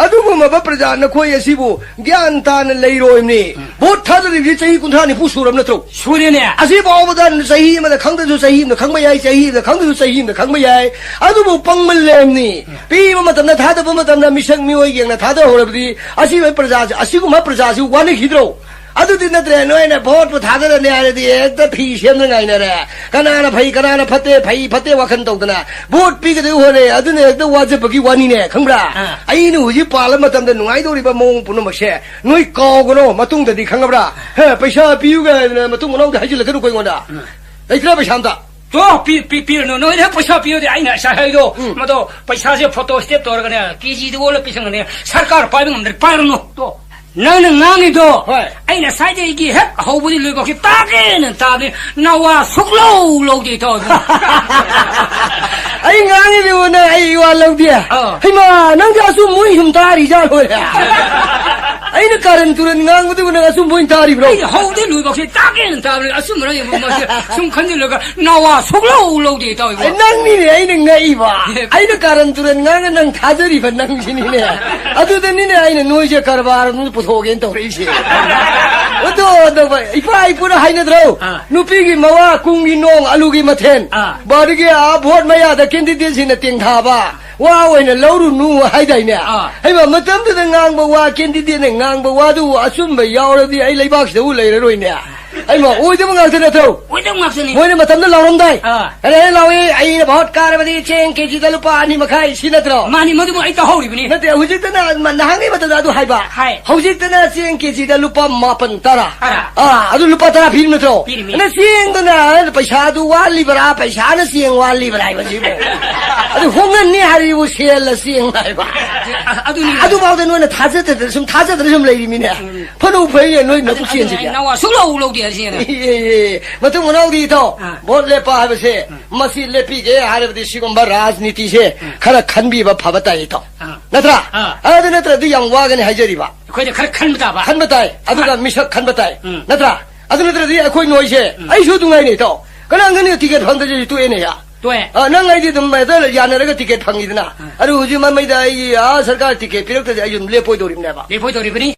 ꯑꯗꯨꯒꯨꯝꯂꯕ ꯄ꯭ꯔꯖꯥ ꯅꯈꯣꯏ ꯑꯁꯤꯕꯨ ꯒ꯭ꯌꯥꯟ ꯇꯥꯅ ꯂꯩꯔꯣꯏꯕꯅꯤ꯫ ꯚꯣꯠ ꯊꯥꯗꯔꯤꯕꯁꯤ ꯆꯍꯤ ꯀꯨꯟꯊ꯭ꯔꯥ ꯅꯤꯐꯨ ꯁꯨꯔꯕ ꯅꯠꯇ꯭ꯔꯣ? ꯁꯨꯔꯦꯅꯦ꯫ ꯑꯁꯤ ꯐꯥꯎꯕꯗ ꯆꯍꯤ ꯑꯃꯗ ꯈꯪꯗ꯭ꯔꯁꯨ ꯆꯍꯤ ꯑꯃꯗ ꯈꯪꯕ ꯌꯥꯏ, ꯆꯍꯤ ꯑꯃꯗ ꯈꯪꯗ꯭ꯔꯁꯨ ꯆꯍꯤ ꯑꯃꯗ ꯈꯪꯕ ꯌꯥꯏ꯫ ꯑꯗꯨꯕꯨ ꯄꯪꯃꯜꯂꯦꯕꯅꯤ꯫ ꯄꯤꯕ ꯃꯇꯝꯗ, ꯊꯥꯗꯕ ꯃꯇꯝꯗ ꯃꯤꯁꯛ ꯃꯤꯑꯣꯏ ꯌꯦꯡꯅ ꯊꯥꯗꯍꯧꯔꯕꯗꯤ ꯑꯁꯤꯕ ꯄ꯭ꯔꯖꯥꯁꯤ, ꯑꯁꯤꯒꯨꯝꯕ ꯄ꯭ꯔꯖꯥꯁꯤ ꯋꯥꯅꯈꯤꯗ꯭ꯔꯣ? ꯑꯗꯨꯗꯤ ꯅꯠꯇ꯭ꯔꯦ, ꯅꯣꯏꯅ ꯚꯣꯠꯄꯨ ꯊꯥꯗꯔꯅꯤ ꯍꯥꯏꯔꯗꯤ ꯍꯦꯛꯇ ꯐꯤ ꯁꯦꯝꯅ ꯉꯥꯏꯅꯔꯦ꯫ ꯀꯅꯥꯅ ꯐꯩ, ꯀꯅꯥꯅ ꯐꯠꯇꯦ, ꯐꯩ ꯐꯠꯇꯦ ꯋꯥꯈꯜ ꯇꯧꯗꯅ ꯚꯣꯠ ꯄꯤꯒꯗꯣꯏ ꯍꯣꯠꯅꯩ꯫ ꯑꯗꯨꯅ ꯍꯦꯛꯇ ꯋꯥꯖꯕꯒꯤ ꯋꯥꯅꯤꯅꯦ, ꯈꯪꯕ꯭ꯔꯥ? ꯑꯥ꯫ ꯑꯩꯅ ꯍꯧꯖꯤꯛ ꯄꯥꯜꯂ ꯃꯇꯝꯗ ꯅꯨꯡꯉꯥꯏꯗꯧꯔꯤꯕ ꯃꯑꯣꯡ ꯄꯨꯝꯅꯃꯛꯁꯦ ꯅꯣꯏ ꯀꯥꯎꯒꯅꯣ, ꯃꯇꯨꯡꯗꯗꯤ, ꯈꯪꯉꯕ꯭ꯔꯥ? ꯍꯦ, ꯄꯩꯁꯥ ꯄꯤꯌꯨꯒ ꯍꯥꯏꯗꯅ ꯃꯇꯨꯡ ꯃꯅꯥꯎꯗ ꯍꯥꯏꯖꯤꯜꯂꯛꯀꯅꯨꯀꯣ ꯑꯩꯉꯣꯟꯗ꯫ ꯎꯝ꯫ ꯂꯩꯇ꯭ꯔꯥ ꯄꯩꯁꯥ ꯑꯝꯇ? ꯇꯣ, ꯄꯤ-, ꯄꯤ-, ꯄꯤꯔꯅꯨ꯫ ꯅꯣꯏꯅ ꯄꯩꯁꯥ ꯄꯤꯌꯣꯗꯤ ꯑꯩꯅ ꯉꯁꯥꯏ ꯍꯥꯏꯗꯣ, ꯎꯝ꯫ ꯃꯗꯣ ꯄꯩꯁꯥꯁꯦ ꯐꯣꯇꯣ ꯁ꯭ꯇꯦꯠ ꯇꯧꯔꯒꯅꯦ, ꯀꯦꯖꯤꯗ ꯑꯣꯜꯂ ꯄꯤꯁꯪꯒꯅꯦ, ꯁꯔꯀꯥꯔ ꯄꯥꯏꯕ ꯉꯝꯗ꯭ꯔꯦ, ꯄꯥꯏꯔꯅꯨ꯫ ꯇꯣ, ꯅꯪꯅ ꯉꯥꯡꯉꯤꯗꯣ, ꯍꯣꯏ꯫ ꯑꯩꯅ ꯉꯁꯥꯏꯗꯒꯤ ꯍꯦꯛ ꯍꯧꯕꯗꯤ ꯂꯣꯏꯕꯧꯁꯤ ꯇꯥꯒꯦꯅ ꯇꯥꯕꯅꯤ, ꯅꯋꯥ ꯁꯨꯛꯂꯧ ꯂꯧꯗꯦ, ꯇꯧ꯫ ꯑꯩ ꯉꯥꯡꯉꯤꯗꯨꯕꯨ ꯅꯪ ꯑꯩ ꯋꯥ ꯂꯧꯗꯦ? ꯑꯥ꯫ ꯍꯩꯃꯥ, ꯅꯪꯗꯤ ꯑꯆꯨꯝꯕ ꯑꯣꯏ ꯁꯨꯝ ꯇꯥꯔꯤꯖꯥꯠ ꯂꯣꯏꯔꯦ꯫ ꯑꯩꯅ ꯀꯥꯔꯟ ꯇꯨꯔꯟ ꯉꯥꯡꯕꯗꯨꯕꯨ ꯅꯪ ꯑꯆꯨꯝꯕ ꯑꯣꯏꯅ ꯇꯥꯔꯤꯕ꯭ꯔꯣ? ꯑꯩꯗꯤ ꯍꯧꯗꯩ ꯂꯣꯏꯕꯧꯁꯦ ꯇꯥꯒꯦꯅ ꯇꯥꯕꯅꯤ, ꯑꯆꯨꯝꯕꯔ ꯌꯦꯡꯕ ꯃꯁꯤ ꯁꯨꯝ ꯈꯟꯖꯤꯜꯂꯒ ꯅꯋꯥ ꯁꯨꯛꯂꯧ ꯂꯧꯗꯦ, ꯏꯇꯥꯎ ꯏꯕꯣ꯫ ꯑꯦ, ꯅꯪꯅꯤꯅꯦ ꯑꯩꯅ ꯉꯛꯏꯕ꯫ ꯑꯦ꯫ ꯑꯩꯅ ꯀꯥꯔꯟ ꯇꯨꯔꯟ ꯉꯥꯡꯉ ꯅꯪ ꯊꯥꯖꯔꯤꯕ ꯅꯪꯁꯤꯅꯤꯅꯦ꯫ ꯑꯗꯨꯗꯅꯤꯅꯦ ꯑꯩꯅ ꯅꯣꯏꯁꯦ ꯀꯔꯕꯥꯔ ꯑꯃ ꯄꯨꯊꯣꯛꯑꯒꯦꯅ ꯇꯧꯔꯛꯏꯁꯦ꯫ ꯑꯗꯣ, ꯑꯗꯣ, ꯏꯄꯥ ꯏꯄꯨꯅ ꯍꯥꯏꯅꯗ꯭ꯔꯣ? ꯑꯥ꯫ ꯅꯨꯄꯤꯒꯤ ꯃꯋꯥ, ꯀꯨꯝꯒꯤ ꯅꯣꯡ, ꯑꯂꯨꯒꯤ ꯃꯊꯦꯜ꯫ ꯑꯥ꯫ ꯕꯥꯔꯤꯒꯤ ꯑꯥ ꯚꯣꯠ ꯃꯌꯥꯗ ꯀꯦꯟꯗꯤꯗꯦꯠꯁꯤꯡꯅ ꯇꯦꯡꯊꯥꯕ ꯋꯥ ꯑꯣꯏꯅ ꯂꯧꯔꯨꯅꯨ ꯍꯥꯏꯗꯥꯏꯅꯦ? ꯑꯥ꯫ ꯍꯩꯃꯥ, ꯃꯇꯝꯗꯨꯗ ꯉꯥꯡꯕ ꯋꯥ, ꯀꯦꯟꯗꯤꯗꯦꯠꯅ ꯉꯥꯡꯕ ꯋꯥꯗꯨꯕꯨ ꯑꯆꯨꯝꯕ ꯌꯥꯎꯔꯗꯤ ꯑꯩ ꯂꯩꯕꯥꯛꯁꯤꯗꯕꯨ ꯂꯩꯔꯔꯣꯏꯅꯦ꯫ ꯍꯩꯃꯥ, ꯑꯣꯏꯗꯕ ꯉꯥꯛꯇ ꯅꯠꯇ꯭ꯔꯣ? ꯑꯣꯏꯗꯕ ꯉꯥꯛꯇꯅꯤ꯫ ꯃꯣꯏꯅ ꯃꯇꯝꯗ ꯂꯥꯎꯔꯝꯗꯥꯏ꯫ ꯑꯥ꯫ ꯑꯔꯦ, ꯂꯥꯎꯏ, ꯑꯩꯅ ꯚꯣꯠ ꯀꯥꯔꯕꯗꯤ ꯆꯦꯡ ꯀꯦꯖꯤꯗ ꯂꯨꯄꯥ ꯑꯅꯤ ꯃꯈꯥꯏ, ꯁꯤ ꯅꯠꯇ꯭ꯔꯣ? ꯃꯥꯅꯤ, ꯃꯗꯨꯃ ꯑꯩ ꯇꯥꯍꯧꯔꯤꯕꯅꯤ꯫ ꯅꯠꯇꯦ, ꯍꯧꯖꯤꯛꯇꯅ, ꯃ-, ꯅꯍꯥꯟꯒꯤ ꯃꯇꯝꯗ ꯑꯗꯨ ꯍꯥꯏꯕ꯫ ꯍꯥꯏ꯫ ꯍꯧꯖꯤꯛꯇꯅ ꯆꯦꯡ ꯀꯦꯖꯤꯗ ꯂꯨꯄꯥ ꯃꯥꯄꯟ, ꯇꯔꯥ꯫ ꯇꯔꯥ꯫ ꯑꯥ, ꯑꯗꯨ ꯂꯨꯄꯥ ꯇꯔꯥ ꯄꯤꯔꯤ ꯅꯠꯇ꯭ꯔꯣ? ꯄꯤꯔꯤꯃꯤ꯫ ꯑꯗ ꯆꯦꯡꯗꯨꯅ ꯄꯩꯁꯥꯗꯨ ꯋꯥꯠꯂꯤꯕ꯭ꯔꯥ, ꯄꯩꯁꯥꯅ ꯆꯦꯡ ꯋꯥꯠꯂꯤꯕ꯭ꯔꯥ ꯍꯥꯏꯕꯁꯤꯕꯨ꯫ ꯑꯗꯨ ꯍꯣꯡꯍꯟꯅꯤ ꯍꯥꯏꯔꯤꯕꯨ ꯁꯦꯜꯅ ꯆꯦꯡ ꯍꯥꯏꯕ꯫ ꯑ-, ꯑꯗꯨꯅꯤ꯫ ꯑꯗꯨꯐꯥꯎꯗ ꯅꯣꯏꯅ ꯊꯥꯖꯗꯗꯅ ꯁꯨꯝ ꯊꯥꯖꯗꯅ ꯁꯨꯝ ꯂꯩꯔꯤꯃꯤꯅꯦ꯫ ꯎꯝ꯫ ꯐꯅꯕꯨ ꯐꯩꯅꯦ ꯅꯣꯏ ꯃꯇꯨ ꯑꯗꯨꯅ ꯆꯦꯟꯁꯤꯗꯤ꯫ ꯑꯩ ꯅꯋꯥ ꯁꯨꯛꯂꯧ ꯂꯧꯗꯦ ꯍꯥꯏꯁꯤꯅ꯫ E, E, E. ꯃꯇꯨꯡ ꯃꯅꯥꯎꯗꯤ ꯏꯇꯥꯎ, ꯑꯥ꯫ ꯚꯣꯠ ꯂꯦꯞꯄ ꯍꯥꯏꯕꯁꯦ, ꯎꯝ꯫ ꯃꯁꯤ ꯂꯦꯞꯄꯤꯒꯦ ꯍꯥꯏꯔꯕꯗꯤ ꯁꯤꯒꯨꯝꯕ ꯔꯥꯖꯅꯤꯇꯤꯁꯦ ꯎꯝ꯫ ꯈꯔ ꯈꯟꯕꯤꯕ ꯐꯕ ꯇꯥꯏ ꯏꯇꯥꯎ꯫ ꯑꯥ꯫ ꯅꯠꯇ꯭ꯔꯥ? ꯑꯥ꯫ ꯑꯗꯨ ꯅꯠꯇ꯭ꯔꯗꯤ ꯌꯥꯝ ꯋꯥꯒꯅꯤ ꯍꯥꯏꯖꯔꯤꯕ꯫ ꯑꯩꯈꯣꯏꯅ ꯈꯔ ꯈꯟꯕ ꯇꯥꯕ꯫ ꯈꯟꯕ ꯇꯥꯏ꯫ ꯑꯗꯨꯒ ꯍꯣꯏ꯫ ꯃꯤꯁꯛ ꯈꯟꯕ ꯇꯥꯏ꯫ ꯎꯝ꯫ ꯅꯠꯇ꯭ꯔꯥ? ꯑꯗꯨ ꯅꯠꯇ꯭ꯔꯗꯤ ꯑꯩꯈꯣꯏ ꯅꯣꯏꯁꯦ, ꯎꯝ꯫ ꯑꯩꯁꯨ ꯑꯗꯨꯝ ꯉꯥꯏꯅꯦ ꯏꯇꯥꯎ꯫ ꯀꯅꯥ ꯈꯪꯅꯤ ꯇꯤꯀꯦꯠ ꯐꯪꯗ꯭ꯔꯁꯨ ꯇꯣꯛꯑꯦꯅꯦ꯫ ꯇꯣꯛꯑꯦ꯫ ꯑ, ꯅꯪ ꯑꯩꯗꯤ ꯑꯗꯨꯝ ꯍꯦꯛꯇ ꯌꯥꯅꯔꯒ ꯇꯤꯀꯦꯠ ꯐꯪꯉꯤꯗꯅ꯫ ꯎꯝ꯫ ꯑꯗꯨ ꯍꯧꯖꯤꯛ ꯃꯃꯩꯗ ꯑꯩ, ꯑꯥ, ꯁꯔꯀꯥꯔ ꯇꯤꯀꯦꯠ ꯄꯤꯔꯛꯇ꯭ꯔꯗꯤ ꯑꯩꯁꯨ ꯑꯗꯨꯝ ꯂꯦꯞꯄꯣꯏꯗꯧꯔꯤꯕꯅꯦꯕ꯫ ꯂꯦꯞꯄꯣꯏꯗꯧꯔꯤꯕꯅꯤ꯫